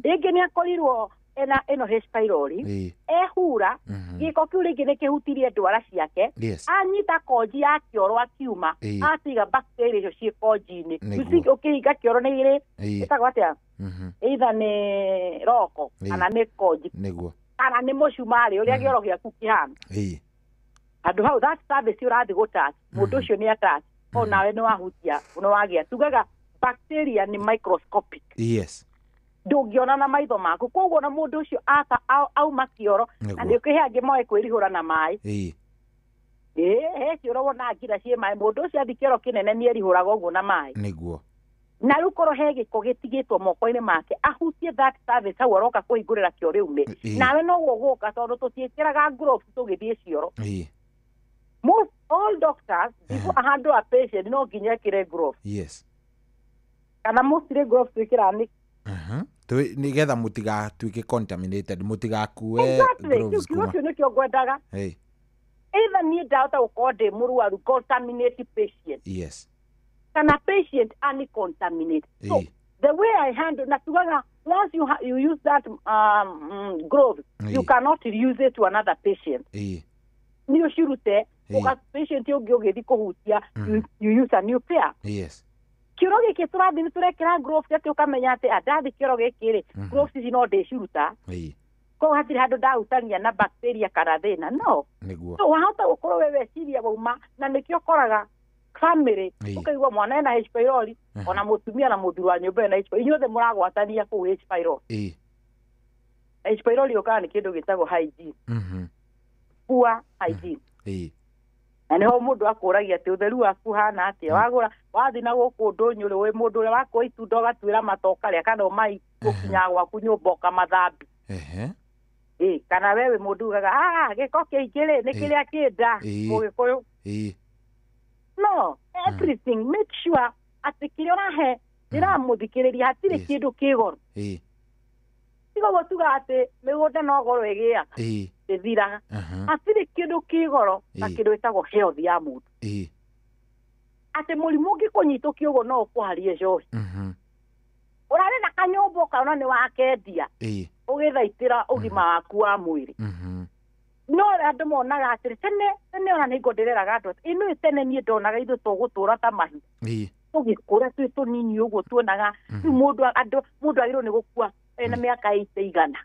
rĩngĩ nĩ akorirwo ena ĩno H pylori ehura gĩko kĩu rĩngĩ nĩ kĩhutirie ndwara ciake anyita konji ya kĩoro akiuma atiga bacteria icio ciĩ konji-inĩ. Ũkĩhinga kĩoro nĩ irĩ ĩtagwo atĩa either nĩ roko kana nĩ konji kana nĩ mũcumarĩ ũrĩa kĩoro gĩaku kĩhana. Andũ hau that service ũrathiĩ gũtouch mũndũ ũcio nĩ atouch o nawe nĩ wahutia nĩ wagĩa tugaga bacteria nĩ microscopic. Ndũngĩona na maitho maku koguo na mũndũ ũcio ata auma kĩoro na nĩ ũkĩhe angĩ moe kwĩrihũra na maĩ. He kĩoro wona ngira ciĩ maĩ mũndũ ũcio athi kĩoro kĩnene nĩ erihũraga ũguo na maĩ. Nĩguo. Na rĩu korwo he gĩko gĩtigĩtwo moko-inĩ make ahutie that service hau aroka kũhingũrĩra kĩoro rĩu nawe noguo ũgũka tondũ tũtiĩkĩraga gloves tũgĩthiĩ cioro. Most all doctors before handle a patient no nginya ekĩre gloves. Kana mostly gloves twĩkĩraga nĩ nĩgetha mũtigatuĩke contaminated mũtigakue gloves kuma. Exactly, nĩkĩo ngwendaga. Either niĩ ndahota gũkorwo ndĩ mũrwaru contaminate patient. Kana patient ani contaminate. So the way I handle na tugaga once you use that glove you cannot use it to another patient. Nĩ ũcirute ũga patient ũngĩ ũgĩthiĩ kũhutia you use a new pair. Kĩoro gĩkĩ tũrathiĩ nĩ tũrekĩra gloves atĩ ũkamenya atĩ ndathi kĩoro gĩkĩ rĩ gloves ici no ndĩciruta koguo hatirĩ handũ ndahutania na bacteria kana thĩna no. So wahota gũkorwo we weciria wauma na nĩkĩo ũkoraga family ũkaigua mwana ena H pylori ona mũtumia na mũthuri wa nyũmba ena H pylori inyuothe mũragwatania kũu H pylori. H pylori yũkaga nĩ kĩndũ gĩtagwo hygiene. Poor hygiene. Na nĩho mũndũ akũragia atĩ ũtheru waku hana atĩa wagũra wathiĩ na gũkũ ndũnyũ rĩ wĩ mũndũ ũrĩa wakua itunda ũgatuĩra mata ũkarĩa kana ũmai gũkinya gwaku nyũmba ũkamathambi. Kana we wĩ mũndũ ugaga gĩko kĩingĩ rĩ nĩ kĩrĩa kĩnda mũgĩkũyũ. No everything make sure atĩ kĩrĩa ũrahe ndĩramũthikĩrĩria hatirĩ kĩndũ kĩ goro. Tiga ũguo tuga atĩ mĩgũnda no goro ĩgĩaga ĩthiraga. Hatirĩ kĩndũ kĩ goro ta kĩndũ gĩtagwo health ya mũndũ. Atĩ mũrimũ ũngĩkũnyitũkia ũguo no ũkũharie njohi. Ũrarĩ na kanyũmba ũkaona nĩ wakendia. Ũgĩthaitĩra ũgima waku wa mwĩrĩ. No andũ monaga atĩrĩ tene tene ona nĩ ngũndĩreraga andũ atĩ ĩno tene niĩ ndonaga ithuĩ tũgũtũra ta mahiũ. Tũgĩkũra twĩ tũnini ũguo tuonaga rĩu mũndũ andũ mũndũ agĩrĩirwo nĩ gũkua ena mĩaka 80 igana.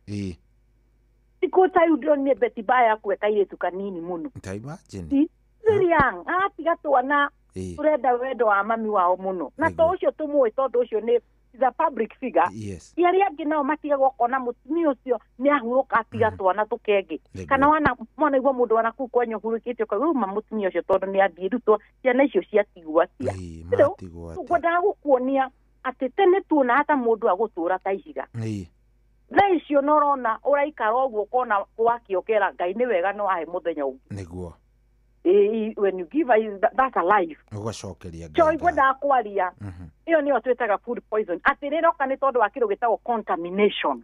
Thikũ ta rĩu ndĩronire Betty Bayo akue kairĩtu kanini mũno. Ta imagine. See? Very young. Agatiga twana tũrenda wendo wa mami wao mũno. Na to ũcio tũmũĩ tondũ ũcio nĩ is a public figure. Ti arĩa angĩ nao matigagwo ũkona mũtumia ũcio nĩ ahurũka atiga twana tũkenge. Kana wana mwana igua mũndũ wana kũu kwanyu ũhurũkĩte ũkauga rĩu ma mũtumia ũcio tondũ nĩ athiĩ rĩu ciana icio ciatigwo atĩa? Matigwo atĩa? Ngwendaga gũkuonia atĩ tene tuonaga ta mũndũ agũtũra ta ihiga. Thaa icio no ũrona ũraikara ũguo ũkona wakĩa ũkera Ngai nĩ wega no ahe mũthenya ũngĩ. When you give that's a life. Ũgacokeria Ngai. Choi ngwendaga kwaria ĩyo nĩyo twĩtaga food poison atĩ rĩroka nĩ tondũ wa kĩndũ gĩtagwo contamination.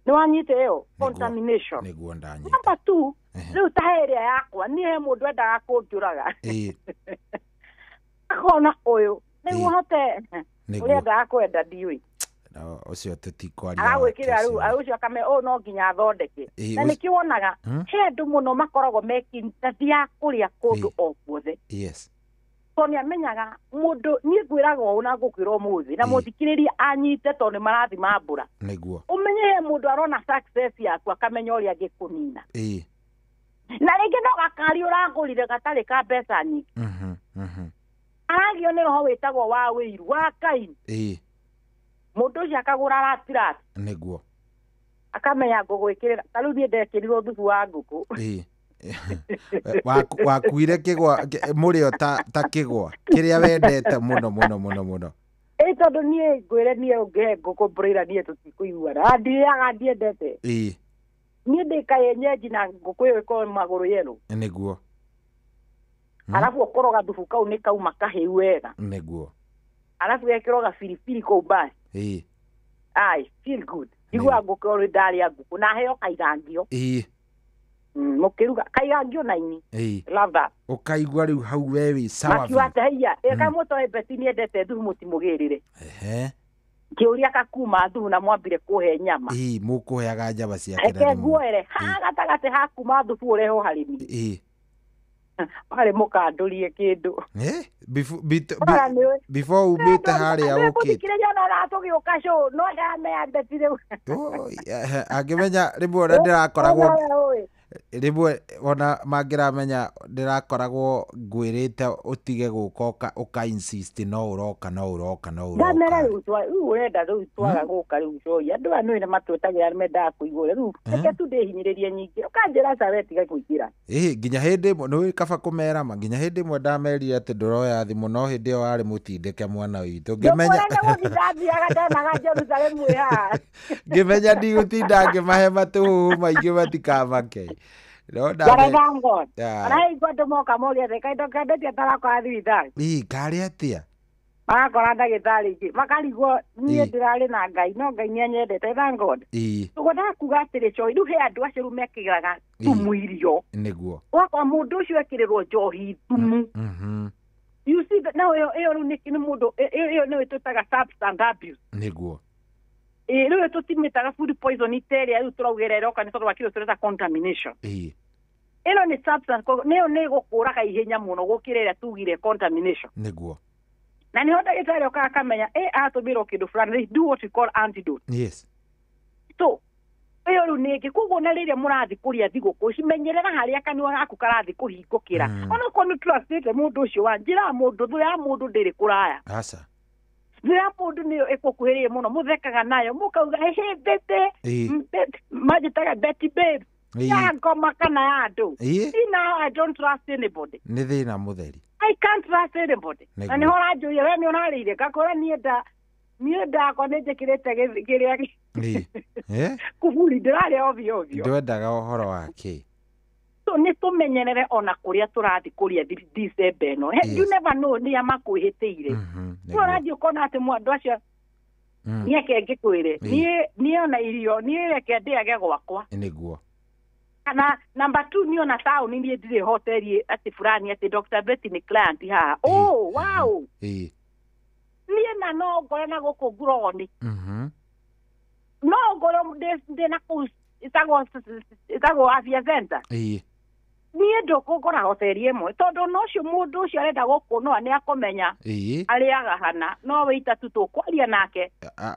Nĩ wanyita ĩyo contamination? Nĩguo, ndanyita. Number two, rĩu ta he ĩrĩa yakwa niĩ he mũndũ endaga kũnjũraga akona ũyũ nĩguo hote ũrĩa endaga kwenda ndiũĩ. Na ũcio tũtikwaria. Agagwĩkĩra rĩu ũcio akame ũyũ no nginya athondeke. Na nĩkĩo wonaga he andũ mũno makoragwo mekindathiaga kũrĩa kũndũ o guothe tondũ nĩ amenyaga mũndũ. Niĩ ngwĩraga ũũ na ngũkwĩra ũmũthĩ na mũthikĩrĩria anyite tondũ nĩ marathi mambũra. Ũmenye he mũndũ arona success yaku akamenya ũrĩa angĩkũnina. Na rĩngĩ no gakari ũragũrire gatarĩ ka mbeca nyingĩ. Aragio nĩ roho wĩtagwo wa wĩiru wa Kaini. Mũndũ ũcio akagũra ratirati akamenya ngũgwĩkĩrĩra ta rĩu niĩ ndekĩrirwo thubu wa ngũkũ. Wakuire kĩgwa mũrĩo ta kĩgwa kĩrĩa wendete mũno mũno mũno mũno. Ĩ tondũ niĩ ngwĩre niĩ ũngĩhe ngũkũ broiler niĩ tũtikũiguana ndirĩaga ndiendete. Niĩ ndĩ kayenyeji na ngũkũ ĩyo ĩkorwo magũrũ yellow. Arabu ũkorwo gathubu kau nĩ kauma kahĩu wega. Arabu gekĩrwo gabiribiri kũu basi. I feel good. Iguaga ngũkũ ũrĩ ndarĩa ngũkũ na heo kaigangio. Mũkĩruga kaigangio na ini. Love that. Ũkaigua rĩu hau we wĩ sawa. Makiuga atĩ haiya ĩka mũtoe Betty nĩendete thubu mũtimũgĩrĩre. Kĩũria kakuma thubu na mwambire kũhe nyama. Mũkũheaga njaba ciake na Reke rĩmwe. nguoere ha gatagatĩ hakuma thubu ũrehwo harĩ niĩ. Harĩ mũkandũrie kĩndũ. Ora nĩũĩ. Before umĩte harĩa ũkĩte. Mũthikĩrĩria ona ũratũgĩũka show no ndamenya Betty rĩu. Angĩmenya rĩmwe ona ndĩrakoragwo Ũĩ. Rĩmwe ona mangĩramenya ndĩrakoragwo ngwĩrĩte ũtige gũka ũka insist no ũroka no ũroka no ũroka. Ndamera rĩu rĩu ũrenda rĩu twaga gũka rĩu coi andũ aya nĩũĩ nĩ matwĩtagĩra nĩ mendaga kũigua rĩu reke tu ndĩhinyĩrĩrie nyingĩ ũkanjĩra aca we tiga kũingĩra. Nginya hĩndĩ ĩmwe nĩ kaba kũmera ma nginya hĩndĩ ĩmwe ndamerire atĩ ndũroya thimũ no hĩndĩ ĩyo warĩ mũtindĩke mwana witũ ngĩmenya. Ndũkwĩra nĩ gũthiĩ ndathiaga ndonaga Jerusalemu ĩ haha. Ngĩmenya ndigũtinda ngĩmahe matũhũhũ maingĩ matikamake no Bara thank God. Ona hingo andũ moka moria atĩ kaĩ ndũkendete atarakora thibitarĩ. Karĩ atĩa? Magakora ndagĩtarĩ ingĩ makarigwo niĩ ndĩrarĩ na Ngai no Ngai nĩanyendete, thank God. Ũguo ndakuga atĩrĩ coi rĩu he andũ acio rĩu mekĩraga thumu irio. Ũgakora mũndũ ũcio ekĩrĩrwo njohi thumu. You see that now ĩyo ĩyo rĩu nĩ mũndũ ĩyo nĩyo twĩtaga substance abuse. Ĩ rĩu tũtimĩtaga food poison ĩrĩa rĩu tũrauga ĩrĩa ĩroka nĩ tondũ wa kĩndũ tũreta contamination. Ĩno nĩ substance nĩyo nĩ ĩgũkũraga ihenya mũno gũkĩra ĩrĩa tugire contamination. Na nĩho ndagĩtarĩ okaga akamenya ĩ atũmĩrwo kĩndũ fulani, they do what we call antidote. So ĩyo rĩu nĩ ĩngĩ koguo na rĩrĩa mũrathiĩ kũrĩa thigũkũ cimenyerera harĩa kanua gaku karathiĩ kũhingũkĩra. Onokorwo nĩ trustĩte mũndũ ũcio wa njĩra ya mũndũ thũ ya mũndũ ndĩrĩ kũraya. Aca. Thũ ya mũndũ nĩyo ĩkũkuhĩrĩirie mũno mũthekaga nayo mũkauga hĩ Betty manjĩtaga Betty babe ya ngoma kana ya andũ. See now I don't trust anybody. Nĩ thĩna mũtheri. I can't trust anybody. Na nĩho ũranjũria we nĩ ũrarĩire ngakora niĩ nda niĩ ndakwa nĩ njĩkĩrĩte kĩrĩa kuburi ndĩrarĩa ovyo ovyo. Ndwendaga ũhoro wa kĩ? So nĩ tũmenyerere ona kũrĩa tũrathiĩ kũrĩa December ĩno. You never know nĩa makwĩhĩtĩire. No ũrathiĩ ũkona atĩ andũ acio niĩ reke ngĩkwĩre niĩ ona irio niĩ reke ndĩage gwakwa. Kana number 2 niĩ ona taũni niĩ ndirĩ hoteli atĩ fulani atĩ Dr. Betty nĩ client haha. Oh wow. Niĩ na no ngore na gũkũ nguroni. No ngorwo ndĩ na kũu ĩtagwo Afya Center. Niĩ ndũkũgũra hoteri ĩmwe tondũ no ũcio mũndũ ũcio arenda gũkũnoa nĩ akũmenya arĩaga hana no wĩita tu tũkwaria nake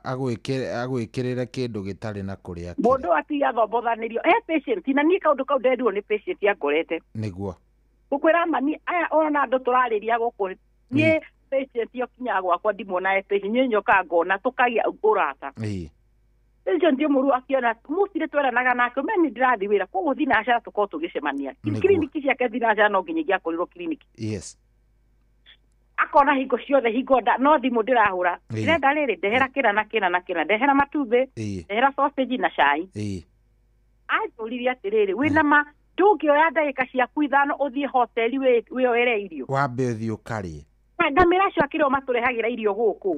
agwĩkĩrĩre kĩndũ gĩtarĩ na kũrĩa mũndũ atiga thombothanĩrio he patient na niĩ kaũndũ kau nderirwo nĩ patient angorete nĩguo gũkwĩra mani aya ona andũ tũrarĩria gũkũ niĩ patient yo kinyaga gwakwa ndimona patient niĩ nyokaga ngona tũkagĩa ũrata. Patient yo mũru akiona mostly tweranaga nake meni ndĩrathiĩ wĩra koguo thinacara tũkorwo tũgĩcemania kiriniki ciake thinacara no nginya ingĩakorirwo kiriniki. Yes. Akona hingo ciothe hingo nda no thimũ ndĩrahũra ndĩrenda rĩrĩ ndehera kĩna na kĩna na kĩna ndehera matumbĩ ndehera sausage na cai. Anjũririe atĩrĩrĩ wĩna ma ndũngĩoya ndagĩka ciaku 5 ũthiĩ hoteli wĩyoere irio wambe ũthiĩ ũkarĩe ngamĩra acio akĩrĩ o matũrehagĩra irio gũkũ.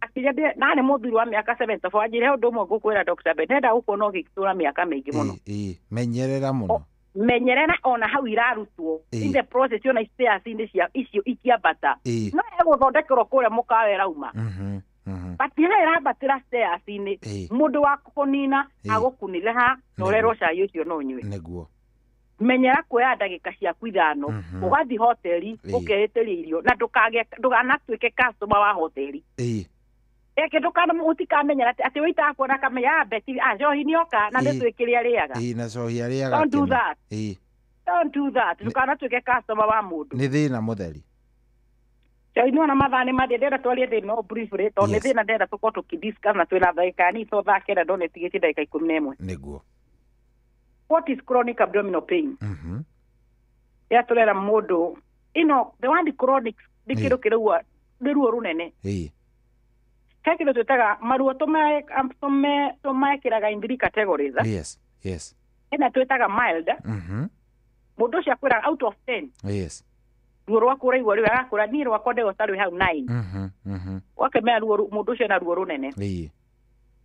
Akĩria na nĩ mũthuri wa mĩaka 74 anjĩre ũndũ ũmwe ngũkwĩra Dr. Ben ndenda gũkuona ũgĩtũra mĩaka mĩingĩ mũno. Menyerera mũno menyerera ona hau irarutwo in the process ona stairs-inĩ cia icio ikiambata no egũthondekerwo kũrĩa mũkawa ĩrauma but rĩrĩa ĩrambatĩra stairs-inĩ mũndũ wa kũnina agũkunĩre ha na ũrerwo cai ũcio no ũnyue. Nĩguo menyera kuoya ndagĩka ciaku 5 ũgathiĩ hoteli ũkeĩtĩria irio na ndũkanatuĩke customer wa hoteli. Eke ũtikamenyera atĩ wĩitaga kuona kamenya beti njohi nĩoka na nĩtwĩkĩre arĩaga. Na njohi arĩaga. Don't do that. Don't do that. Ndũkanatuĩke customer wa mũndũ. Nĩ thĩna mũtheri. Njohi nĩwona mathaa nĩ mathiĩ ndĩrenda twarie thĩna o briefly tondũ nĩ thĩna ndĩrenda tũkorwo tũkĩdiscuss na twĩna ndagĩka nini to thaa 9 ndona ĩtigĩtie ndagĩka 11. Nĩguo. What is chronic abdominal pain? Ya turera mundu ino the one chronic nĩ kĩndũ kĩraua nĩ ruo rũnene. He kĩndũ twĩtaga maruo tũmekĩraga in three categories. Yes, yes. Ĩna twĩtaga mild. Mũndũ ũcio akwĩraga out of 10. Yes. Ruo rwaku ũraigua rĩu agakũra niĩ rwakwa ndĩgwo ta rwĩ hau 9. Wakĩmenya ruo mũndũ ũcio ena ruo rũnene.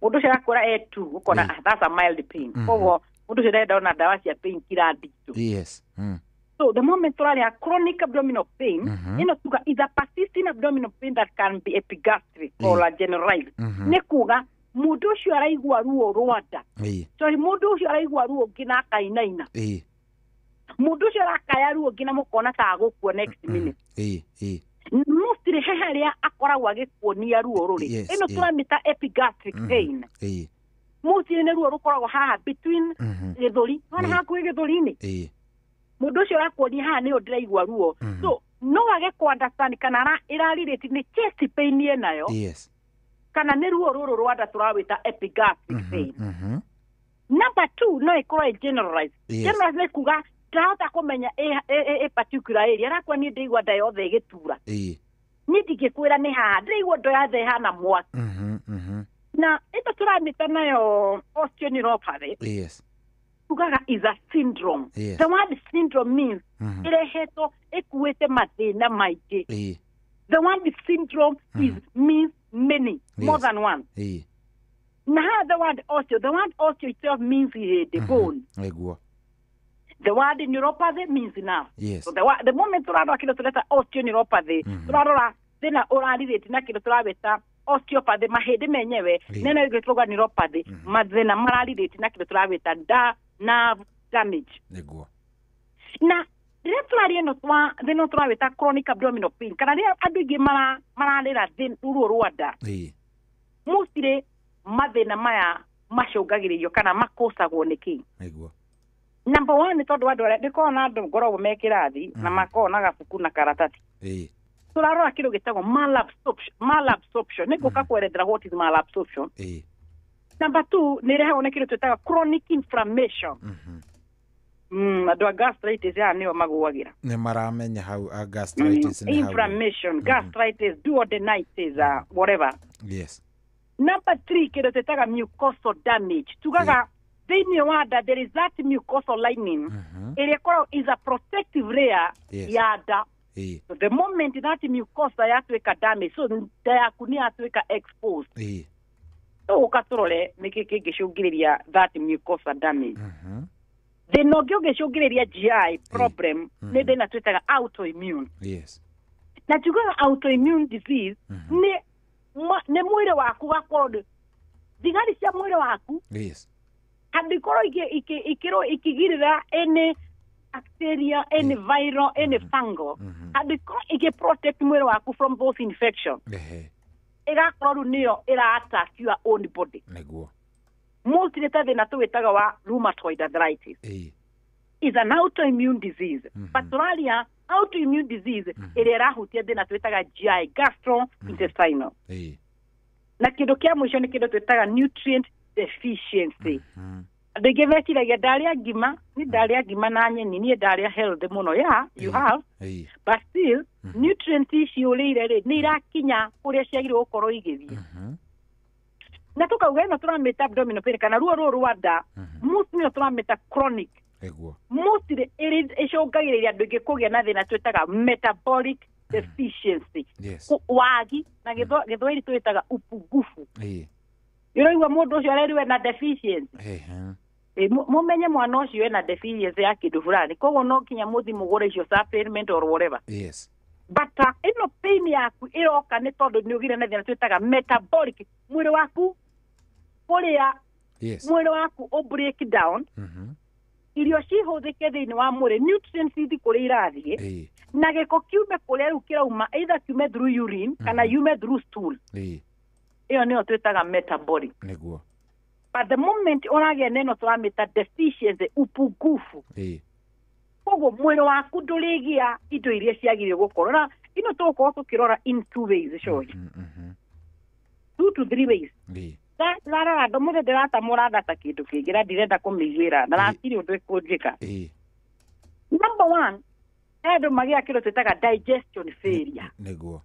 Mũndũ ũcio agakũra E2 ũkona that's a mild pain. Koguo mũndũ ũcio ndenda ona ndawa cia pain killer nditũ. Yes. So the moment tũraria chronic abdominal pain, ĩno tuga is a persisting abdominal pain that can be epigastric or a generalized. Nĩ kuga mũndũ ũcio araigua ruo rwa nda. Sorry, mũndũ ũcio araigua ruo nginya akainaina. Mũndũ ũcio arakaya ruo nginya mũkona ta agũkua next minute. Mostly he harĩa akoragwo agĩkuonia ruo rũrĩ. Ĩno tũramĩta epigastric pain. Mostly nĩ ruo rũkoragwo haha between gĩthũri ona hakuhĩ gĩthũri-inĩ. Mũndũ ũcio ũrakuonia haha nĩyo ndĩraigua ruo. So no age kũ understand kana ĩrarelate nĩ chest pain ĩnayo. Yes. Kana nĩ ruo rũrũ rwa nda tũrawĩta epigastric pain. Number 2 no ĩkorwo ĩ generalized. Generalized nĩ kuga ndahota kũmenya ĩ particular area arakua niĩ ndĩigua nda yothe ĩgĩtura. Niĩ ndingĩkwĩra nĩ haha ndĩraigua nda yothe ĩhana mwaki. Na ĩto tũramĩta nayo osteoneuropathy. Yes. Tugaga is a syndrome. Yes. The word syndrome means ĩrehetwo ĩkuĩte mathĩna maingĩ. The word syndrome is means many, more than one. Na the word osteo, the word osteo itself means the bone. Nĩguo. The word neuropathy means nerve. Yes. So the moment tũrarora kĩndũ tũreta osteoneuropathy, tũrarora thĩna ũrarelate na kĩndũ tũrawĩta osteopathy mahĩndĩ menyewe nene gĩtũga neuropathy mathĩna mararelate na kĩndũ tũrawĩta nerve damage. Nĩguo. Na rĩrĩa tũraria ĩno thĩna tũrawĩta chronic abdominal pain kana rĩrĩa andũ aingĩ mararĩra ruo rwa nda. Mostly mathĩna maya macũngagĩrĩrio kana makũcagwo nĩ kĩ? Nĩguo. Number 1 nĩ tondũ andũ arĩa ndĩkoragwo na andũ ngoragwo me kĩrathi na makoragwo na gabuku na karatathi. Tũrarora kĩndũ gĩtagwo malabsorption. Nĩ ngũka kwerethera what is malabsorption. Number 2 nĩ ĩrehagwo nĩ kĩndũ twĩtaga chronic inflammation. Andũ a gastritis aya nĩo magũagĩra. Nĩ maramenya hau a gastritis nĩ hau. Inflammation, gastritis, duodenitis, whatever. Yes. Number 3 kĩndũ twĩtaga mucosal damage. Tugaga thĩinĩ wa nda there is that mucosal lining ĩrĩa ĩkoragwo is a protective layer ya nda. So the moment that mucosa yatuĩka damage, so nda yaku nĩ yatuĩka exposed. So ũka tũrore nĩkĩ kĩngĩcũngĩrĩria that mucosa damage. Thĩna ũngĩ ũngĩcũngĩrĩria GI problem nĩ thĩna twĩtaga autoimmune. Yes. Na tugaga autoimmune disease nĩ mwĩrĩ waku wakorwo Thigari cia mwĩrĩ waku Yes. Angĩkorwo ikĩrwo ikĩgirĩra any bacteria, any viral, any fungal, angĩkorwo ĩgĩ protect mwĩrĩ waku from those infection, ĩgakorwo rĩu nĩyo ĩra attack your own body. Nĩguo. Mostly ta thĩna tũwĩtaga wa rheumatoid arthritis is an autoimmune disease. But tũraria autoimmune disease ĩrĩa ĩrahutia thĩna twĩtaga GI, gastrointestinal. Na kĩndũ kĩa mũico nĩ kĩndũ twĩtaga nutrient deficiency. Andũ aingĩ meciragia ndarĩa ngima, ni ndarĩa ngima na nyeni, niĩ ndarĩa healthy mũno. Yeah, you have. But still, nutrient ici ũrĩire rĩ, nĩ irakinya kũrĩa ciagĩrĩirwo gũkorwo igĩthiĩ. Na tũkauga ĩno tũramĩta abdominal pain kana ruo rũrũ rwa nda, mostly nĩyo tũramĩta chronic. Nĩguo. Mostly ĩcũngagĩrĩria andũ aingĩ kũgĩa na thĩna twĩtaga metabolic deficiency. Yes. Wagi na gĩthwaĩri twĩtaga upungufu. Ũraigua mũndũ ũcio arerirwo ena deficiency. Mũmenye mwana ũcio ena deficiency ya kĩndũ fulani, koguo no nginya mũthiĩ mũgũre icio supplement or whatever. Yes. But ĩno pain yaku ĩroka nĩ tondũ nĩ ũgĩire na thĩna twĩtaga metabolic, mwĩrĩ waku kũrĩa. Yes. Mwĩrĩ waku ũ break down, irio cihũthĩke thĩinĩ wa mwĩrĩ, nutrients ithi kũrĩa irathiĩ, na gĩko kiume kũrĩa rĩu kĩrauma, either kiume through urine kana yume through stool. Ĩyo nĩyo twĩtaga metabolic. Nĩguo. But the moment ũragĩa neno tũramĩta deficiency, upungufu, koguo mwĩrĩ waku ndũrĩgĩa indo iria ciagĩrĩire gũkorwo. Na ino tũgũkorwo tũkĩrora in two ways, coĩ 2 to 3 ways. Rarora ndũmũthĩ ndĩratamũra nda ta kĩndũ kĩngĩ na ndirenda kũmĩiguĩra na ratirĩ ũndũ ĩkũnjĩka. Number one, andũ magĩa kĩndũ twĩtaga digestion failure. Nĩguo.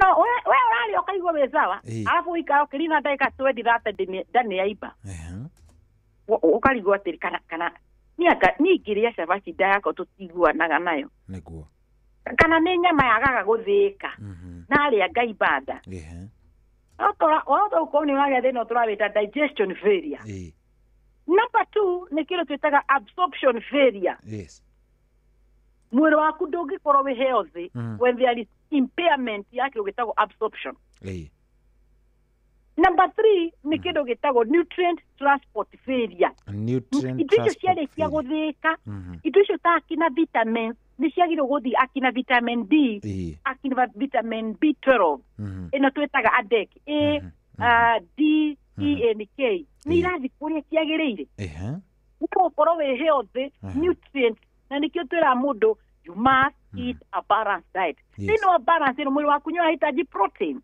No, we ũrarĩa ũkaigua wĩ sawa, arabu ũikara ũkĩrina ndagĩka 20 30 nda nĩ yaimba. Ũkarigwo atĩrĩ kana niĩ ingĩrĩa cabaci nda yakwa tũtiguanaga nayo. Nĩguo. Kana nĩ nyama yagaga gũthĩĩka narĩa ngaimba nda. Wahota gũkorwo nĩ ũragĩa thĩna tũrawĩta digestion failure. Number 2 nĩ kĩndũ twĩtaga absorption failure. Yes. Mwĩrĩ waku ndũngĩkorwo wĩ healthy when there is impairment ya kĩndũ gĩtagwo absorption. Number 3 nĩ kĩndũ gĩtagwo nutrient transport failure. Nutrient indo icio transport ciarĩkia gũthĩĩka, indo icio ta akina vitamins nĩ ciagĩrĩirwo gũthiĩ akina vitamin D, akina vitamin B12, ĩno twĩtaga ADEK, A, D, E and K, nĩ irathiĩ kũrĩa ciagĩrĩire. Nĩ gũkorwo wĩ healthy nutrient, na nĩkĩo twĩraga mũndũ you must eat a balanced diet. Thĩinĩ wa balance ĩno mwĩrĩ waku nĩ ũrahitaji protein.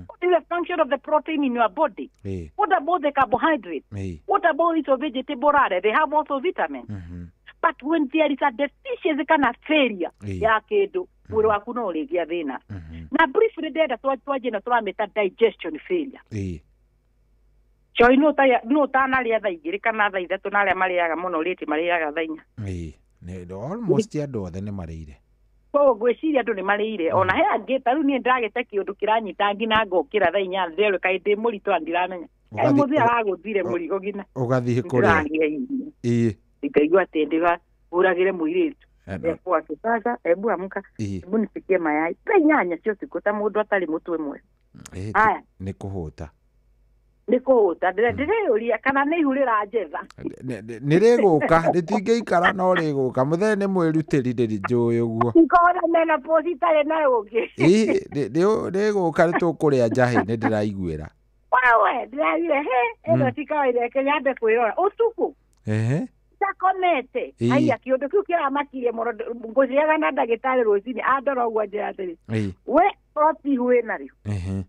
What is the function of the protein in your body? What about the carbohydrate? What about its vegetable? They have also vitamins. But when there is a deficiency kana failure ya kĩndũ, mwĩrĩ waku no ũrĩgĩa thĩna. Na briefly ndĩrenda twanjie na tũramĩta digestion failure. Choi no ũtanarĩa thaa 2 kana thaa 3 na arĩa marĩaga mũno rĩti marĩaga thaa 4. Almost andũ othe nĩ marĩire. Koguo ngwĩciria andũ nĩ marĩire. Ona he angĩ ta rĩu niĩ ndĩragĩte kĩũndũ kĩranyita nginya ngokĩra thaa 4 ndĩrerwo kaĩ ndĩ mũritũ na ndiramenya. Kaĩ mũthĩ aragũthire mũrigo nginya ũgathiĩ kũrĩa. Nikaigua atĩ ndĩgahũragĩre mũirĩtu ekwa sasa, hebu amka, hebu nipikie mayai thaa 8 cia ũtukũ ta mũndũ atarĩ mũtwe mwega. Aya nĩ kũhũta. Nĩ kũhũta. Ndĩreyũria kana nĩ ihu rĩranjetha. Nĩ rĩgũka, rĩtingĩikara no rĩgũka. Mũthee nĩ mwĩrutĩri ndĩrĩ ũguo. Ngona mena posi itarĩ na ũngĩ. Rĩgũka nĩtũkũrĩa njahĩ nĩ ndĩraiguĩra. Wewe ndĩraiguire he ĩno ti kawaida, reke nyambe kwĩrora ũtukũ. Ndakomete. Haiya kĩũndũ kĩu kĩramakirie mũno, ngũciaga na ndagĩtarĩ rũcinĩ andora ũguo anjĩra atĩrĩ, we korwo ti ihu wĩnarĩo,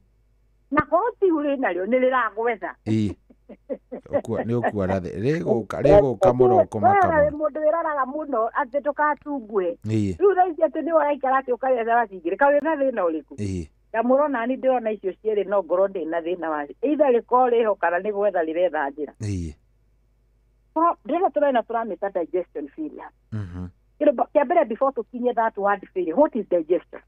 na korwo ti ihu rĩnarĩo nĩ rĩragwetha. Nĩ ũkuona rĩgũka mũroko makamũ. Mũndũ wĩroraga mũno atĩ ndũgatungue. Rĩu thaa ici atĩ nĩ ũraikara atĩ ũkarĩa cabaci 2 kaĩ wĩna thĩna ũrĩkũ? Ndamũrona nani ndĩrona icio cierĩ no ngorwo ndĩna thĩna wacio, either rĩkorwo rĩho kana nĩ gwetha rĩretha njĩra. Ndĩrona tũrena tũramĩta digestion failure. Kĩndũ kĩa mbere before tũkinye that word failure, what is digestion?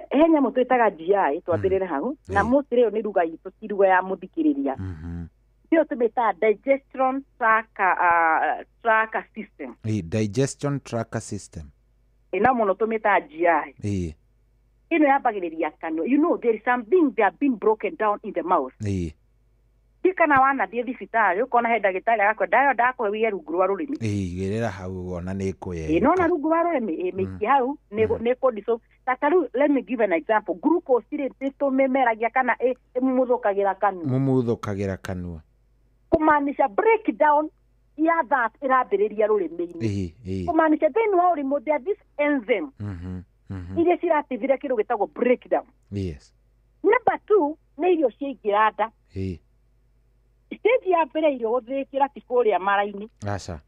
He nyamũ twĩtaga GI, twambĩrĩre hau, na mostly ĩyo nĩ ruga itũ, ti ruga ya mũthikĩrĩria. Ĩyo tũmĩtaga digestion tracker system. Digestion tracker system. Ĩno mũno tũmĩtaga GI. Ĩno yambagĩrĩria kanua. You know there is something that have been broken down in the mouth. Kana wanathiĩ thibitarĩ ũkona he ndagĩtarĩ agakwenda ndayo ndakũhe wĩige rungu rwa rũrĩmĩ. Igĩrĩra hau wona nĩ ĩkũye. Nona rungu rwa rũrĩmĩ mĩikie hau nĩ kũdiso. Ta rĩu let me give an example. Glucose rĩ nĩtũmĩmeragia kana ĩmumuthũkagĩra kanua. Mumuthũkagĩra kanua. Kũmaanisha breakdown ya that ĩrambĩrĩria rũrĩmĩ-inĩ. Kũmaanisha thĩinĩ wa ũrĩmũ there this enzyme iria cirateithĩrĩria kĩndũ gĩtagwo breakdown. Yes. Number 2 nĩ irio ciaingĩra nda. Stage ya mbere irio gũthĩkĩra ti kũrĩa mara-inĩ. Aca.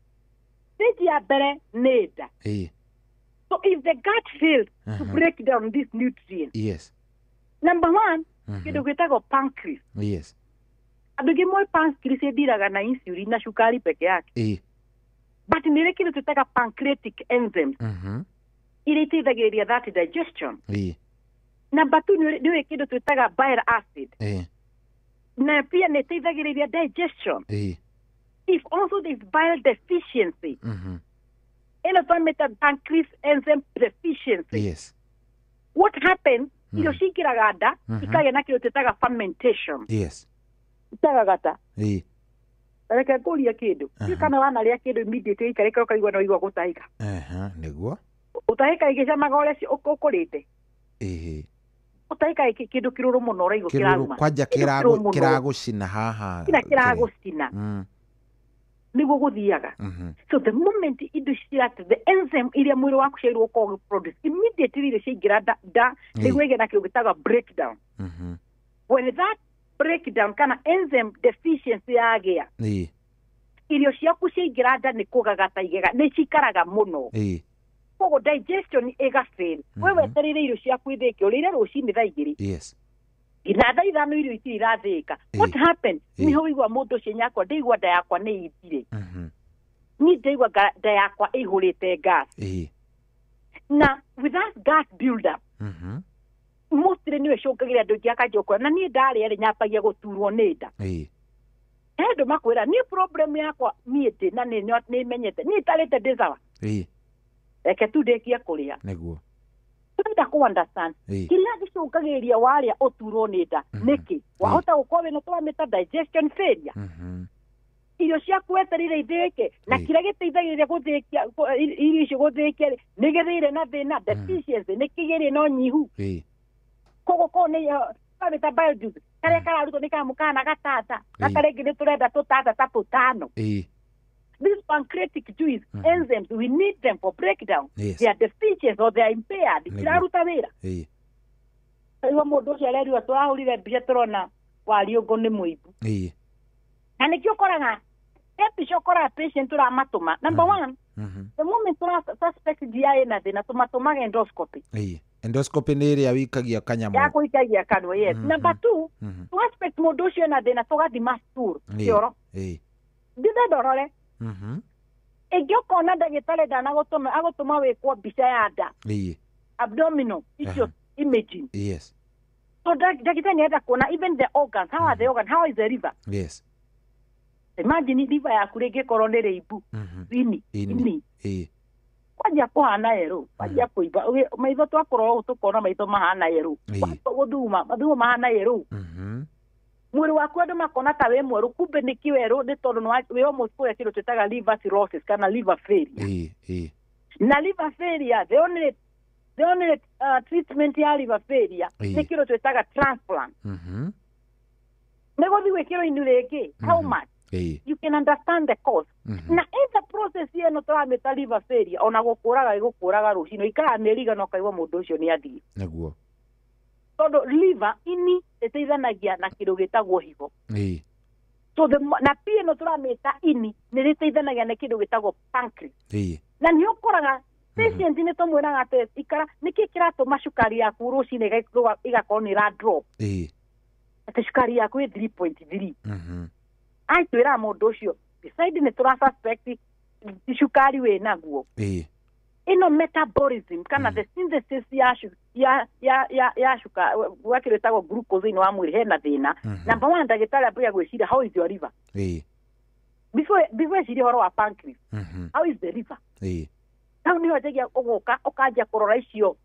Stage ya mbere nĩ nda. So if the gut fails to break down this nutrient. Yes. Number 1, kĩndũ gĩtagwo pancreas. Yes. Andũ aingĩ moĩ pancreas ĩndiraga na insulin na cukari peke yake. But nĩ rĩ kĩndũ twĩtaga pancreatic enzymes. Iria iteithagĩrĩria that digestion. Number 2 nĩ kĩndũ twĩtaga bile acid. Na pia nĩ ĩteithagĩrĩria digestion. If also there is bile deficiency, ĩno twamĩta pancreas enzyme deficiency. Yes. What happens, irio ciingĩraga nda, ikagĩa na kĩndũ twĩtaga fermentation. Yes. Itagagata. Reke ngũrie kĩndũ. Kana wanarĩa kĩndũ immediately ikarĩka ũkaigua no igua gũtahĩka. Nĩguo. Ũtahĩka ĩgĩcamaga ũrĩa ũkũrĩte. Ũtahĩka kĩndũ kĩrũrũ mũno ũraigua kĩraruma. Kwanja kĩragũcina haha. Kĩrĩa kĩragũcina. Nĩguo gũthiaga. So the moment indo cirat the enzyme iria mwĩrĩ waku ciagĩrĩirwo gũkorwo ũgĩproduce immediately irio ciaingĩra nda nĩguo ĩgĩe na kĩndũ gĩtagwo breakdown. When that breakdown kana enzyme deficiency yagĩa, irio ciaku ciaingĩra nda nĩ kũgagata igega nĩ cikaraga mũno. Koguo digestion ĩgafail. We wetereire irio ciaku ithĩke ũrĩire rũcinĩ thaa 2. Yes. Nginya thaa 5 irio itirĩ irathĩka. What happened? Niho wĩigua mũndũ ũcio nyakwa ndĩigua nda yakwa nĩ ĩimbire. Niĩ ndĩigua nda yakwa ĩihũrĩte gas. Na with that gas build up, mostly nĩwe ĩcũngagĩrĩria andũ aingĩ akanjia gũkũra na niĩ ndarĩa rĩ nyambagia gũturwo nĩ nda. He andũ makwĩra niĩ problem yakwa niĩ ndĩ na nĩ menyete niĩ itarĩte ndĩ sawa. Reke tu ndĩkie kũrĩa. Nĩguo. Tũrenda kũ understand kĩrĩa gĩcũngagĩrĩria warĩa ũturwo nĩ nda nĩkĩ? Wahota gũkorwo wĩna tũramĩta digestion failure. Irio ciaku wetereire ithĩĩke na kĩrĩa gĩteithagĩrĩria gũthĩkia irio icio gũthĩkia rĩ nĩ gĩthĩire na thĩna deficiency nĩ kĩgĩrĩ na ũnyihu. Koguo korwo nĩ tũramĩta bile juice karĩa kararutwo nĩ kanyamũ kahana gatata gaka rĩngĩ nĩ tũrenda tũtata ta tũtano. These pancreatic juice enzymes, we need them for breakdown. Yes. They are deficient or they are impaired. Kiraruta wĩra. Rĩu mũndũ ũcio arerirwo tũrahũrire mbica tũrona wariũngũ nĩ mũimbu. Na nĩkĩo ũkoraga he mbica ũkoraga patient tũramatũma. Number 1, the moment tũra suspect GI ĩna thĩna tũmatũmaga endoscopy. Endoscopy nĩ ĩrĩa wĩikagia kanyamũ. Ya kũikagia kanua, yes. Number 2, suspect mũndũ ũcio ena thĩna tũgathima stool kĩoro. Ndithe ndorore. Ĩngĩ ũkona ndagĩtarĩ ndanagũtũma agũtũma wĩkwo mbica ya nda. Abdominal icio imaging. Yes. So ndagĩtarĩ nĩarenda kuona even the organs, how are the organs, how is the liver? Yes. Imagine liver yaku rĩngĩkorwo nĩ rĩimbu. Ini. Kwanjia kũhana yerũ, kwanjia kũimba. Maitho twakũrora ũũ tũkona maitho mahana yerũ. Gũthuma, mathumo mahana yerũ. Mwĩrĩ waku andũ makona ta wĩ mwerũ kumbe nĩ kĩwerũ nĩ tondũ wĩ almost kũrĩa kĩndũ twĩtaga liver cirrhosis kana liver failure. Na liver failure, the only treatment ya liver failure nĩ kĩndũ twĩtaga transplant. Nĩ gũthiĩ gwĩkĩrwo ini rĩngĩ, how much? You can understand the cause. Na in the process ĩno tũramĩta liver failure ona gũkũraga ĩgũkũraga rũcinĩ ikara mĩeri igana ũkaigua mũndũ ũcio nĩ athiĩ. Nĩguo. Tondũ liver ini ĩteithanagia na kĩndũ gĩtagwo higo. So the na pia ĩno tũramĩta ini nĩ rĩteithanagia na kĩndũ gĩtagwo pancreas. Na nĩ ũkoraga patient nĩ tũmwĩraga atĩ ikara nĩkĩ kĩratũma cukari yaku rũcinĩ ĩgakorwo nĩ ĩra drop. Atĩ cukari yaku ĩ 3.3. Ai twĩraga mũndũ ũcio beside nĩ tũra suspect cukari wĩ naguo. Ĩno metabolism kana the synthesis ya ya wa kĩndũ gĩtagwo glucose thĩinĩ wa mwĩrĩ hena thĩna. Number 1 ndagĩtarĩ ambagia gwĩciria how is your liver? Before ecirie ũhoro wa pancreas, how is the liver? Hau niho njagia ũgũka ũkanjia kũrora icio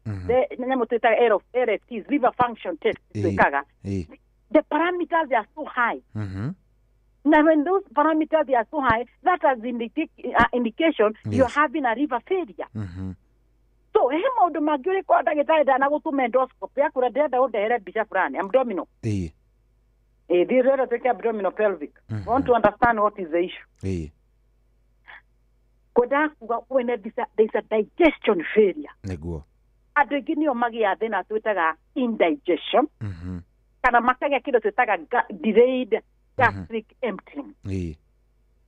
nyamũ twĩtaga LFTs, liver function test twĩkaga. The parameters are so high. Now when those parameters are so high, that is indication you're having a liver failure. So he maũndũ mangĩ ũrĩkorwo ndagĩtarĩ ndanagũtũma endoscopy akũra ndĩrenda ũndehere mbica fulani abdominal. Ndĩrenda twĩke abdominal pelvic. Want to understand what is the issue. Kwendaga kuga when there's a digestion failure. Nĩguo. Andũ aingĩ nĩo magĩaga thĩna twĩtaga indigestion. Kana makagĩa kĩndũ twĩtaga delayed gastric emptying.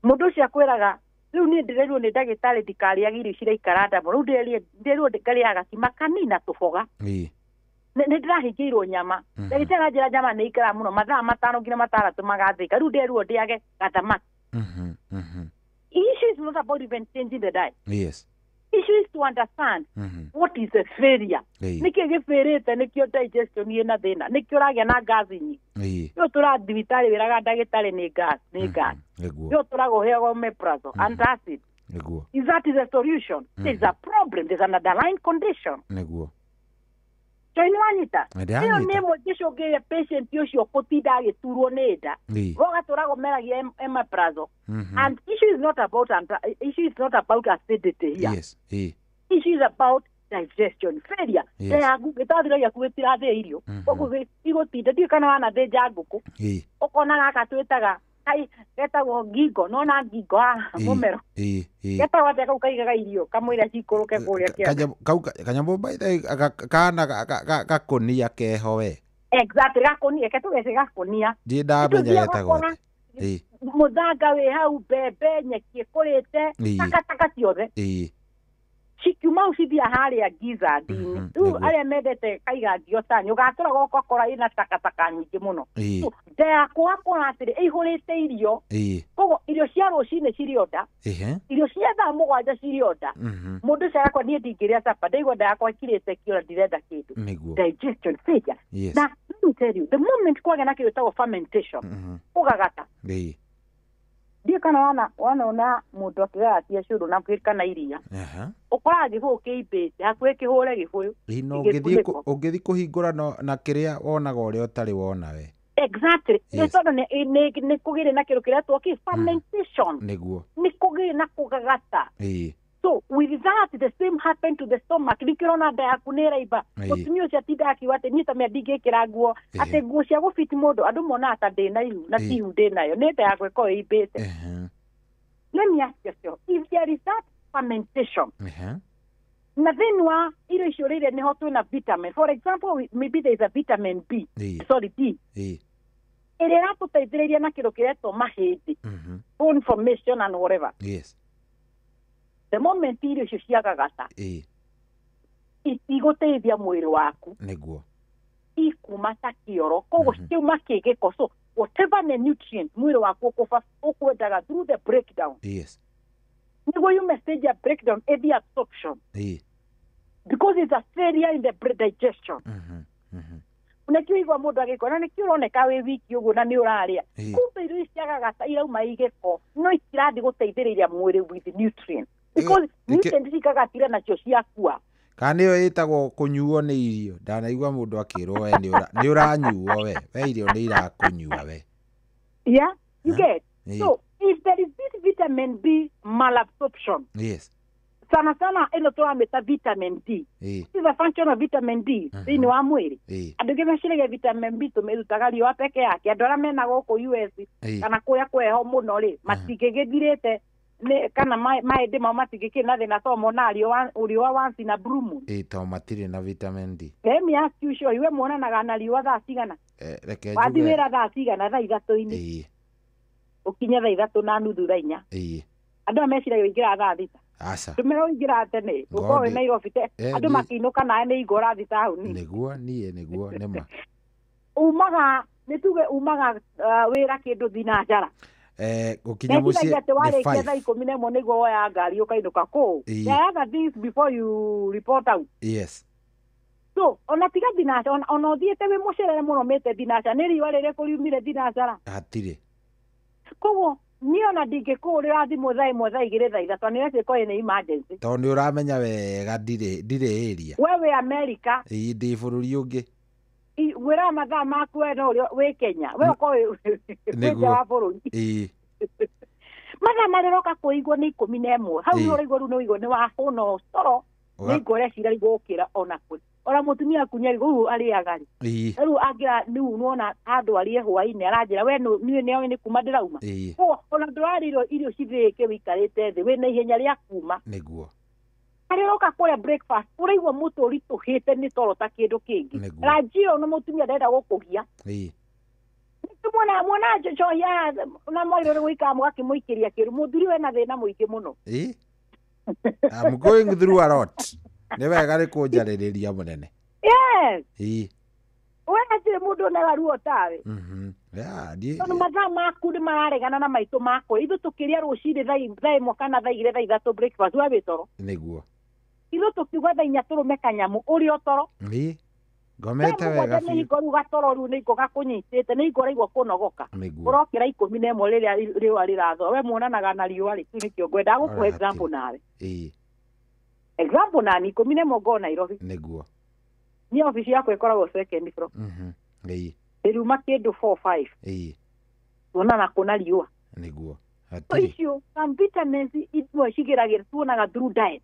Mũndũ ũcio akwĩraga rĩu niĩ ndĩrerirwo nĩ ndagĩtarĩ ndikarĩage irio ciraikara nda mũno, rĩu ndĩrerirwo ngarĩaga gakima kanini tũboga. Nĩ ndĩrahingĩirwo nyama. Ndagĩtarĩ anjĩra nyama nĩ ikaraga mũno mathaa 5 nginya 6 magathĩka, rĩu ndĩrerirwo ndĩage gathamaki. Issue is not about even changing the diet. Yes. Issue is to understand what is a failure. Nĩkĩ gĩbĩrĩte, nĩkĩo digestion ĩna thĩna, nĩkĩo ũragĩa na gas nyingĩ. Rĩu tũrathiĩ thibitarĩ wĩraga ndagĩtarĩ nĩ gas, nĩ gas. Rĩu tũraga ũheagwo omeprazole, antacid. Nĩguo. Is that is a solution? There's a problem, there's an underlying condition. Nĩguo. Nĩ wanyita? Ĩyo nĩ ĩmwe ĩngĩcũngĩrĩria patient ũcio gũtinda agĩturwo nĩ nda. Ũgatũraga ũmeragia omeprazole. And issue is not about acidity here. Yes. Issue is about digestion failure. Yes. Gĩtathiro gĩaku gĩtirathĩa irio. Koguo igũtinda ndiũĩ kana wanathĩnja ngũkũ. Ũkona gaka twĩtaga getagwo ngingo, nona ngingo haha mũmero. Getagwo atĩa kau kaigaga irio kamũira cikũrũke kũrĩa kĩanda. Kau kanyamũ kana gakũnia keho we. Exactly, gakũnia, reke tũgece gakũnia. Ndirĩ ndamenya getagwo atĩa. Mũthanga wĩ hau, mbembe, nyeki ĩkũrĩte, takataka ciothe. Cikiuma hau cithiaga harĩa gizzard-inĩ. Rĩu arĩa mendete kaiga ngio tani, ũgatũra gũkora ĩna takataka nyingĩ mũno. So nda yaku wakora atĩrĩ ĩihũrĩte irio. Koguo irio cia rũcinĩ cirĩ o nda, irio cia thaa 7 cirĩ o nda. Mũndũ ũcio agakora niĩ ndingĩrĩa capa, ndaigua nda yakwa ĩkirĩte kĩora ndirenda kĩndũ. Digestion failure. Na let me tell you, the moment kwagĩa na kĩndũ gĩtagwo fermentation, ũgagata. Ndiũĩ kana wanona mũndũ akĩgagatia cũrũ na kana iria. Ũkoraga gĩbũyũ kĩimbĩte, hakuhĩ kĩhũre gĩbũyũ. Na ũngĩthiĩ kũhingũra na kĩrĩa wonaga ũrĩa ũtarĩ wona we. Exactly. Nĩ tondũ nĩ kũgĩrĩ na kĩndũ kĩretwo kĩ fermentation. Nĩguo. Nĩ kũgĩrĩ na kũgagata. So with that, the same happened to the stomach. Nĩkĩo ũrona nda yaku nĩ ĩraimba. Mũtumia ũcio atindaga akiuga atĩ niĩ ta mĩa ndingĩkĩra nguo, atĩ nguo cia gũbiti mũndũ, andũ monaga ta ndĩna ihu, na ti ihu ndĩnayo, nĩ nda yakwa ĩkoragwo ĩimbĩte. Let me ask yourself, if there is that fermentation, na thĩinĩ wa irio icio ũrĩire nĩho twĩna vitamin. For example, maybe there is a vitamin B, sorry, D, ĩrĩa ĩratũteithĩrĩria na kĩndũ kĩretwo mahĩndĩ, bone formation and whatever. Yes. The moment irio icio ciagagata, itigũteithia mwĩrĩ waku. Nĩguo. Ikuma ta kĩoro, koguo ciauma kĩgĩko. So whatever the nutrient mwĩrĩ waku ũkwendaga through the breakdown. Yes. Nĩguo yume stage ya breakdown ĩthiĩ absorption. Because it's a failure in the digestion. Nĩkĩo igua mũndũ agĩkora, na nĩkĩo ũroneka wĩ wiki ũguo na nĩ ũrarĩa. Kumbe irio ici ciagagata irauma igĩko, no itirathiĩ gũteithĩrĩria mwĩrĩ with nutrients. Because nutrients cikagatira nacio ciakua. Kana nĩyo ĩtagwo kũnyuo nĩ irio. Ndanaigua mũndũ akĩrwo we nĩ ũranyuo we, we irio nĩ irakũnyua we. Yeah, you get. So if there is this vitamin B malabsorption, yes, sana sana ĩno tũramĩta vitamin D. This is a function of vitamin D thĩinĩ wa mwĩrĩ. Andũ aingĩ meciragia vitamin B tũmĩrutaga riũa peke yake. Andũ arĩa mena gũkũ US kana kũrĩa kweho mũno rĩ, matingĩgĩthirĩte kana mahĩndĩ mao matingĩkĩrĩ na thĩna tondũ monaga riũa once in a blue moon. Tondũ matirĩ na vitamin D. Let me ask you, sure, we muonanaga na riũa thaa cigana? Wathiĩ wĩra thaa cigana? Thaa 3-inĩ. Ũkinye thaa 3:30 thaa 4. Andũ aya meciragia ũingĩraga thaa 6. Aca. Ndũmĩra ũingĩraga tene, ũkorwo wĩ Nairobi te, andũ makĩinũka nawe nĩ hingo ũrathiĩ taũni. Nĩguo, niĩ nĩguo, nĩma. Umaga, nĩ tuge umaga wĩra kĩndũ thinacara. Gũkinya mũciĩ Meciragia atĩ nĩ warĩkia 5. thaa 11 nĩguo woya ngari ũkainũka kũu. There are other things before you report out. Yes. So, ona tiga thinacara, ona ũthiĩte wĩ mũcerere mũno mĩte thinacara, nĩ riũa rĩrĩkũ riumire thinacara? Hatirĩ. Koguo Niĩ ona ndingĩkũhũrĩra thimũ thaa 1 thaa 2 thaa 3 nĩ ĩkorwo nĩ emergency. Tondũ nĩ ũramenya wega ndirĩ area. We wĩ America. Ĩĩ ndĩ bũrũri ũngĩ. Wĩra mathaa maku we no wĩ Kenya. We ũkorwo wĩ nja wa bũrũri. Ĩĩ. Mathaa marĩa ũroka kũigua nĩ 11. Hau nĩ ũraigua rĩu nĩ ũigua nĩ wahũna toro. Nĩ ngore cira igũkĩra ona kũrĩ. Ona mũtumia aku nĩ rĩu arĩaga rĩ. Rĩu angĩra rĩu nĩwona handũ arĩe hwaĩ-inĩ aranjĩra we niĩ nĩoĩ nĩ kuma ndĩrauma. Koguo ona ndũrarĩa irio cithĩĩke wĩikarĩte thĩ wĩna ihenya rĩa kuma. Nĩguo. Harĩa ũroka kũrĩa breakfast ũraigua mũtwe ũritũhĩte nĩ toro ta kĩndũ kĩngĩ. Ranji ĩyo na mũtumia ndarenda gũkũgia. Mwana njohi na mwagĩrĩirwo nĩ gũikara mũgakĩmũikĩria kĩru. Mũthuri wena thĩna mũingĩ mũno. I'm going through a lot. Nĩ wega nĩ kũnjarĩrĩria mũnene. Yes. Ĩĩ. We hatirĩ mũndũ onaga ruo tawe. Yeah, ndiĩ. Tondũ mathaa maku nĩ mararegana na maitũ makwa. Ithuĩ tũkĩrĩa rũcinĩ thaa 1 kana thaa 2 thaa 3 breakfast we wĩ toro. Nĩguo. Ithuĩ tũkiuga thaa 4 tũrũme kanyamũ ũrĩ o toro. Ĩĩ. Ngomete wega biũ. Nĩ hingo rĩu gatoro rĩu nĩ hingo gakũnyitĩte nĩ hingo ũraigua kũnogoka. Nĩguo. Ũrokĩra 11 rĩrĩa riũa rĩrathũa. We muonanaga na riũa rĩ, kĩu nĩkĩo ngwendaga gũkũhe example nawe. Ĩĩ. Example nani 11 ngoo Nairobi. Nĩguo. Niĩ obici yakwa ĩkoragwo second floor. Ĩĩ. Ndĩruma kĩndũ 4 5. Ĩĩ. Tuonana kũna riũa. Nĩguo. Hatirĩ. Icio some vitamins imwe cigeragĩra tuonaga through diet.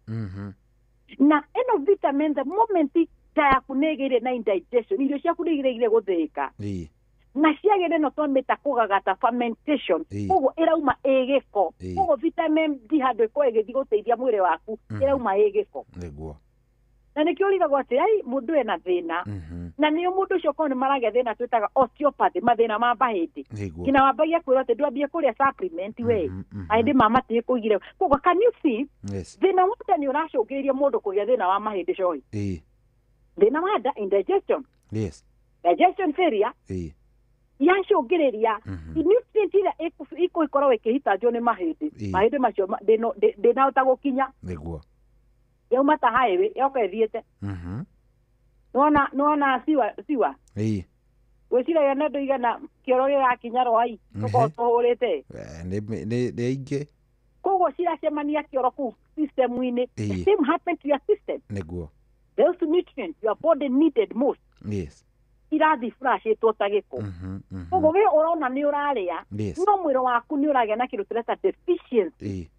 Na ĩno vitamin the moment nda yaku nĩ ĩgĩire na indigestion, irio ciaku nĩ iregire gũthĩĩka. Ĩĩ. Na ciagĩrĩire no twamĩta kũgagata fermentation. Koguo ĩrauma ĩ gĩko. Koguo vitamin D handũ ĩkorwo ĩgĩthiĩ gũteithia mwĩrĩ waku ĩrauma ĩ gĩko. Nĩguo. Na nĩkĩo ũrigagwo atĩ ai mũndũ ena thĩna. Na nĩo mũndũ ũcio korwo nĩ maragĩa thĩna twĩtaga osteopathy, mathĩna ma mahĩndĩ. Nginya wambagia kwĩrwo atĩ ndwambie kũrĩa supplement we. Mahĩndĩ ma matirĩ kũigire. Koguo can you see? Thĩna wa nda nĩ ũracũngĩrĩria mũndũ kũgĩa thĩna wa mahĩndĩ coĩ. Thĩna wa nda indigestion. Yes. Digestion failure. Yacũngĩrĩria nutrient ĩrĩa ĩgũkorwo ĩkĩhitanjwo nĩ mahĩndĩ. Mahĩndĩ macio ndĩnahota gũkinya. Nĩguo. Yauma ta highway yoka ĩthiĩte. Nĩwona siwa. Ĩĩ. Gwĩciragia nĩ andũ igana kĩoro gĩgakinya rwai tũkorwo tũhũrĩte. Nĩ aingĩ. Koguo ciracemania kĩoro kũu system-inĩ. The same happen to your system. Nĩguo. Those nutrients your body needed most. Yes. Irathi flushĩtwo ta gĩko. Koguo we ũrona nĩ ũrarĩa no mwĩrĩ waku nĩ ũragĩa na kĩndũ tũreta deficiency.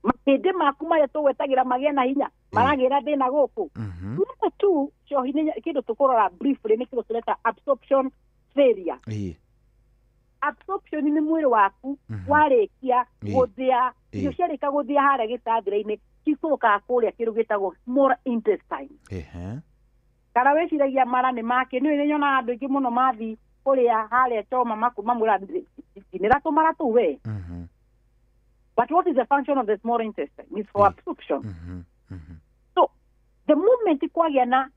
Mahĩndĩ maku marĩa tũgwetagĩra magĩe na hinya maragĩra thĩna gũkũ. Number 2 cohi nĩ kĩndũ tũkũrora briefly nĩ kĩndũ tũreta absorption failure. Absorption nĩ mwĩrĩ waku warĩkia gũthĩa irio ciarĩka gũthĩa harĩa gĩtathĩra-inĩ cikũrũkaga kũrĩa kĩndũ gĩtagwo small intestine. Kana wĩciragia mara nĩ make nĩ nĩ nyonaga andũ aingĩ mũno mathi kũrĩa harĩa choma makumamwĩra nĩra tũmara tũu we. But what is the function of the small intestine? It's for absorption. So the moment kwagĩa na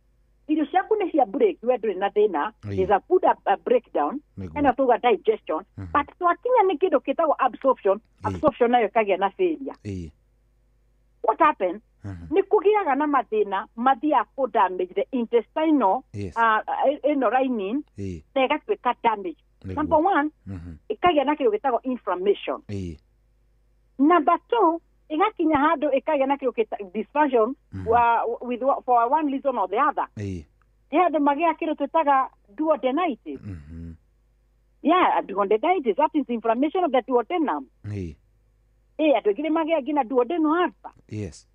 irio ciaku nĩ cia break we ndũrĩ na thĩna, there's a good breakdown ena tuga digestion, but twakinya nĩ kĩndũ kĩtagwo absorption, absorption nayo ĩkagĩa na failure. What happens? Nĩ kũgĩaga na mathĩna mathiaga kũ damage the intestinal ĩno lining na ĩgatuĩka damage. Number 1, ĩkagĩa na kĩndũ gĩtagwo inflammation. Number 2, ĩgakinya handũ ĩkagĩa na kĩndũ gĩtagwo dysfunction with for one reason or the other. He andũ magĩa kĩndũ twĩtaga duodenitis. Yeah, duodenitis, that is inflammation of the duodenum. Andũ aingĩ nĩ magĩa nginya duodenal ulcer. Yes.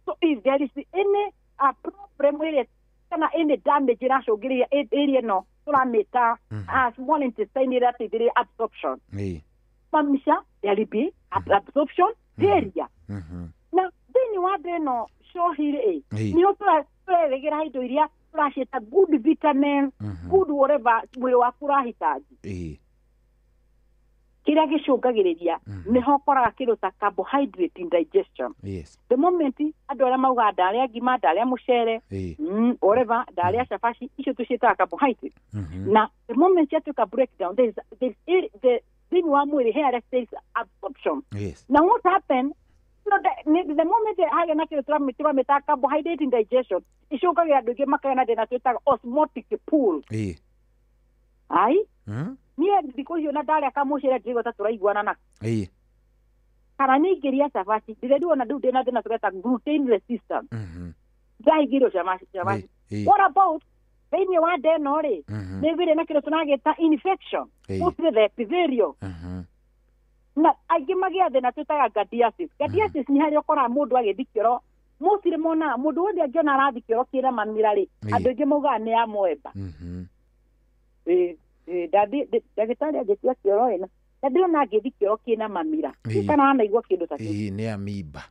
So if there is any problem ĩrĩa kana any damage ĩracũngĩrĩria area ĩno tũramĩta small intestine ĩrĩa ĩteithĩrĩria absorption. Mamisha there will be absorption failure. Na thĩinĩ wa nda ĩno cohi rĩ nĩho tũreregera indo iria tũraciĩta good vitamins, good whatever mwĩrĩ waku ũrahitaji. Kĩrĩa gĩcũngagĩrĩria nĩho ũkoraga kĩndũ ta carbohydrate indigestion. Yes. The moment andũ arĩa maugaga ndarĩa ngima, ndarĩa mũcere, whatever, ndarĩa cabaci, icio tũciĩtaga carbohydrate. Na the moment ciatuĩka breakdown, there is the thĩinĩ wa mwĩrĩ he harĩa there is absorption. Yes. Na what happen no, the moment hagĩa na kĩndũ tũramĩta carbohydrate indigestion, icũngagĩra andũ aingĩ makagĩa na thĩna twĩtaga osmotic pull. Ai? Niĩ thikũ icio na ndarĩa kamũcere ndĩraigua ta tũraiguana nako. Kana ningĩria cabaci ndĩreriwo na rĩu ndĩna thĩna tũreta gluten resistance. Ndahingĩrio cabaci. What about thĩinĩ wa nda ĩno rĩ, nĩ ĩgĩire na kĩndũ tũragĩta infection, mostly the epithelial. Na aingĩ magĩa thĩna twĩtaga giardiasis. Giardiasis nĩ harĩa ũkoraga mũndũ agĩthiĩ kĩoro, mostly monaga mũndũ wothe angĩona arathiĩ kĩoro kĩna mamira rĩ, andũ aingĩ maugaga nĩ ya mwemba. Ndagĩtarĩ angĩtua kĩoro ĩna na ndĩrona angĩthiĩ kĩoro kĩna mamira, kana wanaigua kĩndũ ta kĩu. Nĩ amoeba.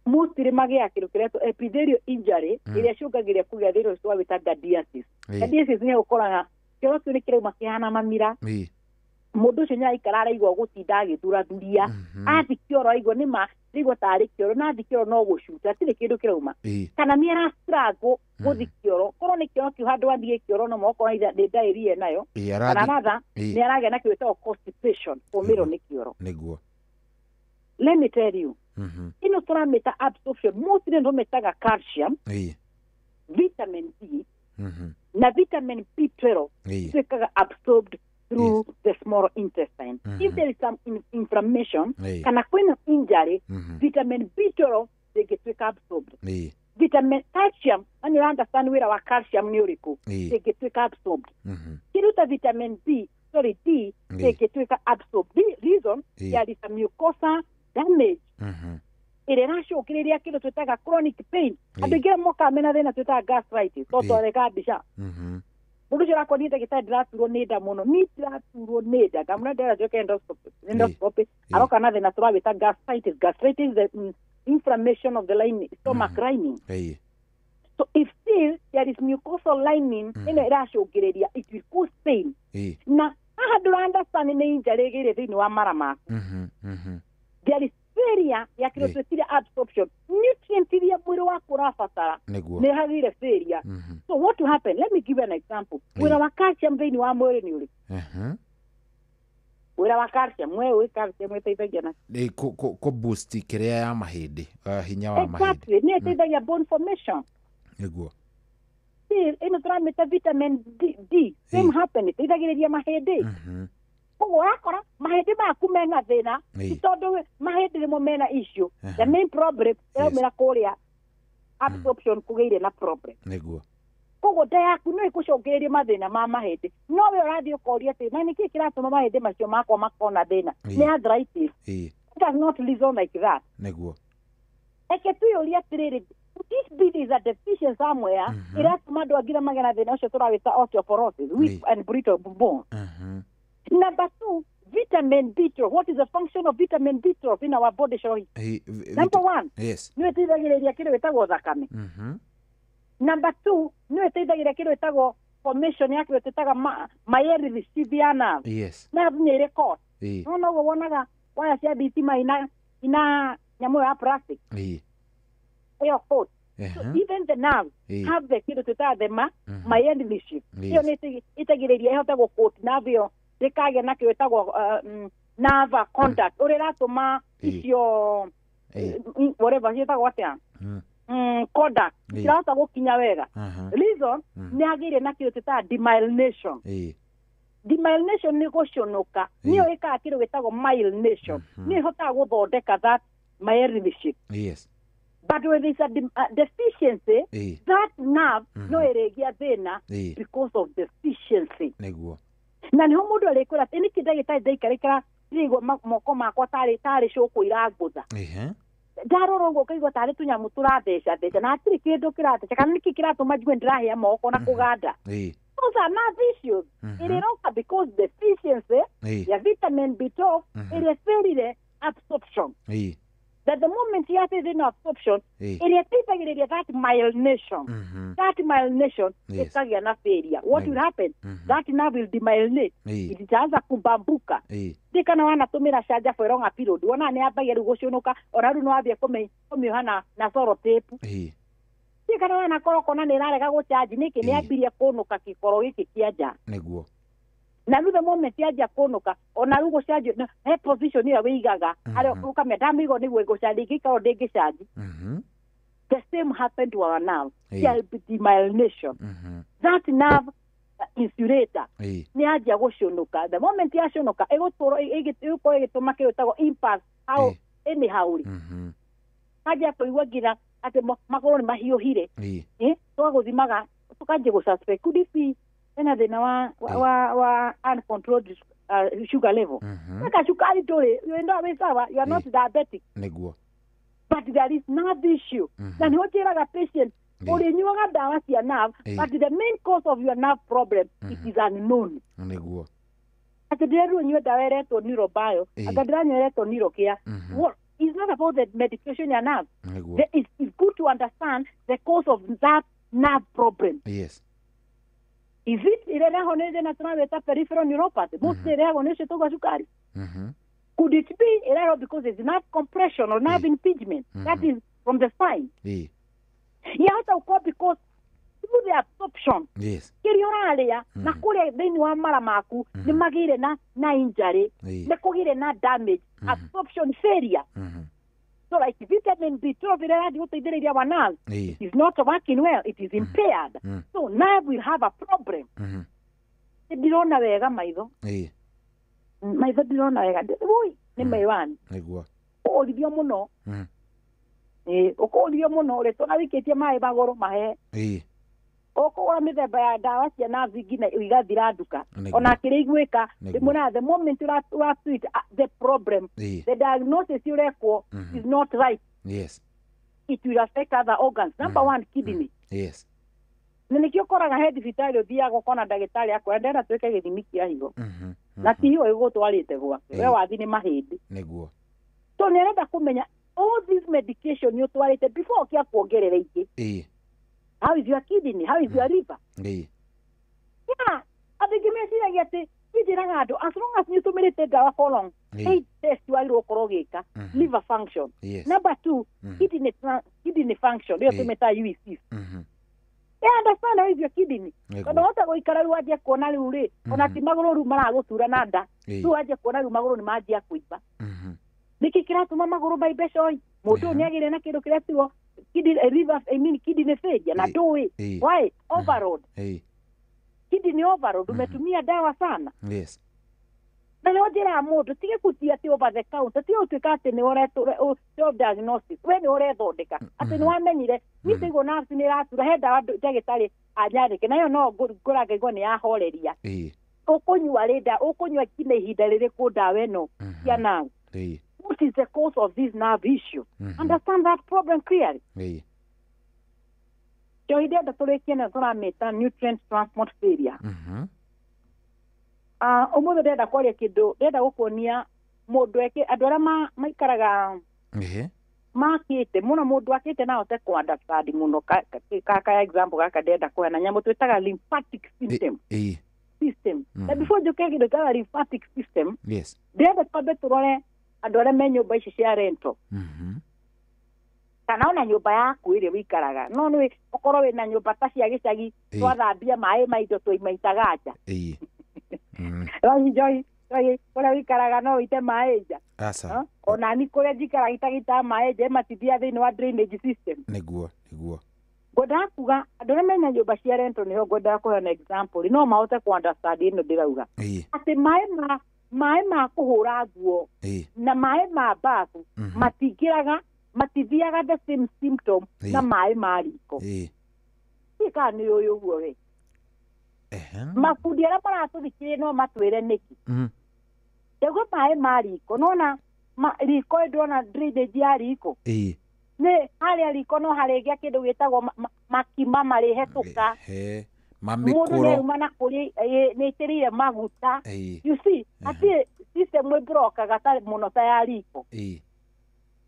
Mostly magĩa kĩndũ kĩretwo epithelial injury ĩrĩa ĩcũngagĩrĩria kũgĩa thĩna ũcio wĩta giardiasis. Giardiasis nĩ ũkoraga kĩoro kĩu nĩ kĩrauma kĩhana mamira. Mũndũ ũcio nĩaraikara araigua gũtinda agĩthurathuria, athiĩ kĩoro aigua nĩma ndaigua tarĩ kĩoro, na athiĩ kĩoro no gũcuta hatirĩ kĩndũ kĩrauma. Kana nĩ ara struggle gũthiĩ kĩoro, korwo nĩ kĩoro kĩu handũ athiĩ kĩoro no okorwo nĩ diarrhea nayo, kana rather nĩ aragĩa na kĩndũ gĩtagwo constipation, kũmĩrwo nĩ kĩoro. Nĩguo. Let me tell you, ĩno tũramĩta absorption, mostly tũmĩtaga calcium, vitamin D, na vitamin B12 ituĩkaga absorbed through the small intestine. If there is some inflammation, kana kwĩna injury, vitamin B12 ndĩngĩtuĩka absorbed. Vitamin calcium, na nĩ understand wĩra wa calcium nĩ ũrĩkũ, ndĩngĩtuĩka absorbed. Kĩndũ ta vitamin B, sorry D, ndĩngĩtuĩka absorbed. Reason, there is a mucosa damage ĩrĩa ĩracũngĩrĩria kĩndũ twĩtaga chronic pain. Andũ aingĩ mokaga mena thĩna twĩtaga gastritis, tondũ twareka mbica. Mũndũ ũcio ũrakora niĩ ndagĩtarĩ ndĩraturwo nĩ nda mũno, niĩ ndĩraturwo nĩ nda, ngamwĩra ndĩrenda njoke endoscopy, aroka na thĩna tũrawĩta gastritis. Gastritis is the inflammation of the lining, stomach lining. So if still there is mucosal lining ĩno ĩracũngĩrĩria, it will cause pain. Na haha ndũra understand nĩ injury ĩgĩire thĩinĩ wa mara maku. There is failure ya kĩndũ twĩtire absorption, nutrient iria mwĩrĩ waku ũrabatara nĩ hagĩire failure. So what will happen? Let me give you an example. Wĩra wa calcium thĩinĩ wa mwĩrĩ nĩ ũrĩkũ? Wĩra wa calcium, we ũĩ calcium ĩteithagia na nĩ kũ boost kĩrĩa ya mahĩndĩ, hinya wa mahĩndĩ. Exactly, nĩ ĩteithagia bone formation. Nĩguo. Still ĩno tũramĩta vitamin D, same happen, ĩteithagĩrĩria mahĩndĩ. Koguo ũrakora mahĩndĩ maku mena thĩna, ti tondũ mahĩndĩ nĩmo mena issue. The main problem ĩraumĩra kũrĩa absorption kũgĩire na problem. Nĩguo. Koguo nda yaku no ĩgũcũngĩrĩrie mathĩna ma mahĩndĩ, no we ũrathiĩ ũkoria atĩ na nĩkĩĩ kĩratũma mahĩndĩ macio makwa makona thĩna? Nĩ arthritis. It does not reason like that. Nĩguo. Reke twĩyũrie atĩrĩrĩ, this be is a deficiency somewhere ĩratũma andũ angĩ magĩe na thĩna ũcio tũrawĩta osteoporosis, weak and brittle bone. Number 2, vitamin B12. What is the function of vitamin B12 in our body? Number 1, yes, nĩ ĩteithagĩrĩria kĩndũ gĩtagwo thakame. Number 2, nĩ ĩteithagĩrĩria kĩndũ gĩtagwo formation ya kĩndũ twĩtaga myelin sheath nerve. Yes. Nerve nĩ ĩrĩ cord. No noguo wonaga waya cia thitima ina nyamũ ya plastic. Ĩyo cord. So even the nerve have the kĩndũ twĩtaga the myelin sheath. Ĩyo nĩ ĩteithagĩrĩria ĩhote gũcoat nerve ĩyo ndĩkagĩa na kĩndũ gĩtagwo nerve contact ũrĩa ĩratũma icio whatever ciĩtagwo atĩa, conduct cirahota gũkinya wega. Reason nĩ hagĩire na kĩndũ twĩtaga demyelination. Demyelination nĩ gũconoka, nĩyo ĩkaga kĩndũ gĩtagwo myelination, nĩyo ĩhotaga gũthondeka that myelin sheath. Yes. But when there is a deficiency, that nerve no ĩrĩgĩa thĩna because of deficiency. Nĩguo. Na nĩho mũndũ arĩkwĩra atĩ nĩkĩ ndagĩtarĩ ndaikarĩkara ndĩraigua moko makwa tarĩ cũkũ irangũtha. Ndarora ũguo ngaigua tarĩ tũnyamũ tũratheca theca na hatirĩ kĩndũ kĩratheca, kana nĩkĩ kĩratũma njigue ndĩrahĩa moko na kũganda. Those are nerve issues. Ĩrĩroka because deficiency ya vitamin B12 ĩrĩa ĩfailire absorption. That the moment you have thĩna absorption, ĩrĩa ĩteithagĩrĩria that myelination, that myelination ĩkagĩa na failure. What will happen? That nerve will demyelinate. Itaanza kubambuka. Ndikana wanatũmĩra canja for a longer period, wona nĩ yambagia rĩu gũconoka, ona rĩu no wambie kũmĩoha na cellotape. Ndikana wanakorwo kona nĩ ĩrarega gũchanji, nĩkĩ nĩ yambirie kũnũka gĩkoro gĩkĩ kĩa nja. Nĩguo. Na rĩu the moment yanjia kũnũka, ona rĩu gũcanjio he position ĩrĩa wĩigaga harĩa ũkamĩa ndamĩigwo nĩguo ĩgũcanji, ĩngĩkorwo ndĩngĩcanji. The same happened to our nerve. There will be demyelination. That nerve insulator nĩ yanjia gũcũnũka. The moment yacũnũka ĩgũtũrwo ĩgũkorwo ĩgĩtũma kĩndũ gĩtagwo impulse how anyhow rĩ kanjia kũigua nginya atĩ magũrũ nĩ mahiũhire, tũgagũthimaga tũkanjia gũ suspect could it be ena thĩna wa uncontrolled sugar level. Weka cukari ndũrĩ, you know wĩ sawa, you are not diabetic nĩguo, but there is nerve issue. Na nĩho njĩraga patient ũrĩnyuaga ndawa cia nerve, but the main cause of your nerve problem, it is unknown. Nĩguo. Atĩ ndĩrerwo nyue ndawa ĩretwo Neurobio, anga ndĩranyua ĩretwo Neurocare. What it's not about the medication ya nerve. Nĩguo. It's good to understand the cause of that nerve problem. Yes. Is it ĩrehagwo nĩ thĩna tũrawĩta peripheral neuropathy? Mostly ĩrehagwo nĩ ũcio tũgwa cukari. Could it be ĩrehagwo because there's nerve compression or nerve impingement? That is from the spine. Yahota gũkorwo because through the absorption kĩrĩa ũrarĩa na kũrĩa thĩinĩ wa mara maku nĩ magĩire na injury, nĩ kũgĩire na damage, absorption failure. So like vitamin B12 ĩrĩa ĩrathiĩ gũteithĩrĩria wa nerve is not working well, it is impaired. So nerve will have a problem. Ndirona wega maitho. Maitho ndirona wega. Ui, nĩ maiwani. Nĩguo. Ũrithio mũno. Ũkũrithio mũno ũrĩa tũna wikĩtie maĩ magũrũ mahe. Ũkũgũra mĩthemba ya ndawa cia nerve nginya igathira nduka. Ona kĩrĩa igwĩka, ndĩmwĩraga the moment ũra treat the problem, the diagnosis ũrekwo is not right. Yes. It will affect other organs. Number one, kidney. Yes. Na nĩkĩo ũkoraga he thibitarĩ ũthiaga ũkona ndagĩtarĩ akwĩra ndĩrenda twĩke gĩthimi kĩa higo. Na ti higo ĩgũtwarĩte gwake. We wathi nĩ mahĩndĩ. Nĩguo. So nĩ arenda kũmenya all this medication nĩ ũtwarĩte before ũkĩa kuongerera ingĩ. How is your kidney? How is your liver? Yeah, andũ aingĩ meciragia atĩ njĩraga andũ as long as nĩ ũtũmĩrĩte ndawa for long, eight test wagĩrĩirwo gũkorwo ũgĩka liver function. Number two, kidney function, ĩyo tũmĩtaga UEC. They understand how is your kidney. Tondũ wahota gũikara rĩu wanjia kuona rĩu rĩ, ona ti magũrũ rĩu maragũtura na nda, rĩu wanjia kuona rĩu magũrũ nĩ manjia kũimba. Nĩkĩ kĩratũma magũrũ maimbe coi? Mũndũ ũyũ nĩagĩire na kĩndũ kĩretwo kidney liver, I mean kidney failure na ndũĩ. Why? Overload. Kidney overload, umetumia dawa sana. Yes. Na nĩho njĩraga mũndũ tige gũthiĩ atĩ over the counter, tige gũtuĩka atĩ nĩ self diagnosis, we nĩ ũrethondeka atĩ nĩ wamenyire niĩ ndaigua nerves nĩ ĩratura, he ndawa ndagĩtarĩ anyandĩke nayo no ngũra ngaigua nĩ yahoreria. Ũkũnyua rĩ ũkũnyua nginya ihinda rĩrĩkũ ndawa ĩno cia nerve? What is the cause of this nerve issue? Understand that problem clearly. Kĩo ndĩrenda tũrĩkie na tũramĩta nutrient transport failure. Ũmũthĩ ndĩrenda kwaria kĩndũ, ndĩrenda gũkuonia mũndũ eke andũ arĩa maikaraga makĩte mũno, mũndũ akĩte no ahote kũ understand mũno ka example gaka ndĩrenda kũheana nyamũ twĩtaga lymphatic system. System. Na before njũke kĩndũ gĩtaga lymphatic system, ndĩrenda twambe tũrore andũ arĩa me nyũmba ici cia rental. Kana ona nyũmba yaku ĩrĩa wĩikaraga, no nĩ ũkorwo wĩna nyũmba ta cia gĩcagi, twathambia maĩ ma indo tũimaitaga nja. Njoi kũrĩa wĩikaraga no ũite maĩ nja. Ona ni kũrĩa njikaraga itagitaga maĩ nja matithia thĩinĩ wa drainage system. Nĩguo, nĩguo. Ngwendaga kuga andũ arĩa mena nyũmba cia rental nĩho ngwendaga kũheana example, no mahote kũ understand ĩno ndĩrauga. Atĩ maĩ ma kũhũra nguo na maĩ ma bafu matingĩraga, matithiaga the same symptom na maĩ ma riko. Kana nĩ ũyũ ũguo we. Mabundi arĩa maratũthikĩrĩria no matwĩre nĩkĩ. Ndaigua maĩ ma riko, nona riko ndona drainage ya riko. Nĩ harĩa riko no harĩgĩa kĩndũ gĩtagwo makima marĩhetũka. Mũndũ nĩaruma na kũrĩa nĩ aitĩrĩire maguta. You see, atĩ system ĩbrokaga ta mũno ta ya riko.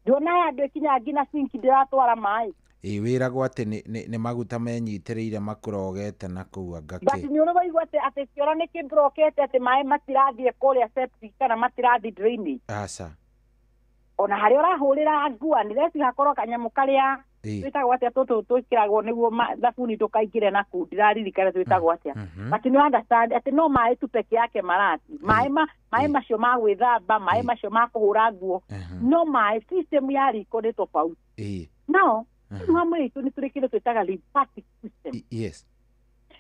Ndionaga andũ ĩkinyaga nginya sink ndĩratwara maĩ. Wĩragwo atĩ nĩ maguta menyitĩrĩire makũrogete na kũu anga But kĩ. nĩ ũrĩ waigua atĩ kĩoro nĩ kĩbrokete atĩ maĩ matirathiĩ kũrĩa septic kana matirathiĩ drainage. Aca. Ona harĩa ũrahũrĩra nguo unless hakorwo kanyamũ karĩa twĩtagwo atĩa tũtũ twĩkĩragwo nĩguo thabuni ndũkaingĩre na kũu, ndiraririkana twĩtagwo atĩa. But nĩ understand atĩ no maĩ tu peke yake marathi. Maĩ macio ma gwĩthamba, maĩ macio ma kũhũra nguo, no maĩ system ya riko nĩ tofauti. Now, thĩinĩ wa mwĩrĩ witũ nĩ tũrĩ kĩndũ twĩtaga lymphatic system. Yes.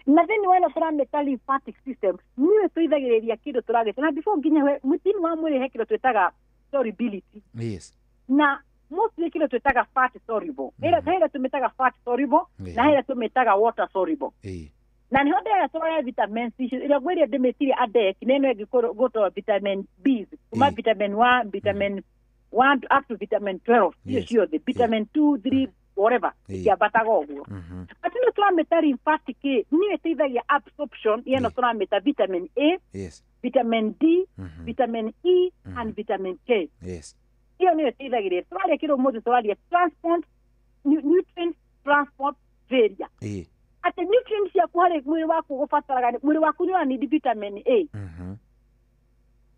Na thĩinĩ wa ĩno tũramĩta lymphatic system nĩyo ĩteithagĩrĩria kĩndũ tũragĩta na before nginya thĩinĩ wa mwĩrĩ he kĩndũ twĩtaga solubility. Na mostly kĩndũ twĩtaga fat soluble. Ĩrĩa ĩrĩa tũmĩtaga fat soluble na ĩrĩa tũmĩtaga water soluble. Na niho ndĩrĩa tũroya vitamin C ĩrĩa ngwĩrire ndĩmĩtire adek na ĩno ĩngĩ gũtwo vitamin B kuma vitamin 1 vitamin 1 up to vitamin 12 icio ciothe vitamin 2 3 whatever ikiambataga ũguo. But ĩno tũramĩta lymphatic nĩyo ĩteithagia absorption ĩno tũramĩta vitamin A, vitamin D, vitamin E and vitamin K. Iyo nĩyo ĩteithagĩrĩria. Tũraria kĩndũ ũmũthĩ tũraria transport nutrient transport failure. Atĩ nutrients ciaku harĩ mwĩrĩ waku ũgũbataraga mwĩrĩ waku nĩ ũranidi vitamin A,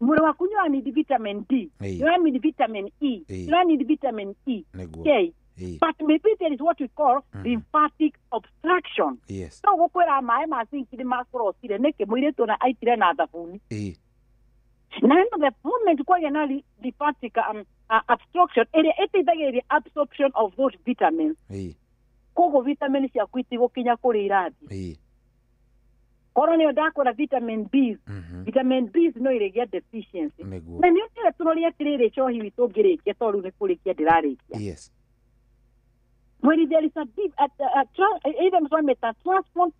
mwĩrĩ waku nĩ ũranidi vitamin D, nĩ ũranidi vitamin E, nĩ ũranidi vitamin E, K. But maybe there is what we call lymphatic obstruction. No gũkwĩra maĩ ma sinki nĩ makũrocire nĩkĩ mũirĩtu ona aitire na thabuni. Na ĩno the moment kwagĩa na lymphatic obstruction ĩrĩa ĩteithagĩrĩria absorption of those vitamins. Koguo vitamin ciaku itigũkinya kũrĩa irathiĩ. Korwo nĩyo ndakwĩra vitamin B, vitamin B no ĩrĩgĩa deficiency. Na nĩ ũtire tũrorie atĩrĩrĩ cohi witũ ngĩrĩkia tondũ rĩu nĩ kũrĩkia ndĩrarĩkia. When there is a deep either tũramĩta transport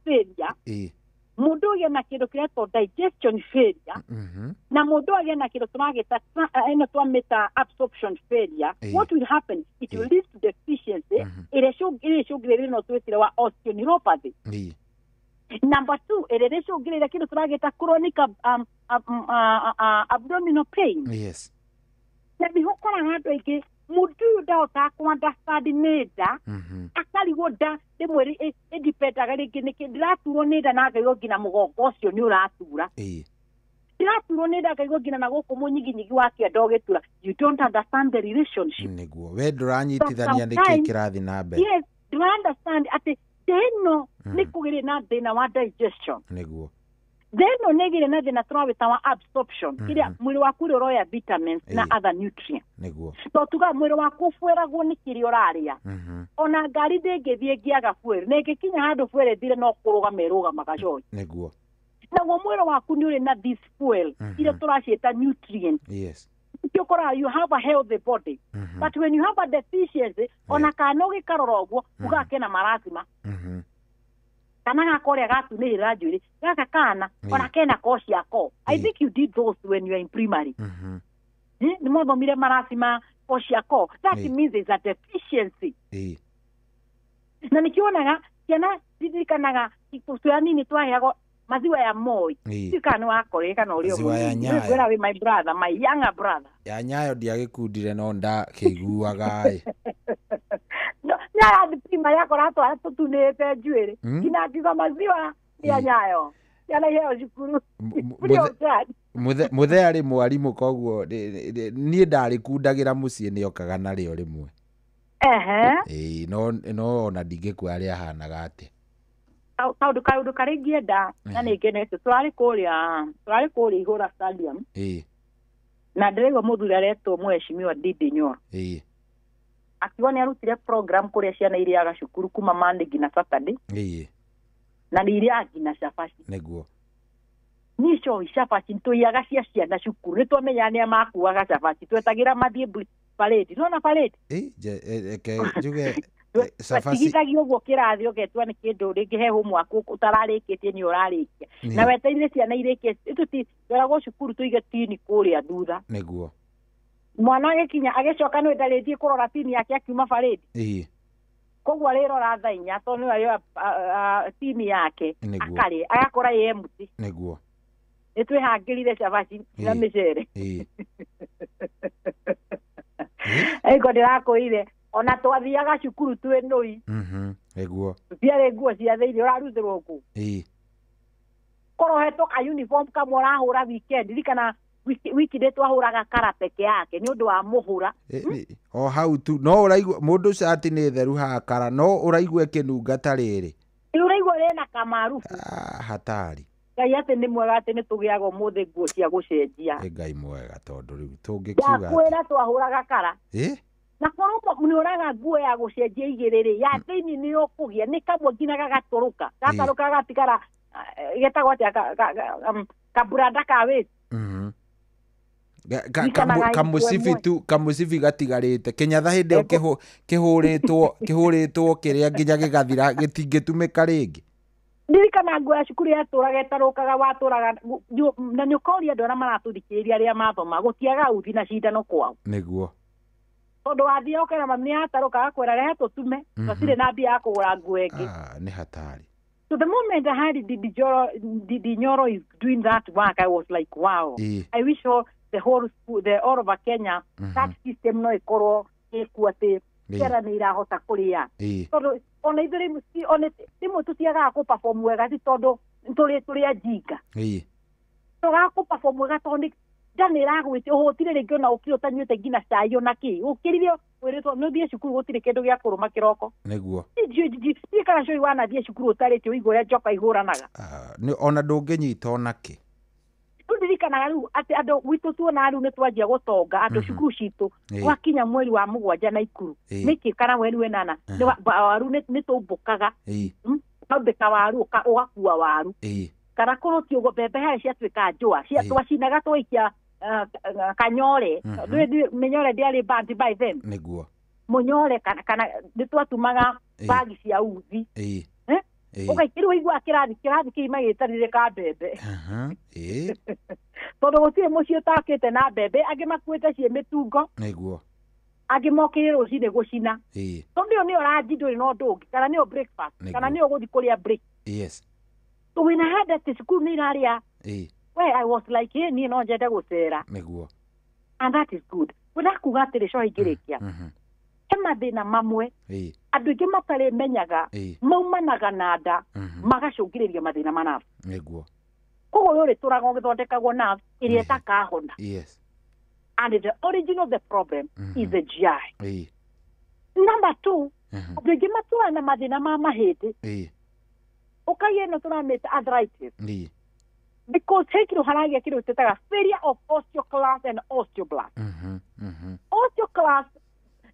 failure, mũndũ ũgĩe na kĩndũ kĩretwo digestion failure, na mũndũ agĩe na kĩndũ tũragĩta ĩno twamĩta absorption failure, what will happen? It will lead to deficiency ĩrĩa ĩcũngĩrĩria ĩno twĩtire wa osteoneuropathy. Number 2 ĩrĩa ĩcũngĩrĩria kĩndũ tũragĩta chronic abdominal pain. Na nĩho ũkoraga andũ aingĩ mũndũ ũyũ ndahotaga kũ understand nĩ nda, akarigwo nda rĩmwe ĩdipendaga rĩngĩ nĩkĩ ndĩraturwo nĩ nda na ngaigua nginya mũgongo ũcio nĩ ũratura. Ndĩraturwo nĩ nda ngaigua nginya na gũkũ mũnyiginyigi wa kĩanda ũgĩtura. You don't understand the relationship. Nĩguo we ndũranyitithania nĩkĩ kĩrathiĩ na mbere. Yes, do understand atĩ nda ĩno nĩ kũgĩrĩ na thĩna wa digestion. Nĩguo thĩna nĩ ĩgĩrĩ na thĩna tũrawĩta wa absorption kĩrĩa mwĩrĩ waku ũrĩa ũroya vitamins na other nutrients. Nĩguo to tuga mwĩrĩ waku ũbueragwo nĩ kĩrĩa ũrarĩa. Ona ngari ndĩngĩthiĩ ĩngĩaga fuel na ĩngĩkinya handũ fuel ĩthire no kũrũgama ĩrũgamaga cohi. Nĩguo naguo mwĩrĩ waku nĩ ũrĩ na this fuel iria tũraciĩta nutrients. Ũkoraga you have a healthy body, but when you have a deficiency ona kana ũgĩkarora ũguo ugaga kena marasima kana gaka ũrĩa gatunĩrĩra njuĩrĩ gaka kana ona kena ko ciako. I think you did those when you were in primary. Nĩ mwathomire marasima ko ciako. That means there's a deficiency. Na nĩkĩonaga ciana ririkanaga twĩ anini twaheagwo maziwa ya Moi. Kana wakorire kana ũrĩa ũmwe wĩ my brother, my younger brother. Ya Nyayo ndiagĩkundire no ndakĩiguaga ĩ. No, nyayo primary yakora twara tũtunĩte njuĩrĩ nginya ngiuga maziwa ya Nyayo ciana iheo cukuru. Mũthe arĩ mwarimũ koguo niĩ ndarĩkundagĩra mũciĩ nĩokaga narĩo rĩmwe. Ĩĩ no ona ndingĩkua rĩahanaga atĩa. Kaũndũ karĩa ingĩenda na nĩ ngenete tũrarĩ kũrĩa Ihũra Stadium. Na ndĩraigua mũthuri aretwo mheshimiwa Ndindi Nyoro. Akiuga nĩ arutire program kũrĩa ciana irĩaga cukuru kuma Monday nginya Saturday. Na nĩ irĩaga nginya cabaci. Nĩguo niĩ cohi cabaci nĩtũiyaga cia ciana cukuru nĩ twamenyaga nĩa makuaga cabaci twetagĩra mathiĩ parade. Nĩwona parade? Reke njuge cabaci tigithagio ũguo kĩrathi ũgetua nĩ kĩndũ rĩngĩ he homework ũtararĩkĩtie nĩ ũrarĩkia na wetereire ciana irĩkie tweragwo cukuru tũige tini kũrĩa thutha. Nĩguo mwana agĩkinya agĩcoka nĩ ndarĩthiĩ kũrora tini yake akiuma parade. Koguo arĩrora thaa inya tondũ nĩwe arĩoya tini yake akarĩa agakora ĩ empty. Nĩguo nĩ twĩhangĩrire cabaci na mĩcere. Ĩko ndĩrakwĩrire ona twathiaga cukuru twĩ nũi. Nĩguo tũtiarĩ nguo cia thĩinĩ ũrarutĩrwo kũ. Korwo hetwo ka uniform kamwe ũrahũra weekend ririkana wiki ndĩ twahũraga kara peke yake nĩ ũndũ wa mũhũra. O hau tu no ũraigua mũndũ cati nĩ theru haha kara no ũraigua ĩkĩnunga ta rĩrĩ. Ũraigua rĩna kamarubu. Hatari. Ngai atĩ nĩ mwega atĩ nĩ tũgĩaga ũmũthĩ nguo cia gũcenjia. Ngai mwega tondũ rĩu tũngĩkiuga ndakwĩra twahũraga kara. Na korwo nĩ ũraga nguo ya gũcenjia igĩrĩ rĩ, ya thĩinĩ nĩ ũkũgĩa nĩ kamwe nginya gagatũrũka. Gatarũka gatigara getagwo atĩa kaburanda ka wĩti. Kamucibi tu kamucibi gatigarĩte Kenyatta hĩndĩ ĩyo kĩhũrĩtwo kĩrĩa nginya gĩgathira gĩtingĩtumĩka rĩngĩ. Ndirikana nguo ya cukuru yatũraga ĩtarũkaga watũraga na nĩ ũkoria andũ arĩa maratũthikĩrĩria arĩa mathoma gũtiaga uthi na cindano kwao. Nĩguo. Tondũ wathiĩ ũkera mami nĩyatarũka agakwĩra rehe tũtume tũtirĩ na mbia ya kũgũra nguo ĩngĩ. Nĩ hatari. So the moment I heard Ndindi Nyoro is doing that work, I was like, wow. I wish all the whole school, the all over Kenya, that system no ikorwo ĩkuo atĩ ciana nĩ irahota kũrĩa. Tondũ ona ithuĩ rĩmwe tũtiagaga kũ-perform wega ti tondũ tũrĩ ajinga. Tũgaga kũ-perform wega tondũ nĩ nda nĩ ĩragwĩtia ũhũtire rĩngĩ ona ũkire ũtanyuĩte nginya cai ona kĩ ũkĩrire wĩrĩtwo nĩ ũthiĩ cukuru gũtirĩ kĩndũ gĩa kũrũma kĩroko. Nĩguo. Ndiũĩ kana cũi wanathiĩ cukuru ũtarĩte ũigua ũrĩa njoka ihũranaga. Ona ndũngĩnyita ona kĩ. Rĩu ndirikanaga rĩu atĩ andũ gwitũ tuonaga rĩu nĩ twanjia gũtonga andũ cukuru citũ gwakinya mweri wa 7 na Ikuru nĩkĩ kana mweri wa 8 waru nĩ tũmbũkaga ũkambĩka waru ũgakua waru kana korwo ti ũguo mbembe harĩa ciatuĩka njũa twacinaga twaikia kanyore mĩnyore ndĩarĩ banned by then. Nĩguo. Mũnyore kana nĩ twatumaga bagi cia uthi ũgaikĩrwo ũigua kĩrathi kĩima gĩtarire ka mbembe. Tondũ gũtirĩ mũciĩ ũtakĩte na mbembe angĩ makuĩte ciĩ mĩtungo. Nĩguo. Angĩ mokĩrĩ rũcinĩ gũcina. Tondũ ĩyo nĩyo ranji ndũrĩ na ũndũ ũngĩ kana nĩyo breakfast kana nĩyo ũgũthiĩ kũrĩa break. Yes. So when I heard that the cukuru nĩ irarĩa, well, I was like, hey, niĩ no nyende gũcera. Nĩguo. And that is good. Wena kuga atĩrĩ coa ingĩrĩkia. He mathĩna mamwe andũ aingĩ matarĩ menyaga maumanaga na nda magacũngĩrĩria mathĩna ma nerve. Nĩguo. Koguo ũyũ ũrĩtũraga ũgĩthondekagwo nerve ĩrĩa ĩtakahona. Yes. And the origin of the problem is the GI. Number 2, andũ aingĩ matũraga na mathĩna ma mahĩndĩ. Ũkagia ĩno tũramĩta arthritis. Because he kĩndũ haragia kĩndũ twĩtaga failure of osteoclast and osteoblast. Osteoclast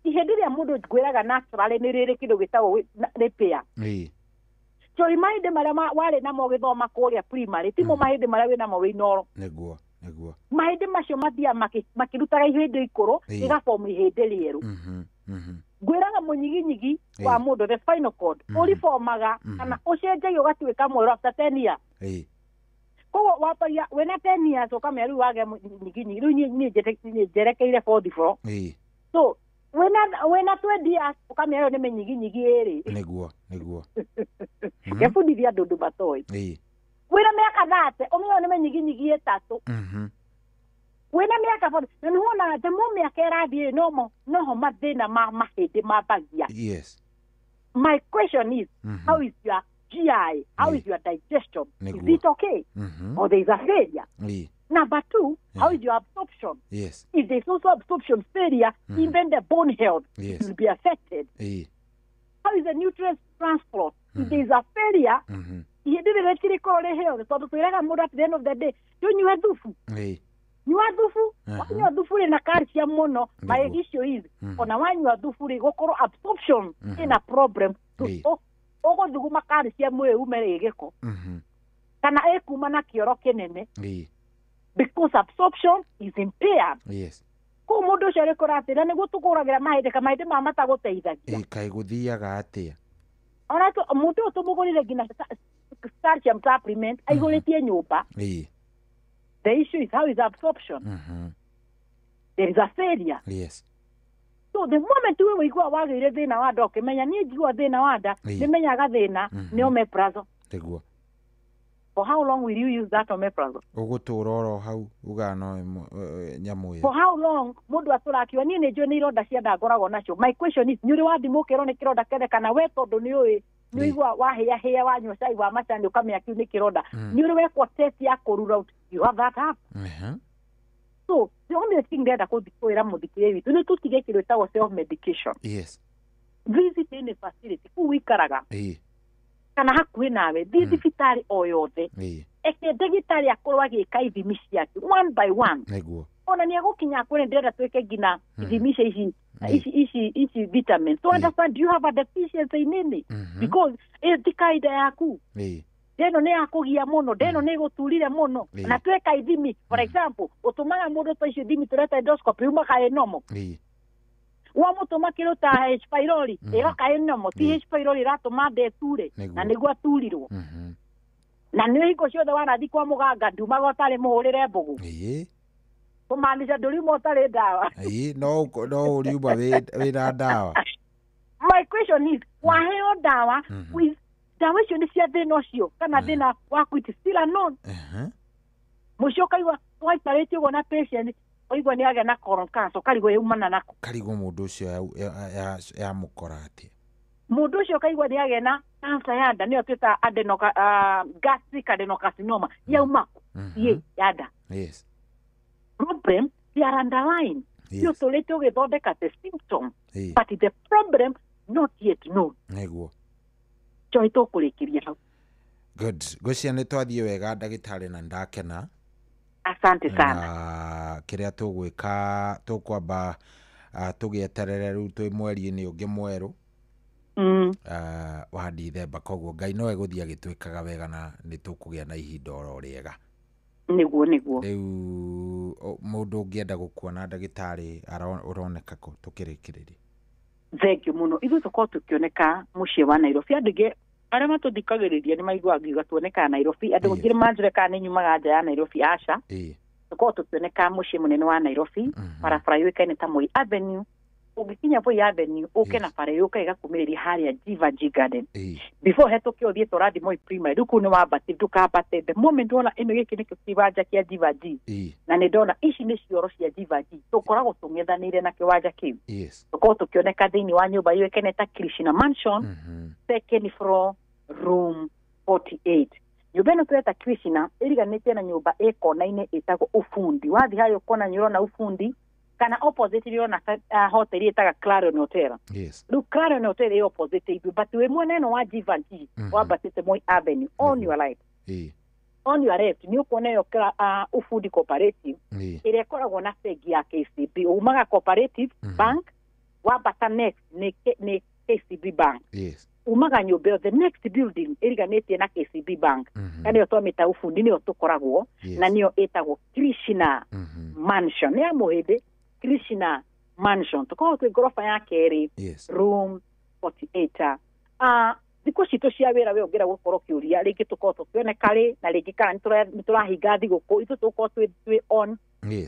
ihĩndĩ rĩa mũndũ ngwĩraga naturally nĩ rĩrĩ kĩndũ gĩtagwo repair. So mahĩndĩ marĩa warĩ namo ũgĩthoma kũrĩa primary timo mahĩndĩ marĩa wĩ namo wĩ Inooro. Nĩguo. Nĩguo. Mahĩndĩ macio mathiaga makĩrutaga ihĩndĩ ikũrũ rĩgabomu ihĩndĩ rĩerũ. Ngwĩraga mũnyiginyigi wa mũndũ the spinal cord ũribomaga kana ũcenjagia ũgatuĩka mwerũ after 10 years. Koguo wambagia wĩna 10 years ũkamenya rĩu wagĩa mũnyiginyigi rĩu niĩ njerekeire 44. So wĩna 20 years ũkamenya ĩyo nĩ mĩnyiginyigi ĩrĩ. Nĩguo. Nĩguo. Ngebundithia andũ ũndũ matoĩ. Wĩna mĩaka 30 ũmenye ĩyo nĩ mĩnyiginyigi 3. Wĩna mĩaka 40 na nĩwonaga the more mĩaka ĩrathiĩ nomo noho mathĩna ma mahĩndĩ mambagia. Yes. My question is, how is your GI? How is your digestion? Is it okay? Or there is a failure? Number 2, how is your absorption? Yes. If there's also absorption failure, even the bone health will be affected. How is the nutrient transport? If there is a failure, ihĩndĩ rĩrĩ rĩtirĩkorwo rĩ health tondũ twĩraga mũndũ at the end of the day, ndũnyue thubu. Nyua thubu, wanyua thubu rĩ na calcium mũno, my issue is ona wanyua thubu rĩ gũkorwo absorption ĩna problem. Ũgũthuguma calcium ĩyo ume rĩ gĩko. Kana ĩkuma na kĩoro kĩnene. Because absorption is impaired. Yes. Koguo mũndũ ũcio arĩkora atĩrĩ nĩguo tũkũragĩra mahĩndĩ kamahĩndĩ maya matagũteithagia. Kaĩ gũthiaga atĩa? Ona mũndũ ũyũ tũmũgũrĩre nginya calcium supplement aihũrĩtie nyũmba. The issue is how is absorption? There is a failure. Yes. So the moment we wĩigua wagĩire thĩna wa nda ũkĩmenya niĩ njigua thĩna wa nda nĩmenyaga thĩna nĩ omeprazole. Nĩguo. For how long will you use that omeprazole? Ũgũtũra oro hau ugaga no nyamũ ĩyo. For how long mũndũ atũra akiuga niĩ nĩ njũĩ nĩ ironda cia nda ngoragwo nacio. My question is nĩ ũrĩ wathimwo ũkerwo nĩ kĩronda kĩothe kana we tondũ nĩ ũĩ nĩ ũigua wahĩahĩa wanyua cai wa macani ũkamenya kĩu nĩ kĩronda. Nĩ ũrĩ wekwo test ya kũ rule out you have that up. So the only thing ndĩrenda kwĩra mũthikĩrĩria witũ nĩ tũtige kĩndũ gĩtagwo self medication. Yes. Visit any facility kũu ũikaraga kana hakuhĩ nawe thiĩ thibitarĩ o yothe eke ndagĩtarĩ akorwo agĩka ithimi ciake one by one. Nĩguo. Ona nĩ egũkinya akwĩre ndĩrenda twĩke nginya ithimi ici Ici vitamins. So understand you have a deficiency in any because ti kaida yaku. Ndeno nĩ yakũgia mũno, ndeno nĩ ĩgũturire mũno. Na tweka ithimi, for example, ũtũmaga mũndũ ta icio ithimi tũreta endoscopy umaga ĩ normal. Wamũtũma kĩndũ ta H pylori ĩroka ĩ normal, ti H pylori ĩratũma nda ĩture na nĩguo aturirwo. Na nĩ hingo ciothe wanathi kwa mũganga ndumaga ũtarĩ mũhũrĩre mbũgũ. Kũmaanisha ndũriuma ũtarĩ ndawa. No ũriuma wĩna ndawa. My question is, waheo ndawa with ndawa icio nĩ cia thĩna ũcio kana thĩna waku it is still unknown. Mũico ũkaigua waikarĩte ũguo na patient ũigua nĩ agĩa na colon cancer ũkarigwo yaumana nako. Karigwo mũndũ ũcio yamũkora atĩa? Mũndũ ũcio ũkaigua nĩ agĩa na cancer ya nda nĩyo twĩtaga gastric adenocarcinoma yauma kũ? Ya nda. Yes. Problem they are underlying. Yes. Ũtũrĩte ũgĩthondeka the symptom but the problem not yet known. Nĩguo. Joy tũkũrĩkĩria hau. Good. Ngwĩciria nĩ twathiĩ wega ndagĩtarĩ na ndakena. Asante sana. Na kĩrĩa tũgwĩka tũkwamba tũgĩeterere rĩu twĩ mweri-inĩ ũngĩ mwerũ wa Dithemba, koguo Ngai no egũthiĩ agĩtwĩkaga wega na nĩ tũkũgĩa na ihinda oro rĩega. Nĩguo nĩguo. Rĩu mũndũ ũngĩenda gũkuona ndagĩtarĩ ũroneka kũ tũkĩrĩkĩrĩria? Thank you mũno. Ithuĩ tũkorwo tũkĩoneka mũciĩ wa Nairobi. Andũ aingĩ arĩa matũthikagĩrĩria nĩ maiguaga ngiuga tuonekaga Nairobi. Andũ aingĩ manjũre kana nĩ nyumaga nja ya Nairobi, aca. Tũkorwo tũkĩoneka mũciĩ mũnene wa Nairobi, barabara yũĩkaine ta Moi Avenue. Ũngĩkinya Moi Avenue ũke na bara yũka ĩgakumĩrĩria harĩa Jivanjee Garden. Before hetũke ũthiĩ tũrathiĩ Moi Primary, rĩu kũu nĩ wambatire, ndũkambate. The moment wona ĩno gĩkĩ nĩkĩo kĩwanja kĩa Jivanjee, na nĩ ndona ici nĩ cioro cia Jivanjee, tũkoragwo tũng'ethanĩire na kĩwanja kĩu. Tũkoragwo tũkĩoneka thĩinĩ wa nyũmba yũĩkaine ta Krishna Mansion, second floor, room 48. Nyũmba ĩno tũreta Krishna ĩriganĩtie na nyũmba ĩ kona-inĩ ĩtagwo Ufundi. Wathiĩ harĩa ũkona nĩ ũrona Ufundi, kana opposite ũrona hoteli ĩtaga Clarion Hotel. Rĩu Clarion Hotel ĩ opposite ithuĩ, but wĩ mwena ĩno wa Jivanjee wambatĩte Moi Avenue on your right. On your left nĩ ũkuona ĩyo Ufundi Cooperative ĩrĩa ĩkoragwo na bengi ya KCB. Umaga Cooperative Bank wambata next nĩ KCB Bank. Umaga nyũmba ĩyo the next building ĩriganĩtie na KCB Bank. Na nĩyo twamĩta Ufundi, nĩyo tũkoragwo na nĩyo ĩtagwo Krishna Mansion. Nĩ ya Mũhĩndĩ Krishna Mansion. Tũkoragwo twĩ ngoroba ya kerĩ, room 48. Thikũ citũ cia wĩra we ũngĩra gũkorwo ũkĩũria rĩngĩ tũkorwo tũkĩoneka rĩ na rĩngĩ kana nĩ tũrahinga thigũkũ, ithuĩ tũgũkorwo twĩ on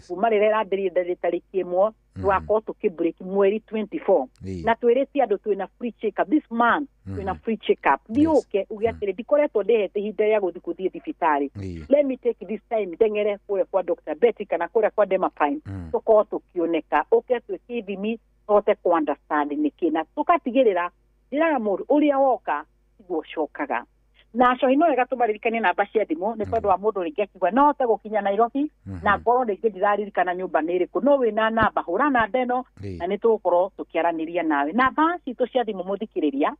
kuma rĩrĩa ĩrambĩrĩria tarĩki 1 tũgakorwo tũkĩ break mweri 24 na twĩrĩte andũ twĩna free check up this month, twĩna free check up. Thiũke uge atĩrĩ ndikoretwo ndĩhete ihinda rĩa gũthiĩ thibitarĩ, let me take this time ndeng'ere kũrĩa kwa Dr. Betty kana kũrĩa kwa Dema Prime, tũkorwo tũkĩoneka ũke twĩke ithimi tũhote kũ understand nĩkĩ na tũgatigĩrĩra njĩraga mũndũ ũrĩa woka tiguo ũcokaga. Na cohi no wega tũmaririkanie namba cia thimũ nĩ tondũ wa mũndũ rĩngĩ akiuga no hote gũkinya Nairobi na ngorwo rĩngĩ ndiraririkana nyũmba nĩ ĩrĩkũ, no wĩna namba hũra namba ĩno na nĩ tũgũkorwo tũkĩaranĩria nawe. Namba citũ cia thimũ mũthikĩrĩria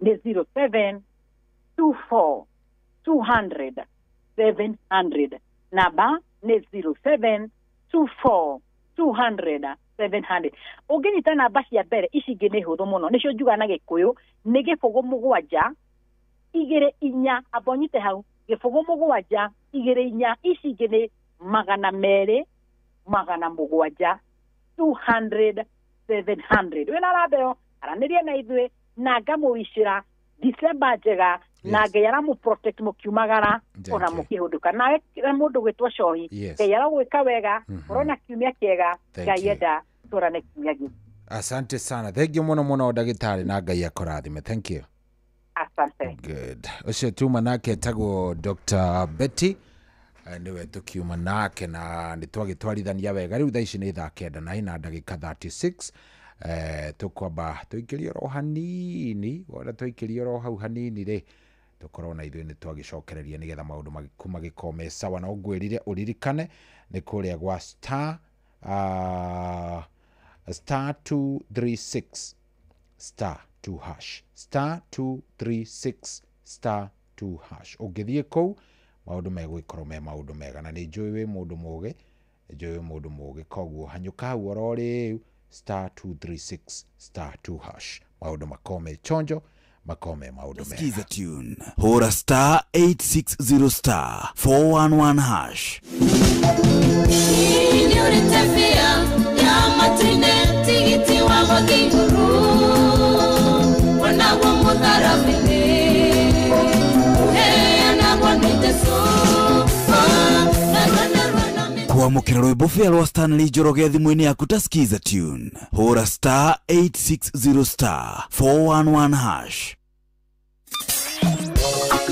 nĩ 0724 200 700. Namba nĩ 0724 200 700. Ũngĩnyita namba cia mbere ici ingĩ nĩ hũthũ mũno, nĩcio njugaga na Gĩkũyũ nĩ 0 7 2 4, amba ũnyite hau 0 7 2 4, ici ingĩ nĩ 200 700 200 700. Wĩna namba ĩyo aranĩria na ithuĩ na ngamũwicĩra December njega na Ngai aramũ protect mũkiumagara ona mũkĩhũndũka. Nawe mũndũ gwĩtwo Cohi, Ngai aragwĩka wega, ũrona kiumia kĩega, Ngai enda tũrane kiumia gĩkĩ. Asante sana. Thank you mũno mũno ndagĩtarĩ na Ngai akũrathime. Thank you. Asante. Good. Ũcio tuma nake etagwo Dr. Betty, nĩwe tũkiuma nake na nĩ twagĩtwarithania wega. Rĩu thaa ici nĩ thaa 9 na ina ndagĩka 36. Tũkwamba tũikĩrie oro hanini, wona tũikĩrie oro hau hanini rĩ tũkorwo na ithuĩ nĩ twagĩcokereria nĩgetha maũndũ magĩkorwo me sawa. Na ũngwĩrire ũririkane nĩ kũrĩa gwa star star 236 star 2 hash star 236 star 2 hash. Ũngĩthiĩ kũu maũndũ megũgĩkorwo me maũndũ mega, na nĩ njũĩ wĩ mũndũ mũgĩ, nĩ njũĩ wĩ mũndũ mũgĩ, koguo hanyũka hau oro rĩu star 236 star 2 hash. Maũndũ makome chonjo, makome maũndũ mega. Skiza tune. Hũra star 860 star 411 hash. Kwamũkĩra rwĩmbo bĩa rwa Stanley Njoroge thimũ-inĩ yaku ta Skiza tune. Hũra star 860 star 411 hash.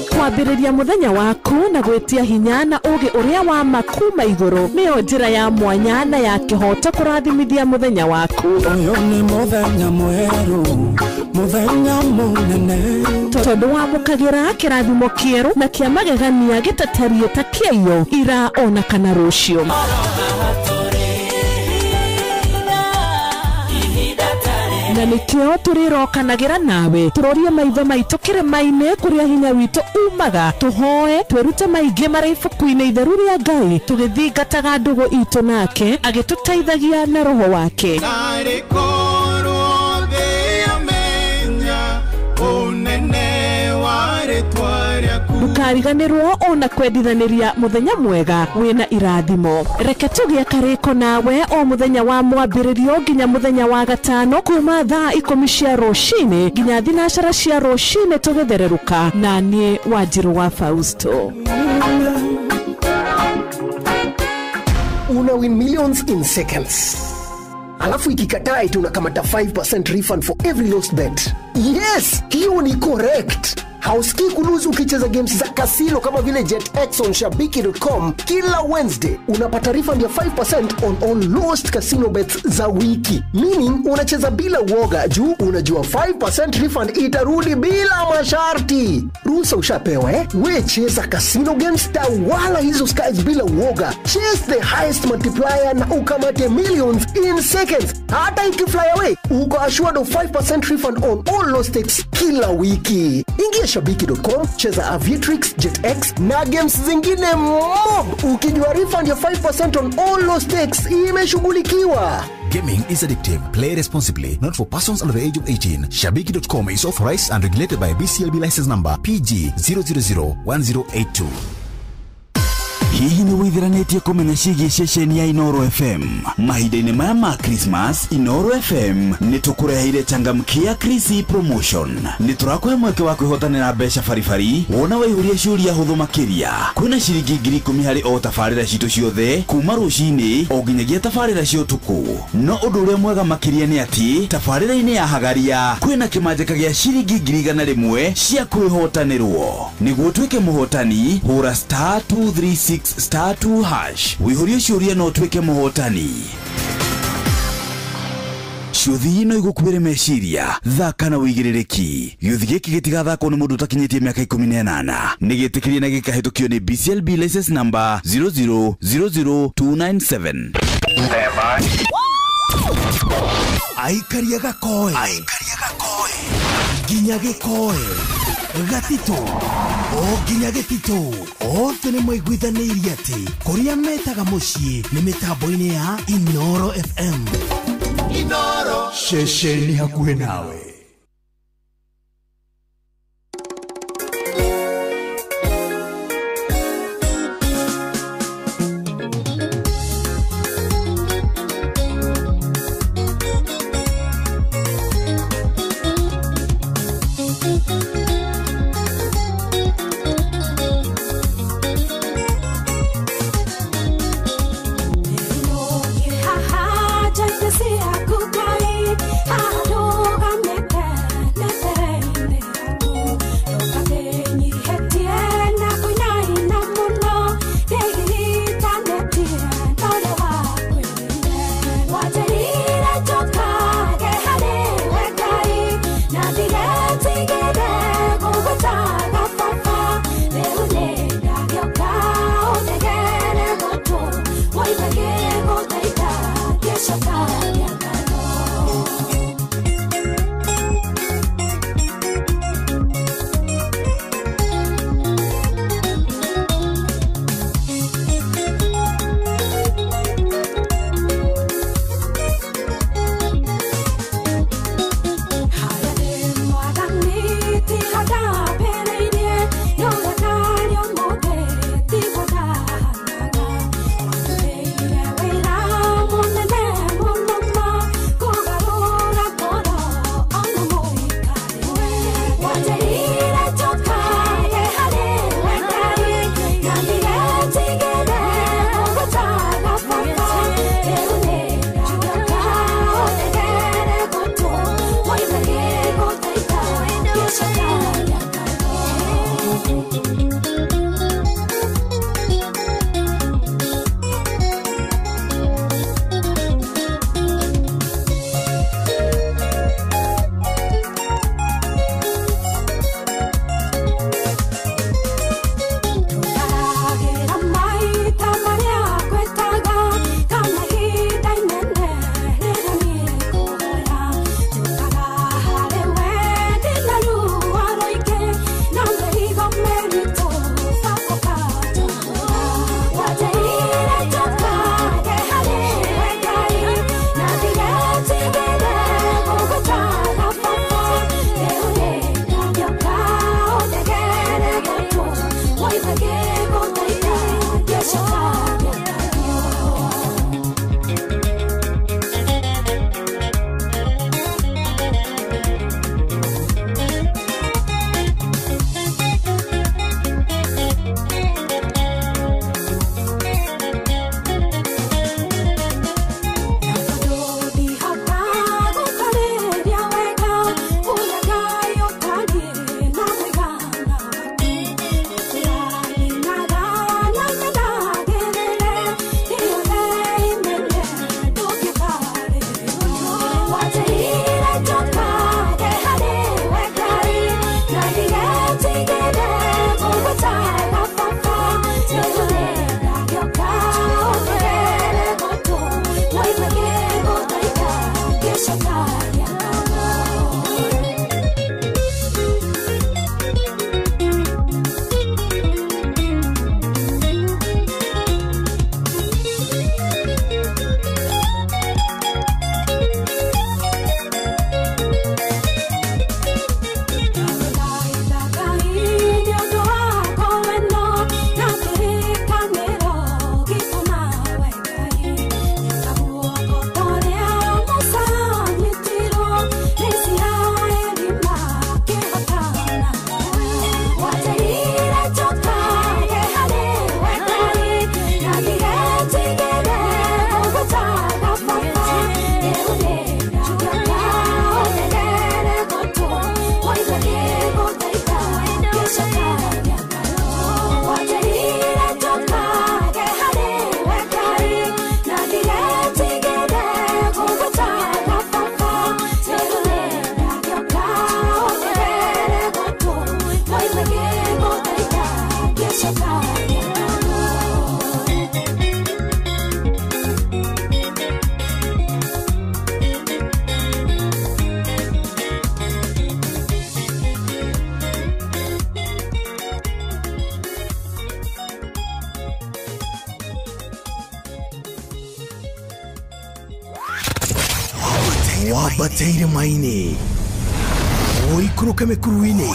Kwambĩrĩria mũthenya waku na gwĩtia hinya na ũgĩ ũrĩa wa makuma igũrũ nĩyo njĩra ya mwanya na ya kĩhoto kũrathimithia mũthenya waku. Ũyũ nĩ mũthenya mwerũ, mũthenya mũnene, tondũ wamũkagĩra kĩrathimo kĩerũ na kĩa magegania gĩtatariĩ ta kĩaiyo ira ona kana rũciũ. Na nĩkĩo tũrĩrokanagĩra nawe tũrorie maitho maitũ kĩrĩma-inĩ kũrĩa hinya witũ umaga, tũhoe twĩrute maingĩ marĩ ibuku-inĩ itheru rĩa Ngai tũgĩthingataga ndũgũ itũ nake agĩtũteithagia na roho wake. Ndũkariganĩrwo ona kwendithanĩria mũthenya mwega wĩna irathimo. Reke tũgĩe karĩko nawe o mũthenya wa mwambĩrĩrio nginya mũthenya wa gatano kuma thaa 10 cia rũcinĩ nginya 9 cia rũcinĩ tũgĩthererũka na niĩ Wanjirũ wa Fausto. Una win millions in seconds. Alafu ikikataa eti unakamata 5% refund for every lost bet. Yes, hiyo ni correct. Hausikii kuluzu ukicheza games za kasino kama vile JetX on shabiki.com. Kila Wednesday unapata refund ya 5% on all lost casino bets za wiki. Meaning unacheza bila uoga juu unajua 5% refund itarudi bila masharti. Ruhusa ushapewa eh? We cheza casino games, tawala hizo skies bila uoga. Chase the highest multiplier na ukamate millions in seconds. Hata ikifly away, uko assured of 5% refund on all lost stakes kila wiki. Ingia shabiki.com, cheza Aviatrix, JetX na games zingine mob. Ukijua refund ya 5% on all lost stakes imeshughulikiwa. Gaming is addictive. Play responsibly. Not for persons under the age of 18. Shabiki.com is authorized and regulated by BCLB license number PG 0001082. Hihi nĩ wĩthiranĩtie kũmenya ciĩgiĩ ceceni ya Inooro FM? Mahinda-inĩ maya ma Christmas, Inooro FM nĩ tũkũreheire changamkia Krisi promotion. Nĩ tũrakũhe mweke wa kwĩhotanĩra mbeca baribari wona waihũria ciũria hũthũ makĩria. Kwĩna ciringi 10,000 harĩ o tabarĩra citũ ciothe kuma rũcinĩ o nginyagia tabarĩra cia ũtukũ. No ũndũ ũrĩa mwega makĩria nĩ atĩ tabarĩra-inĩ ya Hagaria kwĩna kĩmanjĩka gĩa ciringi 101,000 cia kwĩhotanĩrwo. Nĩguo ũtuĩke mũhotani, hũra star 236 star 2 hash. Wĩihũrie ciũria no ũtuĩke mũhotani. Ciũthi no igũkuĩre meciria, thaka na wĩigĩrĩrĩki. Gĩũthi gĩkĩ gĩtigathakwo nĩ mũndũ ũtakinyĩtie mĩaka 18. Nĩ gĩtĩkĩrie na gĩkahĩtũkio nĩ BCLB license number 0000297. Aikaria gakoe. Nginya gĩkoe. Gatito o nginya gĩtitũ othe nĩ maiguithanĩirie atĩ kũrĩa metaga mũciĩ nĩ mĩtambo-inĩ ya Inooro FM. Inooro, ceceni hakuhĩ nawe. Wambate irĩma-inĩ, ũikũrũke mĩkuru-inĩ,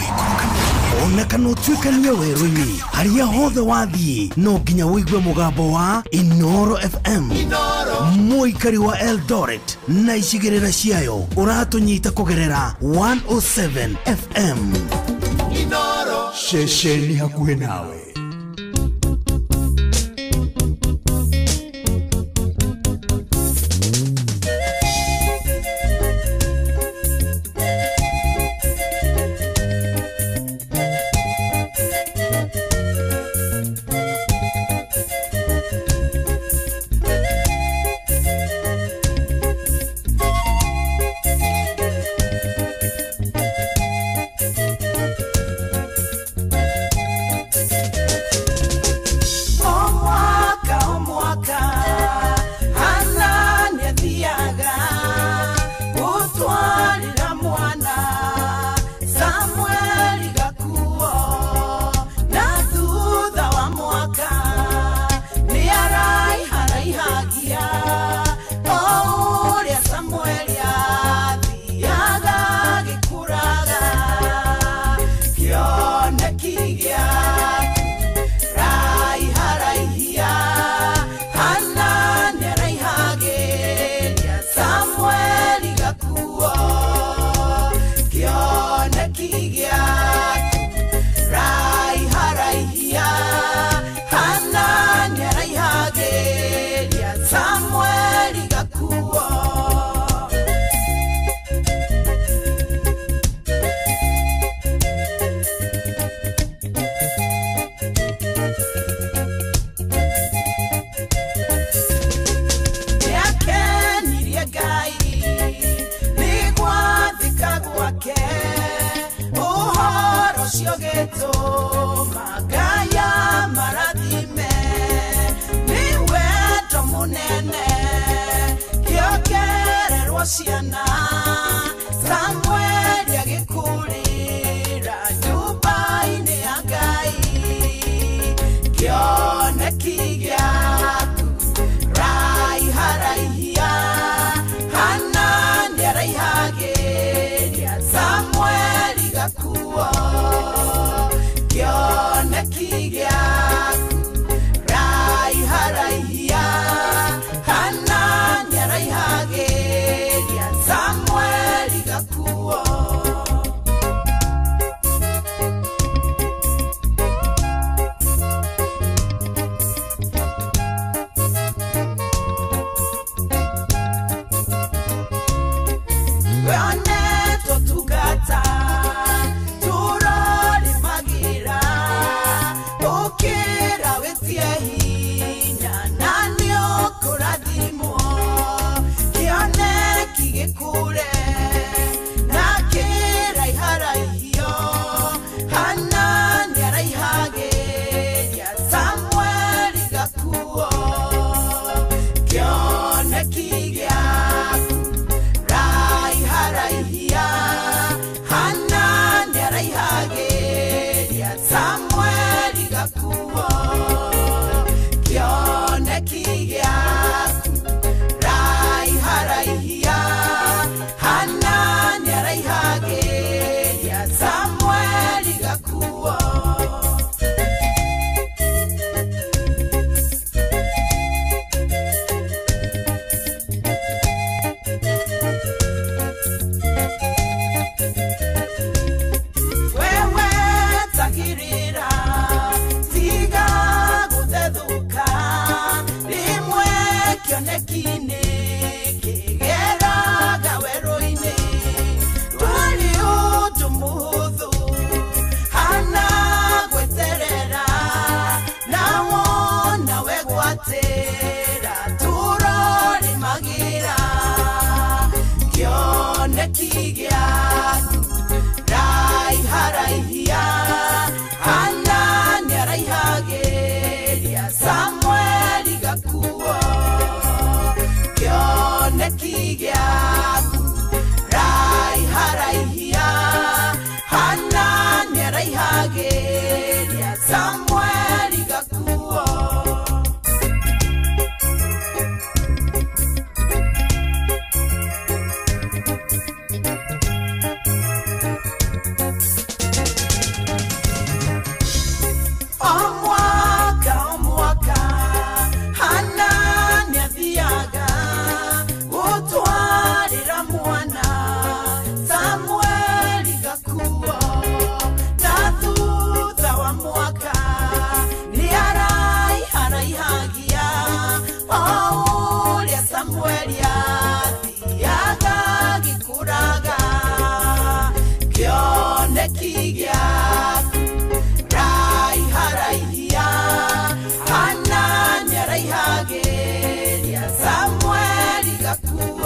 ona kana ũtuĩkanie werũ-inĩ, harĩa hothe wathiĩ no nginya ũigue mũgambo wa Inooro FM. Mũikari wa Eldoret na icigĩrĩra ciayo ũratũnyita kũgerera 107 FM. Ceceni hakuhĩ nawe.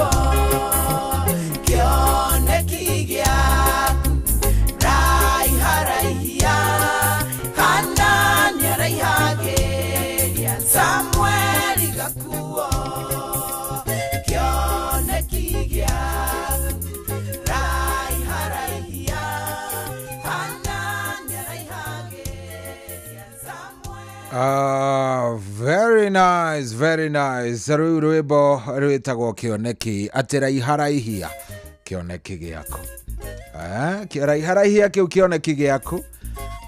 gakuo kĩoneki gĩaku raiharaihia Hana nĩaraihagĩria Samueli gakuo kĩoneki gĩaku raiharaihia Hana nĩaraihagĩria Samueli. Very nice, very nice. Rĩu rwĩmbo rwĩtagwo kĩoneki atĩ raiharaihia kĩoneki gĩaku. Raiharaihia kĩu kĩoneki gĩaku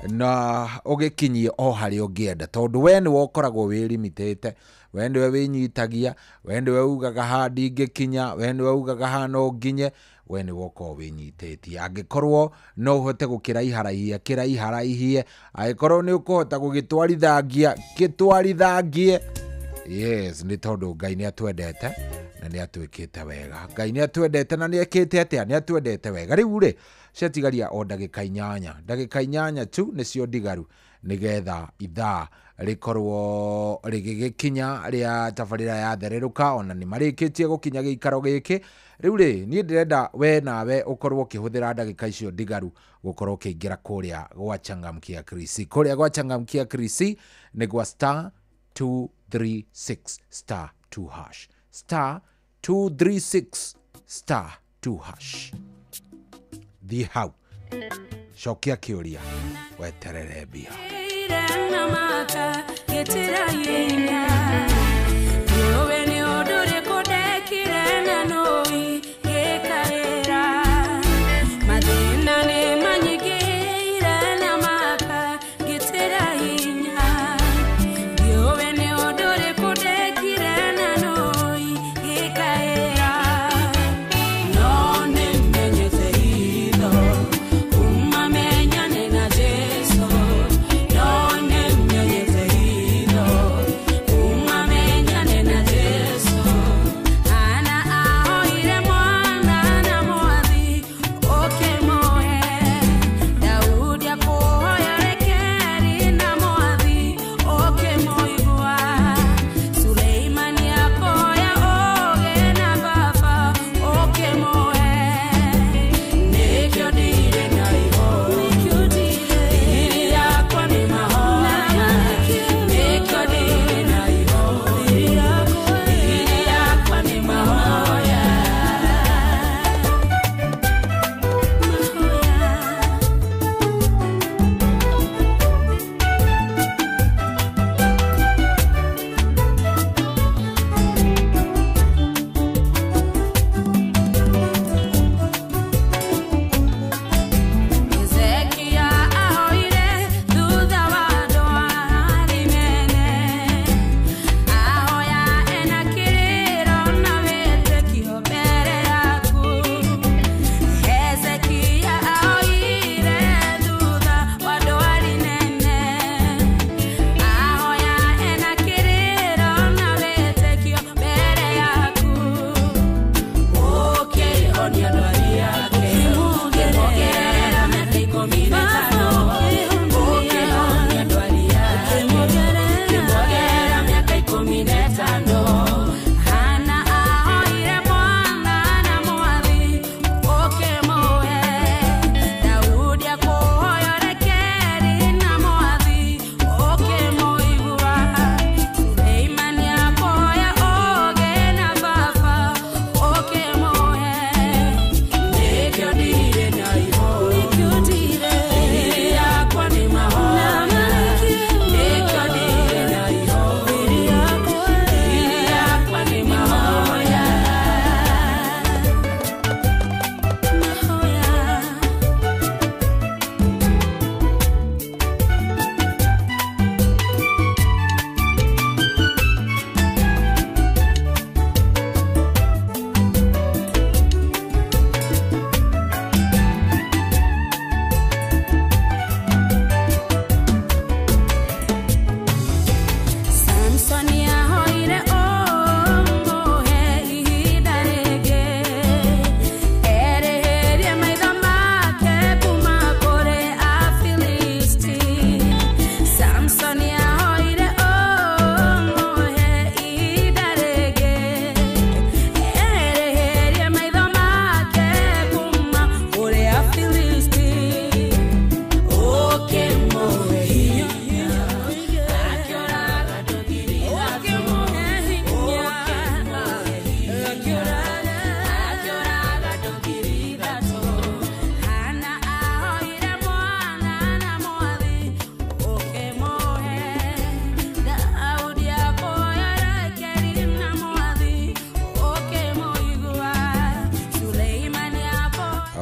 na ũgĩkinyie o harĩa ũngĩenda tondũ we nĩwe ũkoragwo wĩrimitĩte, we nĩwe wĩnyitagia, we nĩwe ugaga ha ndingĩkinya, we nĩwe ugaga ha no nginye, we nĩwe ũkoragwo wĩnyitĩtie. Angĩkorwo no ũhote gũkĩraiharaihia kĩraiharaihie, angĩkorwo nĩ ũkũhota gũgĩtwarithangia gĩtwarithangie. Yes, nĩ tondũ Ngai nĩ atwendete na nĩ atwĩkĩte wega. Ngai nĩ atwendete na nĩ ekĩte atĩa? Nĩ atwendete wega. Rĩu rĩ ciatigaria o ndagĩka inyanya, ndagĩka inyanya tu nĩcio ndigaru nĩgetha ithaa rĩkorwo rĩgĩgĩkinya rĩa tabarĩra ya thererũka. Ona nĩ marĩkĩtie gũkinya gĩikaro gĩkĩ. Rĩu rĩ niĩ ndĩrenda we nawe ũkorwo ũkĩhũthĩra ndagĩka icio ndigaru gũkorwo ũkĩingĩra kũrĩa gwa Changamkia Krisi. Kũrĩa gwa Changamkia Krisi nĩ gwa star 236 star 2 hash, star 236 star 2 hash. Thiĩ hau cokia kĩũria weterere mbia. No,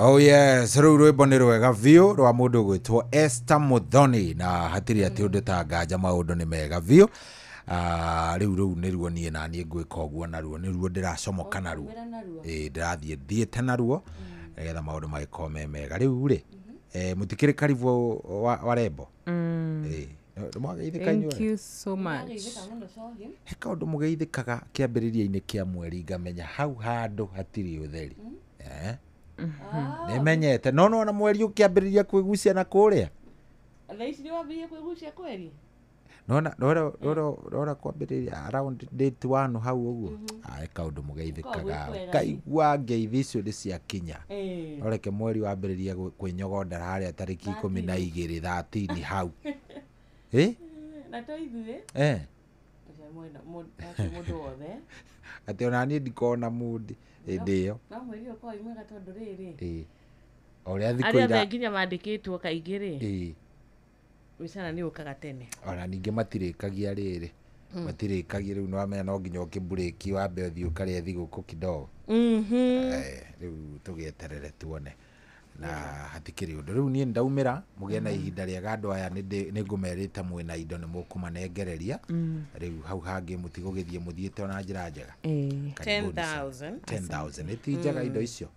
Oh yes, rĩu rwĩmbo nĩ rwega biũ rwa mũndũ gwĩtwo Esther Muthoni na hatirĩ atĩ ũndũ ta nganja maũndũ nĩ mega biũ. Rĩu nĩruo niĩ na niĩ ngwĩka ũguo naruo nĩruo ndĩracomoka naruo. Ndĩrathiĩ thiĩte naruo nĩgetha maũndũ magĩkorwo me mega. Rĩu rĩ mũtikĩrĩ karibu wa rembo. Thank you so much. He kaũndũ mũgeithĩkaga kĩambĩrĩria-inĩ kĩa mweri ngamenya hau handũ hatirĩ ũtheri. Nĩmenyete no nona mweri ũkĩambĩrĩria kwĩgucia na kũrĩa. Thaa ici nĩwambĩrĩria kwĩgucia kweri? Nona rora kwambĩrĩria around date 1 hau ũguo. He kaũndũ mũgeithĩkaga kaigua ngeithi icio nĩ ciakinya. No reke mweri wambĩrĩria kwĩnyogondera harĩa tarĩki 12 13 hau. Na to ithuĩ mũndũ wothe atĩ ona niĩ ndikona mundi hĩndĩ ĩyo no mweri ũkorwo wĩ mwega tondũ rĩrĩ ũrĩa thikũ arĩa othe nginya mandĩkĩtwo kaingĩ rĩ mĩcara nĩ ũkaga tene ona ningĩ matirĩkagia rĩrĩ matirĩkagia rĩu nĩwamenya no nginya ũkĩmburĩki wambe ũthiĩ ũkarĩe thigũkũ kidogo. Rĩu tũgĩeterere tuone na hatikĩrĩ ũndũ. Rĩu niĩ ndaumĩra mũgĩe na ihinda rĩega andũ aya nĩngũmerĩte mwĩna indo nĩ mũkũmanengereria. Rĩu hau hangĩ mũtigũgĩthiĩ mũthiĩte ona njĩra njega. 10,000 10,000 ti njega indo icio.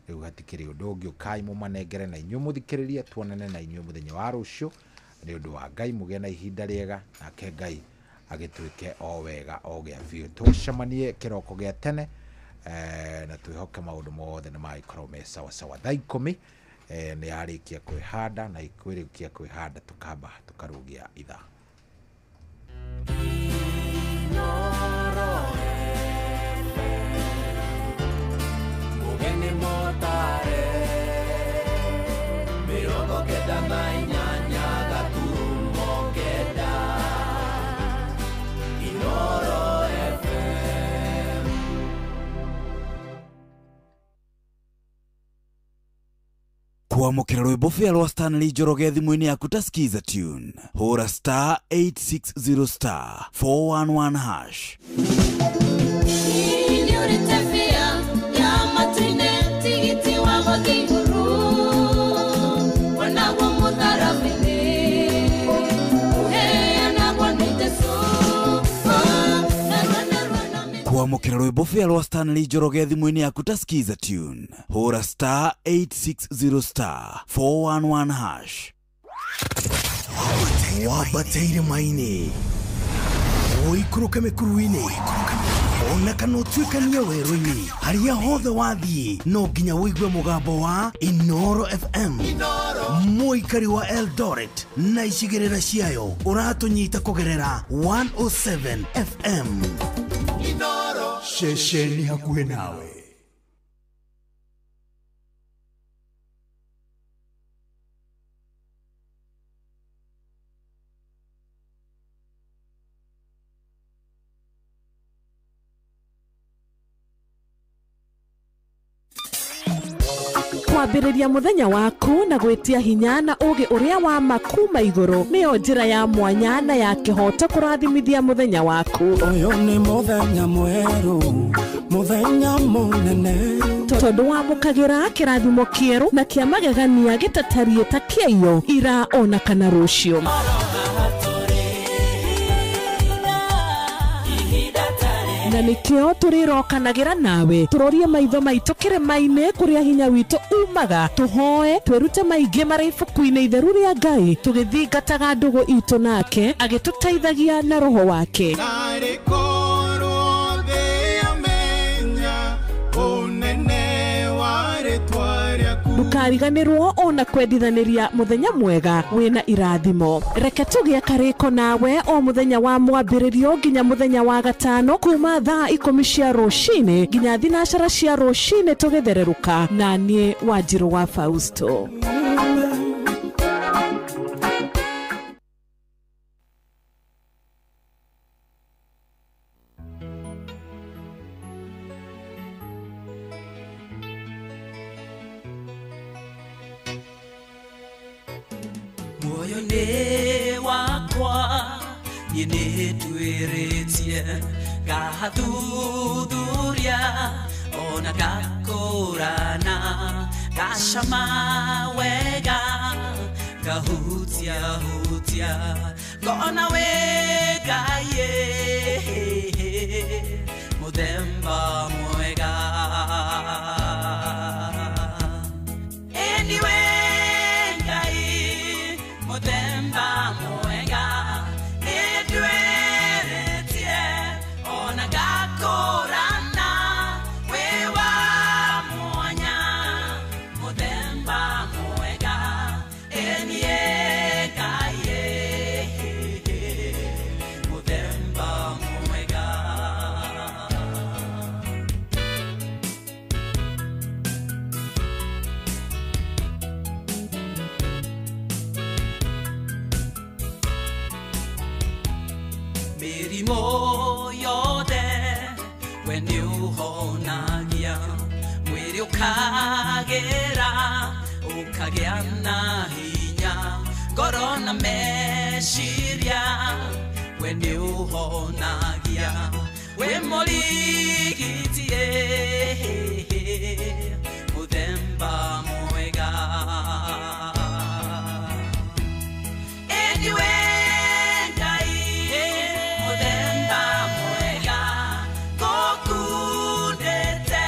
Rĩu hatikĩrĩ ũndũ ũngĩ ũkai mũmanengere na inyuĩ mũthikĩrĩrie tuonane na inyuĩ mũthenya wa rũciũ nĩ ũndũ wa Ngai mũgĩe na ihinda rĩega nake Ngai agĩtuĩke o wega o gĩa biũ. Tũcemanie kĩroko gĩa tene na twĩhoke maũndũ mothe nĩ magĩkorwo me sawa sawa. Thaa 10 nĩ yarĩkia kwĩhanda na ikwĩrĩkia kwĩhanda tũkamba tũkarũgia ithaa. Mũgeni mũtare 98 gaturumo 9 Inoro FM. Kwamũkĩra rwĩmbo bĩa rwa Stanley Njoroge thimũ-inĩ yaku ta Skiza Tune. Hũra star 860 star 411 hash. Kwamũkĩra rwĩmbo bĩa rwa Stanley Njoroge thimũ-inĩ yaku ta Skiza Tune. Hũra star 860 star 411 hash. Wambateire maini ũikũrũke mĩkuru-inĩ ona kana ũtuĩkanie werũ-inĩ harĩa hothe wathiĩ no nginya ũigue mũgambo wa Inoro FM. Mũikari wa Eldoret na icigĩrĩra ciayo ũratũnyita kũgerera 107 FM. Ceceni hakuhĩ nawe. Kwambĩrĩria mũthenya waku na gwĩtia hinya na ũgĩ ũrĩa wa makuma igũrũ nĩyo njĩra ya mwanya na ya kĩhoto kũrathimithia mũthenya waku. Ũyũ nĩ mũthenya mwerũ, mũthenya mũnene, tondũ wamũkagĩra kĩrathimo kĩerũ na kĩa magegania gĩtatariĩ ta kĩaiyo ira ona kana rũciũ. Na nĩkĩo tũrĩrokanagĩra nawe tũrorie maitho maitũ kĩrĩma-inĩ kũrĩa hinya witũ umaga tũhoe twĩrute maingĩ marĩ ibuku-inĩ itheru rĩa Ngai tũgĩthingataga ndũgũ itũ nake agĩtũteithagia na roho wake. Ndũkariganĩrwo ona kwendithanĩria mũthenya mwega wĩna irathimo. Reke tũgĩe karĩko nawe o mũthenya wa mwambĩrĩrio nginya mũthenya wa gatano kuma thaa 10 cia rũcinĩ nginya 12 cia rũcinĩ tũgĩthererũka na niĩ Wanjirũ wa Fausto. Muoyo nĩ wakwa niĩ nĩndwĩrĩtie ngathuthuria ona ngakũrana Ngacama wega ngahutia hutia ngona wĩ Ngai mũthemba mwega. Anyway Ngai mũthemba mwega nĩndwĩrĩtie ona ngakũrana wĩ wa mwanya mũthemba mwega enie Ngai mũthemba mwega. Mĩrimũ yothe we nĩũhonagia mwĩrĩ ũkagĩra ũkagĩa na hinya ngoro na meciria we nĩũhonagia wĩ mũrigiti mũthemba mwega. Anyway Ngai mũthemba mwega ngũkundĩte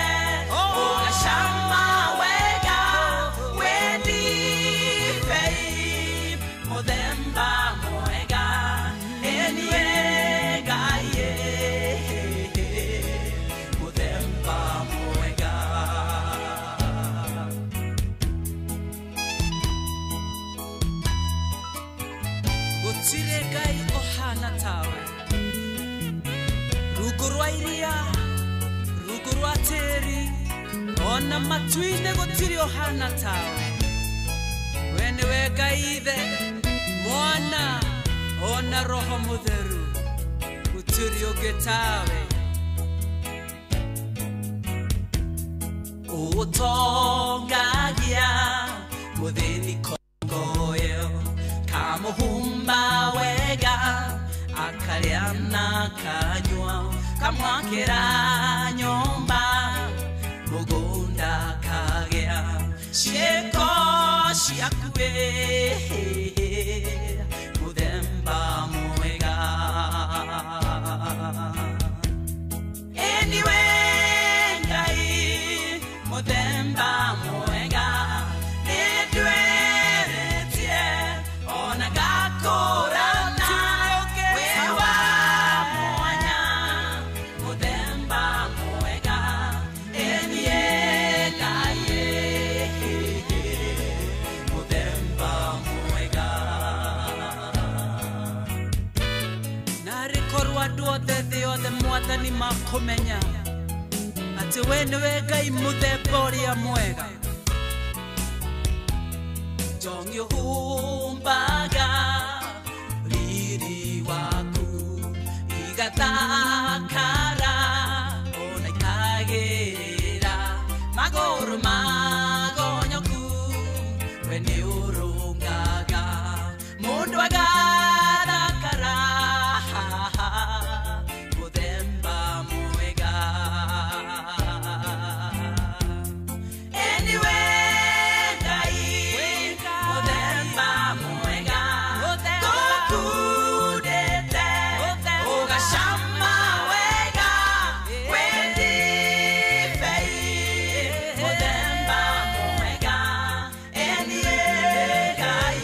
ũgacama wega wĩ ndibei mũthemba mwega enie Ngai mũthemba mwega. Gũtirĩ Ngai ũhana tawe rungu rwa iria rungu rwa tĩri ona matu-inĩ gũtirĩ ũhana tawe. We nĩwe Ngai Ithe Mwana ona Roho Mũtheru gũtirĩ ũngĩ tawe. Ũtongagia mũthĩni kongoyo kamũhumba wega akarĩa na kanyua kamwakĩra nyũmba mũgũnda kagĩa ciĩko ciaku mũthemba mwega. Anyway Ngai mũthemba mwega nĩndwĩrĩtie ona ngakũrana wĩ wa mwanya mũthemba mwega enie Ngai mũthemba mwega. Narĩ korwo andũ othe thĩ yothe Mwathani makũmenya atĩ we nĩwe Ngai mũthemba ũrĩa mwega. Njongi ũhumbaga riri waku igathakara ona ikagĩrĩra magũrũ magonyoku we nĩũrũngaga mũndũ agathakara mũthemba mwega. Anyway Ngai mũthemba mwega ngũkundĩte ũgacama wega wĩ ndibei mũthemba mwega enie Ngai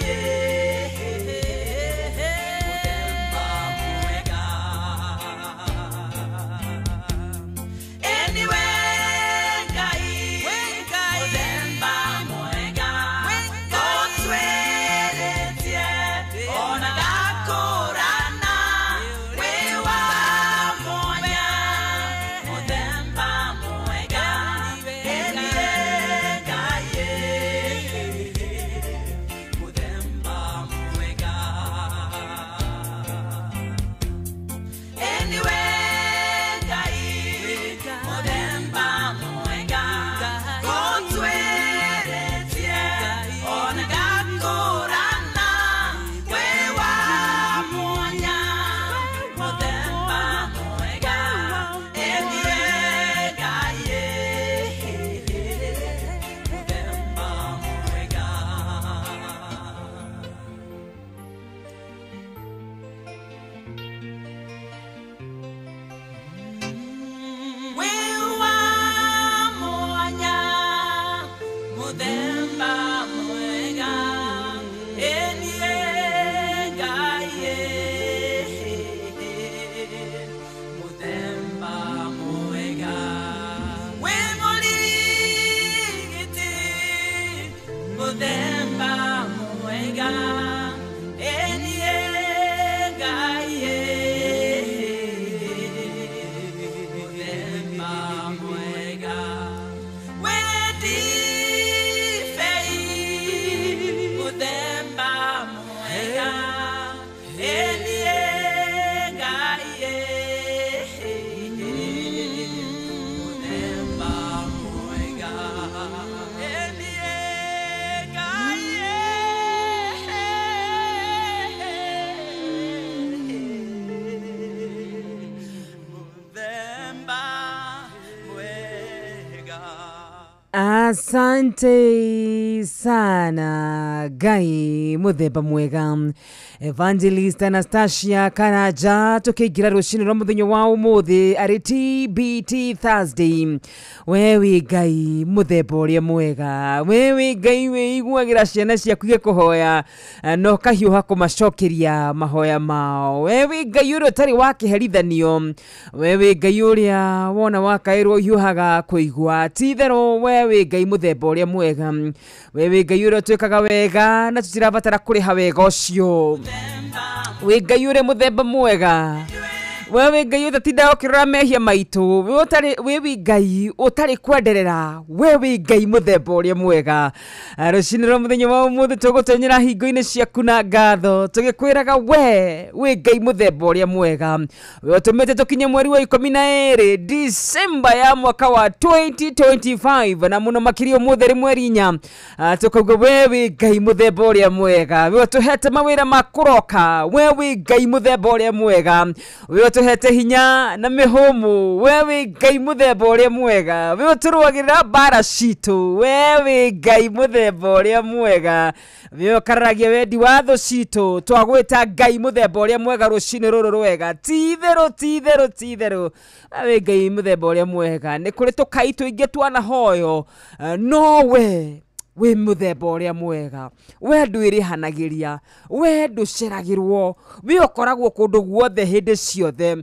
Muthemba mwega enie Ngai muthemba mwega wendifei muthemba mwega enie Ngai muthemba mwega enie Ngai muthemba mwega. Asante sana Ngai muthemba mwega. Evangelist Anastasia Karaja tukiingira rucini rwa muthenya wa umuthi ari TBT Thursday. We wi Ngai muthemba uria mwega, we wi Ngai wĩiguagĩra ciana ciaku igĩkũhoya na ũkahiũha kũmacokeria mahoya mao. We wi Ngai ũrĩa ũtarĩ wa kĩherithanio, we wi Ngai ũrĩa wona wakaĩrwo ũhiũhaga kũigua. Ti itherũ we wi Ngai muthemba ũrĩa mwega, we wi Ngai ũrĩa ũtwĩkaga wega na tũtirabatara kũrĩha wega ũcio. Wĩ Ngai ũrĩa mũthemba mwega, we wĩ Ngai ũtatindaga ũkĩrora mehia maitũ, we wĩ Ngai ũtarĩ kwenderera, we wĩ Ngai mũthemba ũrĩa mwega. Rũcinĩ rwa mũthenya wa ũmũthĩ tũgũtonyera hingo-inĩ ciaku na ngatho tũgĩkwĩraga we wĩ Ngai mũthemba ũrĩa mwega. We ũtũmĩte tũkinye mweri wa 12 Disemba ya mwaka wa 2025 na mũno makĩria ũmũthĩ rĩ mweri 4, tũkauga we wĩ Ngai mũthemba ũrĩa mwega. We ũtũhete mawĩra ma kũroka, we wĩ Ngai mũthemba ũrĩa mwega. We ũtũhete hinya na mĩhũmũ, we wĩ Ngai mũthemba ũrĩa mwega. We ũtũrũagĩrĩra mbara citũ, we wĩ Ngai mũthemba ũrĩa mwega. We ũkararagia wendi wa thũ citũ, twagwĩta Ngai mũthemba ũrĩa mwega rũcinĩ rũrũ rwega. Ti itherũ, ti itherũ, ti itherũ, we wĩ Ngai mũthemba ũrĩa mwega. Nĩ kũrĩ tũkai tũingĩ twanahoyo, no we wĩ mũthemba ũrĩa mwega. We ndwĩrĩhanagĩria, we ndũceragĩrwo, we ũkoragwo kũndũ guothe hĩndĩ ciothe.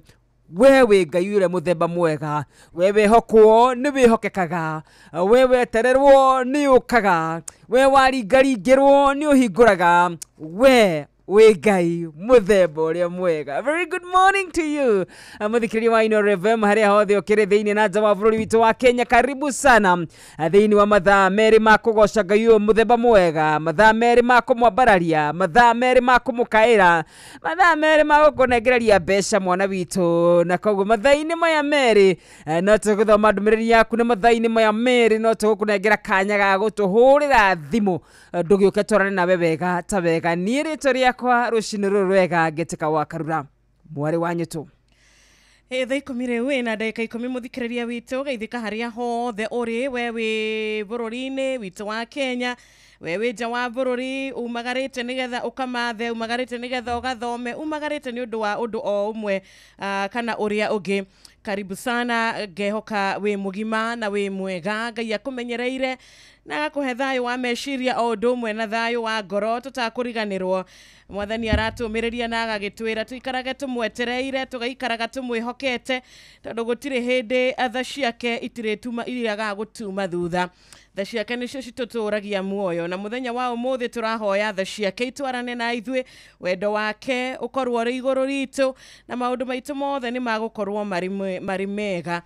We wĩ Ngai ũrĩa mũthemba mwega, we wĩhokwo nĩ wĩhokekaga, we wetererwo nĩ ũkaga, we waringaringĩrwo nĩ ũhingũraga, we wĩ Ngai mũthemba ũrĩa mwega. Very good morning to you mũthikĩrĩria wa Inooro FM harĩa hothe ũkĩrĩ thĩinĩ na nja wa bũrũri witũ wa Kenya. Karibu sana thĩinĩ wa mathaa merĩ ma kũgoca Ngai ũyũ mũthemba mwega, mathaa merĩ ma kũmwambararia, mathaa merĩ ma kũmũkaĩra, mathaa merĩ ma gũkũnengereria mbeca mwana witũ. Na koguo mathaa-inĩ maya merĩ no tũgũthoma ndũmĩrĩri yaku, na mathaa-inĩ maya merĩ no tũgũkũnengera kanya ga gũtũhũrĩra thimũ ndũgĩũke twarane nawe wega ta wega. Niĩ rĩtwa rĩakwa rũcinĩ rũrũ rwega ngĩtĩka wa Karura mwarĩ wa nyũtũ. Thaa 10 rĩu ĩna ndagĩka 10 mũthikĩrĩria witũ geithĩka harĩa hothe ũrĩ, we wĩ bũrũri-inĩ witũ wa Kenya, we wĩ nja wa bũrũri, umagarĩte nĩgetha ũkamathe, umagarĩte nĩgetha ũgathome, umagarĩte nĩ ũndũ wa ũndũ o ũmwe kana ũrĩa ũngĩ. Karibu sana, ngehoka wĩ mũgima na wĩ mwega. Ngai akũmenyereire na agakũhe thayũ wa meciria o ũndũ ũmwe na thayũ wa ngoro tũtakũriganĩrwo. Mwathani aratũmĩrĩria na agagĩtwĩra tũikarage tũmwetereire, tũgaikaraga tũmwĩhokete, tondũ gũtirĩ hĩndĩ tha ciake itirĩtuma iriagaga gũtuma thutha. Tha ciake nĩcio citũtũragia muoyo, na mũthenya wa ũmũthĩ tũrahoya tha ciake itwarane na ithuĩ, wendo wake ũkorwo ũrĩ igũrũ ritũ, na maũndũ maitũ mothe nĩ magũkorwo marĩ mega.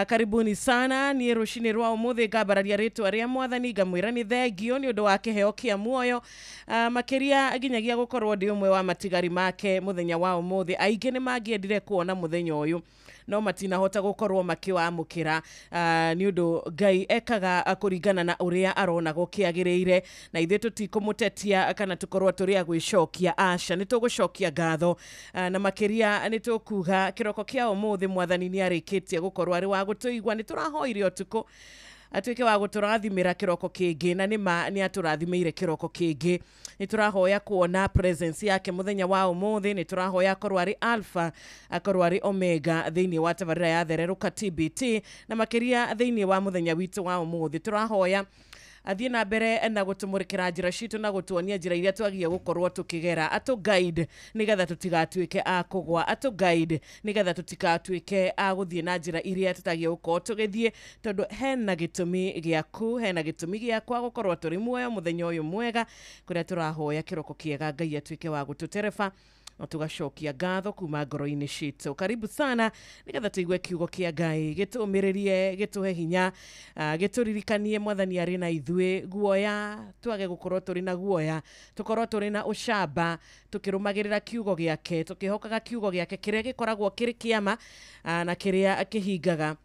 Karibuni sana. Niĩ rũcinĩ rwa ũmũthĩ ngambararia rĩtwa rĩa mwathani ngamwĩra nĩ thengio nĩ ũndũ wa kĩheo kĩa muoyo, makĩria nginyagia gũkorwo ndĩ ũmwe wa matigari make mũthenya wa ũmũthĩ. Aingĩ nĩ mangĩendire kuona mũthenya ũyũ no matinahota gũkorwo makĩwamũkĩra, nĩ ũndũ Ngai ekaga kũringana na ũrĩa arona gũkĩagĩrĩire, na ithuĩ tũtikũmũtetia kana tũkorwo tũrĩ a gwĩcokia. Aca, nĩ tũgũcokia ngatho, na makĩria nĩ tũkuga kĩroko kĩa ũmũthĩ mwathani nĩ arĩkĩtie gũkorwo arĩ wa gũtũigua. Nĩ tũrahoire ũtukũ atuĩke wa gũtũrathimĩra kĩroko kĩngĩ, na nĩma nĩ atũrathimĩire kĩroko kĩngĩ. Nĩ tũrahoya kuona presence yake mũthenya wa ũmũthĩ, nĩ tũrahoya akorwo arĩ Alpha, akorwo arĩ Omega thĩinĩ wa tabarĩra ya Thererũka TBT, na makĩria thĩinĩ wa mũthenya witũ wa ũmũthĩ. Tũrahoya Athiĩ na mbere na gũtũmũrĩkĩra njĩra citũ na gũtuonia njĩra iria twagiĩ gũkorwo tũkĩgera, atũ guide nĩgetha tũtigatuĩke a kũgwa, atũ guide nĩgetha tũtigatuĩke a gũthiĩ na njĩra iria tũtagiĩ gũkorwo tũgĩthiĩ, tondũ hena gĩtũmi gĩaku, hena gĩtũmi gĩakwa gũkorwo tũrĩ muoyo mũthenya ũyũ mwega kũrĩa tũrahoya kĩroko kĩega Ngai atuĩke wa gũtũtereba na tugacokia ngatho kuma ngoro-inĩ citũ. Karibu sana nĩgetha tũigue kiugo kĩa Ngai gĩtũmĩrĩrie, gĩtũhe hinya, gĩtũririkanie Mwathani arĩ na ithuĩ. Guoya twage gũkorwo tũrĩ na guoya, tũkorwo tũrĩ na ũcamba, tũkĩrũmagĩrĩra kiugo gĩake, tũkĩhokaga kiugo gĩake kĩrĩa gĩkoragwo kĩrĩ kĩama na kĩrĩa kĩhingaga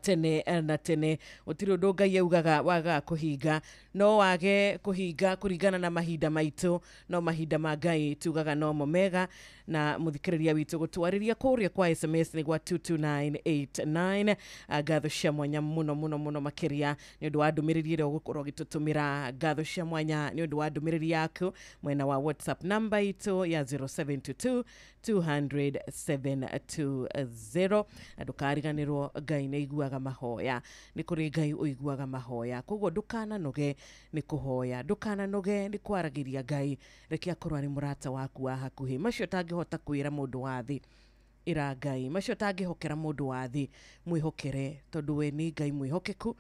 tene na tene. Gũtirĩ ũndũ Ngai augaga wagaga kũhinga, no wage kũhinga kũringana na mahinda maitũ, no mahinda ma Ngai tugaga nomo mega. Na mũthikĩrĩria witũ gũtwarĩria kũrĩa kwa SMS nĩ gwa 22989. Ngatho cia mwanya mũno mũno mũno makĩria nĩ ũndũ wa ndũmĩrĩri ĩrĩa ũgũkorwo ũgĩtũtũmĩra. Ngatho cia mwanya nĩ ũndũ wa ndũmĩrĩri yaku mwena wa WhatsApp namba itũ ya 0722 200 720. Na ndũkariganĩrwo Ngai nĩ aiguaga mahoya, nĩ kũrĩ Ngai ũiguaga mahoya, koguo ndũkananoge nĩ kũhoya, ndũkananoge nĩ kwaragĩria Ngai, reke akorwo arĩ mũrata waku wa hakuhĩ. Macio ũtangĩhota kwĩra mũndũ wa thĩ, ĩra Ngai. Macio ũtangĩhokera mũndũ wa thĩ, mwĩhokere, tondũ we nĩ Ngai mwĩhokeku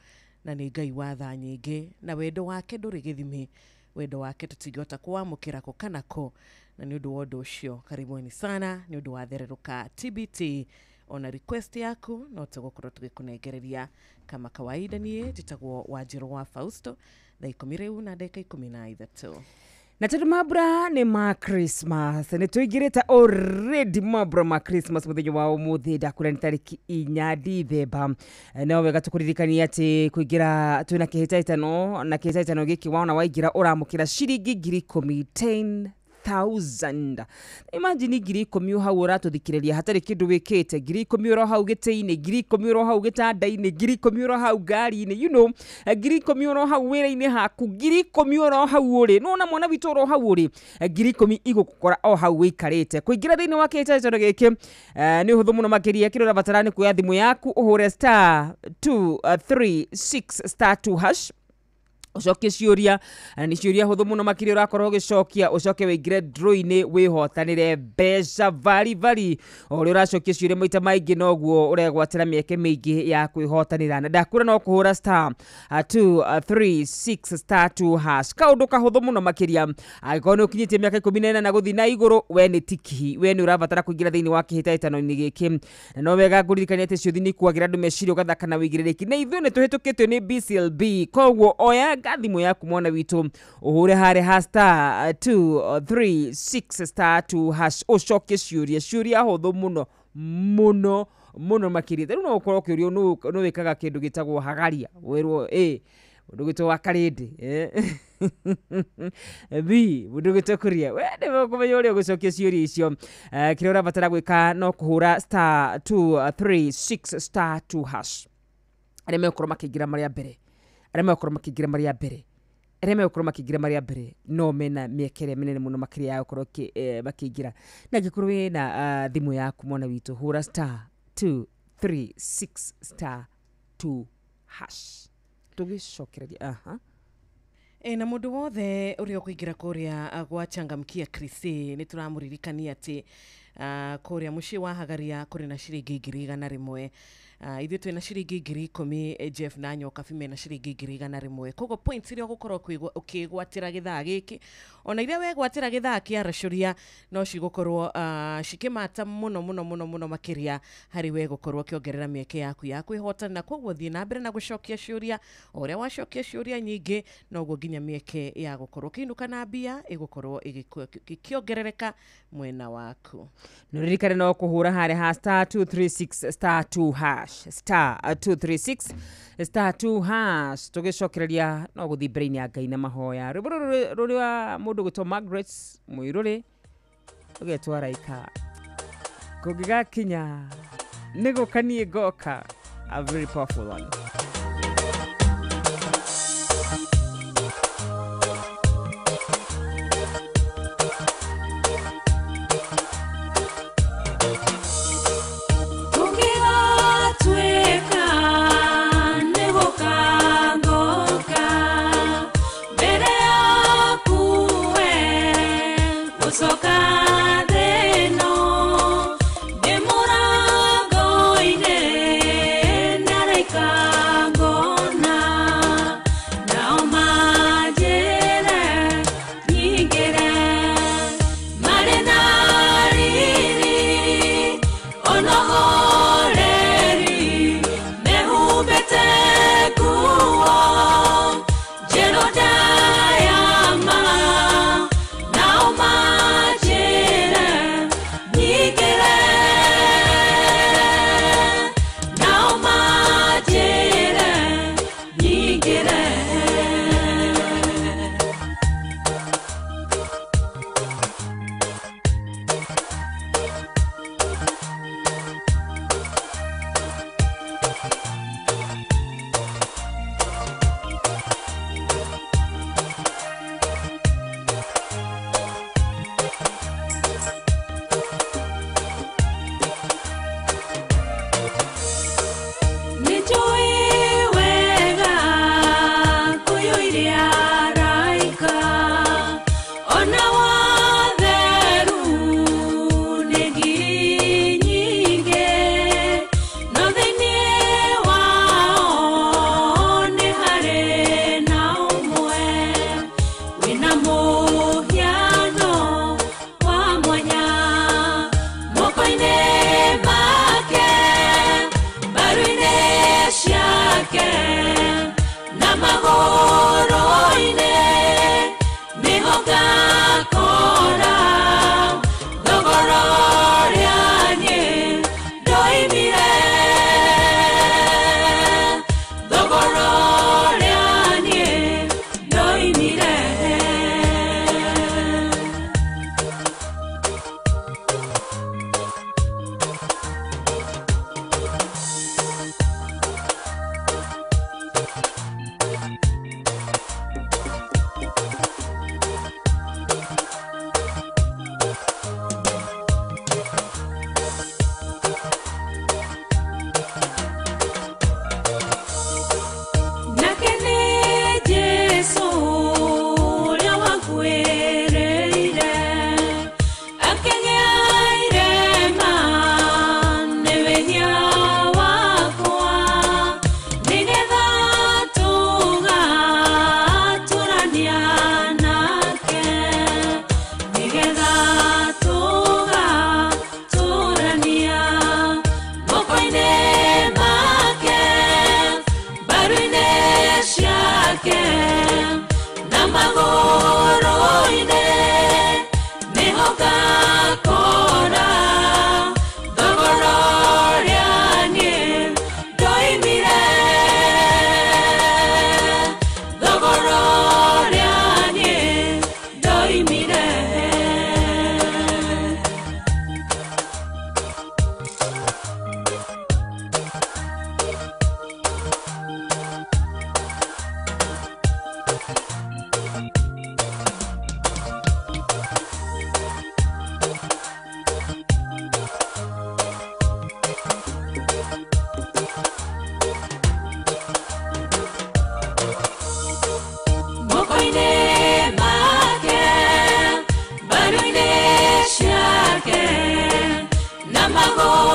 na nĩ Ngai wa tha nyingĩ, na wendo wake ndũrĩ gĩthimi, wendo wake tũtingĩhota kũwamũkĩra kũ kana kũ. Na nĩ ũndũ wa ũndũ ũcio, karibuni sana nĩ ũndũ wa thererũka TBT. Ona request yaku no tũgũkorwo tũgĩkũnengereria kama kawaida. Niĩ njĩtagwo Wanjirũ wa Fausto, thaa 10 rĩu na ndagĩka 13. Na tondũ mambura nĩ ma Christmas, nĩ tũingĩrĩte already mambura ma Christmas mũthenya wa ũmũthĩ, ndakwĩra nĩ tarĩki 4 Dithemba. No wega tũkũririkania atĩ kũingĩra twĩna kĩhĩtahĩtano, na kĩhĩtahĩtano gĩkĩ wona waingĩra ũramũkĩra ciringi 10,000, 10,000. Imagine 10,000 hau ũratũthikĩrĩria hatarĩ kĩndũ wĩkĩte, 10,000 oro hau gĩtĩ-inĩ, 10,000 oro hau gĩtanda-inĩ, 10,000 oro hau ngari-inĩ, you know, 10,000 oro hau wĩra-inĩ haku, 10,000 oro hau ũrĩ, nĩwona mwana witũ oro hau ũrĩ, 10,000 igũgũkora o hau wĩikarĩte. Kũingĩra thĩinĩ wa kĩhĩtahĩtano gĩkĩ nĩ ũhũthũ mũno makĩria. Kĩrĩa ũrabatara nĩ kuoya thimũ yaku ũhũre *236 *2#, ucokie ciũria, na nĩ ciũria hũthũ mũno makĩria ũrakorwo ũgĩcokia, ũcoke wĩingĩre draw-inĩ wĩhotanĩre mbeca vari vari. O ũrĩa ũracokia ciũria maita maingĩ noguo ũregwatĩra mĩeke mĩingĩ ya kwĩhotanĩra. Na ndakwĩra no kũhũra *236 *2#, kaũndũ kahũthũ mũno makĩria. Angĩkorwo nĩ ũkinyĩtie mĩaka 14 na gũthiĩ na igũrũ, we nĩ tiki, we nĩ ũrabatara kũingĩra thĩinĩ wa kĩhĩtahĩtano-inĩ gĩkĩ. Na no wega ngũririkania atĩ ciũthi nĩ ikuagĩra andũ meciria ũgathaka na wĩigĩrĩrĩki, na ithuĩ nĩ tũhĩtũkĩtio nĩ BCLB, koguo oya thimũ yaku mwana witũ ũhũre harĩ ha *236 *2#, ũcokie ciũria, ciũria hũthũ mũno mũno mũno makĩria. Rĩu no ũkorwo ũkĩũrio nũ wĩkaga kĩndũ gĩtagwo hagaria, wĩrwo A mũndũ gwĩtwo Wakarĩndĩ, B mũndũ gwĩtwo Kuria. We nĩwe ũkũmenya ũrĩa ũgũcokia ciũria icio. Kĩrĩa ũrabatara gwĩka no kũhũra *236 *2#. Arĩa megũkorwo makĩingĩra marĩa mbere, arĩa megũkorwo makĩingĩra marĩa mbere, arĩa megũkorwo makĩingĩra marĩa mbere no mena mĩeke ĩrĩa mĩnene mũno makĩria ya gũkorwo makĩingĩra. Na angĩkorwo wĩna thimũ yaku mwana witũ, hũra *236 *2#. Tũgĩcokereria. Aha. Na mũndũ wothe ũrĩa ũkũingĩra kũrĩa gwa Changamkia Krisi, nĩ tũramũririkania atĩ kũrĩa mũciĩ wa Hagaria kũrĩ na ciringi 100,000. Ithuĩ twĩna ciringi 10,000, Jeff na Nyokabi mena ciringi 100,000. Koguo points iria ũgũkorwo ũkĩgwatĩra gĩthaa gĩkĩ, ona iria wegwatĩra gĩthaa kĩa racũria, no cigũkorwo cikĩmata mũno mũno mũno mũno makĩria harĩ we gũkorwo ũkĩongerera mĩeke yaku ya kwĩhotana. Koguo thiĩ na mbere na gũcokia ciũria, o ũrĩa wacokia ciũria nyingĩ noguo nginya mĩeke ya gũkorwo ũkĩinũka na mbia ĩgũkorwo ĩgĩkĩongerereka mwena waku. Nũririkane no kũhũra harĩ ha *236 *2#, *236 *2#. Tũgĩcokereria no gũthiĩ mbere-inĩ ya Ngai na mahoya. Rwĩmbo rũrũ rũrĩ wa mũndũ gwĩtwo Margaret Mũirũrĩ, ũgetwo Araika. Kũngĩgakinya nĩ gũka niĩ ngoka, a very powerful one. Tweka, nĩgũka ngoka. Magũrũ.